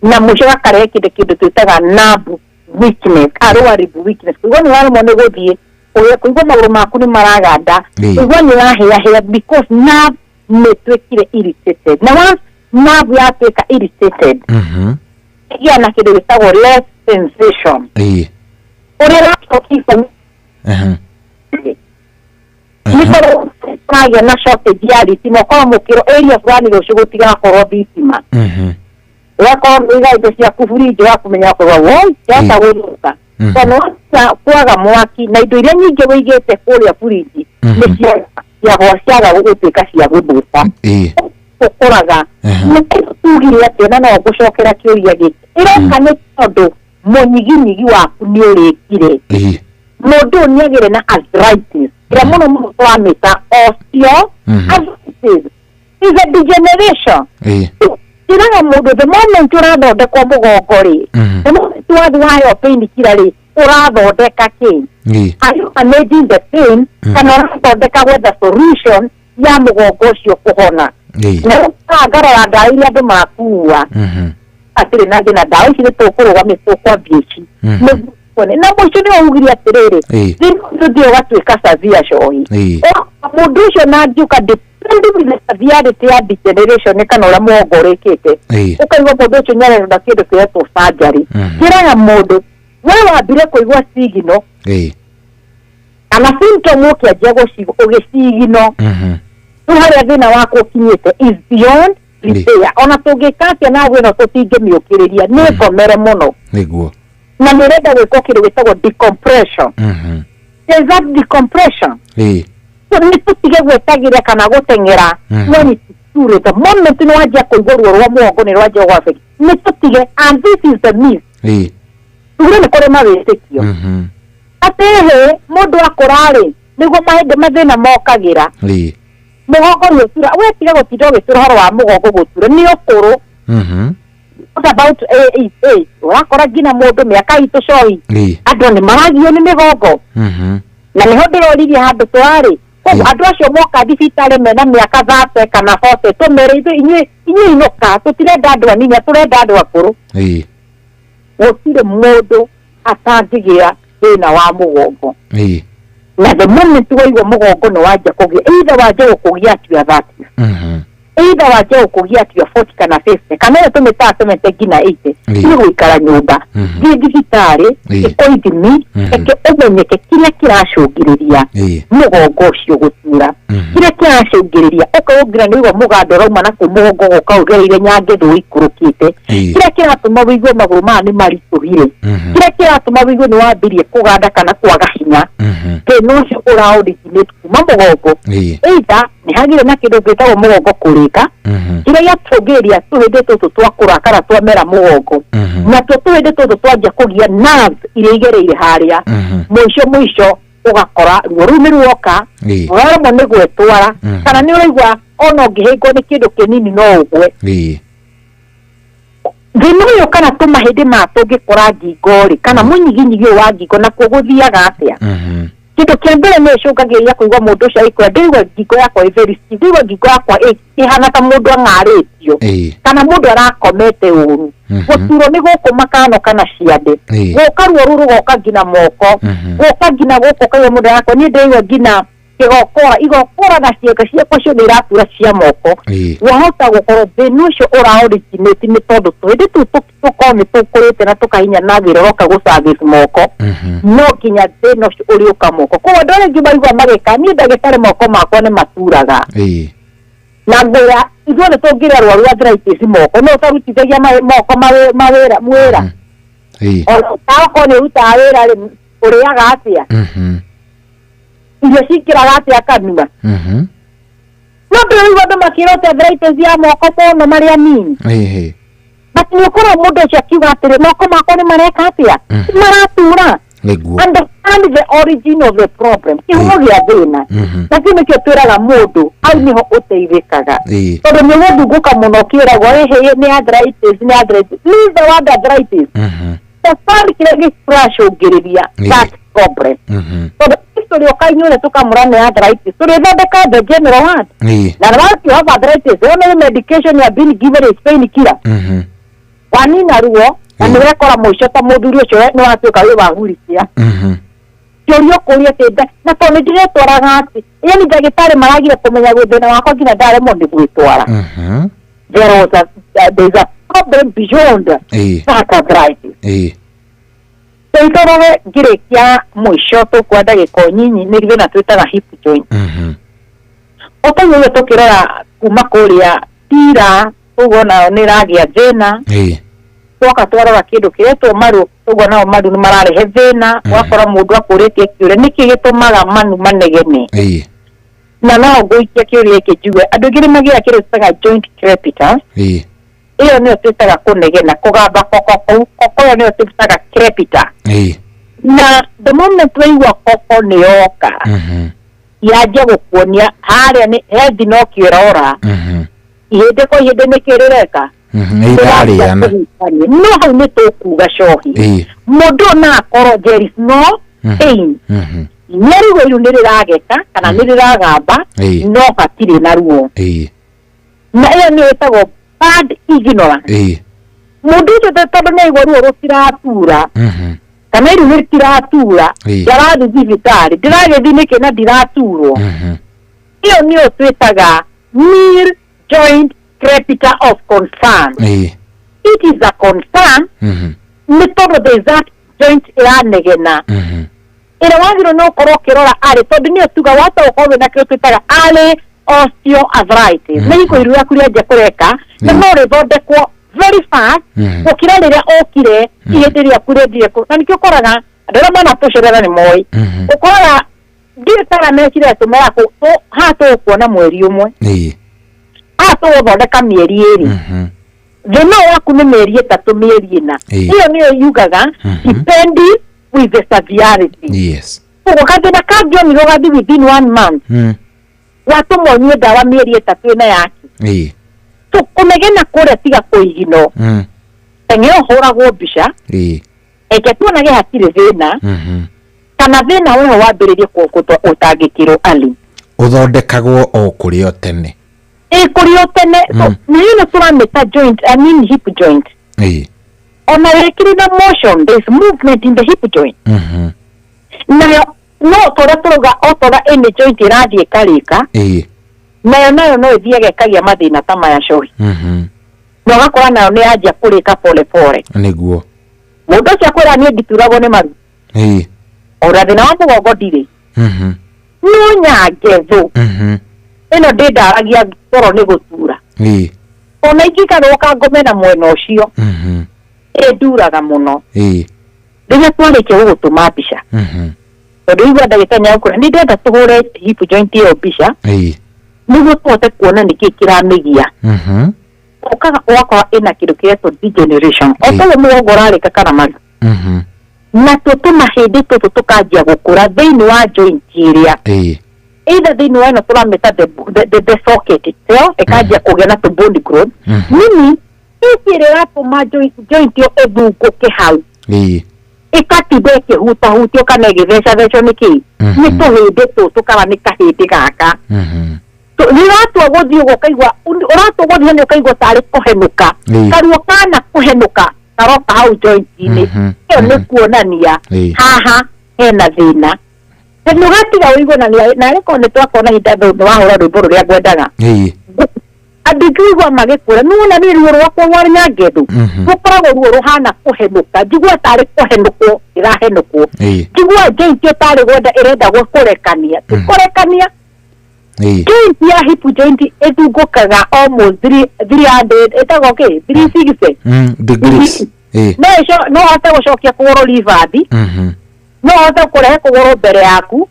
na mũico gakarehe kĩndũ twĩtaga nerve weakness, lower limb weakness, kũigua nĩ ũraremwo nĩ gũthiĩ, kũigua magũrũ maku nĩ maraganda, kũigua nĩ ũrahĩahĩa, because nerve nĩ ĩtuĩkire irritated, na once nerve yatuĩka irritated, ĩgĩa na kĩndũ gĩtagwo less sensation. Ũrĩa ũracokia nĩ Nĩ korwo kũragĩa na shortage ya thitima, ũkorwo mũkĩro area fulani rũciũ gũtigakorwo thitima, ũgakorwo nĩiga indo ciaku burinji, ũgakũmenya ũkorwo woi yahota gũthũka tondũ wakinya kwaga mwaki na indo iria nyingĩ wĩigĩte kũrĩa burinji nĩ ciagwa ciaga gũtuĩka cia gũthũka. Ũkoraga tugire atĩ na no ngũcokera kĩũria gĩkĩ ĩroka nĩ tondũ mũnyiginyigi waku nĩ ũrĩkire. Mũndũ ũyũ nĩagĩre na arthritis ĩrĩa mũno mũno twamĩta osteoarthritis is a degeneration. Njĩraga mũndũ the moment ũrathondekwo mũgongo rĩ, the moment wathiĩ waheo pain killer rĩ, ũrathondeka kĩ? Are you managing the pain kana ũrathondeka gwetha solution ya mũgongo ũcio kũhona? Na rĩu ngarora ndawa iria andũ makua atirĩ na thĩna, ndawa ici nĩ tũkũrũgamia, tũkwambia ici nĩguo. Na mũico nĩ waugire atĩrĩrĩ, thĩna ũcio ũthiĩ ũgatuĩka severe cohi mũndũ ũcio na angiũka depending with the severity ya degeneration kana ũrĩa mũgongo ũrĩkĩte, ũkaigua mũndũ ũcio nĩarenda kĩndũ kĩretwo surgery. Kĩraga mũndũ we wambire kũigua sigino kana symptom ũkĩanjia ũgĩcigino rĩu harĩa thĩna waku ũkinyĩte is beyond repair. Ona tũngĩka atĩa nawe ĩno tũtingĩmĩũkĩrĩria, nĩ ngomere mũno. Nĩguo. Na nĩ ũrenda gwĩkwo kĩndũ gĩtagwo decompression. There is that decompression. So nĩ tũtige gwetagĩra kana gũteng'era when it is too late. The moment nĩ wanjia kũigua ruo rwa mũgongo nĩ rwanjia gũ affect, nĩ tũtige. And this is the myth. Tugire nĩ kũrĩ mawĩtĩkio atĩ hĩ mũndũ akũra-rĩ nĩguo mahĩndĩ mathĩna mokagĩra. Mũgongo nĩ ũtura, we tiga gũtinda ũgĩtura ũhoro wa mũgongo gũtura, nĩ ũkũrũ. What about age? Ũrakora nginya mũndũ mĩaka itũ cohi andũ nĩ maragio nĩ mĩgongo, na nĩho ndĩroririe handũ tũrarĩ. Koguo andũ acio moka thibitarĩ mena mĩaka 30 kana 40, tũmere ithuĩ inyuĩ inũka, tũtirenda andũ anini, tũrenda andũ akũrũ. Gũtirĩ mũndũ atangĩgĩa thĩna wa mũgongo. Na the moment waigua mũgongo nĩ wanjia kũgĩa, either wanjia gũkũgia at your 30s, either wanjia gũkũgia at your 40 kana 50 kana ĩyo tũmĩtaga 70 nginya 80, nĩ gũikara nyũmba, thiĩ thibitarĩ ĩkwo ithimi, reke ũmenyeke kĩrĩa kĩracũngĩrĩria mũgongo ũcio gũtura, kĩrĩa kĩracũngĩrĩria ũkaigua nginya nĩ ũigua mũgando ũrauma na kũu mũgongo ũgoka ũgereire nyangĩthũ ũikũrũkĩte, kĩrĩa kĩratũma wĩigue magũrũ maya nĩ maritũhire, kĩrĩa kĩratũma wĩigue nĩ wambirie kũganda kana kwaga hinya. Thĩna ũcio ũra originate kuma mũgongo, either nĩ hagĩire na kĩndũ gĩtagwo mũgongo kũrĩka kĩrĩa gĩatũngĩrĩria tũhĩndĩ tũtũ twakũra kana twamera mũgongo, natuo tũhĩndĩ tũtũ twanjia kũgia nerves iria igereire harĩa, mũico mũico ũgakora ruo rũu nĩ ruoka, ũraremwo nĩ gwĩtwara kana nĩ ũraigua ona ũngĩhĩngwo nĩ kĩndũ kĩnini no ũgwe. Thĩna ũyũ kana tũmahĩndĩ maya tũngĩkora ngingo rĩ kana mũnyiginyigi ũyũ wa ngingo nakuo gũthiaga atĩa? Kĩndũ kĩa mbere nĩ ĩcũngagĩrĩria kũigua mũndũ ũcio agĩkũra, ndĩraigua ngingo yakwa ĩ very stiff, ndĩraigua ngingo yakwa ĩhana ta mũndũ ang'arĩtio kana mũndũ arakomete ũru. Gũturwo nĩ gũkũ makano kana ciande, gũka ruo rũu rũgoka nginya moko, gũka nginya gũkũ ũkaigua mũndũ arakwa niĩ ndĩraigua nginya kĩgokora igokora na ciĩga ciakwa ciothe iratura cia moko. Wahota gũkorwo thĩna ũcio ũra originate nĩ tondũ tũhĩndĩ tũu tũkorwo nĩ tũkũrĩte na tũkahinya na wĩra ũroka gũ service moko, no nginya thĩna ũcio ũrĩũka moko. Koguo andũ arĩa aingĩ maigua magĩka niĩ ndagĩtarĩ moko makwa nĩ maturaga, na ngwĩra ithuothe tũngĩrĩa arwaru arthritis moko no ũtarutithagia moko mawĩra mwĩra ona okorwo nĩ ũrutaga wĩra rĩ, ũrĩaga atĩa, irio cingĩraga atĩa kanua? No ndĩraigua andũ makĩrwo atĩ arthritis ya moko mũno marĩ anini, but nĩ ũkorwo mũndũ ũcio akiuga atĩrĩ moko makwa nĩ mareka atĩa, nĩ maratura. Nĩguo. Understand the origin of the problem, kĩhumo gĩa thĩna, na kĩu nĩkĩo twĩraga mũndũ hau nĩho ũteithĩkaga, tondũ nĩ ũgũthungũka mũno ũkĩragwo ĩhĩ nĩ arthritis, nĩ arthritis. Leave the word arthritis, tafadhali, kĩrĩa gĩcũngĩrĩria that problem, tondũ tũrĩũka inyuothe tũkamũra nĩ arthritis, tũrĩthondeka the general one. Na once you have arthritis, the only medication you have been given is pain killer, wanina ruo na nĩ wekora mũico ta mũthuri ũcio nĩ watuĩka wĩ wa hurikia kĩũria ũkũria atĩ na tondũ nĩ ndĩretwaraga atĩ yani ndagĩtarĩ maragire kũmenya gwĩ thĩna wakwa nginya ndaremwo nĩ gwĩtwara. There was a there is a problem beyond that arthritis. Tũitorore ngĩrĩkia mũico tũkwa ndagĩka o nyinyi nĩ thĩna twĩtaga hip joint. Ũtoguo ũguo tũkĩrora kuma kũrĩa tira ũguo nayo nĩ ĩragĩa thĩna. Twoka twarora kĩndũ kĩretwo maru ũguo nao maru nĩ mararehe thĩna. Ũgakora mũndũ akũrĩtie kĩũria nĩkĩ gĩtũmaga manu manegene. Na no ngũikia kĩũria gĩkĩ njigue andũ aingĩ nĩ magĩaga kĩndũ twĩtaga joint crepitus. Ĩyo nĩyo twĩtaga kũnegena kũgamba koko kũu koko ĩyo nĩyo twĩtaga crepita. Na the moment waigua koko nĩ yoka yanjia gũkuonia harĩa nĩ he thinokio ĩrora ihĩndĩ kwa ihĩndĩ nĩkĩ rĩreka. Nĩ irarĩana. No hau nĩ tũkuga cohi mũndũ ũyũ no akorwo there is no pain nĩ ruo iru nĩ rĩrageka kana nĩ rĩragamba no hatirĩ na ruo. Na ĩyo nĩyo ĩtagwo bad ignorance. Mũndũ ũcio tondũ nĩ aigua ruo rũtiratura kana iru rĩtiratura ndarathiĩ thibitarĩ ndĩragĩthiĩ nĩkĩ na ndiraturwo. Ĩyo nĩyo twĩtaga mere joint crepita of concern. It is a concern nĩ tondũ there is that joint ĩranegena ĩrĩa wagĩrĩirwo nĩ gũkorwo ũkĩrora arĩ tondũ nĩyo tuga wahota gũkorwo wĩna kĩndũ twĩtaga early osteoarthritis. Nĩ hingo iru rĩaku rĩanjia kũreka na no rĩthondekwo very fast gũkĩra rĩrĩa ũkire ihĩndĩ rĩaku rĩanjire na nĩkĩo ũkoraga andũ arĩa manatũcerera nĩ moĩ ũkoraga ndiũĩ kana mekire atĩ haha tũgũkuona mweri ũmwe haha tũgũthondeka mĩeri ĩrĩ thĩna ũyũ waku nĩ mĩeri ĩtatũ mĩeri ĩna. Ĩyo nĩyo yugaga depending with the severity. Koguo gathĩna kangĩonirwo gathi within 1 month watũmwo ũnyue ndawa mĩeri ĩtatũ ĩna yaki kũnegena kũrĩa tiga kũigino teng'era ũhũragwo mbica eke tuonage hatirĩ thĩna kana thĩna weho wambĩrĩrie ũtangĩkĩrwo early. Ũthondekagwo o kũrĩ o tene. Kũrĩ o tene. Na ĩyo nĩ tũramĩta joint, I mean hip joint. Ona wĩkĩrĩ na motion there is movement in the hip joint. Nayo no torĩa tũrauga o torĩa any joint ĩrathiĩ ĩkarĩka nayo no ĩthiage ĩkagĩa mathĩna ta maya cohi. Na ũgakora nayo nĩ yanjia kũrĩka pole pole. Nĩguo mũndũ ũcio akwĩra niĩ ndituragwo nĩ maru ona thĩna wa mũgongo ndirĩ no nyangethu ĩno ndĩndaragia toro nĩ gũtura ona ingĩgarũrũka ngome na mwena ũcio ĩnduraga mũno. Rĩrĩa twarĩkia gũgũtũma mbica tondũ igua ndagĩtarĩ nĩagũkwĩra nĩ ndĩrenda tũhũre hip joint ĩyo mbica nĩguo tũhote kuona nĩkĩ kĩramĩgia. Ũkaga ũgakora ĩna kĩndũ kĩretwo degeneration o toguo mũgongo ũrarĩka kana maru natuo tũmahĩndĩ tũtũ tũkanjia gũkũra thĩinĩ wa joint ĩrĩa either thĩinĩ wa ĩno tũramĩta the socket itself ĩkanjia kũgĩa na tũ bone growth meaning ici ĩrĩa ĩratũma joint ĩyo ĩthungũke hau ĩkatinda ĩkĩhutahutio kana ĩgĩthecathecwo nĩ kĩ nĩ tũhĩndĩ tũtũ kana nĩ kahĩndĩ gaka rĩratua gũthiĩ ũguo ũkaigua ũratua gũthiĩ nĩ ũkaigua tarĩ kũhenũka karuo kana kũhenũka karoka hau joint-inĩ. Ĩyo nĩ kuonania haha hena thĩna na ũgatiga ũigue na narĩ korwo nĩ twakona ihinda nĩ wahũra rwĩmbo rũrĩa ngwendaga andũ aingĩ ũigua magĩkũra nĩwona niĩ ruo rwakwa rwa nyangethu rũkoragwo ruo rũhana kũhenũka njigua tarĩ kũhenũkwo ĩrahenũkwo njigua joint ĩyo tarĩ gwenda ĩrenda kũrekania ti kũrekania. Joint ya hip joint ĩthungũkaga almost 300 ĩtagwo kĩ 360 degrees. No ũhote gũcokia kũgũrũ reverse no ũhote kũrehe kũgũrũ mbere yaku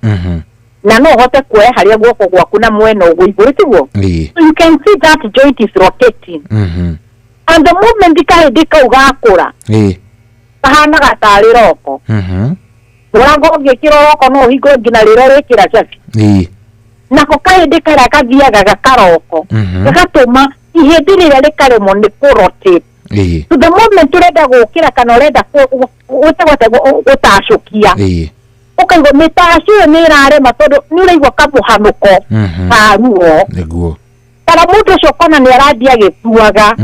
na no ũhote kuoya harĩa guoko gwaku na mwena ũguo igũrũ tiguo. So you can see that joint is rotating and the movement kahĩndĩ kau gakũra kahanaga tarĩ roko mũrango ũngĩkĩrwo roko no ũhingũre nginya rĩrĩa ũrĩkĩra cabi nako kahĩndĩ karĩa kathiaga gakaroko gagatũma ihĩndĩ rĩrĩa rĩkaremwo nĩ kũrotate. So the moment ũrenda gũkĩra kana ũrenda gũtacũkia ũkaigua mĩtacũ ĩyo nĩ ĩrarema tondũ nĩ ũraigua kamũhanũko ka ruo. Nĩguo kana mũndũ ũcio ũkona nĩ arathiĩ agĩtuaga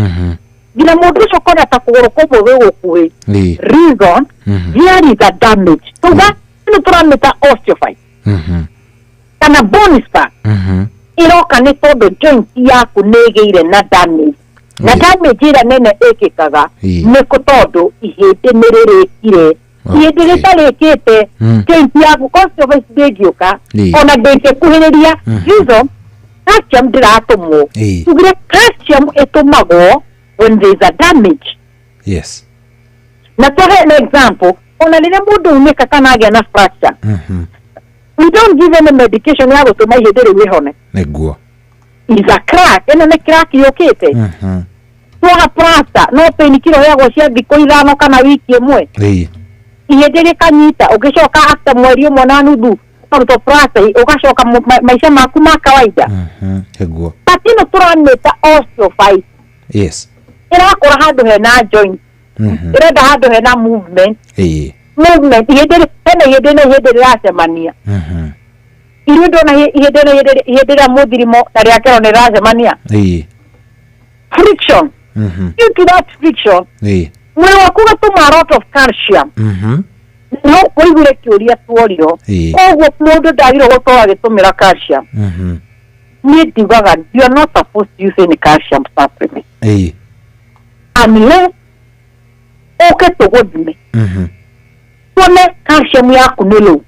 nginya mũndũ ũcio ũkona ta kũgũrũ kũmwe gwĩ gũkuhĩ. Reason there is a damage tuga nĩ tũramĩta osteophyte kana bone spur ĩroka nĩ tondũ joint yaku nĩ ĩgĩire na damage na damage ĩrĩa nene ĩkĩkaga nĩ tondũ ihĩndĩ nĩ rĩrĩkire Ihĩndĩ rĩtarĩkĩte joint yaku osteophyte ndĩngĩũka ona ndĩngĩkuhĩrĩria. Reason, calcium ndĩratũmwo. Tugire calcium ĩtũmagwo when there is a damage. Na twahe an example, ona rĩrĩa mũndũ unĩka kana agĩa na fracture, we don't give any medication ya gũtũma ihĩndĩ rĩu rĩhone. Is a crack, ĩno nĩ crack yũkĩte. Twaha plaster, no pain killer heagwo cia thikũ 5 kana wiki 1. Ihĩndĩ rĩkanyita, ũgĩcoka after mweri 1 na nuthu ũkarutwo plaster, ũgacoka maica maku ma kawaida. But ĩno tũramĩta osteophyte. Ĩrakũra handũ hena joint. Ĩrenda handũ hena movement. Movement ihĩndĩ hena ihĩndĩ na ihĩndĩ rĩracemania. Ithuĩ ndona ihĩndĩ na ihĩndĩ rĩa mũthirimo na rĩa kĩro nĩ rĩracemania. Friction. Due to that friction, mwĩrĩ waku ũgatũma a lot of calcium. No ũigure kĩũria tuorio. Koguo mũndũ ndagĩrĩirwo gũkorwo agĩtũmĩra calcium. Niĩ ndiugaga you are not supposed to use any calcium supplement. Unless ũke tũgũthime. Tuone calcium yaku nĩ low.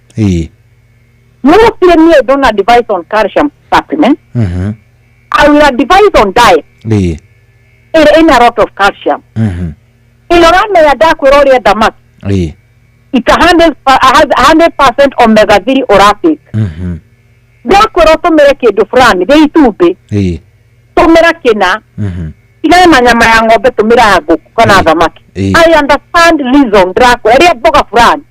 Mostly niĩ don't advise on calcium supplement. I will advise on diet. Ĩrĩa ĩna a lot of calcium. Ĩno ũramenya ndakwĩra ũrĩe thamaki. It's 100% omega 3 ũratake. Ndakwĩra ũtũmĩre kĩndũ fulani gĩa itumbĩ. Tũmĩra kĩna. Tigana na nyama ya ng'ombe, tũmĩra ya ngũkũ kana thamaki. I understand reason ndĩrakwĩra rĩa mboga fulani.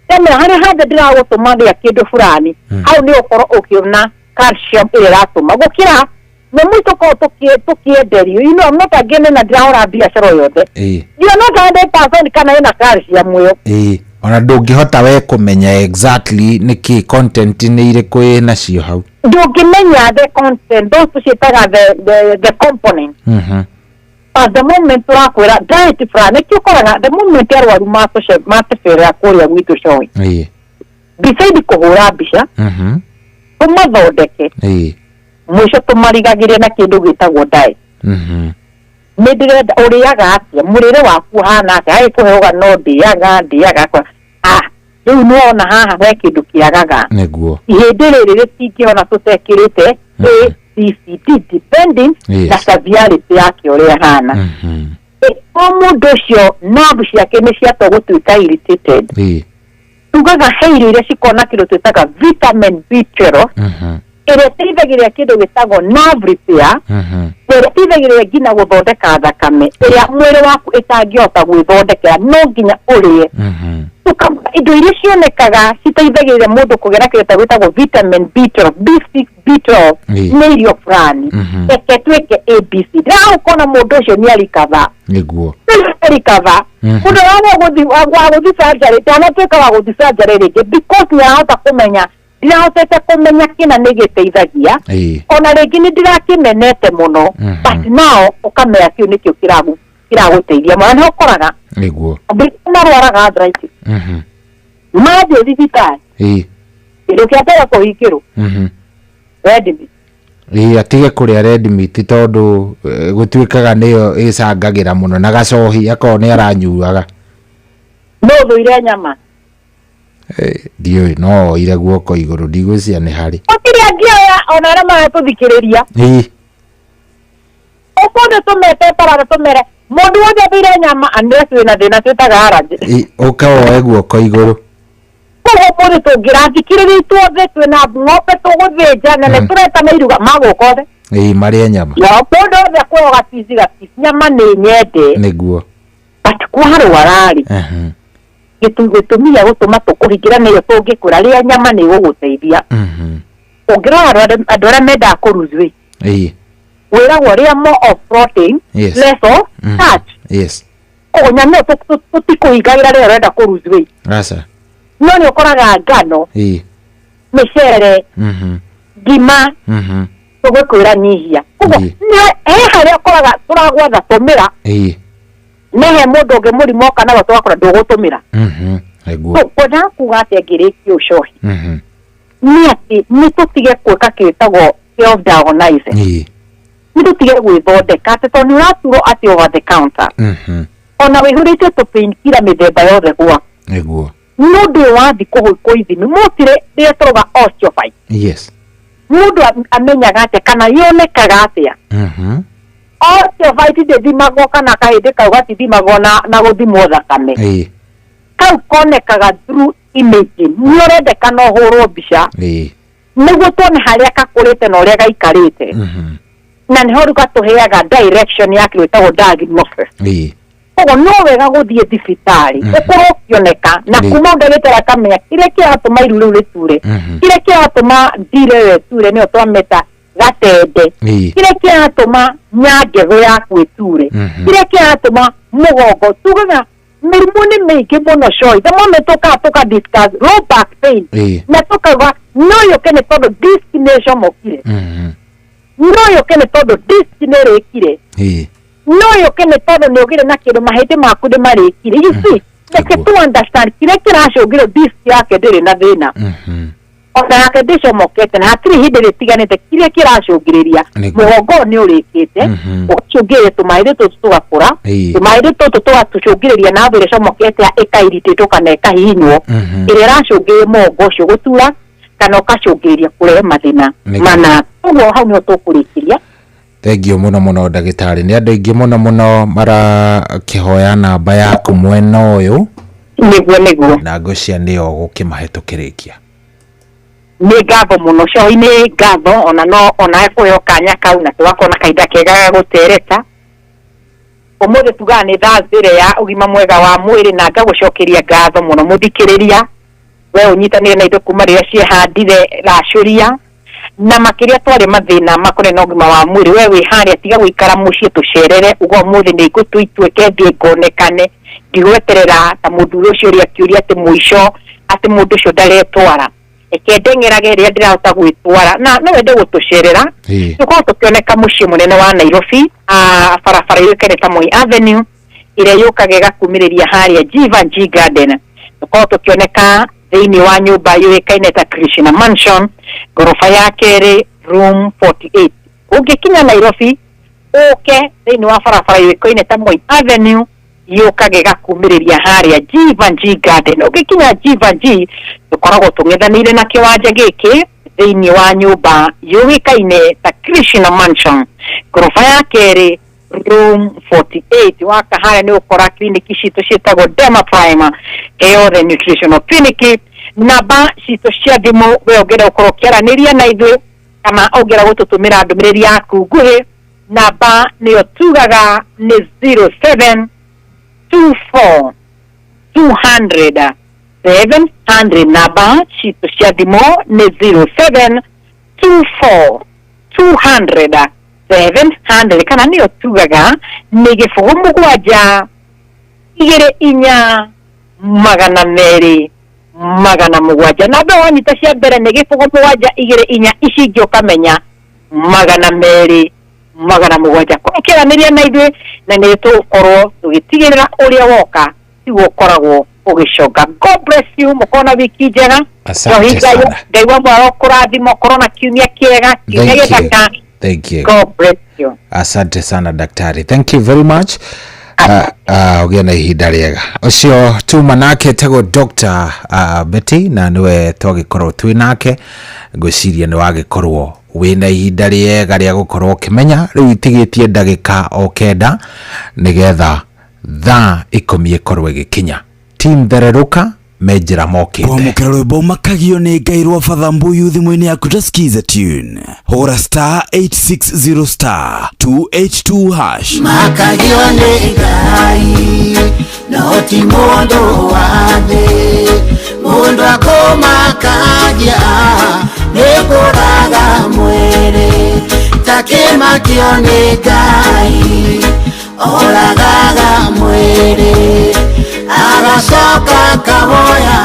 Tene harĩa hothe ndĩragũtũma rĩa kĩndũ fulani, hau nĩ ũkorwo ũkĩona calcium ĩrĩa ĩratũma gũkĩra nĩ tũkorwo tũkĩenderio. You know, I'm not again na ndĩrahũra biacara o yothe. You are not 100% kana ĩna calcium ĩyo. Ona ndũngĩhota we kũmenya exactly nĩkĩ content nĩ irĩkũ ĩnacio hau. Ndũngĩmenya the content, those tũciĩtaga the component. At the moment tũrakwĩra diet fulani, nĩkĩo ũkoraga the moment arwaru matũcerera kũrĩa gwitũ coĩ. Beside kũhũra mbica, tũmathondeke. Mũico tũmarigagĩrie na kĩndũ gĩtagwo diet. Nĩ ndĩrenda ũrĩaga atĩa, mũrĩre waku ũhana atĩa, harĩ kũheoga no ndĩaga kwa. Rĩu nĩwona haha he kĩndũ kĩagaga. Ihĩndĩ rĩrĩ rĩtingĩhona tũtekĩrĩte A, B, C, D depending na severity yake ũrĩa ĩhana. O mũndũ ũcio nerve ciake nĩ ciatua gũtuĩka irritated. Tugaga he irio iria cikoragwo na kĩndũ twĩtaga vitamin B12, ĩrĩa ĩteithagĩrĩria kĩndũ gĩtagwo nerve repair, ĩrĩa ĩteithagĩrĩria nginya gũthondeka thakame ĩrĩa mwĩrĩ waku ĩtangĩhota gwĩthondekera, no nginya ũrĩe. Indo iria cionekaga citeithagĩrĩria mũndũ kũgĩa na kĩndũ gĩtagwo vitamin B12, B6, B12 nĩ irio fulani. Reke twĩke ABC. Ndĩragũkona mũndũ ũcio nĩ arikava. Arikava. Mũndũ wa gũthiĩ surgery, ndanatuĩka wa gũthiĩ surgery rĩngĩ because nĩarahota kũmenya, ndirahotete kũmenya kĩna nĩ gĩteithagia. Ona rĩngĩ nĩ ndĩrakĩmenete mũno, but now ũkamenya kĩu nĩkĩo kĩragũteithia mũno. Nĩ ũkoraga andũ aingĩ marwaraga arthritis. Mathiĩ thibitarĩ, kĩndũ kĩa mbere kũhingĩrwo, red meat. Atige kũrĩa red meat tondũ gũtuĩkaga nĩyo ĩcangagĩra mũno na gacohi akorwo nĩ aranyuaga. No ũthũire nyama. Ndiũĩ, no oire guoko igũrũ, ndigwĩciria nĩ harĩ. Gũtirĩ angĩoya ona arĩa maratũthikĩrĩria. Ũmũthĩ tũmete bara tũmere mũndũ wothe athũire nyama unless wĩna thĩna twĩtaga allergy. Ũka woe guoko igũrũ. Koguo ũmũthĩ tũngĩrathikĩrĩria ithuothe twĩna ng'ombe tũgũthĩnja na nĩ tũretana iruga magũka othe. Marĩe nyama. Mũndũ wothe akũheo gacici gacici, nyama nĩ nyende. But kwarwara rĩ, gĩtũmi gĩa gũtũma tũkũhingĩra nĩyo tũngĩkwĩra rĩa nyama nĩ ĩgũgũteithia. Ũngĩrora andũ arĩa mendaga kũ lose weight, wĩragwo rĩa more of protein, less of starch. Koguo nyama ĩyo tũtikũhingagĩra rĩrĩa ũrenda kũ lose weight. No nĩ ũkoraga ngano, mĩcere, ngima, tũgũkwĩra nyihia. Koguo he harĩa ũkoraga tũragwatha tũmĩra, nĩ he mũndũ ũngĩ mũrimũ oka naguo tũgakora ndũgũtũmĩra. Kwendaga kuga atĩa ngĩrĩkia ũcohi? Nĩ atĩ nĩ tũtige gwĩka kĩtagwo self diagnosing. Nĩ tũtige gwĩthondeka atĩ tondũ nĩ ũraturwo atĩ over the counter. Ona wĩihũrĩte tũ painkiller mĩthemba yothe gwaku. Nĩguo. Nĩ ũndũ ũyũ wathiĩ kũhũkwo ithimi mũtire rĩrĩa tũrauga osteophyte. Yes. Mũndũ amenyaga atĩa kana yonekaga atĩa? Osteophyte ndĩthimagwo kana kahĩndĩ kau gatithimagwo na gũthimwo thakame. Kau konekaga through imaging. Nĩ ũrendekana ũhũrwo mbica nĩguo tuone harĩa kakũrĩte na ũrĩa gaikarĩte. Na nĩho rĩu gatũheaga direction ya kĩndũ gĩtagwo diagnosis. Koguo no wega gũthiĩ thibitarĩ ũkorwo ũkĩoneka na kuma ndagĩtarĩ akamenya kĩrĩa kĩratũma iru rĩu rĩture, kĩrĩa kĩratũma ndire ĩyo ĩture nĩyo twameta gatende, kĩrĩa kĩratũma nyangegũ yaku ĩture, kĩrĩa kĩratũma mũgongo. Tugaga mĩrimũ nĩ mĩingĩ mũno Coy, the moment tũkaga tũka discuss low back pain na tũkauga no yũke nĩ tondũ disc nĩ ĩcomokire, no yũke nĩ tondũ disc nĩ ĩrĩkire, no yũke nĩ tondũ nĩ ũgĩre na kĩndũ mahĩndĩ maku nĩ marĩkire. You see, reke tu understand kĩrĩa kĩracũngĩra disc yake ndĩrĩ na thĩna, ona yake ndĩcomokete na hatirĩ hĩndĩ rĩtiganĩte. Kĩrĩa kĩracũngĩrĩria mũgongo ũyũ nĩ ũrĩkĩte ũgacũngĩrĩria tũmahĩndĩ tũtũ tũgakũra, tũmahĩndĩ tũtũ tũgatũcũngĩrĩria na thĩ ĩrĩa ĩcomokete ĩkairitĩtwo kana ĩkahihinywo, ĩrĩa ĩracũngĩrĩria mũgongo ũcio gũtura kana ũkacũngĩrĩria kũrehe mathĩna mana. Ũguo hau nĩho tũkũrĩkĩria. Thengiũ mũno mũno ndagĩtarĩ, nĩ andũ aingĩ mũno mũno marakĩhoya namba yaku mwena ũyũ. Nĩguo nĩguo. Na ngwĩciria nĩyo gũkĩmahĩtũkĩrĩkia. Nĩ ngatho mũno Coy, nĩ ngatho ona no ona kũheo kanya kau na tũgakorwo na kahinda kega ga gũtereta. Ũmũthĩ tugaga nĩ Thursday ĩrĩa ya ũgima mwega wa mwĩrĩ, na ngagũcokeria ngatho mũno mũthikĩrĩria we ũnyitanĩire na ithuĩ kuma rĩrĩa ciehandire racũria, na makĩria twarĩ mathĩna makoniĩ na ũgima wa mwĩrĩ. We wĩ harĩa, tiga gũikara mũciĩ, tũcerere uga ũmũthĩ nĩ ngũtua ituĩke thiĩ ngonekane, ndigweterera ta mũthuri ũcio ũrĩa akĩũria atĩ mũico atĩ mũndũ ũcio ndaretwara, reke ndeng'erage rĩrĩa ndĩrahota gwĩtwara. Na no wende gũtũcerera, tũkorwo tũkĩoneka mũciĩ mũnene wa Nairobi, barabara yũĩkaine ta Moi Avenue ĩrĩa yũkaga ĩgakumĩrĩria harĩa Givenchy Garden. Tũkorwo tũkĩoneka thĩinĩ wa nyũmba yũĩkaine ta Krishna Mansion, ngoroba ya kerĩ, room 48. Ũngĩkinya Nairobi ũke thĩinĩ wa barabara yũĩkaine ta Moi Avenue yũkaga ĩgakumĩrĩria harĩa Givenchy Garden. Ũngĩkinya Givenchy tũkoragwo tũng'ethanĩire na kĩwanja gĩkĩ thĩinĩ wa nyũmba yũĩkaine ta Krishna Mansion, ngoroba ya kerĩ, room 48. Waka harĩa nĩ ũkora kliniki citũ ciĩtagwo Derma Prime Health and Nutritional Clinic. Namba citũ cia thimũ we ũngĩenda gũkorwo ũkĩaranĩria na ithuĩ kana ũngĩenda gũtũtũmĩra ndũmĩrĩri yaku nguhĩ, namba nĩyo tugaga nĩ 07 24 200 700. Namba citũ cia thimũ nĩ 07 24 200 700, kana nĩyo tugaga nĩ 0 7 2 4 200 700. Namba wanyita cia mbere nĩ 0 7 2 4, ici ingĩ ũkamenya 200 700. Korwo ũkĩaranĩria na ithuĩ na nĩ tũgũkorwo tũgĩtigĩrĩra ũrĩa woka tiguo ũkoragwo ũgĩcoka. God bless you, mũkorwo na wiki njega. Asante sana. Ngai wa mwaro kũrathima, ũkorwo na kiumia kĩega, kiumia Thank you. gĩthaka. Thank you. God bless you. Asante sana daktari, thank you very much. Ũgĩe na ihinda rĩega. Ũcio tuma nake etagwo Dr. Betty, na nĩwe twagĩkorwo twĩ nake. Ngwĩciria nĩ wagĩkorwo wĩna ihinda rĩega rĩa gũkorwo ũkĩmenya rĩu itigĩtie ndagĩka o 9 nĩgetha thaa 10 ĩkorwo ĩgĩkinya. Team Thererũka me njĩra mokĩte. Kwamũkĩra rwĩmbo makagio nĩ Ngai rwa Father Mbuyu thimũ-inĩ yaku ta skiza tune, hũra star 860 star 282 hash. Makagio nĩ Ngai no ti mũndũ wa thĩ, mũndũ akũmakagia nĩ kũraga mwĩrĩ, takĩmakio nĩ Ngai oragaga mwĩrĩ, agacoka kawoya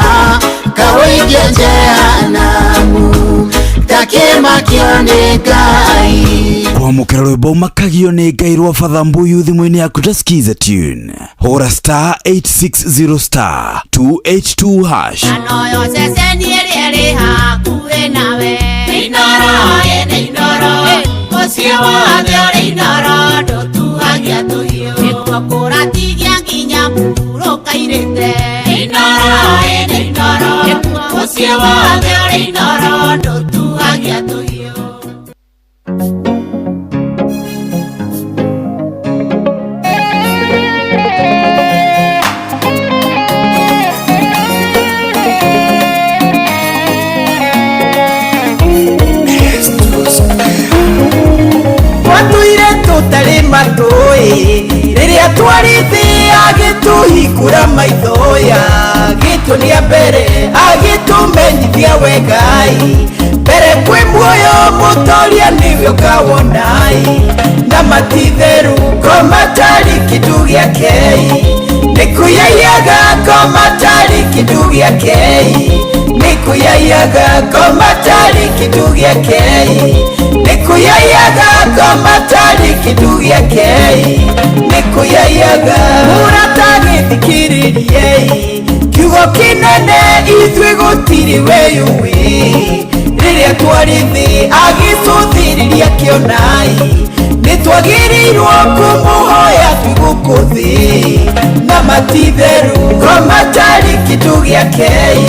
kawĩikia jehanamu, takĩmakio nĩ Ngai. Kwamũkĩra rwĩmbo makagio nĩ Ngai rwa Father Mbuyu thimũ-inĩ yaku ta skiza tune, hũra star 860 star 282 hash. Noyo ceceni ĩrĩa ĩrĩ hakuhĩ nawe. Inooro ĩ Inooro, mũciĩ wothe ũrĩ Inooro, ndũtuhagia tũhiũ. Nĩkuo kũratigia nginya mũhuro kairĩte. Inooro ĩ nĩ Inooro, mũciĩ wothe ũrĩ Inooro ndũtuhagia tũhiũ. Twatũire tũtarĩ matũĩ rĩrĩa twarĩ thĩ agĩtũhingũra maithoya agĩtuonia mbere agĩtũmenyithia wegai mbere kwĩ muoyo mũtoria nĩwe ũkawonai na matitheru ngoma tarĩ kĩndũ gĩakei nĩkũyaiyaga ngoma tarĩ kĩndũ gĩakei nĩkũyaiyaga ngoma tarĩ kĩndũ gĩakei nĩkũyaiyaga ngoma tarĩ kĩndũ gĩakei nĩkũyaiyaga mũratagĩthikĩrĩriei kiugo kĩnene ithuĩ gũtirĩ weyũĩ rĩrĩa twarĩ thĩ agĩcũthĩrĩria kĩonai nĩtwagĩrĩirwo kũmũhoya twĩ gũkũ thĩ na matitheru ngoma tarĩ kĩndũ gĩakei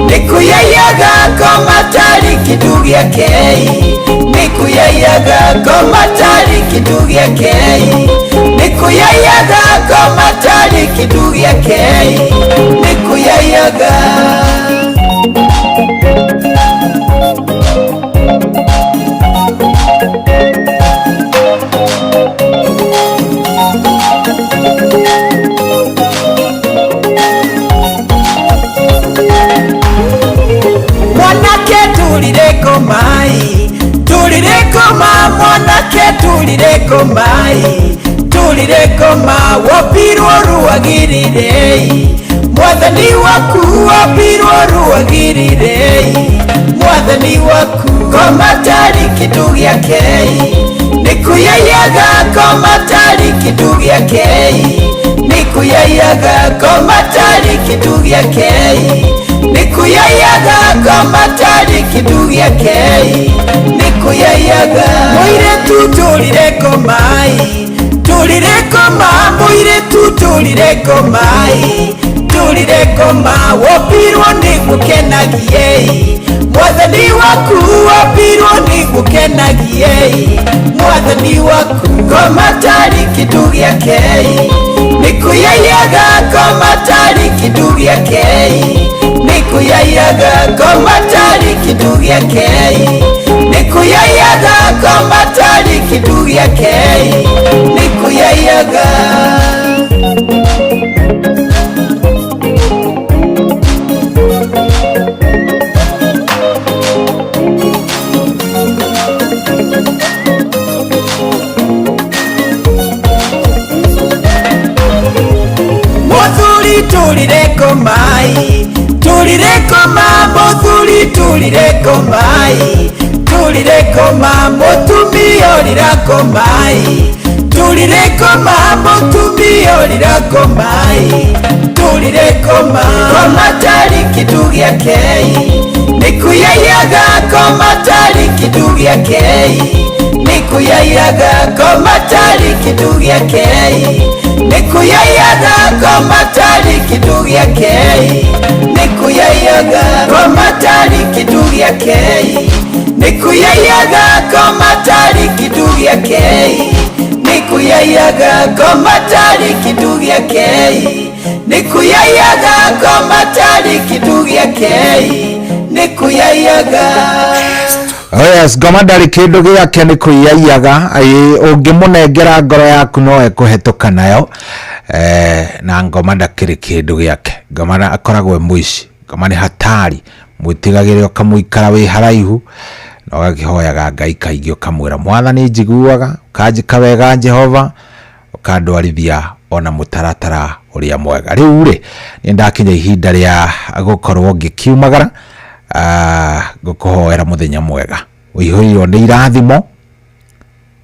nĩkũyaiyaga ngoma tarĩ kĩndũ gĩakei nĩkũyaiyaga ngoma tarĩ kĩndũ gĩakei nĩkũyaiyaga ngoma tarĩ kĩndũ gĩakei nĩkũyaiyaga. Mwanake turire ngomai turire ngoma mwanake turire ngomai turire ngoma wombirwo ruagirire mwathani waku wombirwo ruagirire mwathani waku ngoma tarĩ kĩndũ gĩakei nĩkũyaiyaga ngoma tarĩ kĩndũ gĩakei nĩkũyaiyaga ngoma tarĩ kĩndũ gĩakei nĩkũyaiyaga ngoma tarĩ kĩndũ gĩakei nĩkũyaiyaga mũirĩtu tũrire ngomai tũrire ngoma mũirĩtu tũrire ngomai tũrire ngoma wombirwo nĩgũkenagiei mwathani waku wombirwo nĩgũkenagiei mwathani waku ngoma tarĩ kĩndũ gĩakei nĩkũyaiyaga ngoma tarĩ kĩndũ gĩakei nĩkũyaiyaga ngoma tarĩ kĩndũ gĩakei nĩkũyaiyaga ngoma tarĩ kĩndũ gĩakei nĩkũyaiyaga. Mũthuri turire ngomai turire ngoma mũthuri turire ngomai turire ngoma mũtumia ũrĩra ngomai turire ngoma mũtumia ũrĩra ngomai turire ngoma ngoma tarĩ kĩndũ gĩakei nĩkũyaiyaga ngoma tarĩ kĩndũ gĩakei nĩkũyaiyaga ngoma tarĩ kĩndũ gĩakei nĩkũyaiyaga ngoma tarĩ kĩndũ gĩakei nĩkũyaiyaga ngoma tarĩ kĩndũ gĩakei nĩkũyaiyaga ngoma tarĩ kĩndũ gĩakei nĩkũyaiyaga ngoma tarĩ kĩndũ gĩakei nĩkũyaiyaga ngoma tarĩ kĩndũ gĩakei nĩkũyaiyaga. Oh yes, ngoma ndarĩ kĩndũ gĩake nĩ kũiyaiyaga ũngĩmũnengera ngoro yaku no ekũhetũka nayo na ngoma ndakĩrĩ kĩndũ gĩake ngoma akoragwo e mũici ngoma nĩ hatari mwĩtigagĩre ũkamũikara wĩ haraihu na ũgakĩhoyaga Ngai kaingĩ ũkamwĩra mwathani njiguaga ũkanjĩka wega Jehova ũkandwarithia ona mũtaratara ũrĩa mwega. Rĩu rĩ nĩ ndakinya ihinda rĩa gũkorwo ngĩkiumagara ngũkũhoera mũthenya mwega ũihũirwo nĩ irathimo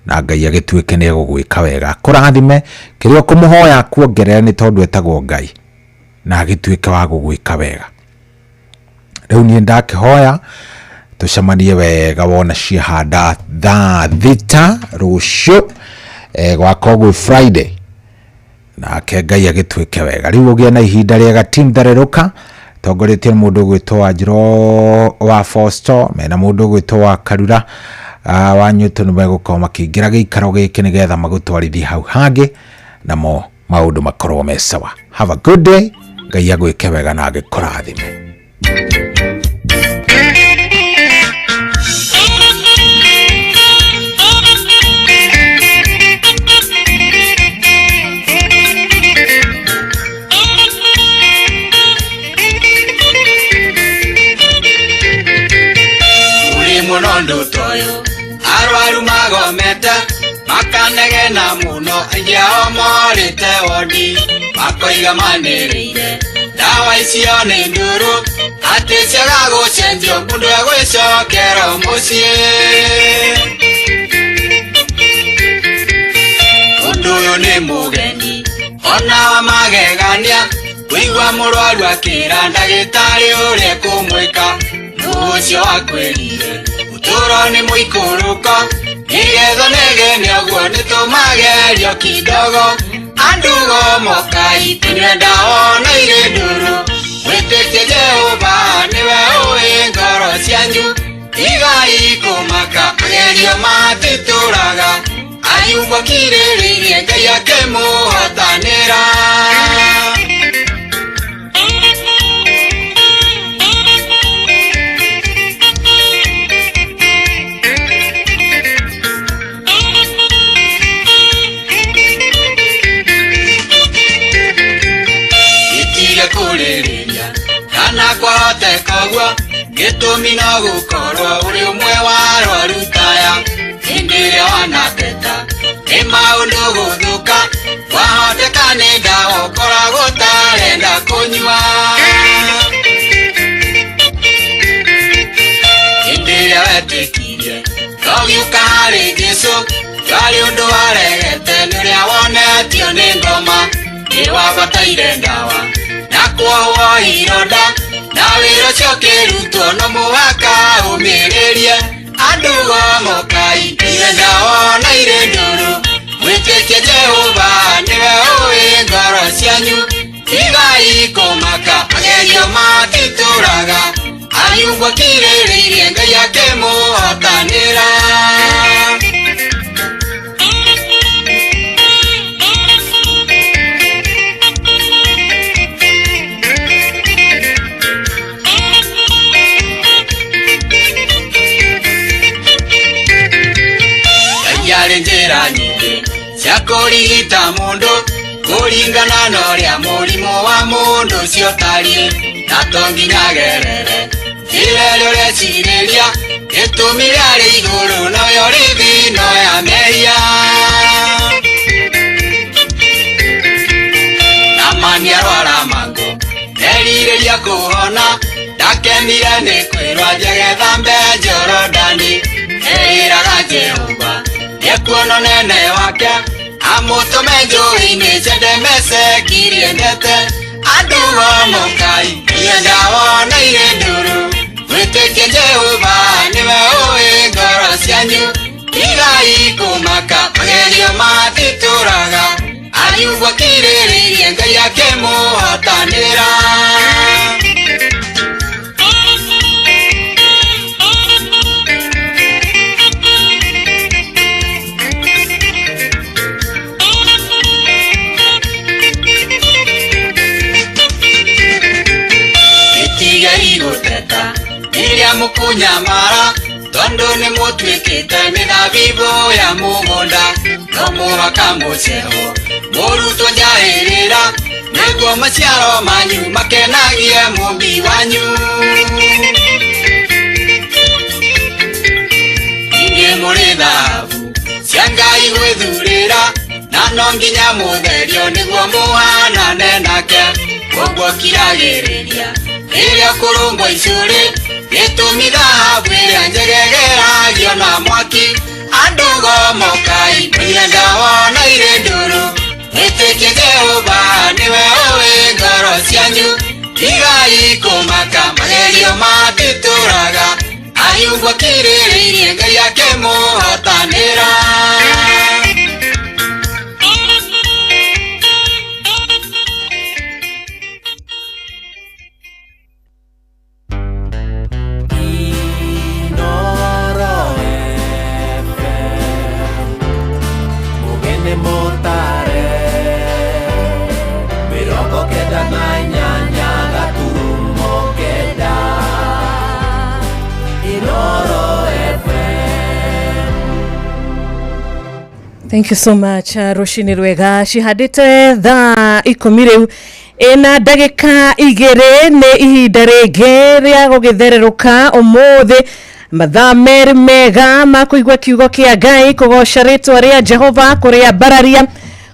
na Ngai agĩtuĩke nĩ egũgwĩka wega kũrathime kĩrĩa ũkũmũhoya kuongerera nĩ tondũ etagwo Ngai na agĩtuĩke wa gũgwĩka wega. Rĩu niĩ ndakĩhoya tũcemanie wega wona ciahanda thaa 6 rũciũ gwakorwo gwĩ Friday Nake Ngai agĩtuĩke wega. Rĩu ũgĩe na ihinda rĩega. Team Thererũka tongoretio nĩ mũndũ ũgwĩtwo Wanjirũ wa Fosto, mena mũndũ ũgwĩtwo wa Karura wa Nyũtũ, nĩ megũkorwo makĩingĩra gĩikaro gĩkĩ nĩgetha magũtwarithie hau hangĩ, namo maũndũ makorwo me sawa. Have a good day. Ngai agwĩke wega na agĩkũrathime. Uri muno ndutoyo arwaru magomete makanegena muno, aingĩ ao morĩte wondi, makoiga manĩrĩire ndawa icio nĩ ndũrũ, atĩ ciaga gũcenjio mũndũ egwĩcokera mũciĩ. Ũndũ ũyũ nĩ mũgeni ona wa magegania, kũigua mũrwaru akĩra ndagĩtarĩ ũrĩa ekũmwĩka, nũ ũcio akwĩrire ũtũũro nĩ mũikũrũko, nĩgetha negene ũguo nĩtũmagerio kidogo. Andũ gomokai tũnyue ndawa na irĩ ndũrũ, mwĩtĩkie Jehova nĩwe ũĩ ngoro cianyu, tigai kũmaka magerio matitũraga, Ayubu akirĩrĩirie Ngai akĩmũhotanĩra. Gĩtige kũrĩrĩria kana kwahoteka ũguo, gĩtũmi no gũkorwo ũrĩ ũmwe wa arwaru taya, hĩndĩ ĩrĩa wanateta nĩ maũndũ gũthũka, wahoteka nĩ ndawa ũkoragwo ũtarenda kũnyua. Hĩndĩ ĩrĩa wetĩkirie ũgĩũka harĩ Jesũ, ndwarĩ ũndũ waregete nĩ ũrĩa wonetio nĩ ngoma, nĩ wabataire ndawa na kuohwo ironda, na wĩra ũcio ũkĩrutwo no mũhaka ũmĩrĩrie. Andũ gomokai inyue ndawa na irĩ ndũrũ, mwĩtĩkie Jehova nĩwe ũĩ ngoro cianyu, tigai kũmaka magerio matitũraga, Ayubu akirĩrĩirie Ngai akĩmũhotanĩra. Ngai arĩ njĩra nyingĩ cia kũrigita mũndũ kũringana na ũrĩa mũrimũ wa mũndũ ũcio ũtariĩ, na to nginya agerere njĩra ĩrĩa ũrecirĩria, gĩtũmi rĩarĩ igũrũ noyo rĩthĩ no ya mehia. Naamani arwara mangũ erirĩria kũhona, ndakenire nĩ kwĩrwo njegethambe Jorodani, eĩraga Jehova nĩekuona ũnene wake, amũtũme njũĩ-inĩ njendemecekirie ndete. Andũ gomokai inyue ndawa na irĩ ndũrũ, mwĩtĩkie Jehova nĩwe ũĩ ngoro cianyu, tigai kũmaka magerio matitũraga, Ayubu akirĩrĩirie Ngai akĩmũhotanĩra. Gĩtigei gũteta rĩrĩa mũkũnyamara, tondũ nĩ mũtuĩkĩte mĩthabibũ ya mũgũnda, no mũhaka mũcehwo mũrutwo njahĩrĩra, nĩguo maciaro manyu makenagie mũmbi wanyu. Inyuĩ mũrĩ thahabu cia Ngai gwĩthurĩra, na no nginya mũtherio nĩguo mũhanane nake, koguo kiragĩrĩria rĩrĩa kũrũngwo icũrĩ, gĩtũmi thahabu ĩrĩa njegegeragio na mwaki. Andũ gomokai mũnyue ndawa na irĩ ndũrũ, mwĩtĩkie Jehova nĩwe ũĩ ngoro cianyu, tigai kũmaka magerio matitũraga, Ayubu akirĩrĩirie Ngai akĩmũhotanĩra. Thank you so much. Rũcinĩ rwega cihandĩte thaa 10 rĩu ĩna ndagĩka 2 nĩ ihinda rĩngĩ rĩa gũgĩthererũka ũmũthĩ mathaa merĩ mega ma kũigua kiugo kĩa Ngai, kũgoca rĩtwa rĩa Jehova, kũrĩa mbararia,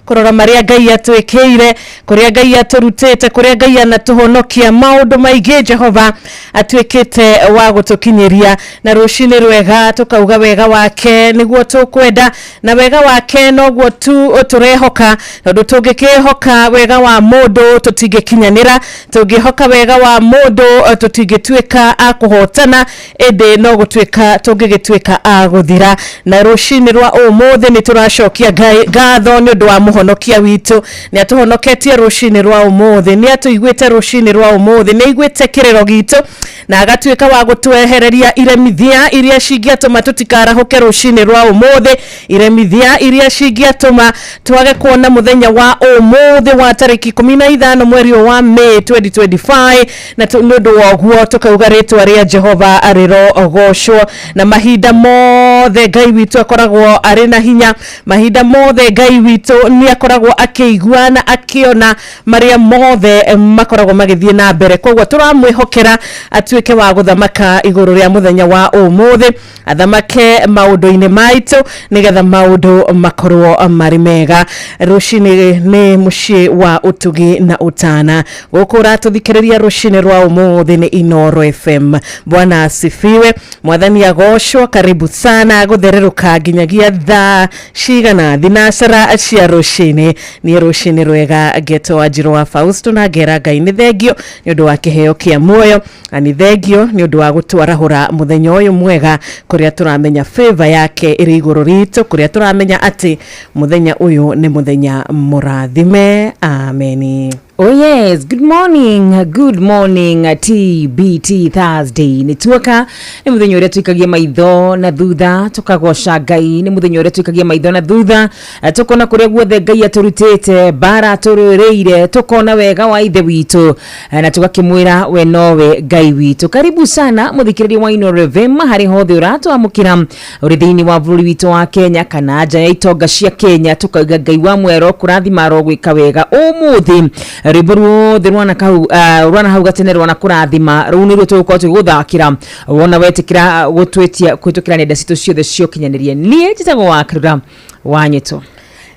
kũrora marĩa Ngai atwĩkĩire, kũrĩa Ngai atũrutĩte, kũrĩa Ngai anatũhonokia, maũndũ maingĩ Jehova atuĩkĩte wa gũtũkinyĩria. Na rũcinĩ rwega tũkauga wega wake nĩguo tũkwenda, na wega wake noguo tu tũrehoka, tondũ tũngĩkĩhoka wega wa mũndũ tũtingĩkinyanĩra, tũngĩhoka wega wa mũndũ tũtingĩtuĩka a kũhotana, ĩndĩ no gũtuĩka tũngĩgĩtuĩka a gũthira. Na rũcinĩ rwa ũmũthĩ nĩ tũracokia Ngai ngatho nĩ ũndũ wa mũhonokia witũ. Nĩ atũhonoketie rũcinĩ rwa ũmũthĩ, nĩ atũiguĩte rũcinĩ rwa ũmũthĩ, nĩ aiguĩte kĩrĩro gitũ na agatuĩka wa gũtwehereria iremithia iria cingĩatũma tũtikarahũke rũcinĩ rwa ũmũthĩ, iremithia iria cingĩatũma twage kuona mũthenya wa ũmũthĩ wa tarĩki 15 mweri ũyũ wa May 2025. Na nĩ ũndũ wa ũguo tũkauga rĩtwa rĩa Jehova rĩrogocwo. Na mahinda mothe Ngai witũ akoragwo arĩ na hinya, mahinda mothe Ngai witũ nĩ akoragwo akĩigua na akĩona marĩa mothe makoragwo magĩthiĩ na mbere. Koguo tũramwĩhokera atuĩke wa gũthamaka igũrũ rĩa mũthenya wa ũmũthĩ, athamake maũndũ-inĩ maitũ nĩgetha maũndũ makorwo marĩ mega. Rũcinĩ nĩ mũciĩ wa ũtugi na ũtana. Gũkũ ũratũthikĩrĩria rũcinĩ rwa ũmũthĩ nĩ Inooro FM. Bwana asifiwe, mwathani agocwo. Karibu sana gũthererũka nginyagia thaa cigana thinacara cia rũcinĩ. Niĩ rũcinĩ rwega ngetwo Wanjirũ wa Fausto, na ngera Ngai nĩ thengio nĩ ũndũ wa kĩheo kĩa muoyo, na nĩ thengio nĩ ũndũ wa gũtwarahũra mũthenya ũyũ mwega, kũrĩa tũramenya favor yake ĩrĩ igũrũ ritũ, kũrĩa tũramenya atĩ mũthenya ũyũ nĩ mũthenya mũrathime. Ameni. Oh yes, good morning, good morning, TBT Thursday. Nĩ tuoka nĩ mũthenya ũrĩa tũikagia maitho na thutha tũkagoca Ngai, nĩ mũthenya ũrĩa tũikagia maitho na thutha tũkona kũrĩa guothe Ngai atũrutĩte, mbara atũrũĩrĩire, tũkona wega wa ithe witũ, na tũgakĩmwĩra we nowe Ngai witũ. Karibu sana mũthikĩrĩria wa Inooro FM harĩ hothe ũratwamũkĩra, ũrĩ thĩinĩ wa bũrũri witũ wa Kenya kana nja ya itonga cia Kenya, tũkauga Ngai wa mwero kũrathima arogwĩka wega ũmũthĩ. Rwĩmbo ruothe rwana kau rwana hau gatene rwana kũrathima rũu nĩruo tũgũkorwo tũgĩgũthakĩra wona wetĩkĩra gũtwĩtia kũhĩtũkĩra nenda citũ ciothe cia ũkinyanĩria. Niĩ njĩtagwo wa Karura wa Nyĩtũ.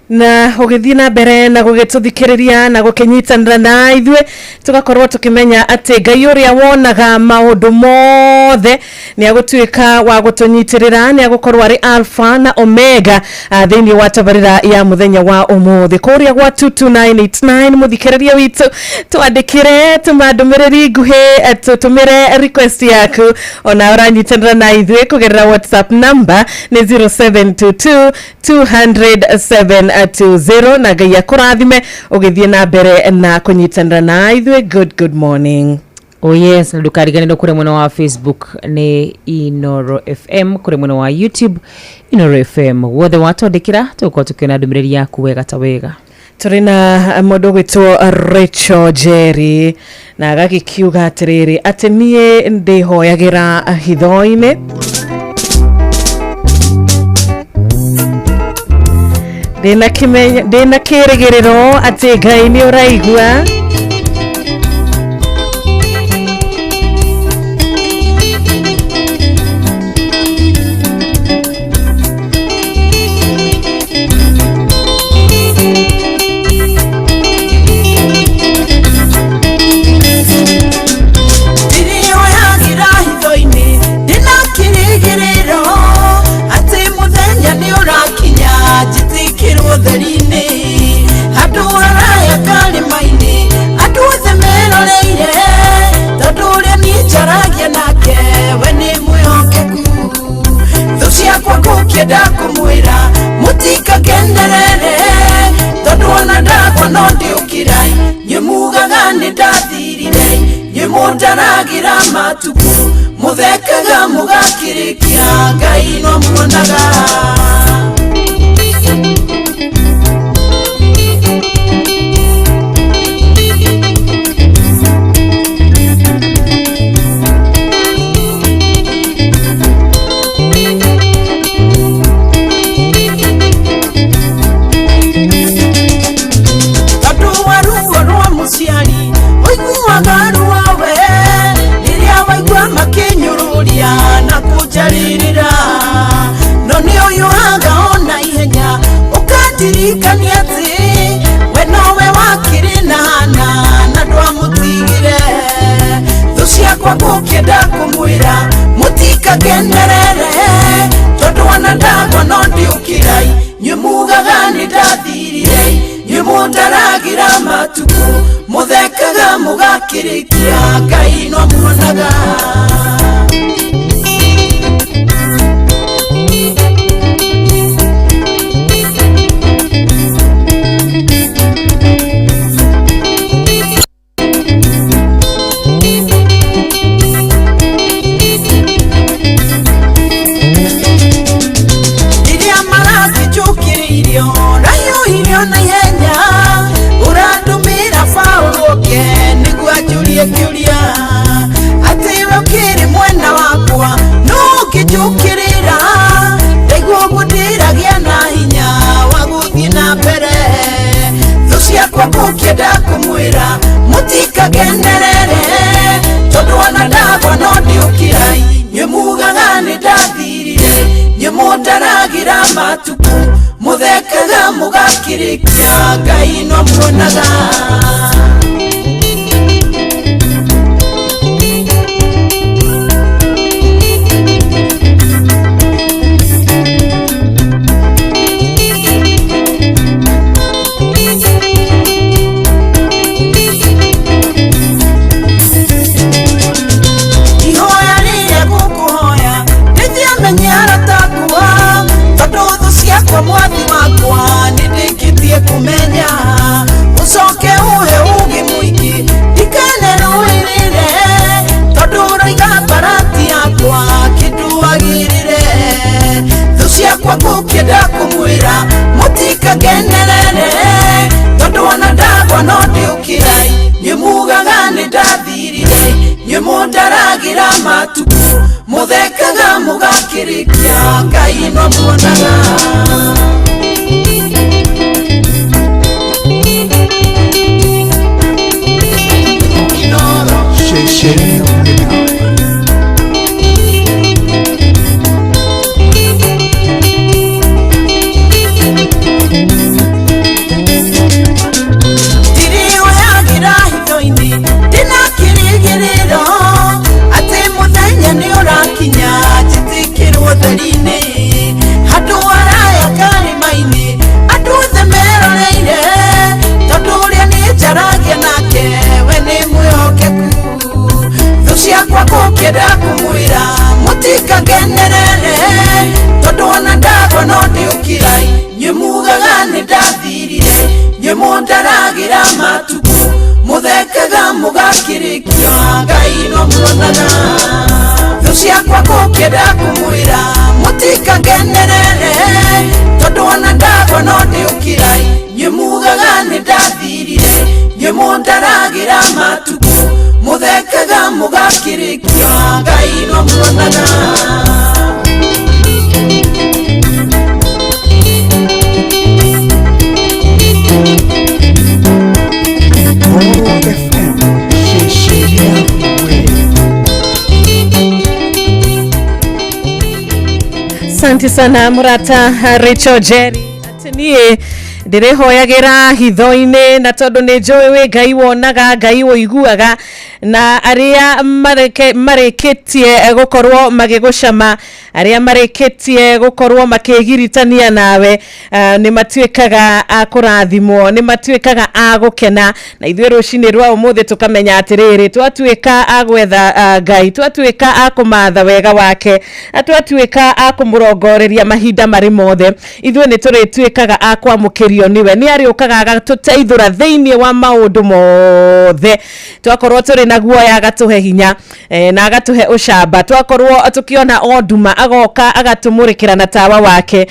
Na ũgĩthiĩ na mbere na gũgĩtũthikĩrĩria na gũkĩnyitanĩra na ithuĩ, tũgakorwo tũkĩmenya atĩ Ngai ũrĩa wonaga maũndũ mothe nĩ agũtuĩka wa gũtũnyitĩrĩra, nĩ agũkorwo arĩ Alpha na Omega thĩinĩ wa tabarĩra ya mũthenya wa ũmũthĩ. Kũrĩa gwa 22989 mũthikĩrĩria witũ, twandĩkĩre, tũma ndũmĩrĩri nguhĩ, tũtũmĩre request yaku ona ũranyitanĩra na ithuĩ kũgerera WhatsApp number nĩ 0722 200 720. Na Ngai akũrathime ũgĩthiĩ na mbere na kũnyitanĩra na ithuĩ. Good morning. Oh yes, na ndũkariganĩrwo kũrĩa mwena wa Facebook nĩ Inooro FM, kũrĩa mwena wa YouTube Inooro FM. Guothe watwandĩkĩra tũgũkorwo tũkĩona ndũmĩrĩri yaku wega ta wega. Tũrĩ na mũndũ ũgwĩtwo Rachel Jerry na agagĩkiuga atĩrĩrĩ atĩ niĩ ndĩhoyagĩra hitho-inĩ, ndĩna kĩmenyo, ndĩna kĩrĩgĩrĩro atĩ Ngai nĩ ũraigua. Ndĩrĩhoyagĩra hitho-inĩ ndĩna kĩrĩgĩrĩro atĩ mũthenya nĩ ũrakinya njĩtĩkĩrwo theri-inĩ, handũ haraya karĩma-inĩ andũ othe meroreire, tondũ ũrĩa niĩ njaragia nake we nĩ mwĩhokeku. Thũ ciakwa ngũkĩenda kũmwĩra mũtikakenerere, tondũ ona ndagwa no ndĩũkĩra. Inyuĩ mugaga nĩ ndathirire, inyuĩ mũndaragĩra matukũ, mũthekaga mũgakĩrĩkia, Ngai no muonaga. ciakwa ngũkĩenda kũmwĩra mũtikakenerere tondũ ona ndagwa no ndiũkĩrai nyuĩ mugaga nĩ ndathirire nyuĩ mũndaragĩra matukũ mũthekaga mũgakĩrĩkia Ngai no muonaga. Rĩrĩa marakĩnjũkĩrĩirio rahiũhirio na ihenya ũrandũmĩra Paũlũ oke nĩguo anjũrie kĩũria atĩ we ũkĩrĩ mwena wakwa nũ ũngĩnjũkĩrĩra ndaigua ũguo ndĩragĩa na hinya wa gũthiĩ na mbere thũ ciakwa ngũkĩenda kũmwĩra mũtikakenerere tondũ ona ndagwa no ndiũkĩrai nyuĩ mugaga nĩ ndathirire nyuĩ mũndaragĩra matukũ mũthekaga mũgakĩrĩkia Ngai no muonaga. Ihoya rĩrĩa ngũkũhoya ndĩthiamenye arata akwa tondũ thũ ciakwa mwathi wakwa nĩndĩkĩtie kũmenya ũcoke ũhe ũgĩ mũingĩ ndikanerũĩrĩre tondũ ũraiga mbarati yakwa kĩndũ agĩrĩre thũ ciakwa ngũkĩenda kũmwĩra mũtikakenerere tondũ ona ndagwa no ndiũkĩrai nyuĩ mugaga nĩ ndathirire nyuĩ mũndaragĩra matukũ mũthekaga mũgakĩrĩkia Ngai no muonaga. Ndiriũyagĩra hitho-inĩ ndĩna kĩrĩgĩrĩro atĩ mũthenya nĩ ũrakinya njĩtĩkĩrwo theri-inĩ handũ haraya karĩma-inĩ andũ othe meroreire tondũ ũrĩa nĩ njaragia nake we nĩ mwĩhokeku thũ ciakwa ngũkĩenda kũmwĩra mũtikakenerere tondũ ona ndagwa no ndiũkĩrai nyuĩ mugaga nĩ ndathirire nyuĩ mũndaragĩra matukũ mũthekaga mũgakĩrĩkia Ngai no muonaga thũ ciakwa ngũkĩenda kũmwĩra mũtikakenerere tondũ ona ndagwa no ndiũkĩrai nyuĩ mugaga nĩ ndathirire nyuĩ mũndaragĩra matukũ mũthekaga mũgakĩrĩkia Ngai no muonaga. Asante sana murata Rachel Jerry atĩ niĩ ndĩrĩhoyagĩra hitho-inĩ na tondũ nĩ njũĩ wĩ Ngai wonaga Ngai ũiguaga na arĩa marĩkĩtie gũkorwo magĩgũcama arĩa marĩkĩtie gũkorwo makĩgiritania nawe nĩ matuĩkaga a kũrathimwo nĩ matuĩkaga a gũkena na ithuĩ rũcinĩ rwa ũmũthĩ tũkamenya atĩrĩrĩ twatuĩka a gwetha Ngai twatuĩka a kũmatha wega wake na twatuĩka a kũmũrongoreria mahinda marĩ mothe ithuĩ nĩ tũrĩtuĩkaga a kwamũkĩrio nĩwe nĩ arĩũkaga agatũteithũra thĩinĩ wa maũndũ mothe twakorwo tũrĩ na guoya agatũhe hinya na agatũhe ũcamba twakorwo tũkĩona o nduma agoka agatũmũrĩkĩra na tawa wake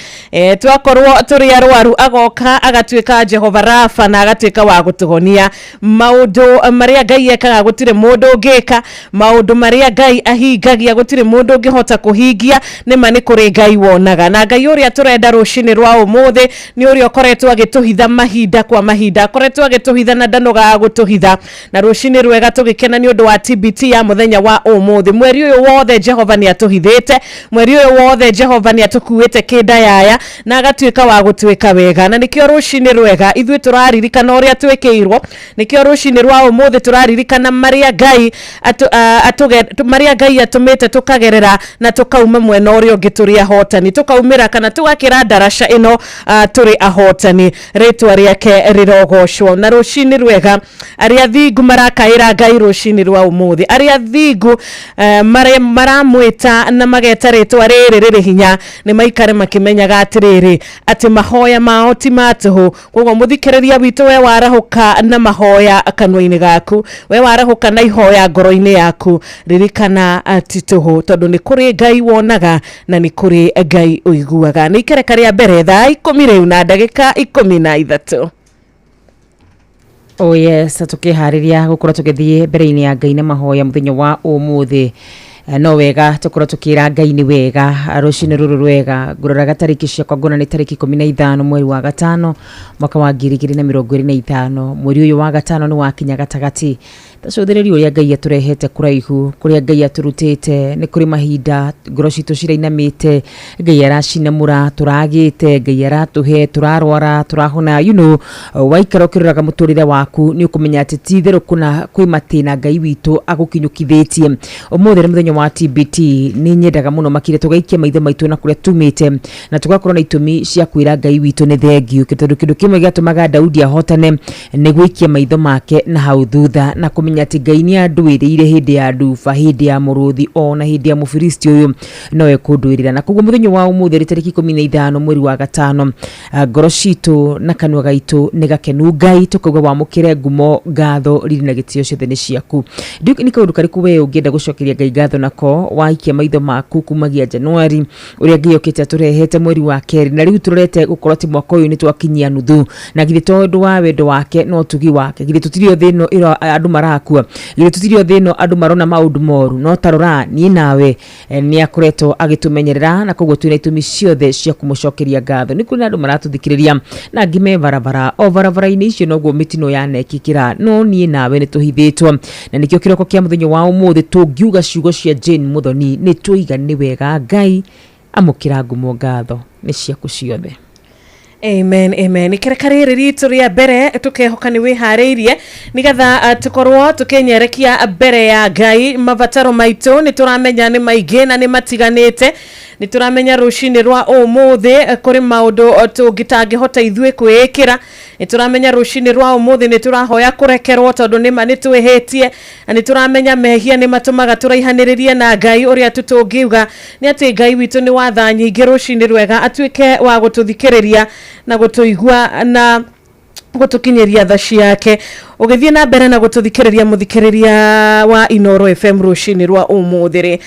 twakorwo tũrĩ arwaru agoka agatuĩka Jehova Rafa na agatuĩka wa gũtũhonia maũndũ marĩa Ngai ekaga gũtirĩ mũndũ ũngĩka maũndũ marĩa Ngai ahingagia gũtirĩ mũndũ ũngĩhota kũhingia nĩma nĩ kũrĩ Ngai wonaga na Ngai ũrĩa tũrenda rũcinĩ rwa ũmũthĩ nĩ ũrĩa ũkoretwo Agĩtũhitha mahinda kwa mahinda, akoretwo agĩtũhitha na ndanogaga gũtũhitha. Na rũcinĩ rwega tũgĩkena nĩ ũndũ wa TBT ya mũthenya wa ũmũthĩ. Mweri ũyũ wothe Jehova nĩ atũhithĩte, mweri ũyũ wothe Jehova nĩ atũkuĩte kĩndayaya na agatuĩka wa gũtuĩka wega. Na nĩkĩo rũcinĩ rwega ithuĩ tũraririkana ũrĩa twĩkĩirwo, nĩkĩo rũcinĩ rwa ũmũthĩ tũraririkana marĩa Ngai marĩa Ngai atũmĩte tũkagerera na tũkauma mwena ũrĩa ũngĩ tũrĩ ahotani, tũkaumĩra kana tũgakĩra ndaraca ĩno tũrĩ ahotani. Rĩtwa rĩake rĩrogocwo. Na rũcinĩ rwega arĩa thingu marakaĩra Ngai rũcinĩ rwa ũmũthĩ, arĩa thingu maramwĩta na mageta rĩtwa rĩrĩ rĩrĩ hinya, nĩ maikare makĩmenyaga atĩrĩrĩ atĩ mahoya mao ti ma tũhũ. Koguo mũthikĩrĩria witũ, we warahũka na mahoya kanua-inĩ gaku, we warahũka na ihoya ngoro-inĩ yaku, ririkana ti tũhũ, tondũ nĩ kũrĩ Ngai wonaga na nĩ kũrĩ Ngai ũiguaga. Nĩ ikereka rĩa mbere thaa 10 rĩu na ndagĩka 13. Oh yes, tukiharĩria gũkorwo tũgĩthiĩ mbere-inĩ ya Ngai na mahoya mũthenya wa ũmũthĩ. No wega tũkorwo tũkĩra Ngai nĩ wega rũcinĩ rũrũ rwega. Ngũroraga tarĩki ciakwa ngona nĩ tarĩki 15 mweri wa gatano mwaka wa 2025. Mweri ũyũ wa gatano nĩ wakinya gatagatĩ. Tacũthĩrĩria ũrĩa Ngai atũrehete kũraihu, kũrĩa Ngai atũrutĩte. Nĩ kũrĩ mahinda ngoro citũ cirainamĩte, Ngai aracinamũra, tũragĩte, Ngai aratũhe, tũrarwara, tũrahona. Waikara ũkĩroraga mũtũrĩre waku nĩ ũkũmenya atĩ ti itherũ kũna kwĩ matĩna Ngai witũ agũkinyũkithĩtie. Ũmũthĩ nĩ mũthenya wa TBT. Nĩ nyendaga mũno makĩria tũgaikia maitho maitũ na kũrĩa tumĩte na tũgakorwo na itũmi cia kwĩra Ngai witũ nĩ thengiũ, tondũ kĩndũ kĩmwe gĩatũmaga Daudi ahotane nĩ gwĩikia maitho make na hau thutha na kũmenya atĩ Ngai nĩ andũĩrĩire hĩndĩ ya nduba, hĩndĩ ya mũrũthi, ona hĩndĩ ya mũfilisti ũyũ nowe kũndũĩrĩra. Na koguo mũthenya wa ũmũthĩ rĩ tarĩki 15 mweri wa gatano, ngoro citũ na kanua gaitũ nĩ gakenu Ngai, tũkauga wamũkĩre ngumo, ngatho, riri na gĩtĩo ciothe nĩ ciaku. Ndiũĩ nĩ kaũndũ karĩkũ we ũngĩenda gũcokeria Ngai ngatho nako waikia maitho maku kumagia Januari ũrĩa Ngai okĩte atũrehete mweri wa kerĩ, na rĩu tũrorete gũkorwo atĩ mwaka ũyũ nĩ twakinyia nuthu. Na githĩ tondũ wa wendo wake na ũtugi wake, githĩ tũtirĩ o thĩ ĩno ĩro andũ marakua, githĩ tũtirĩ o thĩ ĩno andũ marona maũndũ moru? No tarora niĩ nawe nĩ akoretwo agĩtũmenyerera, na koguo twĩna itũmi ciothe cia kũmũcokeria ngatho. Nĩ kũrĩ na andũ maratũthikĩrĩria na angĩ me barabara, o barabara-inĩ icio noguo mĩtino yanekĩkĩra, no niĩ nawe nĩ tũhithĩtwo. Na nĩkĩo kĩroko kĩa mũthenya wa ũmũthĩ tũngiuga ciugo cia Jane Muthoni, nĩ tũiga nĩ wega Ngai, amũkĩra ngumo ngatho nĩ ciaku ciothe. Amen, amen. Ikereka rĩrĩ ritũ rĩa mbere tũkehoka nĩ wĩharĩirie nĩgetha tũkorwo tũkĩnyerekia mbere ya Ngai mabataro maitũ. Nĩ tũramenya nĩ maingĩ na nĩ matiganĩte. Nĩ tũramenya rũcinĩ rwa ũmũthĩ kũrĩ maũndũ tũngĩtangĩhota ithuĩ kwĩĩkĩra. Nĩ tũramenya rũcinĩ rwa ũmũthĩ nĩ tũrahoya kũrekerwo tondũ nĩma nĩ twĩhĩtie, na nĩ tũramenya mehia nĩ matũmaga tũraihanĩrĩrie na Ngai. Ũrĩa tu tũngiuga nĩ atĩ Ngai witũ nĩ wa tha nyingĩ. Rũcinĩ rwega atuĩke wa gũtũthikĩrĩria na gũtũigua na gũtũkinyĩria tha ciake. Ũgĩthiĩ na mbere na gũtũthikĩrĩria mũthikĩrĩria wa Inoro FM rũcinĩ rwa ũmũthĩ rĩ,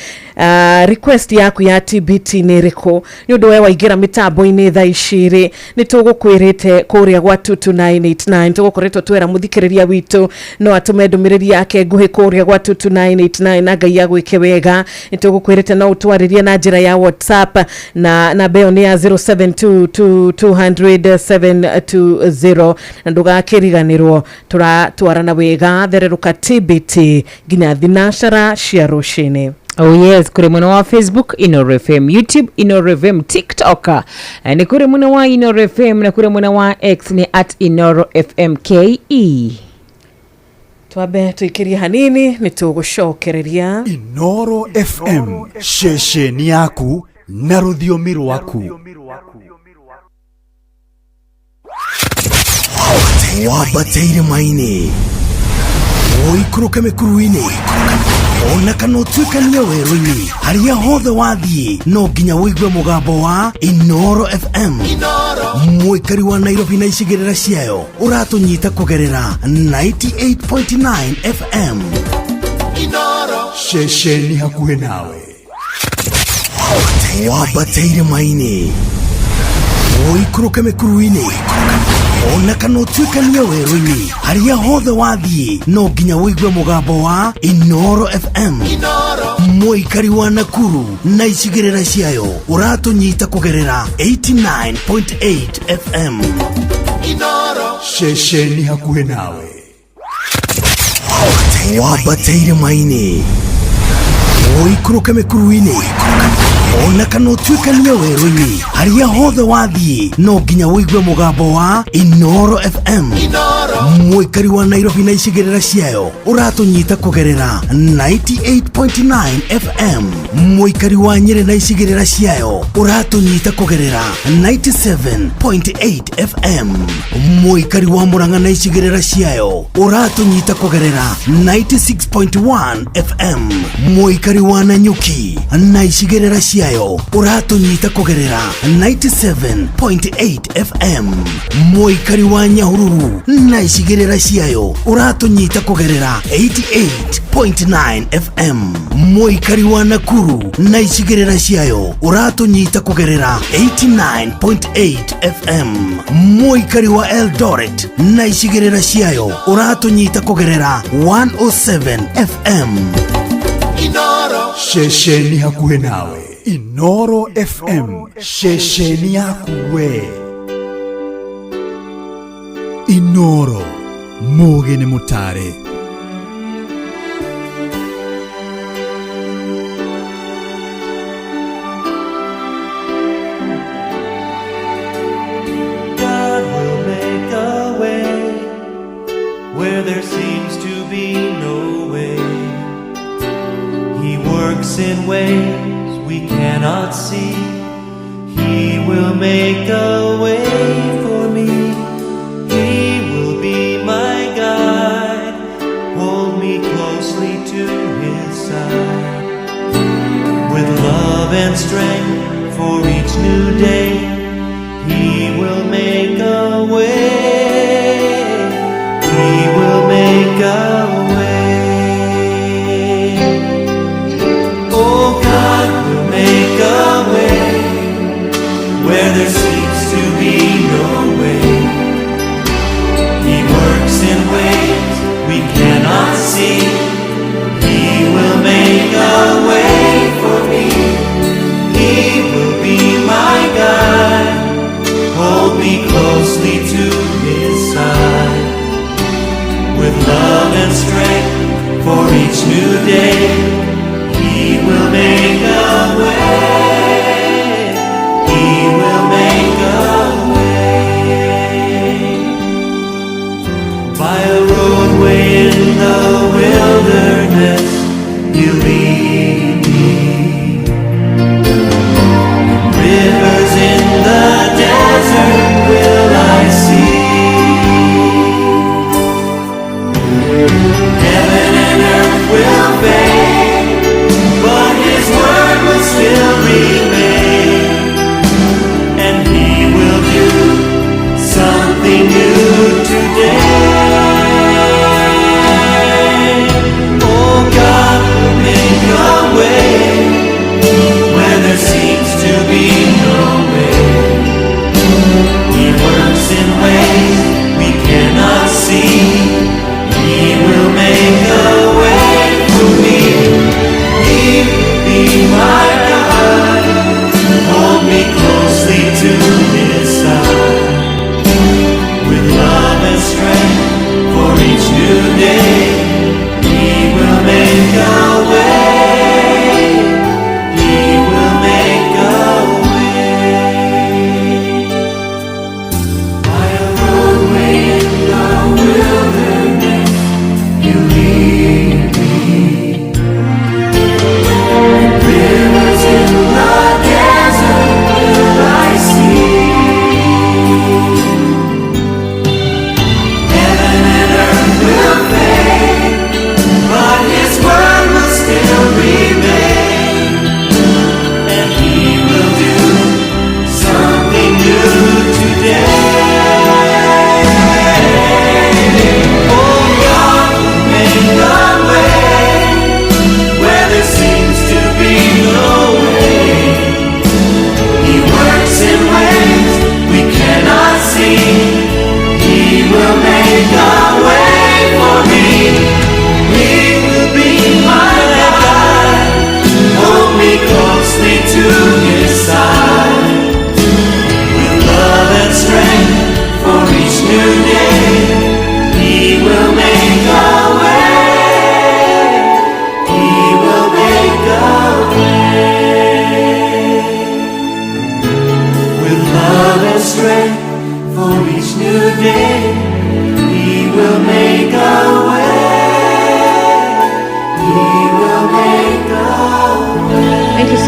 request yaku ya TBT nĩ ĩrĩkũ? Nĩ ũndũ we waingĩra mĩtambo-inĩ thaa ici rĩ, nĩ tũgũkwĩrĩte kũrĩa gwa 22989 tũgũkoretwo twera mũthikĩrĩria witũ no atũme ndũmĩrĩri yake nguhĩ kũrĩa gwa 22989 na Ngai agwĩke wega. Nĩ tũgũkwĩrĩte no ũtwarĩrie na njĩra ya WhatsApp na namba ĩyo nĩ ya 0722200720, na ndũgakĩriganĩrwo tũratwarana wega thererũka TBT nginya thinacara cia rũcinĩ. Oh yes, kũrĩ mwena wa Facebook Inoro FM, YouTube Inoro FM, TikTok nĩ kũrĩ mwena wa Inoro FM, na kũrĩ mwena wa X nĩ at Inoro FM KE. Twambe tũikĩrie hanini nĩ tũgũcokereria. Inoro FM, ceceni yaku na rũthiomi rwaku. Wambate irĩma-inĩ, ũikũrũke mĩkuru-inĩ, ona kana ũtuĩkanie werũ-inĩ, harĩa hothe wathiĩ no nginya ũigue mũgambo wa Inoro FM. Mũikari wa Nairobi na icigĩrĩra ciayo ũratũnyita kũgerera 98.9 FM. Ceceni hakuhĩ nawe. Wambate irĩma-inĩ, ũikũrũke mĩkuru-inĩ, ona kana ũtuĩkanie werũ-inĩ, harĩa hothe wathiĩ no nginya ũigue mũgambo wa Inoro FM. Mũikari wa Nakuru na icigĩrĩra ciayo ũratũnyita kũgerera 89.8 FM. Ceceni hakuhĩ nawe. Wambate irĩma-inĩ, ũikũrũke mĩkuru-inĩ, ona kana ũtuĩkanie werũ-inĩ, harĩa hothe wathiĩ no nginya ũigue mũgambo wa Inoro FM. Mũikari wa Nairobi na icigĩrĩra ciayo ũratũnyita kũgerera 98.9 FM. Mũikari wa Nyĩrĩ na icigĩrĩra ciayo ũratũnyita kũgerera 97.8 FM. Mũikari wa Murang'a na icigĩrĩra ciayo ũratũnyita kũgerera 96.1 FM. Mũikari wa Nanyuki na icigĩrĩra ciayo ũratũnyita kũgerera 97.8 FM. Mũikari wa Nyahururu na icigĩrĩra ciayo ũratũnyita kũgerera 88.9 FM. Mũikari wa Nakuru na icigĩrĩra ciayo ũratũnyita kũgerera 89.8 FM. Mũikari wa Eldoret na icigĩrĩra ciayo ũratũnyita kũgerera 107 FM. Ceceni hakuhĩ nawe. Inoro FM, ceceni yaku we. Inoro, mũgĩ nĩ mũtare. God will make a way where there seems to be no way. He works in ways we cannot see. He will make a way for me. He will be my guide, hold me closely to his side. With love and strength for each new day, he will make a way. He will make a way. Oh, God will make a way where there seems to be no way. He works in ways we cannot see. He will make a way for me. He will be my guide.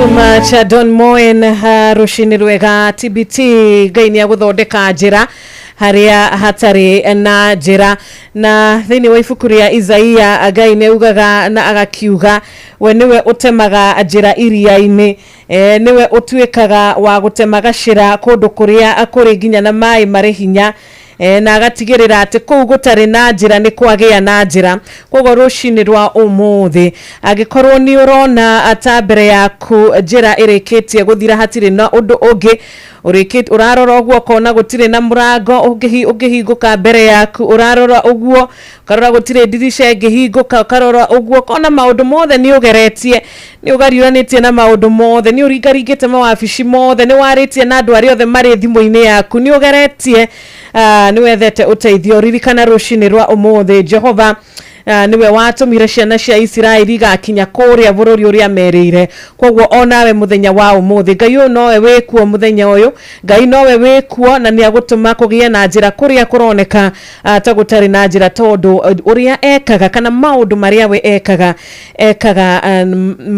so much, Don Moen. Rũcinĩ rwega TBT. Ngai nĩ agũthondeka njĩra harĩa hatarĩ na njĩra. Na thĩinĩ wa ibuku rĩa Isaia, Ngai nĩ augaga na agakiuga we nĩwe ũtemaga njĩra iria-inĩ, nĩwe ũtuĩkaga wa gũtema gacĩra kũndũ kũrĩa kũrĩ nginya na maĩ marĩ hinya, na agatigĩrĩra atĩ kũu gũtarĩ na njĩra nĩ kwagĩa na njĩra. Koguo rũcinĩ rwa ũmũthĩ, angĩkorwo nĩ ũrona ta mbere yaku njĩra ĩrĩkĩtie gũthira, hatirĩ na ũndũ ũngĩ ũrĩkĩtie, ũrarora ũguo ũkona gũtirĩ na mũrango ũngĩhingũka mbere yaku, ũrarora ũguo ũkarora gũtirĩ ndirica ĩngĩhingũka, ũkarora ũguo ũkona maũndũ mothe nĩ ũgeretie, nĩ ũgariũranĩtie na maũndũ mothe, nĩ ũringaringĩte mawabici mothe, nĩ warĩtie na andũ arĩa othe marĩ thimũ-inĩ yaku, nĩ ũgeretie, nĩ wethete ũteithio. Ririkana rũcinĩ rwa ũmũthĩ, Jehova nĩwe watũmire ciana cia Isiraeli igakinya kũrĩa bũrũri ũrĩa merĩire. Koguo onawe mũthenya wa ũmũthĩ, Ngai ũyũ nowe wĩkuo mũthenya ũyũ, Ngai nowe wĩkuo, na nĩ agũtũma kũgĩe na njĩra kũrĩa kũroneka ta gũtarĩ na njĩra, tondũ ũrĩa ekaga kana maũndũ marĩa we ekaga, ekaga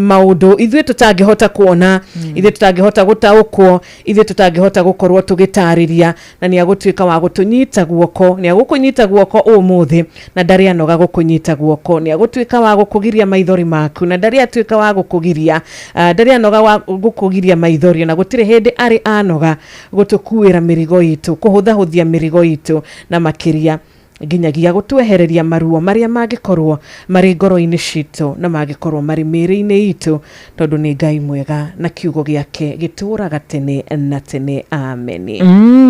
maũndũ ithuĩ tũtangĩhota kuona, ithuĩ tũtangĩhota gũtaũkwo, ithuĩ tũtangĩhota gũkorwo tũgĩtarĩria. Na nĩ agũtuĩka wa gũtũnyita guoko, nĩ agũkũnyita guoko ũmũthĩ, na ndarĩ anoga gũkũnyita guoko. Nĩ agũtuĩka wa gũkũgiria maithori maku, na ndarĩ atuĩka wa gũkũgiria, ndarĩ anoga wa gũkũgiria maithori, na gũtirĩ hĩndĩ arĩ anoga gũtũkuĩra mĩrigo itũ, kũhũthahũthia mĩrigo itũ, na makĩria nginyagia gũtwehereria maruo marĩa mangĩkorwo marĩ ngoro-inĩ citũ na mangĩkorwo marĩ mĩĩrĩ-inĩ itũ, tondũ nĩ Ngai mwega na kiugo gĩake gĩtũraga tene na tene. Ameni.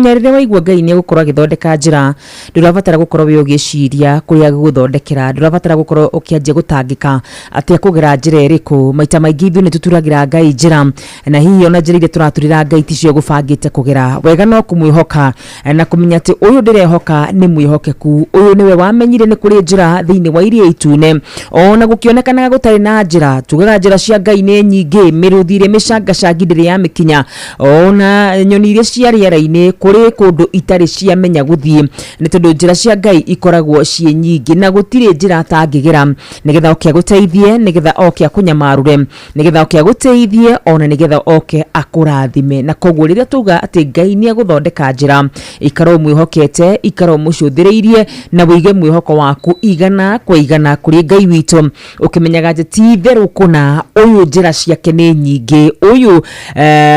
Na rĩrĩa waigua Ngai nĩ egũkorwo agĩthondeka njĩra, ndũrabatara gũkorwo wĩ ũgĩciria kũrĩa agũgũthondekera, ndũrabatara gũkorwo ũkĩanjia gũtangĩka atĩ akũgera njĩra ĩrĩkũ. Maita maingĩ ithuĩ nĩ tũturagĩra Ngai njĩra, na hihi ona njĩra iria tũraturĩra Ngai ticio gũbangĩte kũgera. Wega no kũmwĩhoka na kũmenya atĩ ũyũ ndĩrehoka nĩ mwĩhokeku, ũyũ nĩwe wamenyire nĩ kũrĩ njĩra thĩinĩ wa iria itune ona gũkĩonekanaga gũtarĩ na njĩra. Tugaga njĩra cia Ngai nĩ nyingĩ, mĩrũthi ĩrĩa mĩcangacangi ndĩrĩ yamĩkinya, ona nyoni iria cia rĩera-inĩ kũrĩ kũndũ itarĩ ciamenya gũthiĩ, nĩ tondũ njĩra cia Ngai ikoragwo ciĩ nyingĩ na gũtirĩ njĩra atangĩgera nĩgetha oke agũteithie, nĩgetha oke akũnyamarũre, nĩgetha oke agũteithie, ona nĩgetha oke akũrathime. Na koguo rĩrĩa tuga atĩ Ngai nĩ agũthondeka njĩra, ikara ũmwĩhokete, ikara ũmũcũthĩrĩirie, na wĩige mwĩhoko waku igana kwa igana kũrĩ Ngai witũ, ũkĩmenyaga atĩ ti itherũ kũna ũyũ njĩra ciake nĩ nyingĩ, ũyũ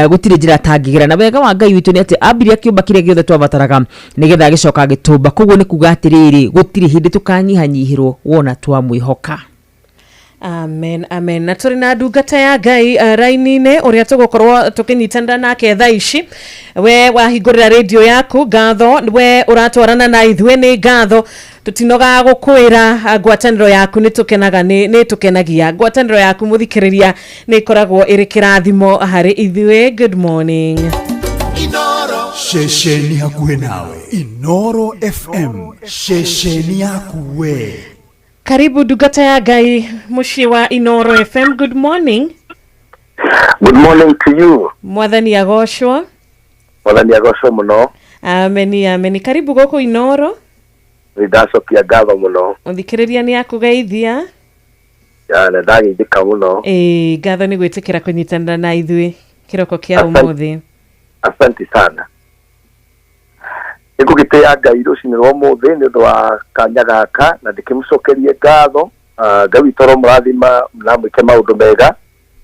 gũtirĩ njĩra atangĩgera. Na wega wa Ngai witũ nĩ atĩ ambire akĩũmba kĩrĩa gĩothe twabataraga nĩgetha agĩcoka agĩtũmba. Koguo nĩ kuga atĩrĩrĩ, gũtirĩ hĩndĩ tũkanyihanyihĩrwo wona twamwĩhoka. Amen, amen. Na tũrĩ na ndungata ya Ngai raini-inĩ ũrĩa tũgũkorwo tũkĩnyitanĩra nake thaa ici. We wahingũrĩra radio yaku, ngatho. We ũratwarana na ithuĩ, nĩ ngatho. Tũtinogaga gũkwĩra ngwatanĩro yaku nĩ tũkenaga, nĩ tũkenagia ngwatanĩro yaku mũthikĩrĩria, nĩ ĩkoragwo ĩrĩ kĩrathimo harĩ ithuĩ. Good morning. Ceceni hakuhĩ nawe, Inoro FM, ceceni yaku we. Karibu ndungata ya Ngai mũciĩ wa Inoro FM. Good morning. Good morning to you. Mwathani agocwo. Mwathani agocwo mũno. Ameni, ameni. Karibu gũkũ Inoro. Nĩ ndacokia ngatho mũno. Mũthikĩrĩria nĩ akũgeithia. Ya, na ndageithĩka mũno. Ĩĩ, ngatho nĩ gwĩtĩkĩra kũnyitanĩra na ithuĩ kĩroko kĩa ũmũthĩ. Asante sana. Nĩngũgĩtĩĩa Ngai rũcinĩ rwa ũmũthĩ nĩ ũndũ wa kanya gaka, na ndĩkĩmũcokerie ngatho. Ngai witũ aromũrathima na mwĩke maũndũ mega.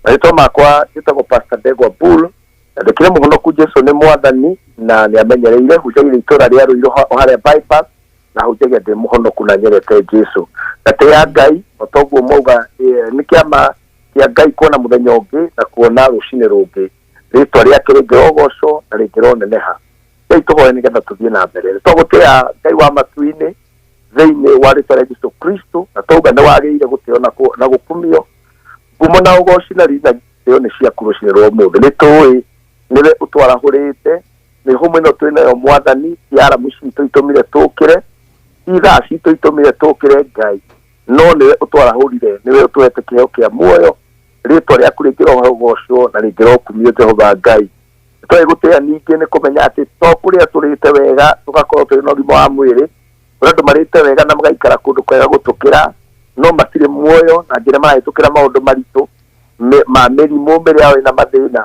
Marĩtwa makwa njĩtagwo Pastor Ndegwa Bull, na ndĩkĩrĩ mũhonoku. Jesu nĩ mwathani na nĩ amenyereire. Hunjagia itũra rĩa Ruiru harĩa bypass, na hunjagia ndĩ mũhonoku na nyendete Jesu. Ngatĩĩa Ngai o toguo mwauga, nĩ kĩama kĩa Ngai kuona mũthenya ũngĩ na kuona rũcinĩ rũngĩ. Rĩtwa rĩake rĩngĩrogocwo na rĩngĩroneneha. Ngai tũhoe nĩgetha tũthiĩ na mbere. Nĩ twagũtĩĩa Ngai wa matu-inĩ thĩinĩ wa rĩtwa rĩa Jesu Kristo, na twauga nĩ wagĩrĩire gũtĩo na gũkumio. Ngumo na ũgoci na riri na gĩtĩo nĩ ciaku rũcinĩ rwa ũmũthĩ. Nĩ tũĩ nĩwe ũtwarahũrĩte mĩhũmũ ĩno twĩ nayo mwathani, ti aramu citũ itũmire tũkĩre, ti thaa citũ itũmire tũkĩre Ngai, no nĩwe ũtwarahũrire, nĩwe ũtũhete kĩheo kĩa muoyo. Rĩtwa rĩaku rĩngĩrogocwo na rĩngĩrokumio Jehova Ngai. Tũrĩ gũtĩĩa ningĩ nĩ kũmenya atĩ to kũrĩa tũrĩte wega tũgakorwo tũrĩ na ũgima wa mwĩrĩ, kũrĩ andũ marĩte wega na magaikara kũndũ kwega gũtũkĩra, no matirĩ muoyo na njĩra marahĩtũkĩra maũndũ maritũ. Ma mĩrimũ, mĩrĩ yao ĩna mathĩna,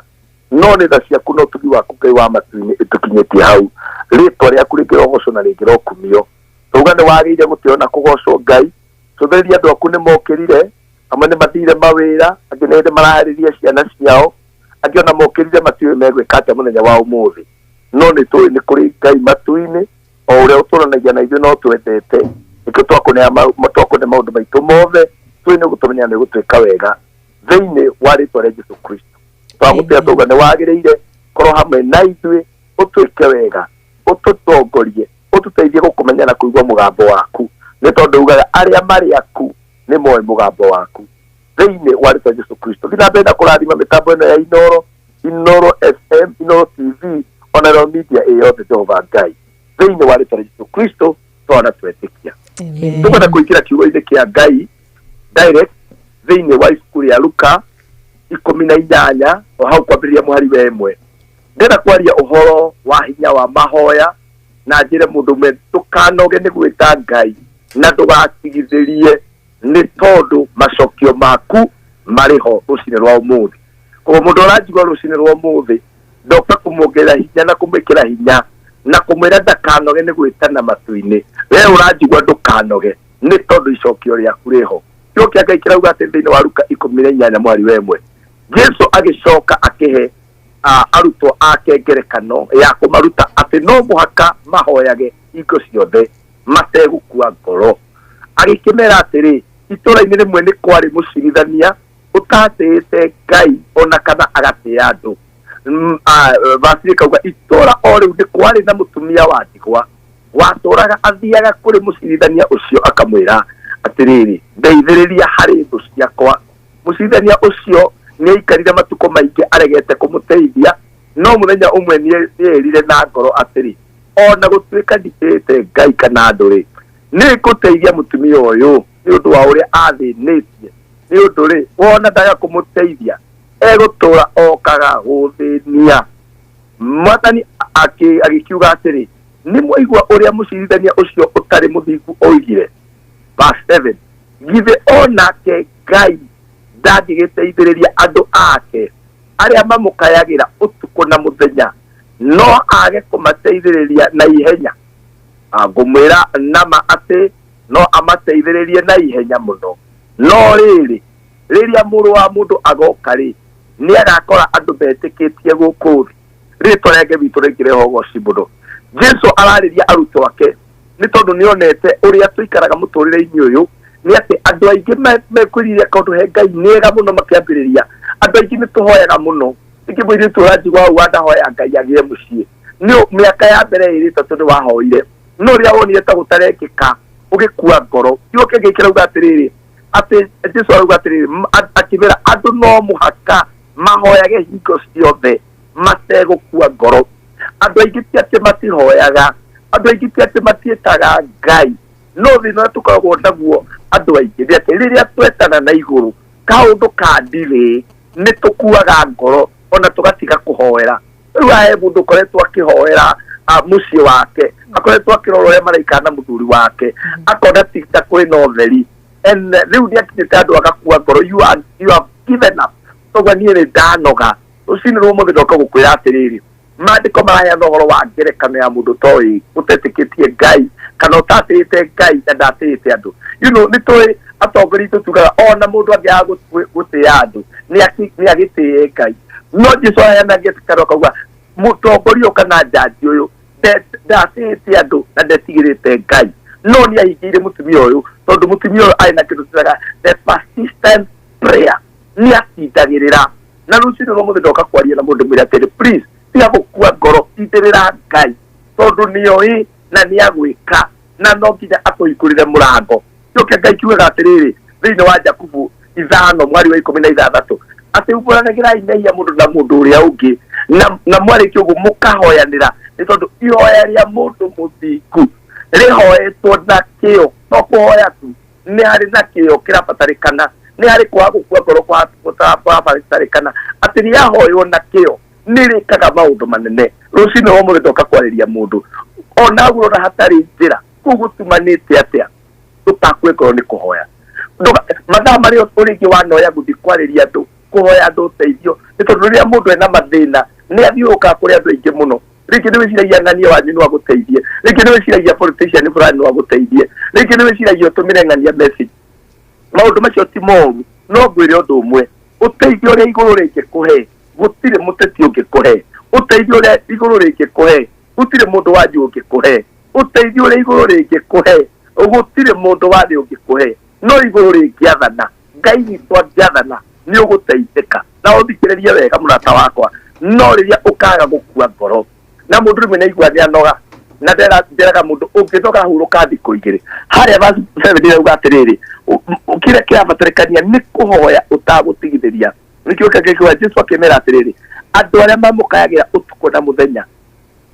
no nĩ tha ciaku na ũtugi waku, Ngai wa matu-inĩ, ĩtũkinyĩtie hau. Rĩtwa rĩaku rĩngĩrogocwo na rĩngĩrokumio. Tauga nĩ wagĩrĩire gũtĩo na kũgocwo. Ngai, cũthĩrĩria andũ aku nĩ mokĩrire. Amwe nĩ mathire mawĩra, angĩ nĩ hĩndĩ maraharĩria ciana ciao, angĩ ona mokĩrire matiũĩ megwĩka atĩa mũthenya wa ũmũthĩ. No nĩ tũĩ nĩ kũrĩ Ngai matu-inĩ o ũrĩa ũtũranagia na ithuĩ no twendete. Nĩkĩo twakũne maũndũ maitũ mothe, tũĩ nĩ gũtũmenya nĩ gũtuĩka wega. Thĩinĩ wa rĩtwa rĩa Jesu Kristo twagũtĩa, tauga nĩ wagĩrĩire. Korwo hamwe na ithuĩ, ũtwĩke wega, ũtũtongorie, ũtũteithie gũkũmenya na kũigua mũgambo waku, nĩ tondũ ugaga arĩa marĩ aku nĩ moĩ mũgambo waku. Thĩinĩ wa rĩtwa Jesu Kristo, thiĩ na mbere na kũrathima mĩtambo ĩno ya Inoro, Inoro FM, Inoro TV, ona Inooro Media ĩ yothe. Jehova Ngai, thĩinĩ wa rĩtwa rĩa Jesu Kristo twana twetĩkia. Tũkwenda kũingĩra kiugo-inĩ kĩa Ngai direct thĩinĩ wa ibuku rĩa Luka 18, o hau kwambĩrĩria mũhari wa 1. Ndĩrenda kwaria ũhoro wa hinya wa mahoya, na njĩre mũndũ ũmwe, ndũkanoge nĩ gwĩta Ngai na ndũgatigithĩrie, nĩ tondũ macokio maku marĩ ho rũcinĩ rwa ũmũthĩ. Koguo mũndũ ũranjigua rũcinĩ rwa ũmũthĩ, ndoka kũmuongerera hinya na kũmwĩkĩra hinya na kũmwĩra ndakanoge nĩ gwĩtana matu-inĩ. We ũranjigua, ndũkanoge, nĩ tondũ icokio rĩaku rĩho. Kiugo kĩa Ngai kĩrauga atĩ thĩinĩ wa Luka 18 mwari wa 1, Jesu agĩcoka akĩhe arutwo ake ngerekano ya kũmaruta atĩ no mũhaka mahoyage hingo ciothe mategũkua ngoro. Agĩkĩmera atĩrĩ, itũũra-inĩ rĩmwe nĩ kwarĩ mũcirithania ũtatĩĩte Ngai ona kana agatĩĩa andũ. Verse ĩkauga itũũra o rĩu nĩ kwarĩ na mũtumia wa ndigwa watũraga athiaga kũrĩ mũcirithania ũcio akamwĩra atĩrĩrĩ, "Ndeithĩrĩria harĩ thũ ciakwa." Mũcirithania ũcio nĩ aikarire matukũ maingĩ aregete kũmũteithia, no mũthenya ũmwe nĩerire na ngoro atĩrĩ, "Ona gũtuĩka nditĩĩte Ngai kana andũ rĩ, nĩ ngũteithia mũtumia ũyũ nĩ ũndũ wa ũrĩa athĩnĩtie. Nĩ ũndũ rĩ, wona ndaga kũmũteithia, egũtũra okaga gũthĩnia." Mwathani agĩkiuga atĩrĩ, "Nĩ mwaigua ũrĩa mũcirithania ũcio ũtarĩ mũthingu oigire." Verse 7, "Githĩ onake Ngai ndangĩgĩteithĩrĩria andũ ake arĩa mamũkayagĩra ũtukũ na mũthenya? No age kũmateithĩrĩria na ihenya? Ngũmwĩra nama atĩ no amateithĩrĩrie na ihenya mũno. No rĩrĩ, rĩrĩa Mũrũ wa Mũndũ agoka rĩ, nĩ agakora andũ metĩkĩtie gũkũ thĩ?" Rĩtwa rĩake witũ rĩngĩreho ũgoci mũno. Jesu ararĩria arutwo ake nĩ tondũ nĩ onete ũrĩa tũikaraga mũtũrĩre-inĩ ũyũ, nĩ atĩ andũ aingĩ mekwĩrirĩria kaũndũ he Ngai nĩega mũno makĩambĩrĩria. Andũ aingĩ nĩ tũhoyaga mũno. Rĩngĩ mũirĩtu ũranjigua hau wandahoya Ngai agĩe mũciĩ, nĩ mĩaka ya mbere ĩrĩ ĩtatũ nĩ wahoire, no rĩrĩa wonire ta gũtarekĩka, ũgĩkua ngoro. Kiugo kĩa Ngai kĩrauga atĩrĩrĩ, atĩ Jesu arauga atĩrĩrĩ, akĩmera andũ no mũhaka mahoyage hingo ciothe mategũkua ngoro. Andũ aingĩ ti atĩ matihoyaga, andũ aingĩ ti atĩ matiĩtaga Ngai, no thĩna ũrĩa tũkoragwo naguo andũ aingĩ nĩ atĩ rĩrĩa twetana na igũrũ kaũndũ ka ndirĩ, nĩ tũkuaga ngoro ona tũgatiga kũhoera. Rĩu he mũndũ ũkoretwo akĩhoera mũciĩ wake, akoretwo akĩrora ũrĩa maraikara na mũthuri wake, akona ti ta kwĩna ũtheri, and rĩu nĩ akinyĩte andũ agakua ngoro. You have given up. Toguo niĩ nĩ ndanoga. Rũcinĩ rwa ũmũthĩ ndoka gũkwĩra atĩrĩrĩ, maandĩko maraheana ũhoro wa ngerekano ya mũndũ toĩ ũtetĩkĩtie Ngai kana ũtatĩĩte Ngai na ndatĩĩte andũ. Nĩ tũĩ atongoria itũ tugaga ona mũndũ angĩaga gũtĩĩa andũ, nĩ agĩtĩe Ngai. No Jesu aheana ngerekano akauga mũtongoria ũyũ kana njanji ũyũ ndatĩĩte andũ na ndetigĩrĩte Ngai, no nĩ ahingĩire mũtumia ũyũ, tondũ mũtumia ũyũ arĩ na kĩndũ tũtaga the persistent prayer, nĩ atindagĩrĩra. Na rũcinĩ rwa mũthĩ ndoka kwaria na mũndũ mwĩre atĩrĩ, please, tiga gũkua ngoro, tindĩrĩra Ngai, tondũ nĩoĩ na nĩ agwĩka na no nginya akũhingũrĩre mũrango. Kĩo kĩa Ngai kiugaga atĩrĩrĩ thĩinĩ wa Jakubu 5 mwari wa 16 atĩ umbũranagĩrai mehia mũndũ na mũndũ ũrĩa ũngĩ, na mwarĩkia ũguo mũkahoyanĩra, nĩ tondũ ihoya rĩa mũndũ mũthingu rĩhoetwo na kĩo. No kũhoya tu, nĩ harĩ na kĩo kĩrabatarĩkana, nĩ harĩ kwaga gũkua ngoro kũrabatarĩkana, atĩ rĩahoywo na kĩo nĩ rĩkaga maũndũ manene. Rũcinĩ rwa ũmũthĩ ndoka kwarĩria mũndũ ona ũrona hatarĩ njĩra kũu gũtumanĩte atĩa, ndũkakue ngoro nĩ kũhoya. Mathaa marĩa ũrĩngĩ wanoya gũthiĩ kwarĩria andũ. Kũhoya andũ ũteithio, nĩ tondũ rĩrĩa mũndũ ena mathĩna nĩ athiũrũrũkaga kũrĩ andũ aingĩ mũno. Rĩngĩ nĩ wĩciragia ng'ania wanyu no agũteithie, rĩngĩ nĩ wĩciragia politician fulani no agũteithie, rĩngĩ nĩ wĩciragia ũtũmĩre ng'ania message. Maũndũ macio ti moru, no ngwĩre ũndũ ũmwe: ũteithio ũrĩa igũrũ rĩngĩkũhe, gũtirĩ mũteti ũngĩkũhe. Ũteithio ũrĩa igũrũ rĩngĩkũhe, gũtirĩ mũndũ wa njũ ũngĩkũhe. Ũteithio ũrĩa igũrũ rĩngĩkũhe, gũtirĩ mũndũ wa thĩ ũngĩkũhe. No igũrũ rĩngĩathana, Ngai witũ angĩathana, nĩ ũgũteithĩka. Na ũthikĩrĩrie wega, mũrata wakwa, no rĩrĩa ũkaga gũkua ngoro, na mũndũ rĩmwe nĩ aigua nĩ anoga, na nderaga mũndũ ũngĩnoga, hurũka thikũ 2. Harĩa verse 7 ĩrauga atĩrĩrĩ, kĩrĩa kĩrabatarĩkania nĩ kũhoya ũtagũtigithĩria. Nĩkĩo kĩkiuga Jesu akĩmera atĩrĩrĩ, andũ arĩa mamũkayagĩra ũtukũ na mũthenya,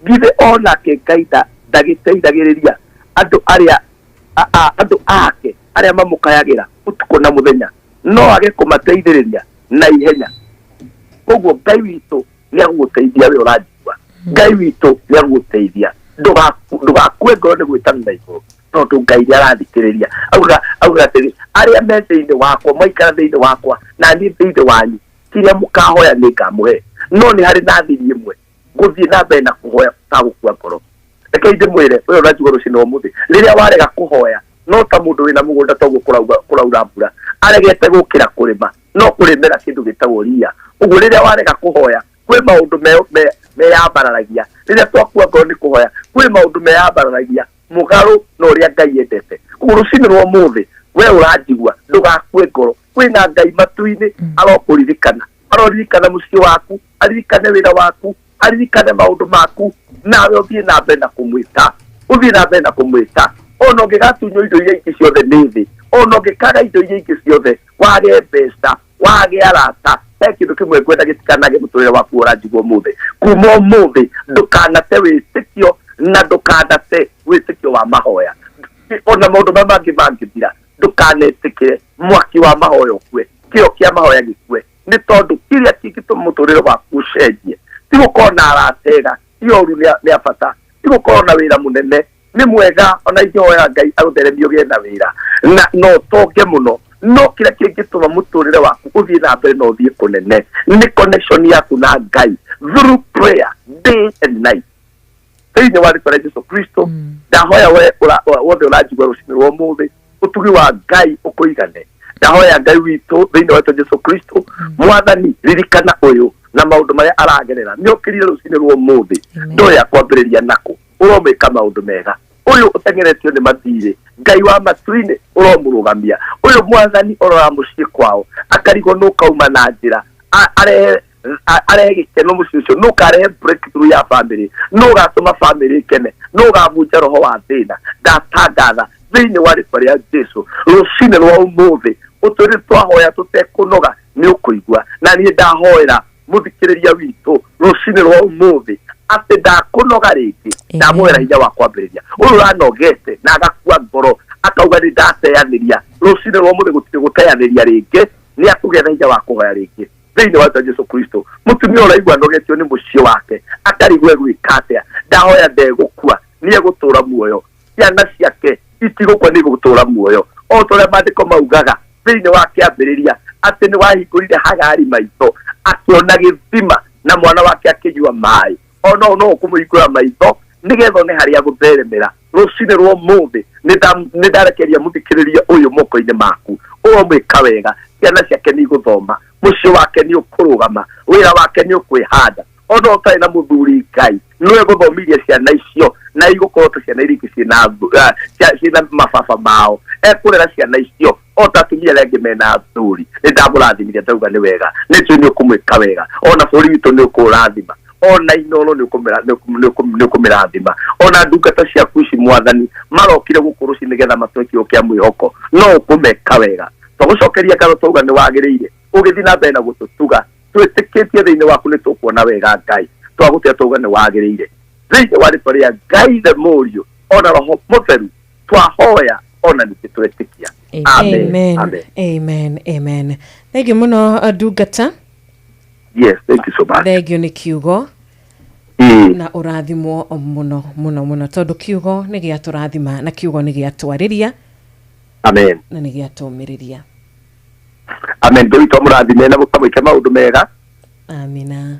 githĩ onake Ngai ndagĩteithagĩrĩria andũ arĩa andũ ake arĩa mamũkayagĩra ũtukũ na mũthenya? No age kũmateithĩrĩria na ihenya? Koguo Ngai witũ nĩ agũgũteithia. We ũranjigua, Ngai witũ nĩ agũgũteithia. Ndũgakue ngoro nĩ gwĩtana na igũrũ, tondũ Ngai nĩ arathikĩrĩria. Auga atĩrĩ, arĩa me thĩinĩ wakwa, maikara thĩinĩ wakwa na niĩ thĩinĩ wanyu, kĩrĩa mũkahoya nĩ ngamũhe. No nĩ harĩ na thiri ĩmwe, gũthiĩ na mbere na kũhoya ũtagũkua ngoro. Reke ndĩmwĩre, we ũranjigua rũcinĩ ũmũthĩ, rĩrĩa warega kũhoya, no ta mũndũ wĩna mũgũnda toguo kũraura mbura, aregete gũkĩra kũrĩma, no kũrĩmĩra kĩndũ gĩtagwo ria. Ũguo rĩrĩa warega kũhoya, kwĩ maũndũ meyambararagia. Rĩrĩa twakua ngoro nĩ kũhoya, kwĩ maũndũ meyambararagia mũgarũ na ũrĩa Ngai endete. Ũguo rũcinĩ rwa ũmũthĩ, we ũranjigua, ndũgakue ngoro. Kwĩna Ngai matu-inĩ arokũririkana, aroririkana mũciĩ waku, aririkane wĩra waku, aririkane maũndũ maku. Nawe ũthiĩ na mbere na kũmwĩta, ũthiĩ na mbere na kũmwĩta, ona ũngĩgatunywo indo iria ingĩ ciothe nĩ thĩ, ona ũngĩkaga indo iria ingĩ ciothe, wage mbeca, wage arata, he kĩndũ kĩmwe ngwenda gĩtikanage mũtũrĩre waku ũranjigua ũmũthĩ. Kuma ũmũthĩ ndũkanate wĩtĩkio, na ndũkanate wĩtĩkio wa mahoya. Ona maũndũ marĩa mangĩ mangĩthira, ndũkanetĩkĩre mwaki wa mahoya ũkue, kĩo kĩa mahoya gĩkue, nĩ tondũ kĩrĩa kĩngĩtũma mũtũrĩre waku ũcenjie ti gũkorwo na arata ega, ti oru nĩ a bata, ti gũkorwo na wĩra mũnene, nĩ mwega, ona ingĩhoya Ngai agũtheremie ũgĩe na wĩra na no ũtonge mũno, no kĩrĩa kĩngĩtũma mũtũrĩre waku ũthiĩ na mbere na ũthiĩ kũnene nĩ connection yaku na Ngai through prayer, day and night. Thĩinĩ wa rĩtwa rĩa Jesu Kristo, ndahoya we wothe ũranjigua rũcinĩ rwa ũmũthĩ, ũtugi wa Ngai ũkũigane. Ndahoya Ngai witũ thĩinĩ wa rĩtwa Jesu Kristo, Mwathani, ririkana ũyũ na maũndũ marĩa aragerera. Nĩ okĩrire rũcinĩ rwa ũmũthĩ, ndoĩ akwambĩrĩria nakũ. Ũromĩka maũndũ mega. Ũyũ ũteng'eretio nĩ mathirĩ, Ngai wa matu-inĩ, ũromũrũgamia. Ũyũ, Mwathani, ũrora mũciĩ kwao akarigwo nũkauma na njĩra arehe gĩkeno mũciĩ ũcio, nũkarehe breakthrough ya family, nũgatũma family ĩkene, nũgabunja roho wa thĩna. Ndatangatha thĩinĩ wa rĩtwa rĩa Jesu, rũcinĩ rwa ũmũthĩ, ũtwĩrĩ twahoya tũtekũnoga, nĩ ũkũigua. Na niĩ ndahoera mũthikĩrĩria witũ rũcinĩ rwa ũmũthĩ atĩ ndakũnoga rĩngĩ. Ndamũhera hinya wa kwambĩrĩria. Ũyũ ũranogete na agakua ngoro akauga nĩ ndateanĩria, rũcinĩ rwa ũmũthĩ gũtirĩ gũteanĩria rĩngĩ. Nĩ akũgĩa na hinya wa kũhoya rĩngĩ thĩinĩ wa rĩtwa Jesu Kristo. Mũtumia ũraigua anogetio nĩ mũciĩ wake, akarigwo egwĩka atĩa, ndahoya ndegũkua, nĩ egũtũra muoyo. Ciana ciake itigũkua, nĩ igũtũra muoyo, o ta ũrĩa maandĩko maugaga thĩinĩ wa Kĩambĩrĩria atĩ nĩ wahingũrire Hagari maitho, akĩona gĩthima na mwana wake akĩnyua maĩ. Ona no ũkũmũhingũra maitho nĩgetha one harĩa gũtheremera. Rũcinĩ rwa ũmũthĩ nĩ ndarekeria mũthikĩrĩria ũyũ moko-inĩ maku. Ũromwĩka wega. Ciana ciake nĩ igũthoma, mũciĩ wake nĩ ũkũrũgama, wĩra wake nĩ ũkwĩhanda. Ona ũtarĩ na mũthuri, Ngai nĩwe gũthomithia ciana icio na igũkorwo ta ciana iria ingĩ ciĩna mababa mao. Ekũrera ciana icio o ta atumia arĩa angĩ mena athuri. Nĩ ndamũrathimire, ndauga nĩ wega, nĩ njũĩ nĩ ũkũmwĩka wega. Ona bũrũri witũ nĩ ũkũũrathima, ona Inoro nĩ ũkũmĩrathima, ona ndungata ciaku ici, Mwathani, marokire gũkũ rũci nĩgetha matwe kiugo kĩa mwĩhoko, no ũkũmeka wega. Twagũcokeria ngatho, twauga nĩ wagĩrĩire ũgĩthiĩ na mbere na gũtũtuga. Twĩtĩkĩtie thĩinĩ waku nĩ tũkuona wega. Ngai, twagũtĩa, twauga nĩ wagĩrĩire. Thĩinĩ wa rĩtwa rĩa Ngai the Mũriũ ona Roho Mũtheru twahoya, ona ningĩ twetĩkia. Amen. Amen. Amen. Amen, amen. Thengiũ mũno, ndungata. Yes, thank you so much. Thengiũ nĩ kiugo na ũrathimwo mũno mũno mũno, tondũ kiugo nĩ gĩatũrathima na kiugo nĩ gĩatwarĩria Amen. na nĩ gĩatũmĩrĩria. Amen. Ngai witũ amũrathime na mũkamwĩke maũndũ mega. Amina.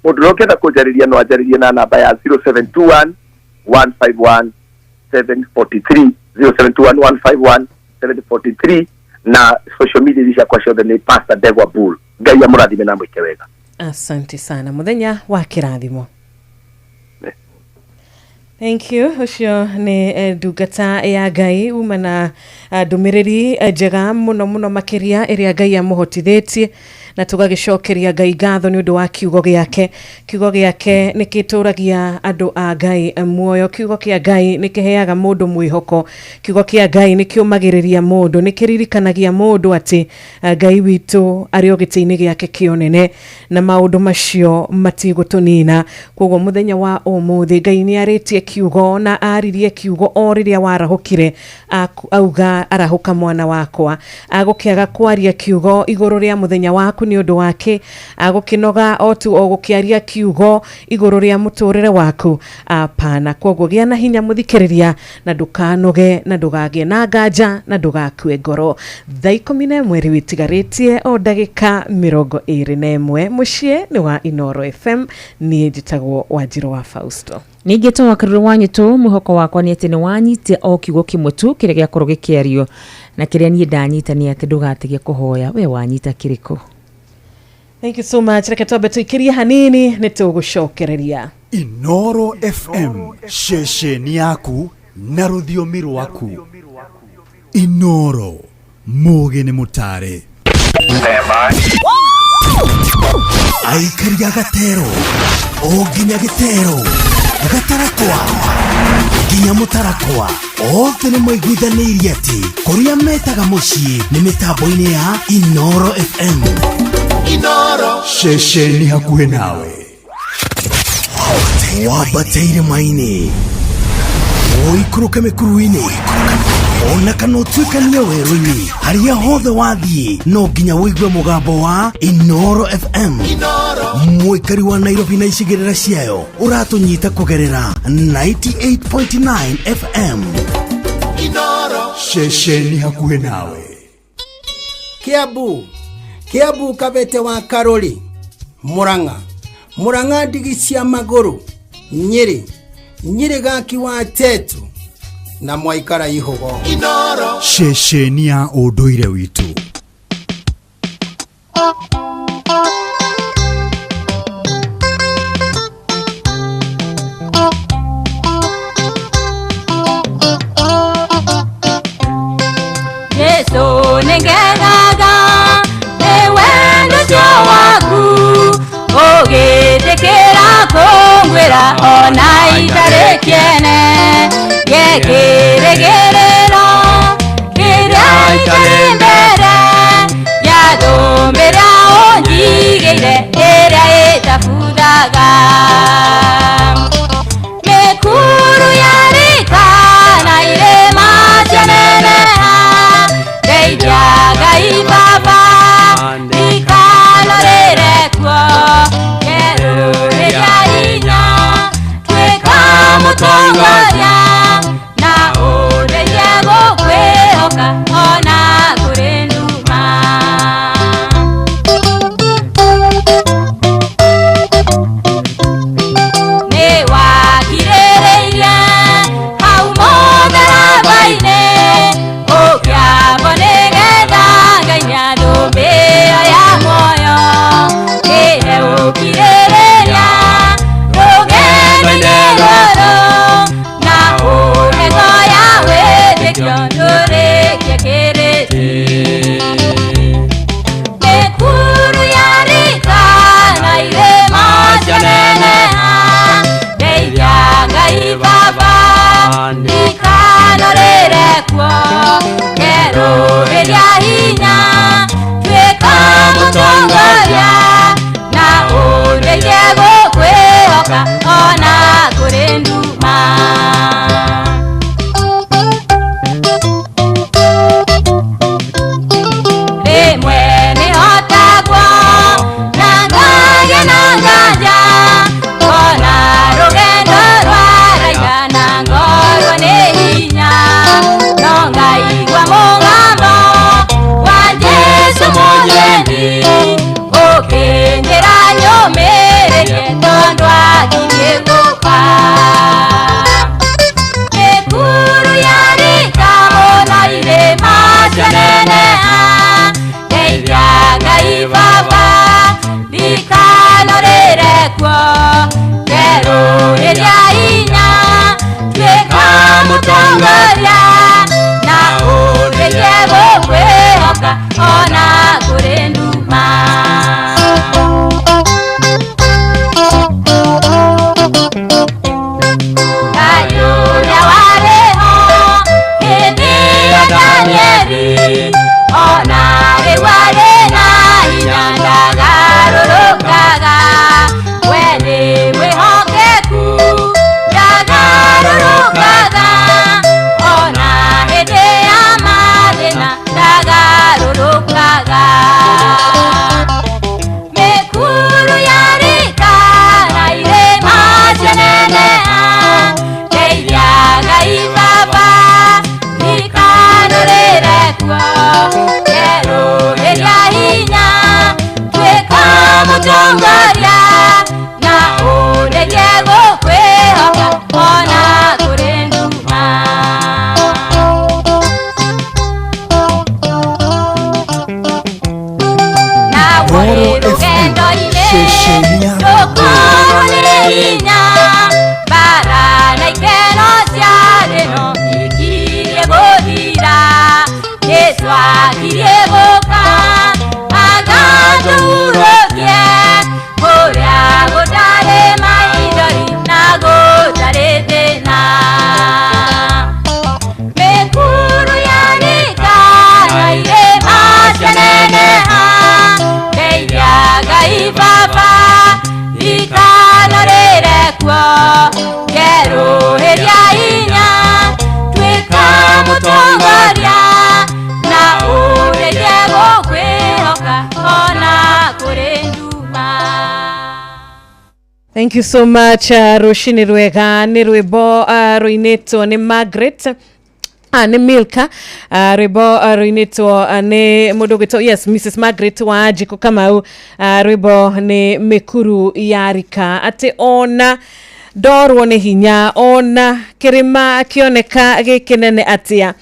Mũndũ ũrĩa ũngĩenda kũnjarĩria no anjarĩrie na namba ya 0721 151 743, 0721 151 743, na social media ciakwa ciothe nĩ Pastor Ndegwa Bull. Ngai amũrathime na amwĩke wega. Asante sana, muthenya wa kĩrathimo. Thank you. Ũcio nĩ ndungata ya Ngai uma na ndũmĩrĩri njega mũno mũno makĩria ĩrĩa Ngai amũhotithĩtie, na tũgagĩcokeria Ngai ngatho nĩ ũndũ wa kiugo gĩake. Kiugo gĩake nĩ kĩtũragia andũ a Ngai muoyo. Kiugo kĩa Ngai nĩ kĩheaga mũndũ mwĩhoko. Kiugo kĩa Ngai nĩ kĩũmagĩrĩria mũndũ, nĩ kĩririkanagia mũndũ atĩ Ngai witũ arĩ o gĩtĩ-inĩ gĩake kĩonene na maũndũ macio matigũtũnina. Koguo mũthenya wa ũmũthĩ Ngai nĩ arĩtie kiugo na aririe kiugo o rĩrĩa warahũkire, auga arahũka mwana wakwa. Agũkĩaga kwaria kiugo igũrũ rĩa mũthenya waku nĩ ũndũ wake, agũkĩnoga o tu o gũkĩaria kiugo igũrũ rĩa mũtũrĩre waku, apana. Koguo gĩa na hinya mũthikĩrĩria, na ndũkanoge, na ndũgagĩe na nganja, na ndũgakue ngoro. Thaa 11 rĩu itigarĩtie o ndagĩka 21. Mũciĩ nĩ wa Inooro FM, niĩ njĩtagwo Wanjirũ wa Fausto. Ningĩ twakarurwo wanyitũ mwĩhoko wakwa nĩ atĩ nĩ wanyita o kiugo kĩmwe tu kĩrĩa gĩakorwo gĩkĩario, na kĩrĩa niĩ ndanyita nĩ atĩ ndũgatige kũhoya. We wanyita kĩrĩkũ? Thank you so much. Reke twambe tũikĩrie hanini nĩ tũgũcokereria. Inooro FM, ceceni yaku na rũthiomi rwaku. Inooro, mũgĩ nĩ mũtare. Aikaria gatero o nginya gĩtero, gatarakwa nginya mũtarakwa, othe nĩ maiguithanĩirie atĩ kũrĩa metaga mũciĩ nĩ mĩtambo-inĩ ya Inooro FM. Inooro, ceceni hakuhĩ nawe. Wambate irĩma-inĩ, ũikũrũke mĩkuru-inĩ, ona kana ũtuĩkanie werũ-inĩ, harĩa hothe wathiĩ no nginya ũigue mũgambo wa Inooro FM. Mũikari wa Nairobi na icigĩrĩra ciayo ũratũnyita kũgerera 98.9 FM. Inooro, ceceni hakuhĩ nawe. Kiambu, Kiambu Kabete wa Karori, Murang'a, Murang'a ndigi cia magũrũ, Nyĩrĩ, Nyĩrĩ gaki wa Tetu na mwaikara ihugo. Inooro, ceceni ya ũndũire witũ. Yesu nĩngegaga nĩ wendo ũcio waku, ũgĩtĩkĩra kũngwĩra ona itarĩ kĩene, gĩkĩrĩgĩrĩro kĩrĩa itarĩ mbere, gĩathũmĩra ũnjigĩire ĩrĩa ĩtabuthaga. Mĩkuru yarika na irĩma cianeneha, ndeithia Ngai Baba ndikanarĩre kuo, ngerũrĩria hinya tuĩka mũtongoria, na ũndeithie gũkwĩhoka ona kũrĩ nduma. Nĩ wakirĩrĩirie hau mũtharaba-inĩ, ũkĩambwo nĩgetha Ngai nĩathũmbĩ ĩyo ya muoyo, ĩhe ũkirĩrĩria rũgendo-inĩ rũrũ, na Mũtongoria na ũndeithie gũkwĩhoka ona kũrĩ nduma. Na Inooro wĩ FM, rũgendo-inĩ ceceni ya ndũkorwo nĩ hinya, mbara na ikeno cia thĩ no ikirie gũthira. Jesũ akirie gũka agatũhurũkie kũrĩa gũtarĩ maithori na gũtarĩ thĩna. Mĩkuru yanĩka na irĩma cianeneha, ndeithia Ngai Baba ndikanarĩre kuo, ngerũhĩria hinya tuĩka mũtongoria na ũndeithie gũkwĩhoka ona kũrĩ nduma. Thank you so much. Rũcinĩ rwega nĩ rwĩmbo rũinĩtwo nĩ Margaret, nĩ Milka, rwĩmbo rũinĩtwo nĩ mũndũ ũgwĩtwo, yes, Mrs Margaret wa Njikũ Kamau. Rwĩmbo nĩ mĩkuru ya rika, atĩ ona ndorwo nĩ hinya, ona kĩrĩma kĩoneka gĩ kĩnene atĩa,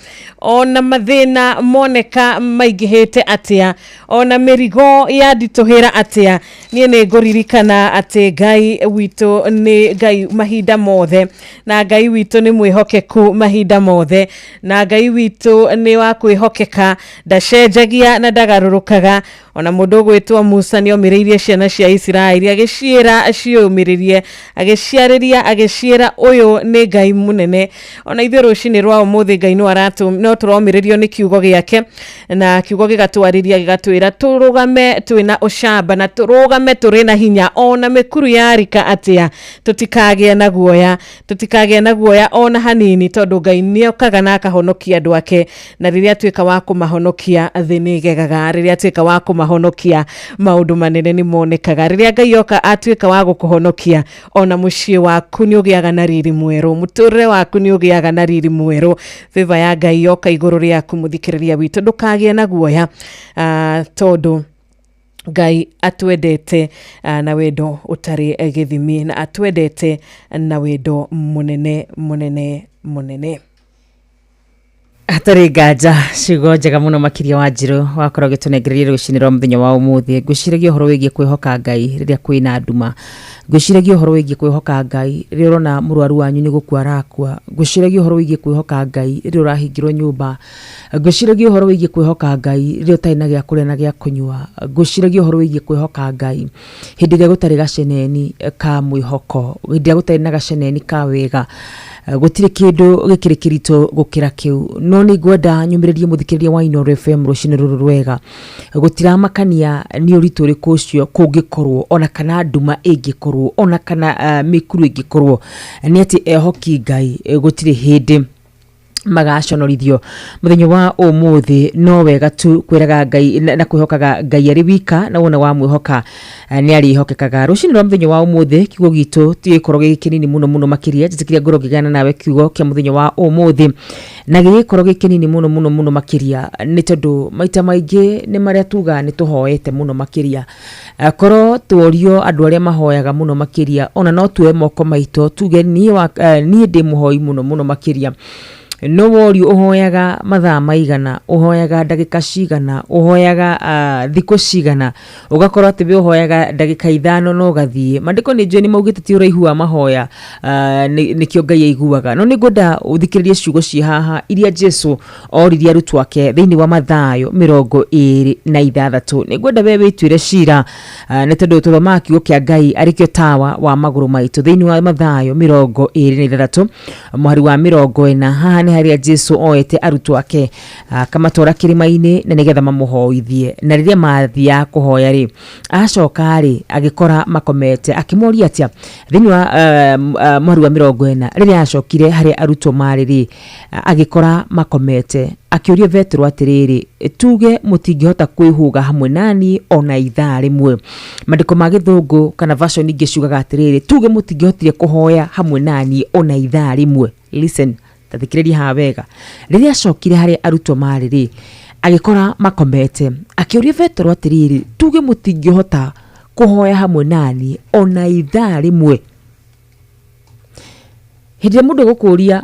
ona mathĩna moneka maingĩhĩte atĩa, ona mĩrigo yanditũhĩra atĩa, niĩ nĩ ngũririkana atĩ Ngai witũ nĩ Ngai mahinda mothe, na Ngai witũ nĩ mwĩhokeku mahinda mothe, na Ngai witũ nĩ wa kwĩhokeka, ndacenjagia na ndagarũrũkaga. Ona mũndũ ũgwĩtwo Musa nĩ omĩrĩirie ciana cia Isiraeli, agĩciĩra ciũmĩrĩrie, agĩciarĩria, agĩciĩra ũyũ nĩ Ngai mũnene. Ona ithuĩ rũcinĩ rwa ũmũthĩ Ngai no aratũ no tũromĩrĩrio nĩ kiugo gĩake, na kiugo gĩgatwarĩria gĩgatwĩra tũrũgame twĩna ũcamba na tũrũgame tũrĩ na hinya, ona mĩkuru yarika atĩa tũtikagĩe na guoya, tũtikagĩe na guoya ona hanini, tondũ Ngai nĩokaga na akahonokia andũ ake, na rĩrĩa atuĩka wa kũmahonokia thĩ nĩ ĩgegaga, rĩrĩa atuĩka wa kũmahonokia maũndũ manene nĩ monekaga, rĩrĩa Ngai oka atuĩka wa gũkũhonokia ona mũciĩ waku nĩ ũgĩaga na riri mwerũ, mũtũrĩre waku nĩ ũgĩaga na riri mwerũ. Favor ya Ngai yoka igũrũ rĩaku mũthikĩrĩria witũ, ndũkagĩe na guoya, tondũ Ngai atwendete na wendo ũtarĩ gĩthimi, na atwendete na wendo mũnene mũnene mũnene. Hatarĩ nganja, ciugo njega mũno makĩria wa Njirũ wakorwo ũgĩtũnengereria rũcinĩ rwa mũthenya wa ũmũthĩ. Ngwĩciragia ũhoro wĩgiĩ kwĩhoka Ngai rĩrĩa kwĩna nduma, ngwĩciragia ũhoro wĩgiĩ kwĩhoka Ngai rĩrĩa ũrona mũrwaru wanyu nĩ gũkua arakua, ngwĩciragia ũhoro wĩgiĩ kwĩhoka Ngai rĩrĩa ũrahingĩrwo nyũmba, ngwĩciragia ũhoro wĩgiĩ kwĩhoka Ngai rĩrĩa ũtarĩ na gĩa kũrĩa na gĩa kũnyua, ngwĩciragia ũhoro wĩgiĩ kwĩhoka Ngai hĩndĩ ĩrĩa gũtarĩ gaceneni ka mwĩhoko, hĩndĩ ĩrĩa gũtarĩ na gaceneni ka wega. Gũtirĩ kĩndũ gĩkĩrĩ kĩritũ gũkĩra kĩu, no nĩ ngwenda nyũmĩrĩrie mũthikĩrĩria wa Inooro FM rũcinĩ rũrũ rwega. Gũtiramakania nĩ ũritũ ũrĩkũ ũcio kũngĩkorwo, ona kana nduma ĩngĩkorwo, ona kana mĩkuru ĩngĩkorwo, nĩ atĩ ehoki Ngai gũtirĩ hĩndĩ magaconorithio. Mũthenya wa ũmũthĩ no wega tu kwĩraga Ngai na kwĩhokaga Ngai arĩ wika, na wona wamwĩhoka nĩ arĩhokekaga. Rũcinĩ rwa mũthenya wa ũmũthĩ kiugo gitũ gĩgĩkorwo gĩ kĩnini mũno mũno makĩria. Njĩtĩkĩria ngorwo ngĩgayana nawe kiugo kĩa mũthenya wa ũmũthĩ, na gĩgĩkorwo gĩ kĩnini mũno mũno mũno makĩria, nĩ tondũ maita maingĩ nĩ marĩa tugaga nĩ tũhoete mũno makĩria. Korwo tuorio andũ arĩa mahoyaga mũno makĩria, ona no tuoe moko maitũ tuge niĩ ndĩ mũhoi mũno mũno makĩria. No worio ũhoyaga mathaa maigana, ũhoyaga ndagĩka cigana, ũhoyaga thikũ cigana, ũgakorwo atĩ we ũhoyaga ndagĩka 5 no ũgathiĩ. Maandĩko nĩ njũĩ nĩ maugĩte ti ũraihu wa mahoya, nĩkĩo Ngai aiguaga. No nĩ ngwenda ũthikĩrĩrie ciugo ciĩ haha iria Jesu oririe arutwo ake thĩinĩ wa Mathayo 26. Nĩ ngwenda we wĩtuĩre cira, nĩ tondũ tũthomaga kiugo kĩa Ngai arĩkĩo tawa wa magũrũ maitũ. Thĩinĩ wa Mathayo 26 mũhari wa 40, haha nĩ harĩa Jesu oete arutwo ake akamatwara kĩrĩma-inĩ na nĩgetha mamũhoithie. Na rĩrĩa mathiaga kũhoya rĩ, acoka rĩ agĩkora makomete, akĩmoria atĩa? Thĩinĩ wa mũhari wa 40, rĩrĩa acokire harĩa arutwo marĩ rĩ, agĩkora makomete, akĩũria Petero atĩrĩrĩ, tuge mũtingĩhota kwĩhũga hamwe nani ona ithaa rĩmwe? Maandĩko ma gĩthũngũ kana version ingĩ ciugaga atĩrĩrĩ, tuge mũtingĩhotire kũhoya hamwe nani ona ithaa rĩmwe. Listen, tathikĩrĩria haha wega. Rĩrĩa acokire harĩa arutwo marĩ rĩ, agĩkora makomete, akĩũria Petero atĩrĩrĩ, tuge mũtingĩhota Kũhoya hamwe naniĩ ona ithaa rĩmwe. Hĩndĩ ĩrĩa mũndũ egũkũria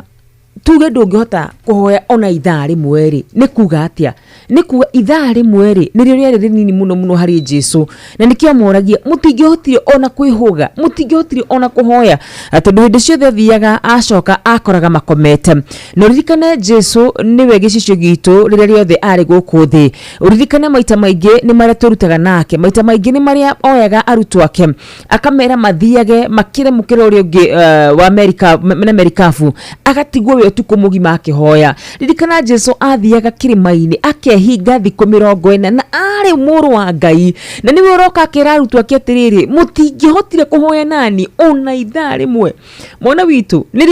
tuge ndũngĩhota kũhoya ona ithaa rĩmwe rĩ, nĩ kuga atĩa? Nĩ kuga ithaa rĩmwe rĩ nĩrĩo rĩarĩ rĩnini mũno mũno harĩ Jesu, na nĩkĩo amoragia mũtingĩhotire ona kwĩhũga, mũtingĩhotire ona kũhoya, tondũ hĩndĩ ciothe athiaga acoka akoraga makomete. Na ũririkane Jesu nĩwe gĩcicio gitũ rĩrĩa rĩothe arĩ gũkũ thĩ. Ũririkane maita maingĩ nĩ marĩa tũrutaga nake, maita maingĩ nĩ marĩa oyaga arutwo ake akamera mathiage makĩre mũkĩra ũrĩa ũngĩ wa Amerika na merikabu, agatigwo we ũtukũ mũgima akĩhoya. Ririkana Jesu athiaga kĩrĩma-inĩ akehinga thikũ 40 na arĩ mũrũ wa Ngai, na nĩwe ũroka akĩra arutwo ake atĩrĩrĩ, mũtingĩhotire kũhoya nani ona ithaa rĩmwe. Mwana witũ, nĩ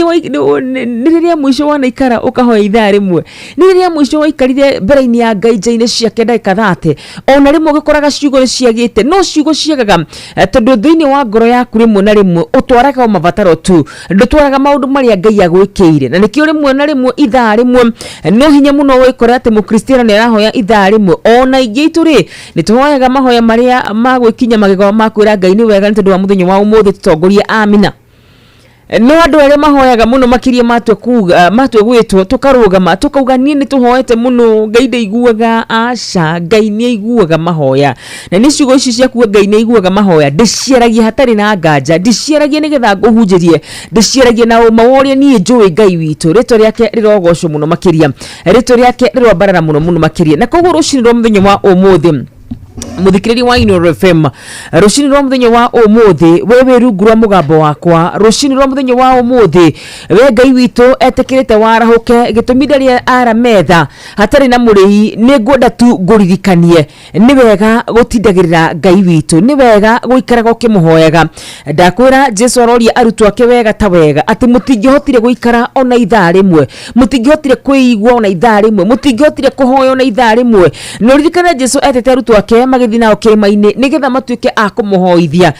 rĩrĩa mũico wanaikara ũkahoya ithaa rĩmwe? Nĩ rĩrĩa mũico waikarire mbere-inĩ ya Ngai nja-inĩ ciake ndagĩka 30? Ona rĩmwe ũgĩkoraga ciugo nĩ ciagĩte, no ciugo ciagaga tondũ thĩinĩ wa ngoro yaku rĩmwe na rĩmwe ũtwaraga o mabataro tu, ndũtwaraga maũndũ marĩa Ngai agwĩkĩire. Na nĩkĩo rĩmwe na rĩmwe ithaa rĩmwe no hinya mũno wĩkore atĩ mũkristiano nĩ arahoya ithaa rĩmwe. Ona ingĩ itũ rĩ, nĩ tũhoyaga mahoya marĩa ma gwĩkinya magego ma kwĩra Ngai nĩ wega nĩ tondũ wa mũthenya wa ũmũthĩ, tũtongorie, amina. No andũ arĩa mahoyaga mũno makĩria matua kuga, matua gwĩtwo tũkarũgama tũkauga niĩ nĩ tũhoete mũno Ngai ndaiguaga. Aca, Ngai nĩ aiguaga mahoya. Na nĩ ciugo ici cia kuga Ngai nĩ aiguaga mahoya ndĩciaragia hatarĩ na nganja, ndĩciaragia nĩgetha ngũhunjĩrie, ndĩciaragia na ũma wa ũrĩa niĩ njũĩ Ngai witũ. Rĩtwa rĩake rĩrogocwo mũno makĩria, rĩtwa rĩake rĩroambarara mũno mũno makĩria. Na koguo rũcinĩ rwa mũthenya wa ũmũthĩ, mũthikĩrĩria wa Inooro FM, rũcinĩ rwa mũthenya wa ũmũthĩ, we wĩ rungu rwa mũgambo wakwa, rũcinĩ rwa mũthenya wa ũmũthĩ, we Ngai witũ etĩkĩrĩte warahũke, gĩtũmi ndarĩ ara metha hatarĩ na mũrĩi. Nĩ ngwenda tu ngũririkanie nĩ wega gũtindagĩrĩra Ngai witũ, nĩ wega gũikaraga ũkĩmũhoyaga. Ndakwĩra Jesu aroria arutwo ake wega ta wega atĩ mũtingĩhotire gũikara ona ithaa rĩmwe, mũtingĩhotire kwĩigua ona ithaa rĩmwe, mũtingĩhotire kũhoya ona ithaa rĩmwe. Na ũririkane Jesu etete arutwo ake magĩthiĩ nao kĩrĩma-inĩ nĩgetha matuĩke a kũmũhoithia.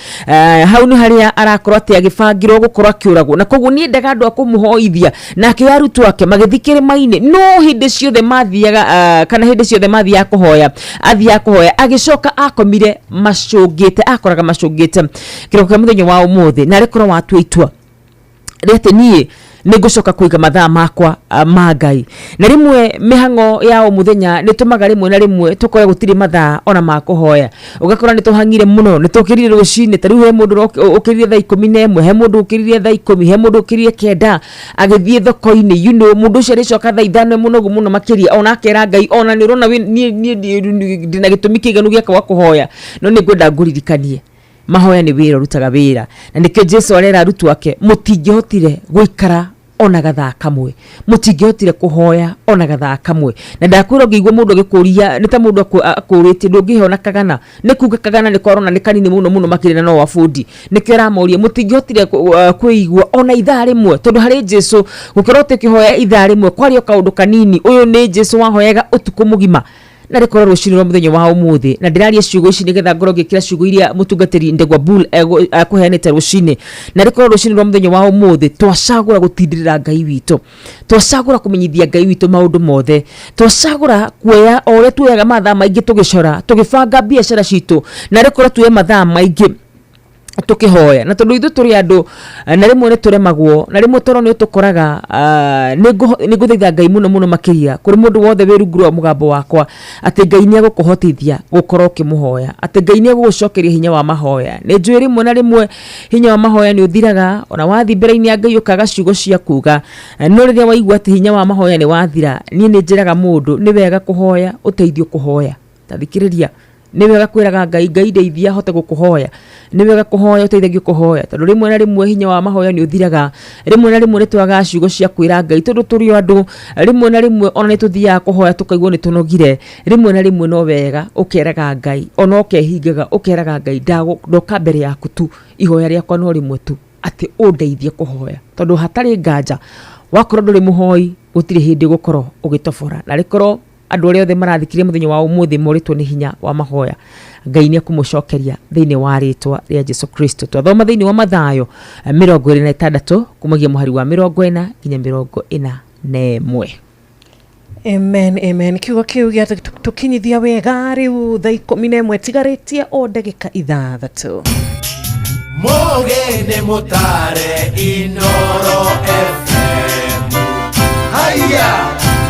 Hau nĩ harĩa arakorwo atĩ agĩbangĩrwo gũkorwo akĩũragwo, na koguo nĩ endaga andũ a kũmũhoithia, na akĩoya arutwo ake magĩthiĩ kĩrĩma-inĩ. No hĩndĩ ciothe mathiaga, kana hĩndĩ ciothe mathiaga kũhoya, athiaga kũhoya agĩcoka akomire macũngĩte, akoraga macũngĩte. Kĩroko kĩa mũthenya wa ũmũthĩ, na arĩkorwo watua itua rĩa atĩ niĩ nĩ ngũcoka kũiga mathaa makwa ma Ngai. Na rĩmwe mĩhang'o ya o mũthenya nĩ tũmaga rĩmwe na rĩmwe tũkore gũtirĩ mathaa ona ma kũhoya, ũgakora nĩ tũhang'ire mũno, nĩ tũkĩrire rũcinĩ. Ta rĩu he mũndũ ũkĩrire thaa 11, he mũndũ ũkĩrire thaa 10, he mũndũ ũkĩrire 9 agĩthiĩ thoko-inĩ, you know, mũndũ ũcio arĩcoka thaa 5 e mũnogu mũno makĩria, ona akera Ngai ona nĩ ũrona niĩ ndĩna gĩtũmi kĩiganu gĩa kwaga kũhoya. No nĩ ngwenda ngũririkanie mahoya nĩ wĩra ũrutaga wĩra, na nĩkĩo Jesu arera arutwo ake mũtingĩhotire gũikara ona gathaa kamwe, mũtingĩhotire kũhoya ona gathaa kamwe. Na ndakwĩra ũngĩigua mũndũ agĩkũria nĩ ta mũndũ akũrĩtie ndũngĩhe ona kagana, nĩ kuga kagana nĩ korona nĩ kanini mũno mũno makĩria na no wa bundi. Nĩkĩo aramoria mũtingĩhotire kwĩigua ona ithaa rĩmwe, tondũ harĩ Jesu gũkorwo ũkĩhoya ithaa rĩmwe kwarĩ o kaũndũ kanini. Ũyũ nĩ Jesu wahoyaga ũtukũ mũgima. Na rĩkorwo rũcinĩ rwa mũthenya wa ũmũthĩ, na ndĩraria ciugo ici nĩgetha ngorwo ngĩkĩra ciugo iria mũtungatĩri Ndegwa Bull ekũheanĩte rũcinĩ. Na rĩkorwo rũcinĩ rwa mũthenya wa ũmũthĩ twacagũra gũtindĩrĩra Ngai witũ, twacagũra kũmenyithia Ngai witũ maũndũ mothe, twacagũra kuoya o ũrĩa tuoyaga mathaa maingĩ tũgĩcora, tũgĩbanga biacara citũ, na rĩkorwo tuoye mathaa maingĩ tũkĩhoya. Na tondũ ithuĩ tũrĩ andũ, na rĩmwe nĩ tũremagwo, na rĩmwe toro nĩ ũtũkoraga, nĩ ngũthaitha Ngai mũno mũno makĩria kũrĩ mũndũ wothe wĩ rungu rwa mũgambo wakwa atĩ Ngai nĩ egũkũhotithia gũkorwo ũkĩmũhoya, atĩ Ngai nĩ egũgũcokeria hinya wa mahoya. Nĩ njũĩ rĩmwe na rĩmwe hinya wa mahoya nĩ ũthiraga, ona wathiĩ mbere-inĩ ya Ngai ũkaga ciugo cia kuga, no rĩrĩa waigua atĩ hinya wa mahoya nĩ wathira, niĩ nĩ njĩraga mũndũ nĩ wega kũhoya ũteithio kũhoya. Ta thikĩrĩria, nĩ wega kwĩraga Ngai, Ngai ndeithia hote gũkũhoya. Nĩ wega kũhoya ũteithagio kũhoya, tondũ rĩmwe na rĩmwe hinya wa mahoya nĩ ũthiraga. Rĩmwe na rĩmwe nĩ twagaga ciugo cia kwĩra Ngai tondũ tũrĩ o andũ. Rĩmwe na rĩmwe ona nĩ tũthiaga kũhoya tũkaigua nĩ tũnogire. Rĩmwe na rĩmwe no wega ũkeraga Ngai, ona ũkehingaga ũkeraga Ngai, ndoka mbere yaku tu, ihoya rĩakwa no rĩmwe tu, atĩ ũndeithie kũhoya. Tondũ hatarĩ nganja wakorwo ndũrĩ mũhoi gũtirĩ hĩndĩ ũgũkorwo ũgĩtobora. Na rĩkorwo andũ arĩa othe marathikĩrĩria mũthenya wa ũmũthĩ morĩtwo nĩ hinya wa mahoya, Ngai nĩ ekũmũcokeria thĩinĩ wa rĩtwa rĩa Jesu Kristo. Twathoma thĩinĩ wa Mathayo 26 kumagia mũhari wa 40 nginya 41. Amen, amen. Kiugo kiu gĩa tũkinyithia wega rĩu thaa 11 tigarĩtie o ndagĩka 6. Mogene mutare Inoro FM. Haya,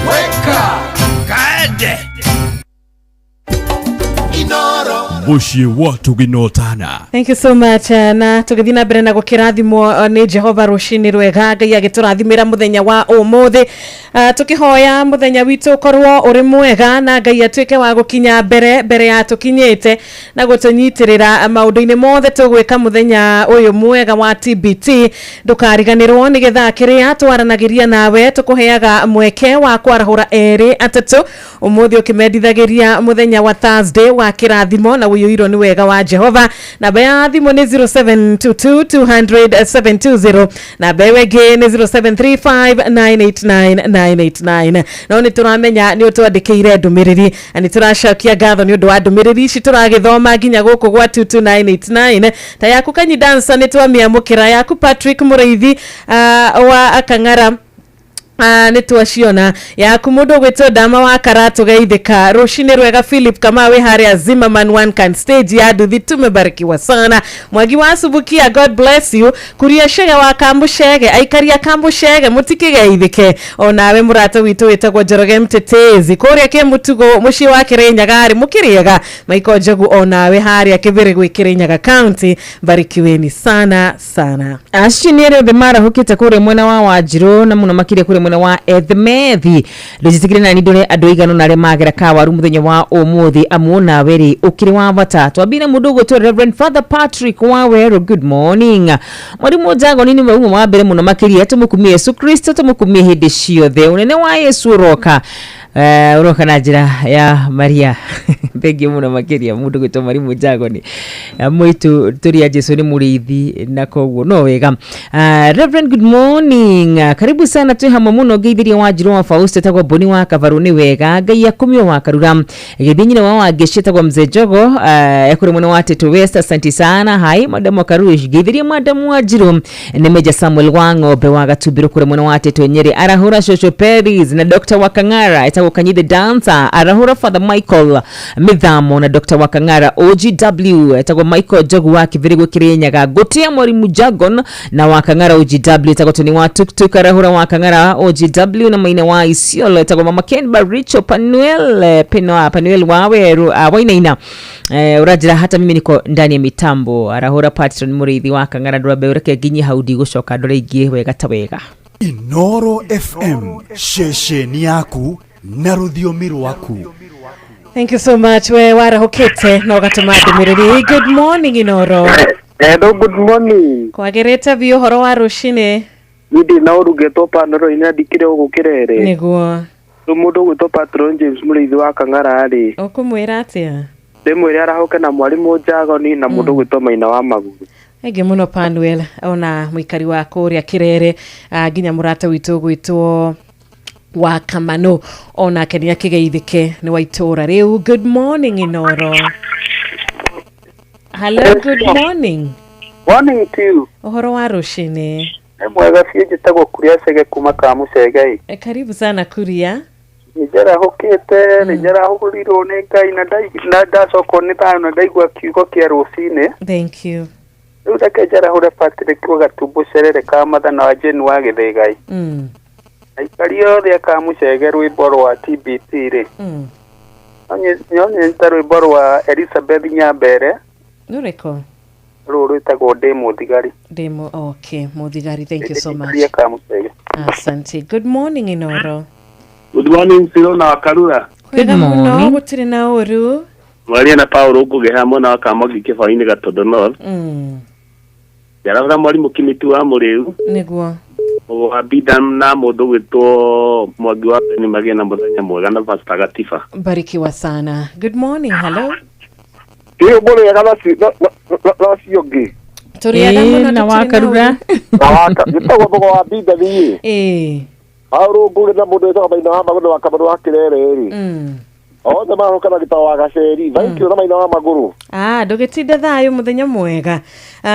weka kaende Inoro. Muciĩ wa Tuginotana. Thank you so much. Na tũgĩthiĩ na mbere na gũkĩrathimwo nĩ Jehova rũcinĩ rwega. Ngai agĩtũrathimĩra mũthenya wa ũmũthĩ. Tũkĩhoya mũthenya witũ ũkorwo ũrĩ mwega na Ngai atuĩke wa gũkinya mbere ya tũkinyĩte na gũtũnyitĩrĩra maũndũ-inĩ mothe tũgwĩka mũthenya ũyũ mwega wa TBT. Ndũkariganĩrwo nĩ gĩthaa kĩrĩa twaranagĩria nawe, tũkũheaga mweke wa kwarahũra erĩ atatũ ũmũthĩ ũkĩmendithagĩria mũthenya wa Thursday wa kĩrathimo na ũiyũirwo nĩ wega wa Jehova. Namba ya thimũ nĩ 0722 200 720, namba ĩyo ĩngĩ nĩ 0735 989 989. No nĩ tũramenya nĩ ũtwandĩkĩire ndũmĩrĩri na nĩ tũracokia ngatho nĩ ũndũ wa ndũmĩrĩri ici tũragĩthoma nginya gũkũ gwa 22989. Ta yaku Kanyi Dancer nĩ twamĩamũkĩra, yaku Patrick Mũrĩithi wa Kang'ara nĩ twaciona, yaku mũndũ ũgwĩtwo Ndama wa Karatu geithĩka. Rũcinĩ rwega Philip Kamau wĩ harĩa Zimmerman One Can stage ya nduthi, tumebarikiwa sana. Mwangi wa Subukia, God bless you. Kuria Shege wa Kambushege, aikaria Kambushege mũtikĩgeithĩke. Onawe mũrata witũ wĩtagwo Njoroge Mtetezi kũrĩa Kĩmũtugo mũciĩ wa Kĩrĩnyaga rĩ, mũkĩrĩega. Michael Njogu onawe harĩa Kĩbĩrĩgwĩ Kĩrĩnyaga County, barikiweni sana sana. Acio nĩ arĩa othe marahũkĩte kũrĩa mwena wa Wanjirũ na mũno makĩria kũrĩa mwena wa Ethmethi. Ndũnjĩtĩkĩre nani ndore andũ aigana ũna arĩa magera kawaru mũthenya wa ũmũthĩ, amu nawe rĩ ũkĩrĩ wa bata. Twambie na mũndũ ũgwĩtwo Reverend Father Patrick Waweru, good morning. Mwarimu Jagoni nĩ ũmwe wa mbere mũno makĩria, tũmũkumie Yesu Kristo, tũmũkumie hĩndĩ ciothe. Ũnene wa Yesu ũroka ũroka na njĩra ya Maria. Thengiũ mũno makĩria mũndũ gwĩtwo Mwarimu Jagoni mwĩtu tũrĩa Jesu nĩ mũrĩithi na koguo no wega. Reverend, good morning. Karibu sana twĩ hamwe mũno. Ngeithirie Wanjirũ wa Fausto etagwo Mboni wa Kabaru, nĩ wega. Ngai akumio wa Karura. Gĩthiĩ nyina wa Wangeci etagwo Mzee Jogo ekũrĩ mwena wa Teto West, asante sana. Hai madamu wa Karuri, ngeithirie madamu Wanjirũ nĩ Meja Samuel wa Ng'ombe wa Gatumbĩrũ kũrĩ mwena wa Teto Nyeri. Arahũra Shosho Peris na Dr. wa Kang'ara etagwo Kanyi the Dancer. Arahũra Father Michael Mithamo na Dr. wa Kang'ara OGW etagwo Michael Jogu wa Kĩbĩrĩgwe Kĩrĩnyaga. Ngũtia Mwarimu Jagon na wa Kang'ara OGW etagwo Tony wa Tuktuk. Arahũra wa Kang'ara OGW na Maina wa Isiolo etagwo Mama Ken Baricho Panuel Penoa Panuel Waweru Wainaina. Ũranjĩra hata mimi niko ndani ya mitambo. Arahũra Patron Mũrĩithi wa Kang'ara ndũrambe ũreke nginye hau ndigũcoka ndore ingĩ wega ta wega. Inoro FM, ceceni yaku na rũthiomi rwaku. Thank you so much. We warahũkĩte na ũgatũma ndũmĩrĩri. Good morning Inoro. Hello, good morning. Kwagĩrĩte biũ ũhoro wa rũcinĩ. Niĩ ndĩ na ũru ngetwo Panoro-inĩ andĩkire gũkũ Kĩrere. Nĩguo. Rĩu mũndũ ũgwĩtwo Patron James Mũrĩithi wa Kang'ara rĩ, Ũkũmwĩra atĩa? Ndĩmwĩre arahũke na Mwarimũ Jagoni na mũndũ ũgwĩtwo Maina wa Maguru. Thengiũ mũno Panuel, ona mũikari wa kũrĩa Kĩrere, nginya mũrata witũ ũgwĩtwo wa Kamano onake nĩ akĩgeithĩke nĩ wa itũra rĩu. Good morning Inoro. Hello, good morning. Morning to you. Ũhoro wa rũcinĩ. Nĩ mwega biũ, njĩtagwo Kuria Chege kuma Kamuchege. Karibu sana Kuria. Nĩ njarahũkĩte, nĩ njarahũrirwo nĩ Ngai na ndacokwo nĩ thayũ na ndaigua kiugo kĩa rũcinĩ. Thank you. Rĩu reke njarahũre Patrick wa Gatumbu Cerere ka Mathana wa Jane wa Gĩthĩgai. Aikari othe a Kamuchege rwĩmbo rwa TBT rĩ. No nyita rwĩmbo rwa Elizabeth Nyambere. Nĩ ũrĩkũ? Rũrũ rwĩtagwo Ndĩ Mũthigari. Ndĩ okay, Mũthigari, thank you so much. Asante. Good morning Inoro. Good morning Sirona wa Karura. Good morning. Gũtirĩ na ũru. Mwaria na Paulo Ngũgĩ mwena wa Kamogi Kĩbaũ-inĩ Gatondo North. Njarahũra Mwarimũ Kĩmĩtu wa Mũrĩu. Nĩguo. Wa Bida na mũndũ ũgwĩtwo Mwangi wa Beni magĩe na mũthenya mwega na Pastor Gatiba. Barikiwa sana. Good morning. Hello. Ĩĩ mũrĩega nacio ngĩ. Tũrĩega mũno na wa Karura. Na wa njĩtagwo Thogo wa Bida niĩ. Ĩĩ. Paulo Ngũgĩ na mũndũ wĩtagwo Maina wa Magũrũ wa Kamano wa Kĩrere rĩ. Othe maroka na gĩtawa wa gaceri. Thank you na maina wa magũrũ. Ah, ndũgĩtinde thayũ, mũthenya mwega.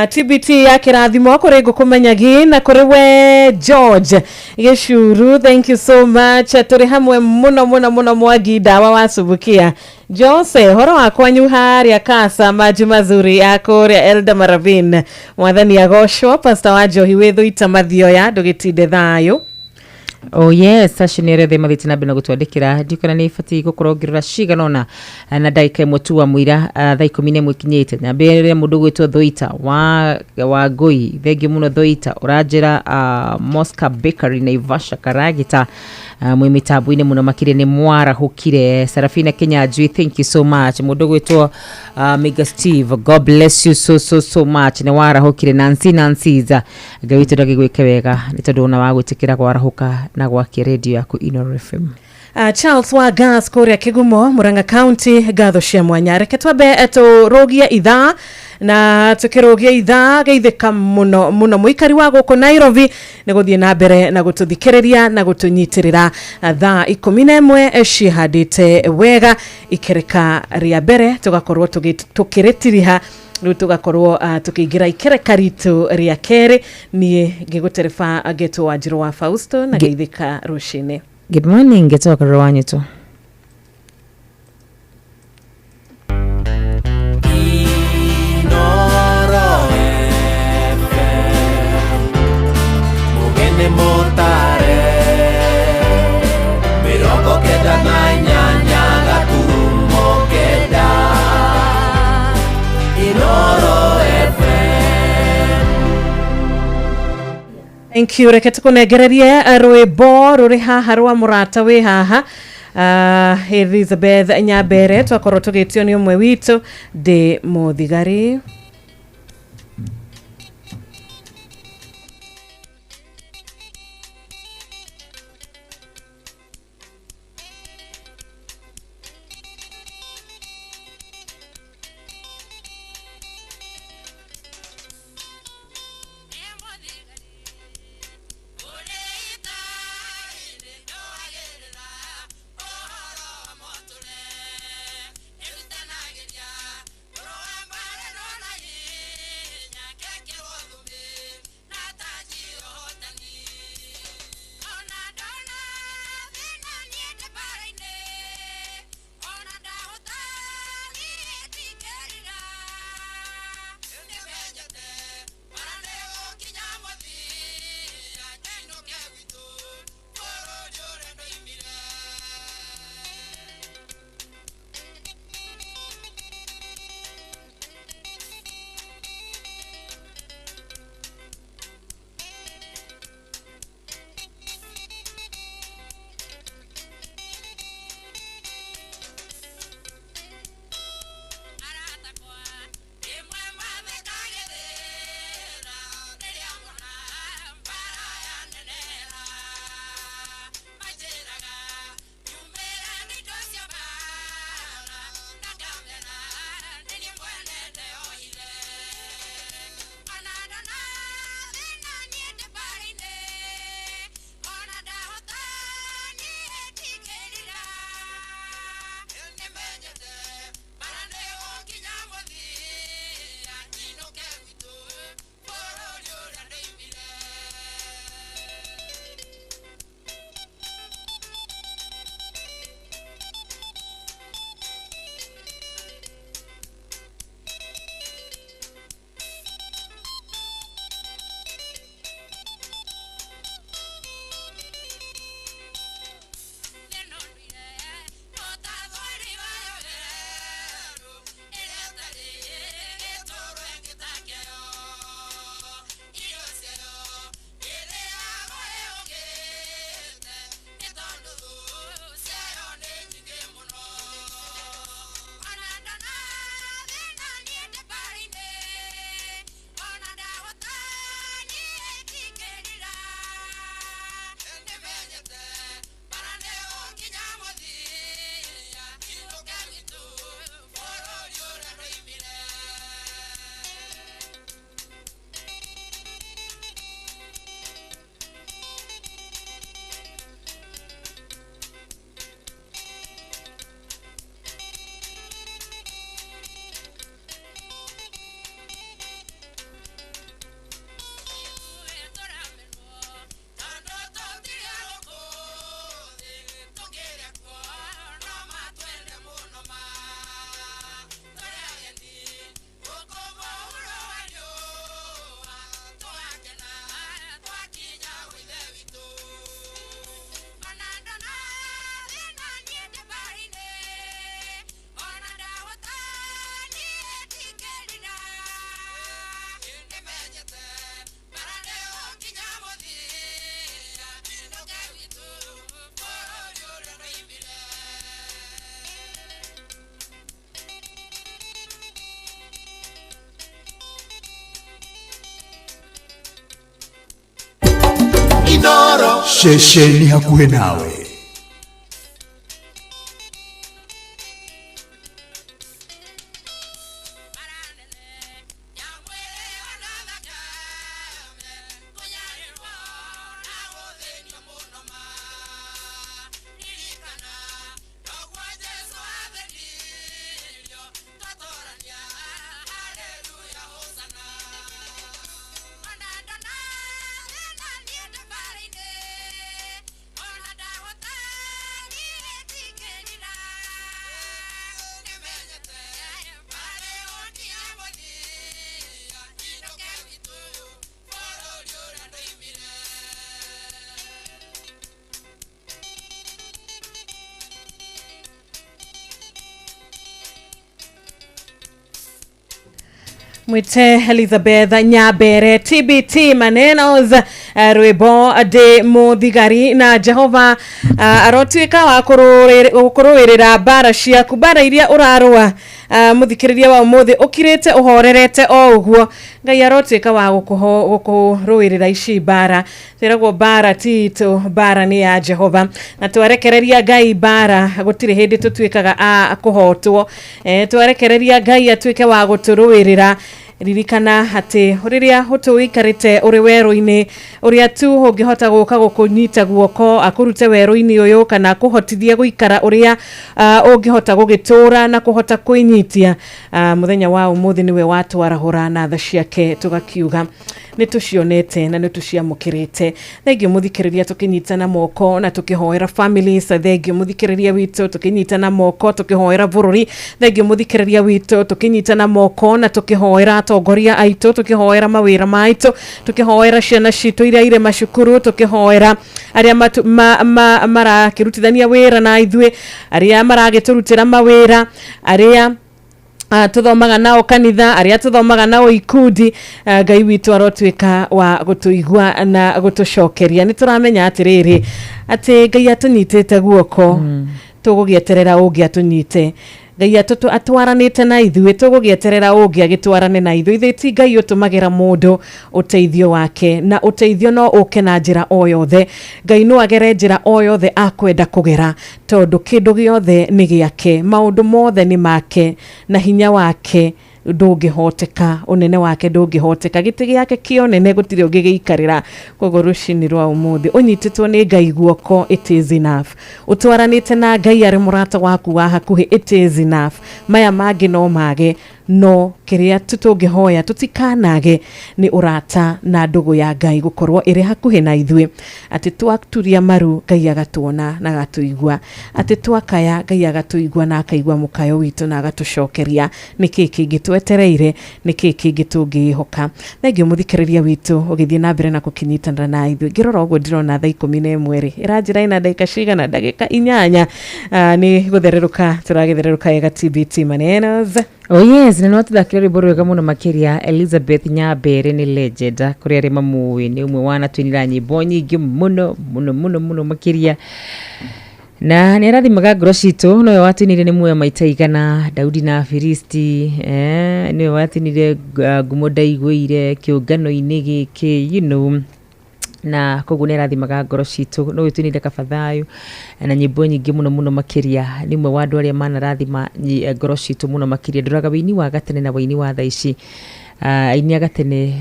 TBT ya kĩrathimo kũrĩ ngũkũmenyagi na kũrĩ we George Gĩcuru, thank you so much. Tũrĩ hamwe mũno mũno mũno. Mwangi ndawa wa Subukia Jose, horo wa kwanyu harĩa Kasa maji mazuri ya kũrĩa Elda Maravin, mwathani agocwo. Pastor wa Njohi wĩ Thũita Mathioya, ndũgĩtinde thayũ. Oh yes, acio nä arä othe mathiĩte na mbere na gũtwandĩkĩra. Ndikona nä ibatiĩ gũkorwo ngĩrora cigana ũna na ndagĩka 1 tu wa mũira thaa 11 ikinyĩte. Nyambĩrĩre mũndũ gwĩtwo Thoita wa Ngũi, thengio mũno Thoita. Ũranjĩra Mosca Bakery Naivasha Karagita, mwĩ mĩtambo-inĩ mũno makĩria, nĩ mwarahũkire. Sarafina Kinyanjui, thank you so much. Mũndũ gwĩtwo Mega Steve, God bless you so so so much, nĩ warahũkire. Nancy Nancy, Ngai witũ ndagĩgwĩke wega nĩ tondũ ona wa gwĩtĩkĩra kwarahũka na gwakia redio yaku Inooro FM. Charles wa Gas kũrĩa Kĩgumo, Murang'a County, ngatho cia mwanya. Reke twambe tũrũgie ithaa, na tũkĩrũgia ithaa geithĩka mũno mũno mũikari wa gũkũ Nairobi nĩ gũthiĩ na mbere na gũtũthikĩrĩria na gũtũnyitĩrĩra. Thaa 11 cihandĩte wega, ikereka rĩa mbere tũgakorwo tũkĩrĩtiriha. Rĩu tũgakorwo tũkĩingĩra ikereka ritũ rĩa kerĩ. Niĩ ngĩgũtereba ngetwo Wanjirũ wa Fausto na geithĩka rũcinĩ. Good morning, ngetoka Karura Wanyito. Inoro FM, mugene motare, 98.9 Inoro FM. Thank you. Reke tukunengererie rwĩmbo rũrĩ haha rwa mũrata wĩ haha, Elizabeth Nyambere. Twakorwo tũgĩtio nĩ ũmwe witũ, ndĩ mũthigari. Yeah. Ceceni hakuhĩ nawe. Mwite Elizabeth Nyabere TBT manenos rwimbo ndĩ mũthigari na Jehova arotuĩka wa kũrũĩrĩra mbara ciaku, mbara iria ũrarũa mũthikĩrĩria wa ũmũthĩ ũkirĩte ũhorerete o ũguo. Ngai arotuĩka wa gũkũrũĩrĩra ici mbara. Twĩragwo mbara ti itũ, mbara nĩ ya Jehova, na twarekereria Ngai mbara gũtirĩ hĩndĩ tũtuĩkaga a kũhotwo. Twarekereria Ngai atuĩke wa gũtũrũĩrĩra. Ririkana atĩ rĩrĩa ũtũikarĩte ũrĩ werũ-inĩ, ũrĩa tu ũngĩhota gũka gũkũnyita guoko akũrute werũ-inĩ ũyũ kana akũhotithie gũikara ũrĩa ũngĩhota gũgĩtũra na kũhota kwĩnyitia, mũthenya wa ũmũthĩ nĩwe watwarahũra na tha ciake tũgakiuga nĩ tũcionete na nĩ tũciamũkĩrĩte. Thengio mũthikĩrĩria tũkĩnyitana moko na tũkĩhoera families. Thengio mũthikĩrĩria witũ tũkĩnyitana moko tũkĩhoera bũrũri. Thengio mũthikĩrĩria witũ tũkĩnyitana moko na tũkĩhoera atongoria aitũ, tũkĩhoera mawĩra maitũ, tũkĩhoera ciana citũ iria irĩ macukuru, tũkĩhoera arĩa marakĩrutithania wĩra na ithuĩ, arĩa maragĩtũrutĩra mawĩra, arĩa tuthomaga nao kanitha, arĩa tuthomaga nao ikundi. Ngai witũ arotuĩka wa gũtũigua na gũtũcokeria. Nĩ tũramenya atĩrĩrĩ atĩ Ngai atũnyitĩte guoko, tũgũgĩeterera ũngĩ atũnyite. Ngai atwaranĩte na ithuĩ, tũgũgĩeterera ũngĩ agĩtwarane na ithuĩ. Ithuĩ ti Ngai ũtũmagĩra mũndũ ũteithio wake, na ũteithio no ũke na njĩra o yothe. Ngai no agere njĩra o yothe akwenda kũgera, tondũ kĩndũ gĩothe nĩ gĩake, maũndũ mothe nĩ make, na hinya wake ndũngĩhoteka, ũnene wake ndũngĩhoteka, gĩtĩ gĩake kĩa ũnene gũtirĩ ũngĩgĩikarĩra. Koguo rũcinĩ rwa ũmũthĩ ũnyitĩtwo nĩ Ngai guoko, it is enough. Ũtwaranĩte na Ngai arĩ mũrata waku wa hakuhĩ, it is enough. Maya mangĩ no mage, no kĩrĩa tu tũngĩhoya tũtikanage nĩ ũrata na ndũgũ ya Ngai gũkorwo ĩrĩ hakuhĩ na ithuĩ, atĩ twaturia maru Ngai agatuona na agatũigua, atĩ twakaya Ngai agatũigua na akaigua mũkayo witũ na agatũcokeria. Nĩkĩ kĩngĩ twetereire? Nĩkĩ kĩngĩ tũngĩĩhoka? Thengio mũthikĩrĩria witũ ũgĩthiĩ na mbere na gũkĩnyitanĩra na ithuĩ. Ngĩrora ũguo ndĩrona thaa 11 rĩ ĩranjĩra ĩna ndagĩka cigana? Ndagĩka 8. Nĩ gũthererũka tũragĩthererũka wega TBT manenos. Oh yes, na no tũthakĩre rwĩmbo rwega mũno makĩria. Elizabeth Nyabere nĩ legend, kũrĩ arĩa mamũĩ nĩ ũmwe wanatũinĩra nyĩmbo nyingĩ mũno mũno mũno mũno makĩria, na nĩ arathimaga ngoro citũ. Nowe watũinĩire nĩ muoyo maita igana, Daudi na Filisti, nĩwe watũinĩire ngumo ndaiguĩire kĩũngano-inĩ gĩkĩ, na koguo nĩ arathimaga ngoro citũ. No wĩtũinĩire kaba thayũ na nyĩmbo nyingĩ mũno mũno makĩria. Nĩ ũmwe wa andũ arĩa manarathima ngoro citũ mũno makĩria. Ndoraga wĩini wa gatene na wĩini wa thaa ici. Aini a gatene,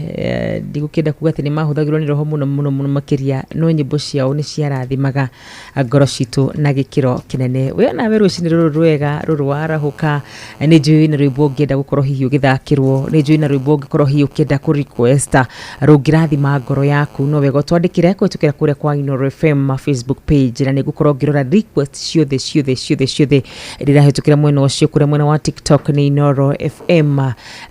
ndigũkĩenda kuga atĩ nĩ mahũthagĩrwo nĩ roho mũno mũno mũno makĩria, no nyĩmbo ciao nĩ ciarathimaga ngoro citũ na gĩkĩro kĩnene. We onawe rũcinĩ rũrũ rwega rũrũ warahũka, nĩ njũĩ wĩna rwĩmbo ũngĩenda gũkorwo hihi ũgĩthakĩrwo, nĩ njũĩ na rwĩmbo ũngĩkorwo hihi ũkĩenda kũ request rũngĩrathima ngoro yaku, no wega ũtwandĩkĩre kũhĩtũkĩra kũrĩa kwa Inooro FM Facebook page, na nĩ ngũkorwo ngĩrora request ciothe ciothe ciothe ciothe iria irahĩtũkĩra mwena ũcio. Kũrĩa mwena wa TikTok nĩ Inooro FM,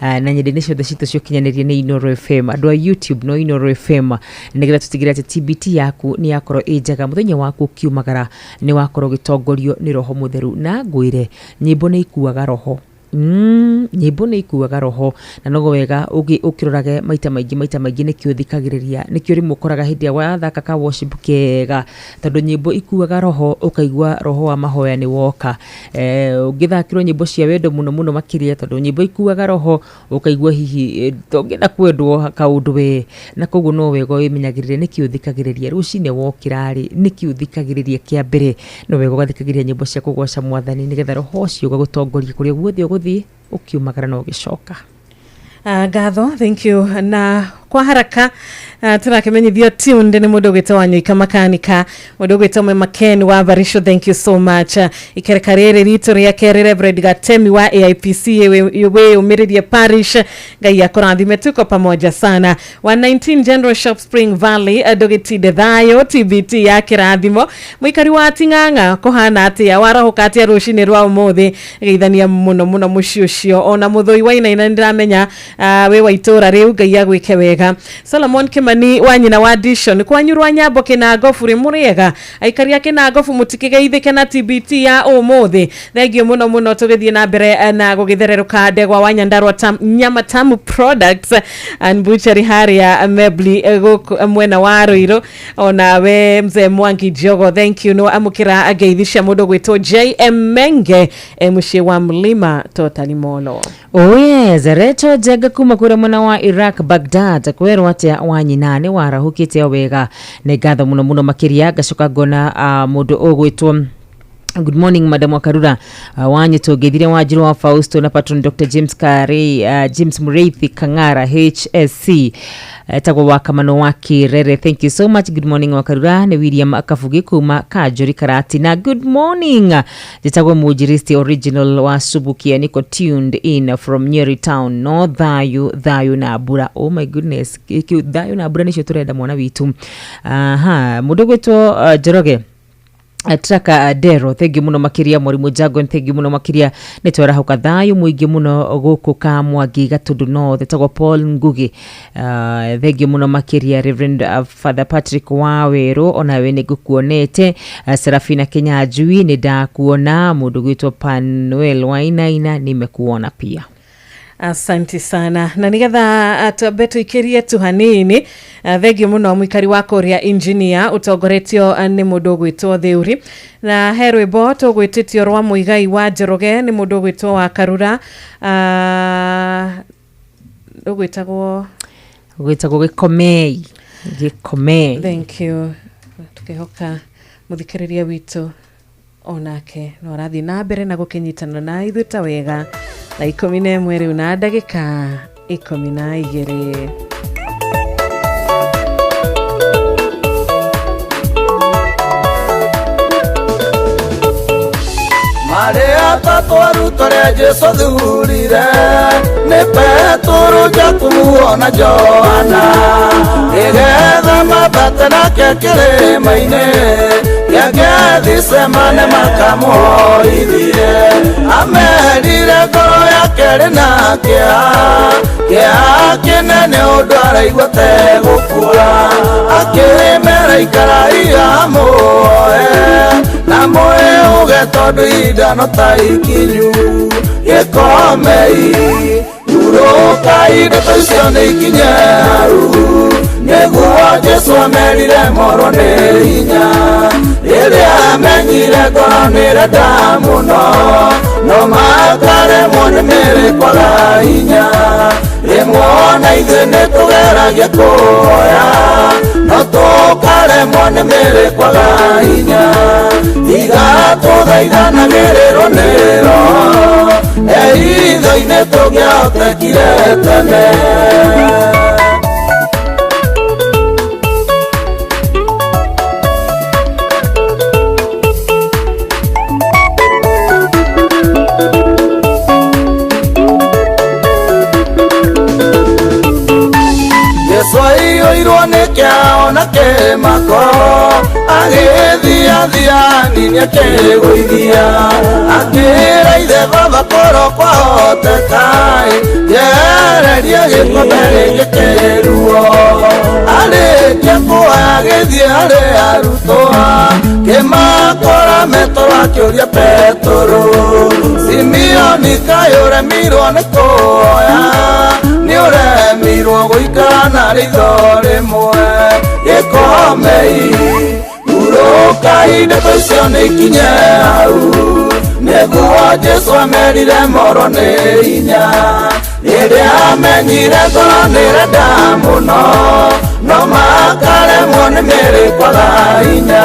na nyenda-inĩ ciothe citũ cia ũkinyanĩria nĩ Inooro FM, andũ a YouTube no Inooro FM, nĩgetha tũtigĩrĩre atĩ TBT yaku nĩ yakorwo ĩ njega, mũthenya waku ũkiumagara nĩ wakorwo ũgĩtongorio nĩ roho mũtheru. Na ngwĩre nyĩmbo nĩ ikuaga roho. Nyĩmbo nĩ ikuaga roho na noguo wega ũkĩrorage maita maingĩ nĩkĩo ũthikagĩrĩria, nĩkĩo rĩmwe ũkoraga hĩndĩ ĩrĩa wathaka ka worship kega, tondũ nyĩmbo ikuaga roho, ũkaigua roho wa mahoya nĩ woka. Ũngĩthakĩrwo nyĩmbo cia wendo mũno mũno makĩria, tondũ nyĩmbo ikuaga roho, ũkaigua hihi tũngĩenda kwendwo kaũndũ we, na koguo no wega wĩmenyagĩrĩre nĩkĩ ũthikagĩrĩria rũcinĩ wokĩra rĩ, nĩkĩ ũthikagĩrĩria kĩa mbere. No wega ũgathikagĩrĩria nyĩmbo cia kũgoca mwathani nĩgetha roho ũcio ũgagũtongoria kũrĩa guothe ũgũthiĩ ũkiumagara na ũgĩcoka. Ngatho, thank you. Na kwa haraka turakimenyithio tuned ni mundu gwitwo Wanyuika Makanika, mundu gwitwo Mema Ken wa Barisho, thank you so much. Ikereka riri ritu ria keri Reverend Gatemi wa AIPC wiyumiririe parish, Ngai akurathime, tuko pamoja sana. 119 General Shop Spring Valley, ndugitinde thayo TBT ya kirathimo. Muikari wa Ting'ang'a kuhana atia, warahuka atia rucini rwa umuthi, geithania muno muno muciĩ ucio ona muthui wa Inaina ndiramenya wi wa itura riu, Ngai agwike wega. Solomon Kimani wa nyina wa Dishon kwanyu rwa Nyambo Kinangobu ri muriega, aikari a Kinangobu mutikigeithike na TBT ya umuthi, thengio muno muno. Tugithie na mbere na gugithererũka ndegwa wa Nyandarua Nyama Tamu Products and Butchery haria Mebli guku mwena wa Ruiru, ona we mzee Mwangi Jogo, thank you. No amukira ngeithi cia mundu gwitwo JM Menge muciĩ wa Mlima Totally Molo. Oh yes, Recho Jega kuma kũrĩa mwena wa Iraq Baghdad, kwerwo atia wa nyina nĩ warahũkĩte wega, nĩ ngatho mũno mũno makĩria. Ngacoka ngona mũndũ ũgwĩtwo Good morning Madam Wakarura, wanyu tũngĩthire Wanjiru wa Fausto na patron Dr. James Kare, James Mureithi Kang'ara HSC, tagwo wa Kamano wa Kirere, thank you so much. Good morning Wakarura, ni William Kabugi kuma Kanjuri Karatina. Good morning, njĩtagwo Mũnjiristi original wa Subukia, niko tuned in from Nyeri town. No thayu thayu na mbura, oh my goodness, thayu na mbura nicio tũrenda mwana witũ. Aha, mũndũ gwĩtwo Njoroge Traka Dero, thank you muno makiria. Mwarimu Jagon, thank you muno makiria. Nĩ twarahuka thayu mũingĩ mũno gũkũ Kamwangi Gatundu North. Etagwo Paul Ngugi, thank you muno makiria. Reverend Father Patrick Waweru, onawe nĩ ngũkuonete. Serafina Kinyanjui, nĩ ndakuona. Mũndũ gwĩtwo Panuel Wainaina, nimekuona pia. Asante sana. Na nigetha twambe tuikirie tu hanini, thengio muno muikari wa kuria engineer utongoretio nĩ mũndũ ũgwĩtwo Thiuri, na he rwĩmbo tũgwĩtĩtio rwa Muigai wa Njoroge nĩ mũndũ ũgwĩtwo wa Karura, ũgwĩtagwo Gĩkomei. Gĩkomei. Thank you. Tukihoka mũthikĩrĩria witũ onake no arathiĩ na mbere na gũkĩnyitana na ithuĩ ta wega. Thaa 11 rĩu na ndagĩka 12. Marĩ atatũ arutwo arĩa Jesũ athurire nĩ Petero, Jakubu ona Johana, nĩgetha mambate nake kĩrĩma-inĩ gĩa Gethsemane makamũhoithie. Amerire ngoro yake ĩrĩ na kĩeha, kĩeha kĩnene ũndũ araigua tegũkua. Akĩmera ikarai amũhoe na mwĩũge tondũ ihinda no ta ikinyu. Gĩkomei, hurũkai, ndeto icio nĩ ikinye haru, nĩguo Jesũ amerire morwo nĩ hinya. Rĩrĩa amenyire ngoro nĩrenda mũno, no makaremwo nĩ mĩĩrĩ kwaga hinya. Rĩmwe ona ithuĩ nĩtũgeragia kũhoya, no tũkaremwo nĩ mĩĩrĩ kwaga hinya. Tiga tũthaithanagĩrĩrwo nĩ Roho, ehitho-inĩ tũngĩahotekire tene. Jesũ aiyũirwo nĩ kĩao na kĩmako, agĩthiathia nini akĩgũithia. Akĩra ithe baba korwo kwahoteka, njehererie gĩkombe gĩkĩ kĩruo. Arĩkia kuoya agĩthiĩ harĩ arutwo, Nĩmakora Metũrũ akĩũria Petũrũ Simioni kaĩ ũremirwo nĩ kũoya nĩũremirwo gũikara na ritho rĩmwe gĩkomei hurũkai ndeto icio nĩ ikinye hau nĩguo Jesũ amerire morwo nĩ hinya rĩrĩa amenyire ngoro nĩrenda mũno no makaremwo nĩ mĩĩrĩ kwaga hinya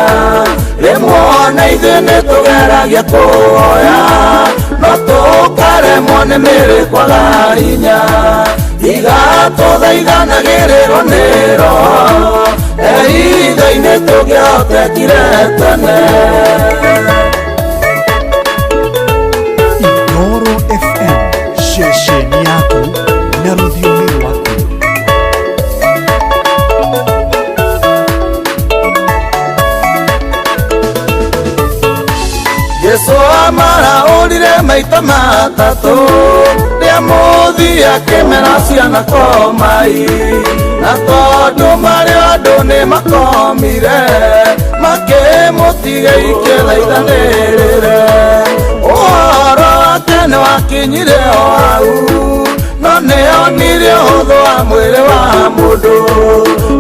rĩmwe ona ithuĩ nĩtũgeragia kũhoya no tũkaremwo nĩ mĩĩrĩ kwaga hinya tiga tũthaithanagĩrĩrwo nĩ Roho eitho-inĩ tũngĩhotekire tene. Inooro FM ceceni yaku na rũthiomi rwaku. Jesũ amaraũrire maita matatũ rĩa mũthia akĩmera ciana komai na tondũ marĩ andũ nĩ makomire makĩmũtiga ikĩthaithanĩrĩre ũhoro wake nĩ wakinyire o hau no nĩonire ũhũthũ wa mwĩrĩ wa mũndũ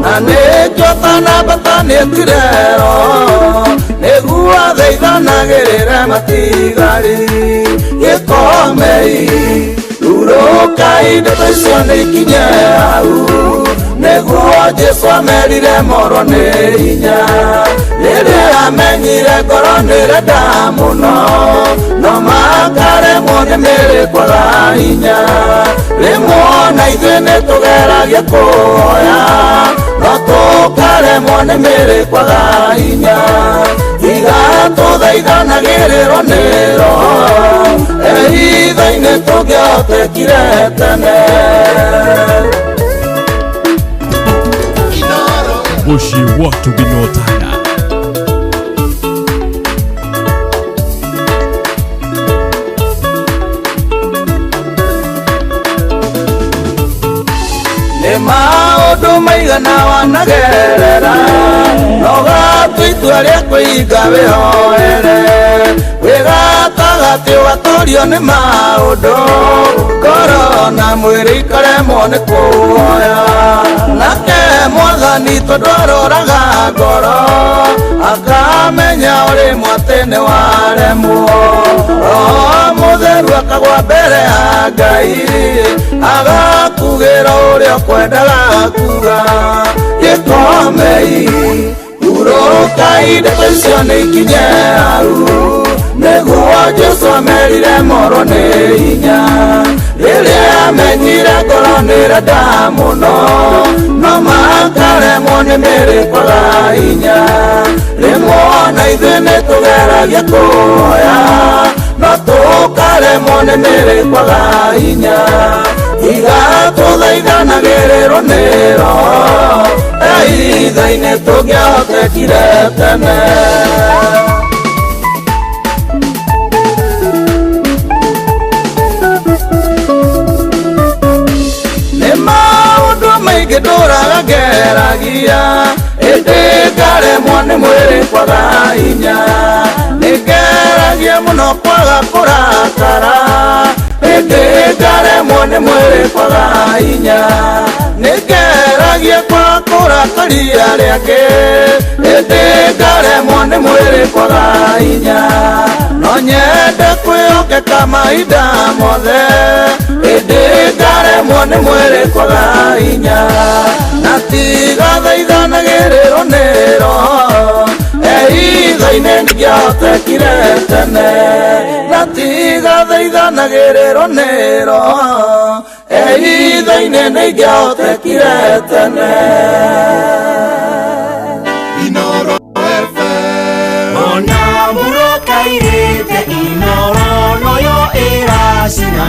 na nĩkĩo tanambata nĩetire Roho nĩguo athaithanagĩrĩre matigari gĩkomei hurũkai ndeto icio nĩ ikinye hau nĩguo Jesũ amerire morwo nĩ hinya rĩrĩa amenyire ngoro nĩrenda mũno no makaremwo nĩ mĩĩrĩ kwaga hinya rĩmwe ona ithuĩ nĩtũgeragia kũhoya no tũkaremwo nĩ mĩĩrĩ kwaga hinya tiga tũthaithanagĩrĩrwo nĩ Roho eitho-inĩ tũngĩhotekire tene. Mũciĩ wa Ũtugi na Ũtana. Nĩ maũndũ maigana wanagerera no gatua itua rĩa kwĩhinga wĩhoere wĩ gatagatĩ ũgatorio nĩ maũndũ ngoro na mwĩrĩ ikaremwo nĩ kũhoya nake Mwathani tondũ aroraga ngoro akamenya ũrĩmwe atĩ nĩ waremwo Roho Mũtheru akagwa mbere ya Ngai agakugĩra ũrĩa ũkwendaga kuga gĩkomei hurũkai ndeto icio nĩ ikinye hau nĩguo Jesũ amerire morwo nĩ hinya rĩrĩa amenyire ngoro nĩrenda mũno no makaremwo nĩ mĩĩrĩ kwaga hinya rĩmwe ona ithuĩ nĩtũgeragia kũhoya no tũkaremwo nĩ mĩĩrĩ kwaga hinya tiga tũthaithanagĩrĩrwo nĩ Roho eitho-inĩ tũngĩhotekire tene. Nĩ maũndũ maingĩ ndũraga ngeragia ĩndĩ ngaremwo nĩ mwĩrĩ kwaga hinya nĩngeragia mũno kwaga kũrakara ĩndĩ ngaremwo nĩ mwĩrĩ kwaga hinya nĩngeragia kwaga kũrakaria arĩa angĩ ĩndĩ ngaremwo nĩ mwĩrĩ kwaga hinya no nyende kwĩhokeka mahinda mothe ĩndĩ ngaremwo nĩ mwĩrĩ kwaga hinya na tiga thaithanagĩrĩrwo nĩ Roho eitho-inĩ ndingĩahotekire tene na tiga thaithanagĩrĩrwo nĩ Roho eitho-inĩ nĩingĩahotekire tene. Inooro FM Ona mburoka irĩte Inooro noyo ĩracina.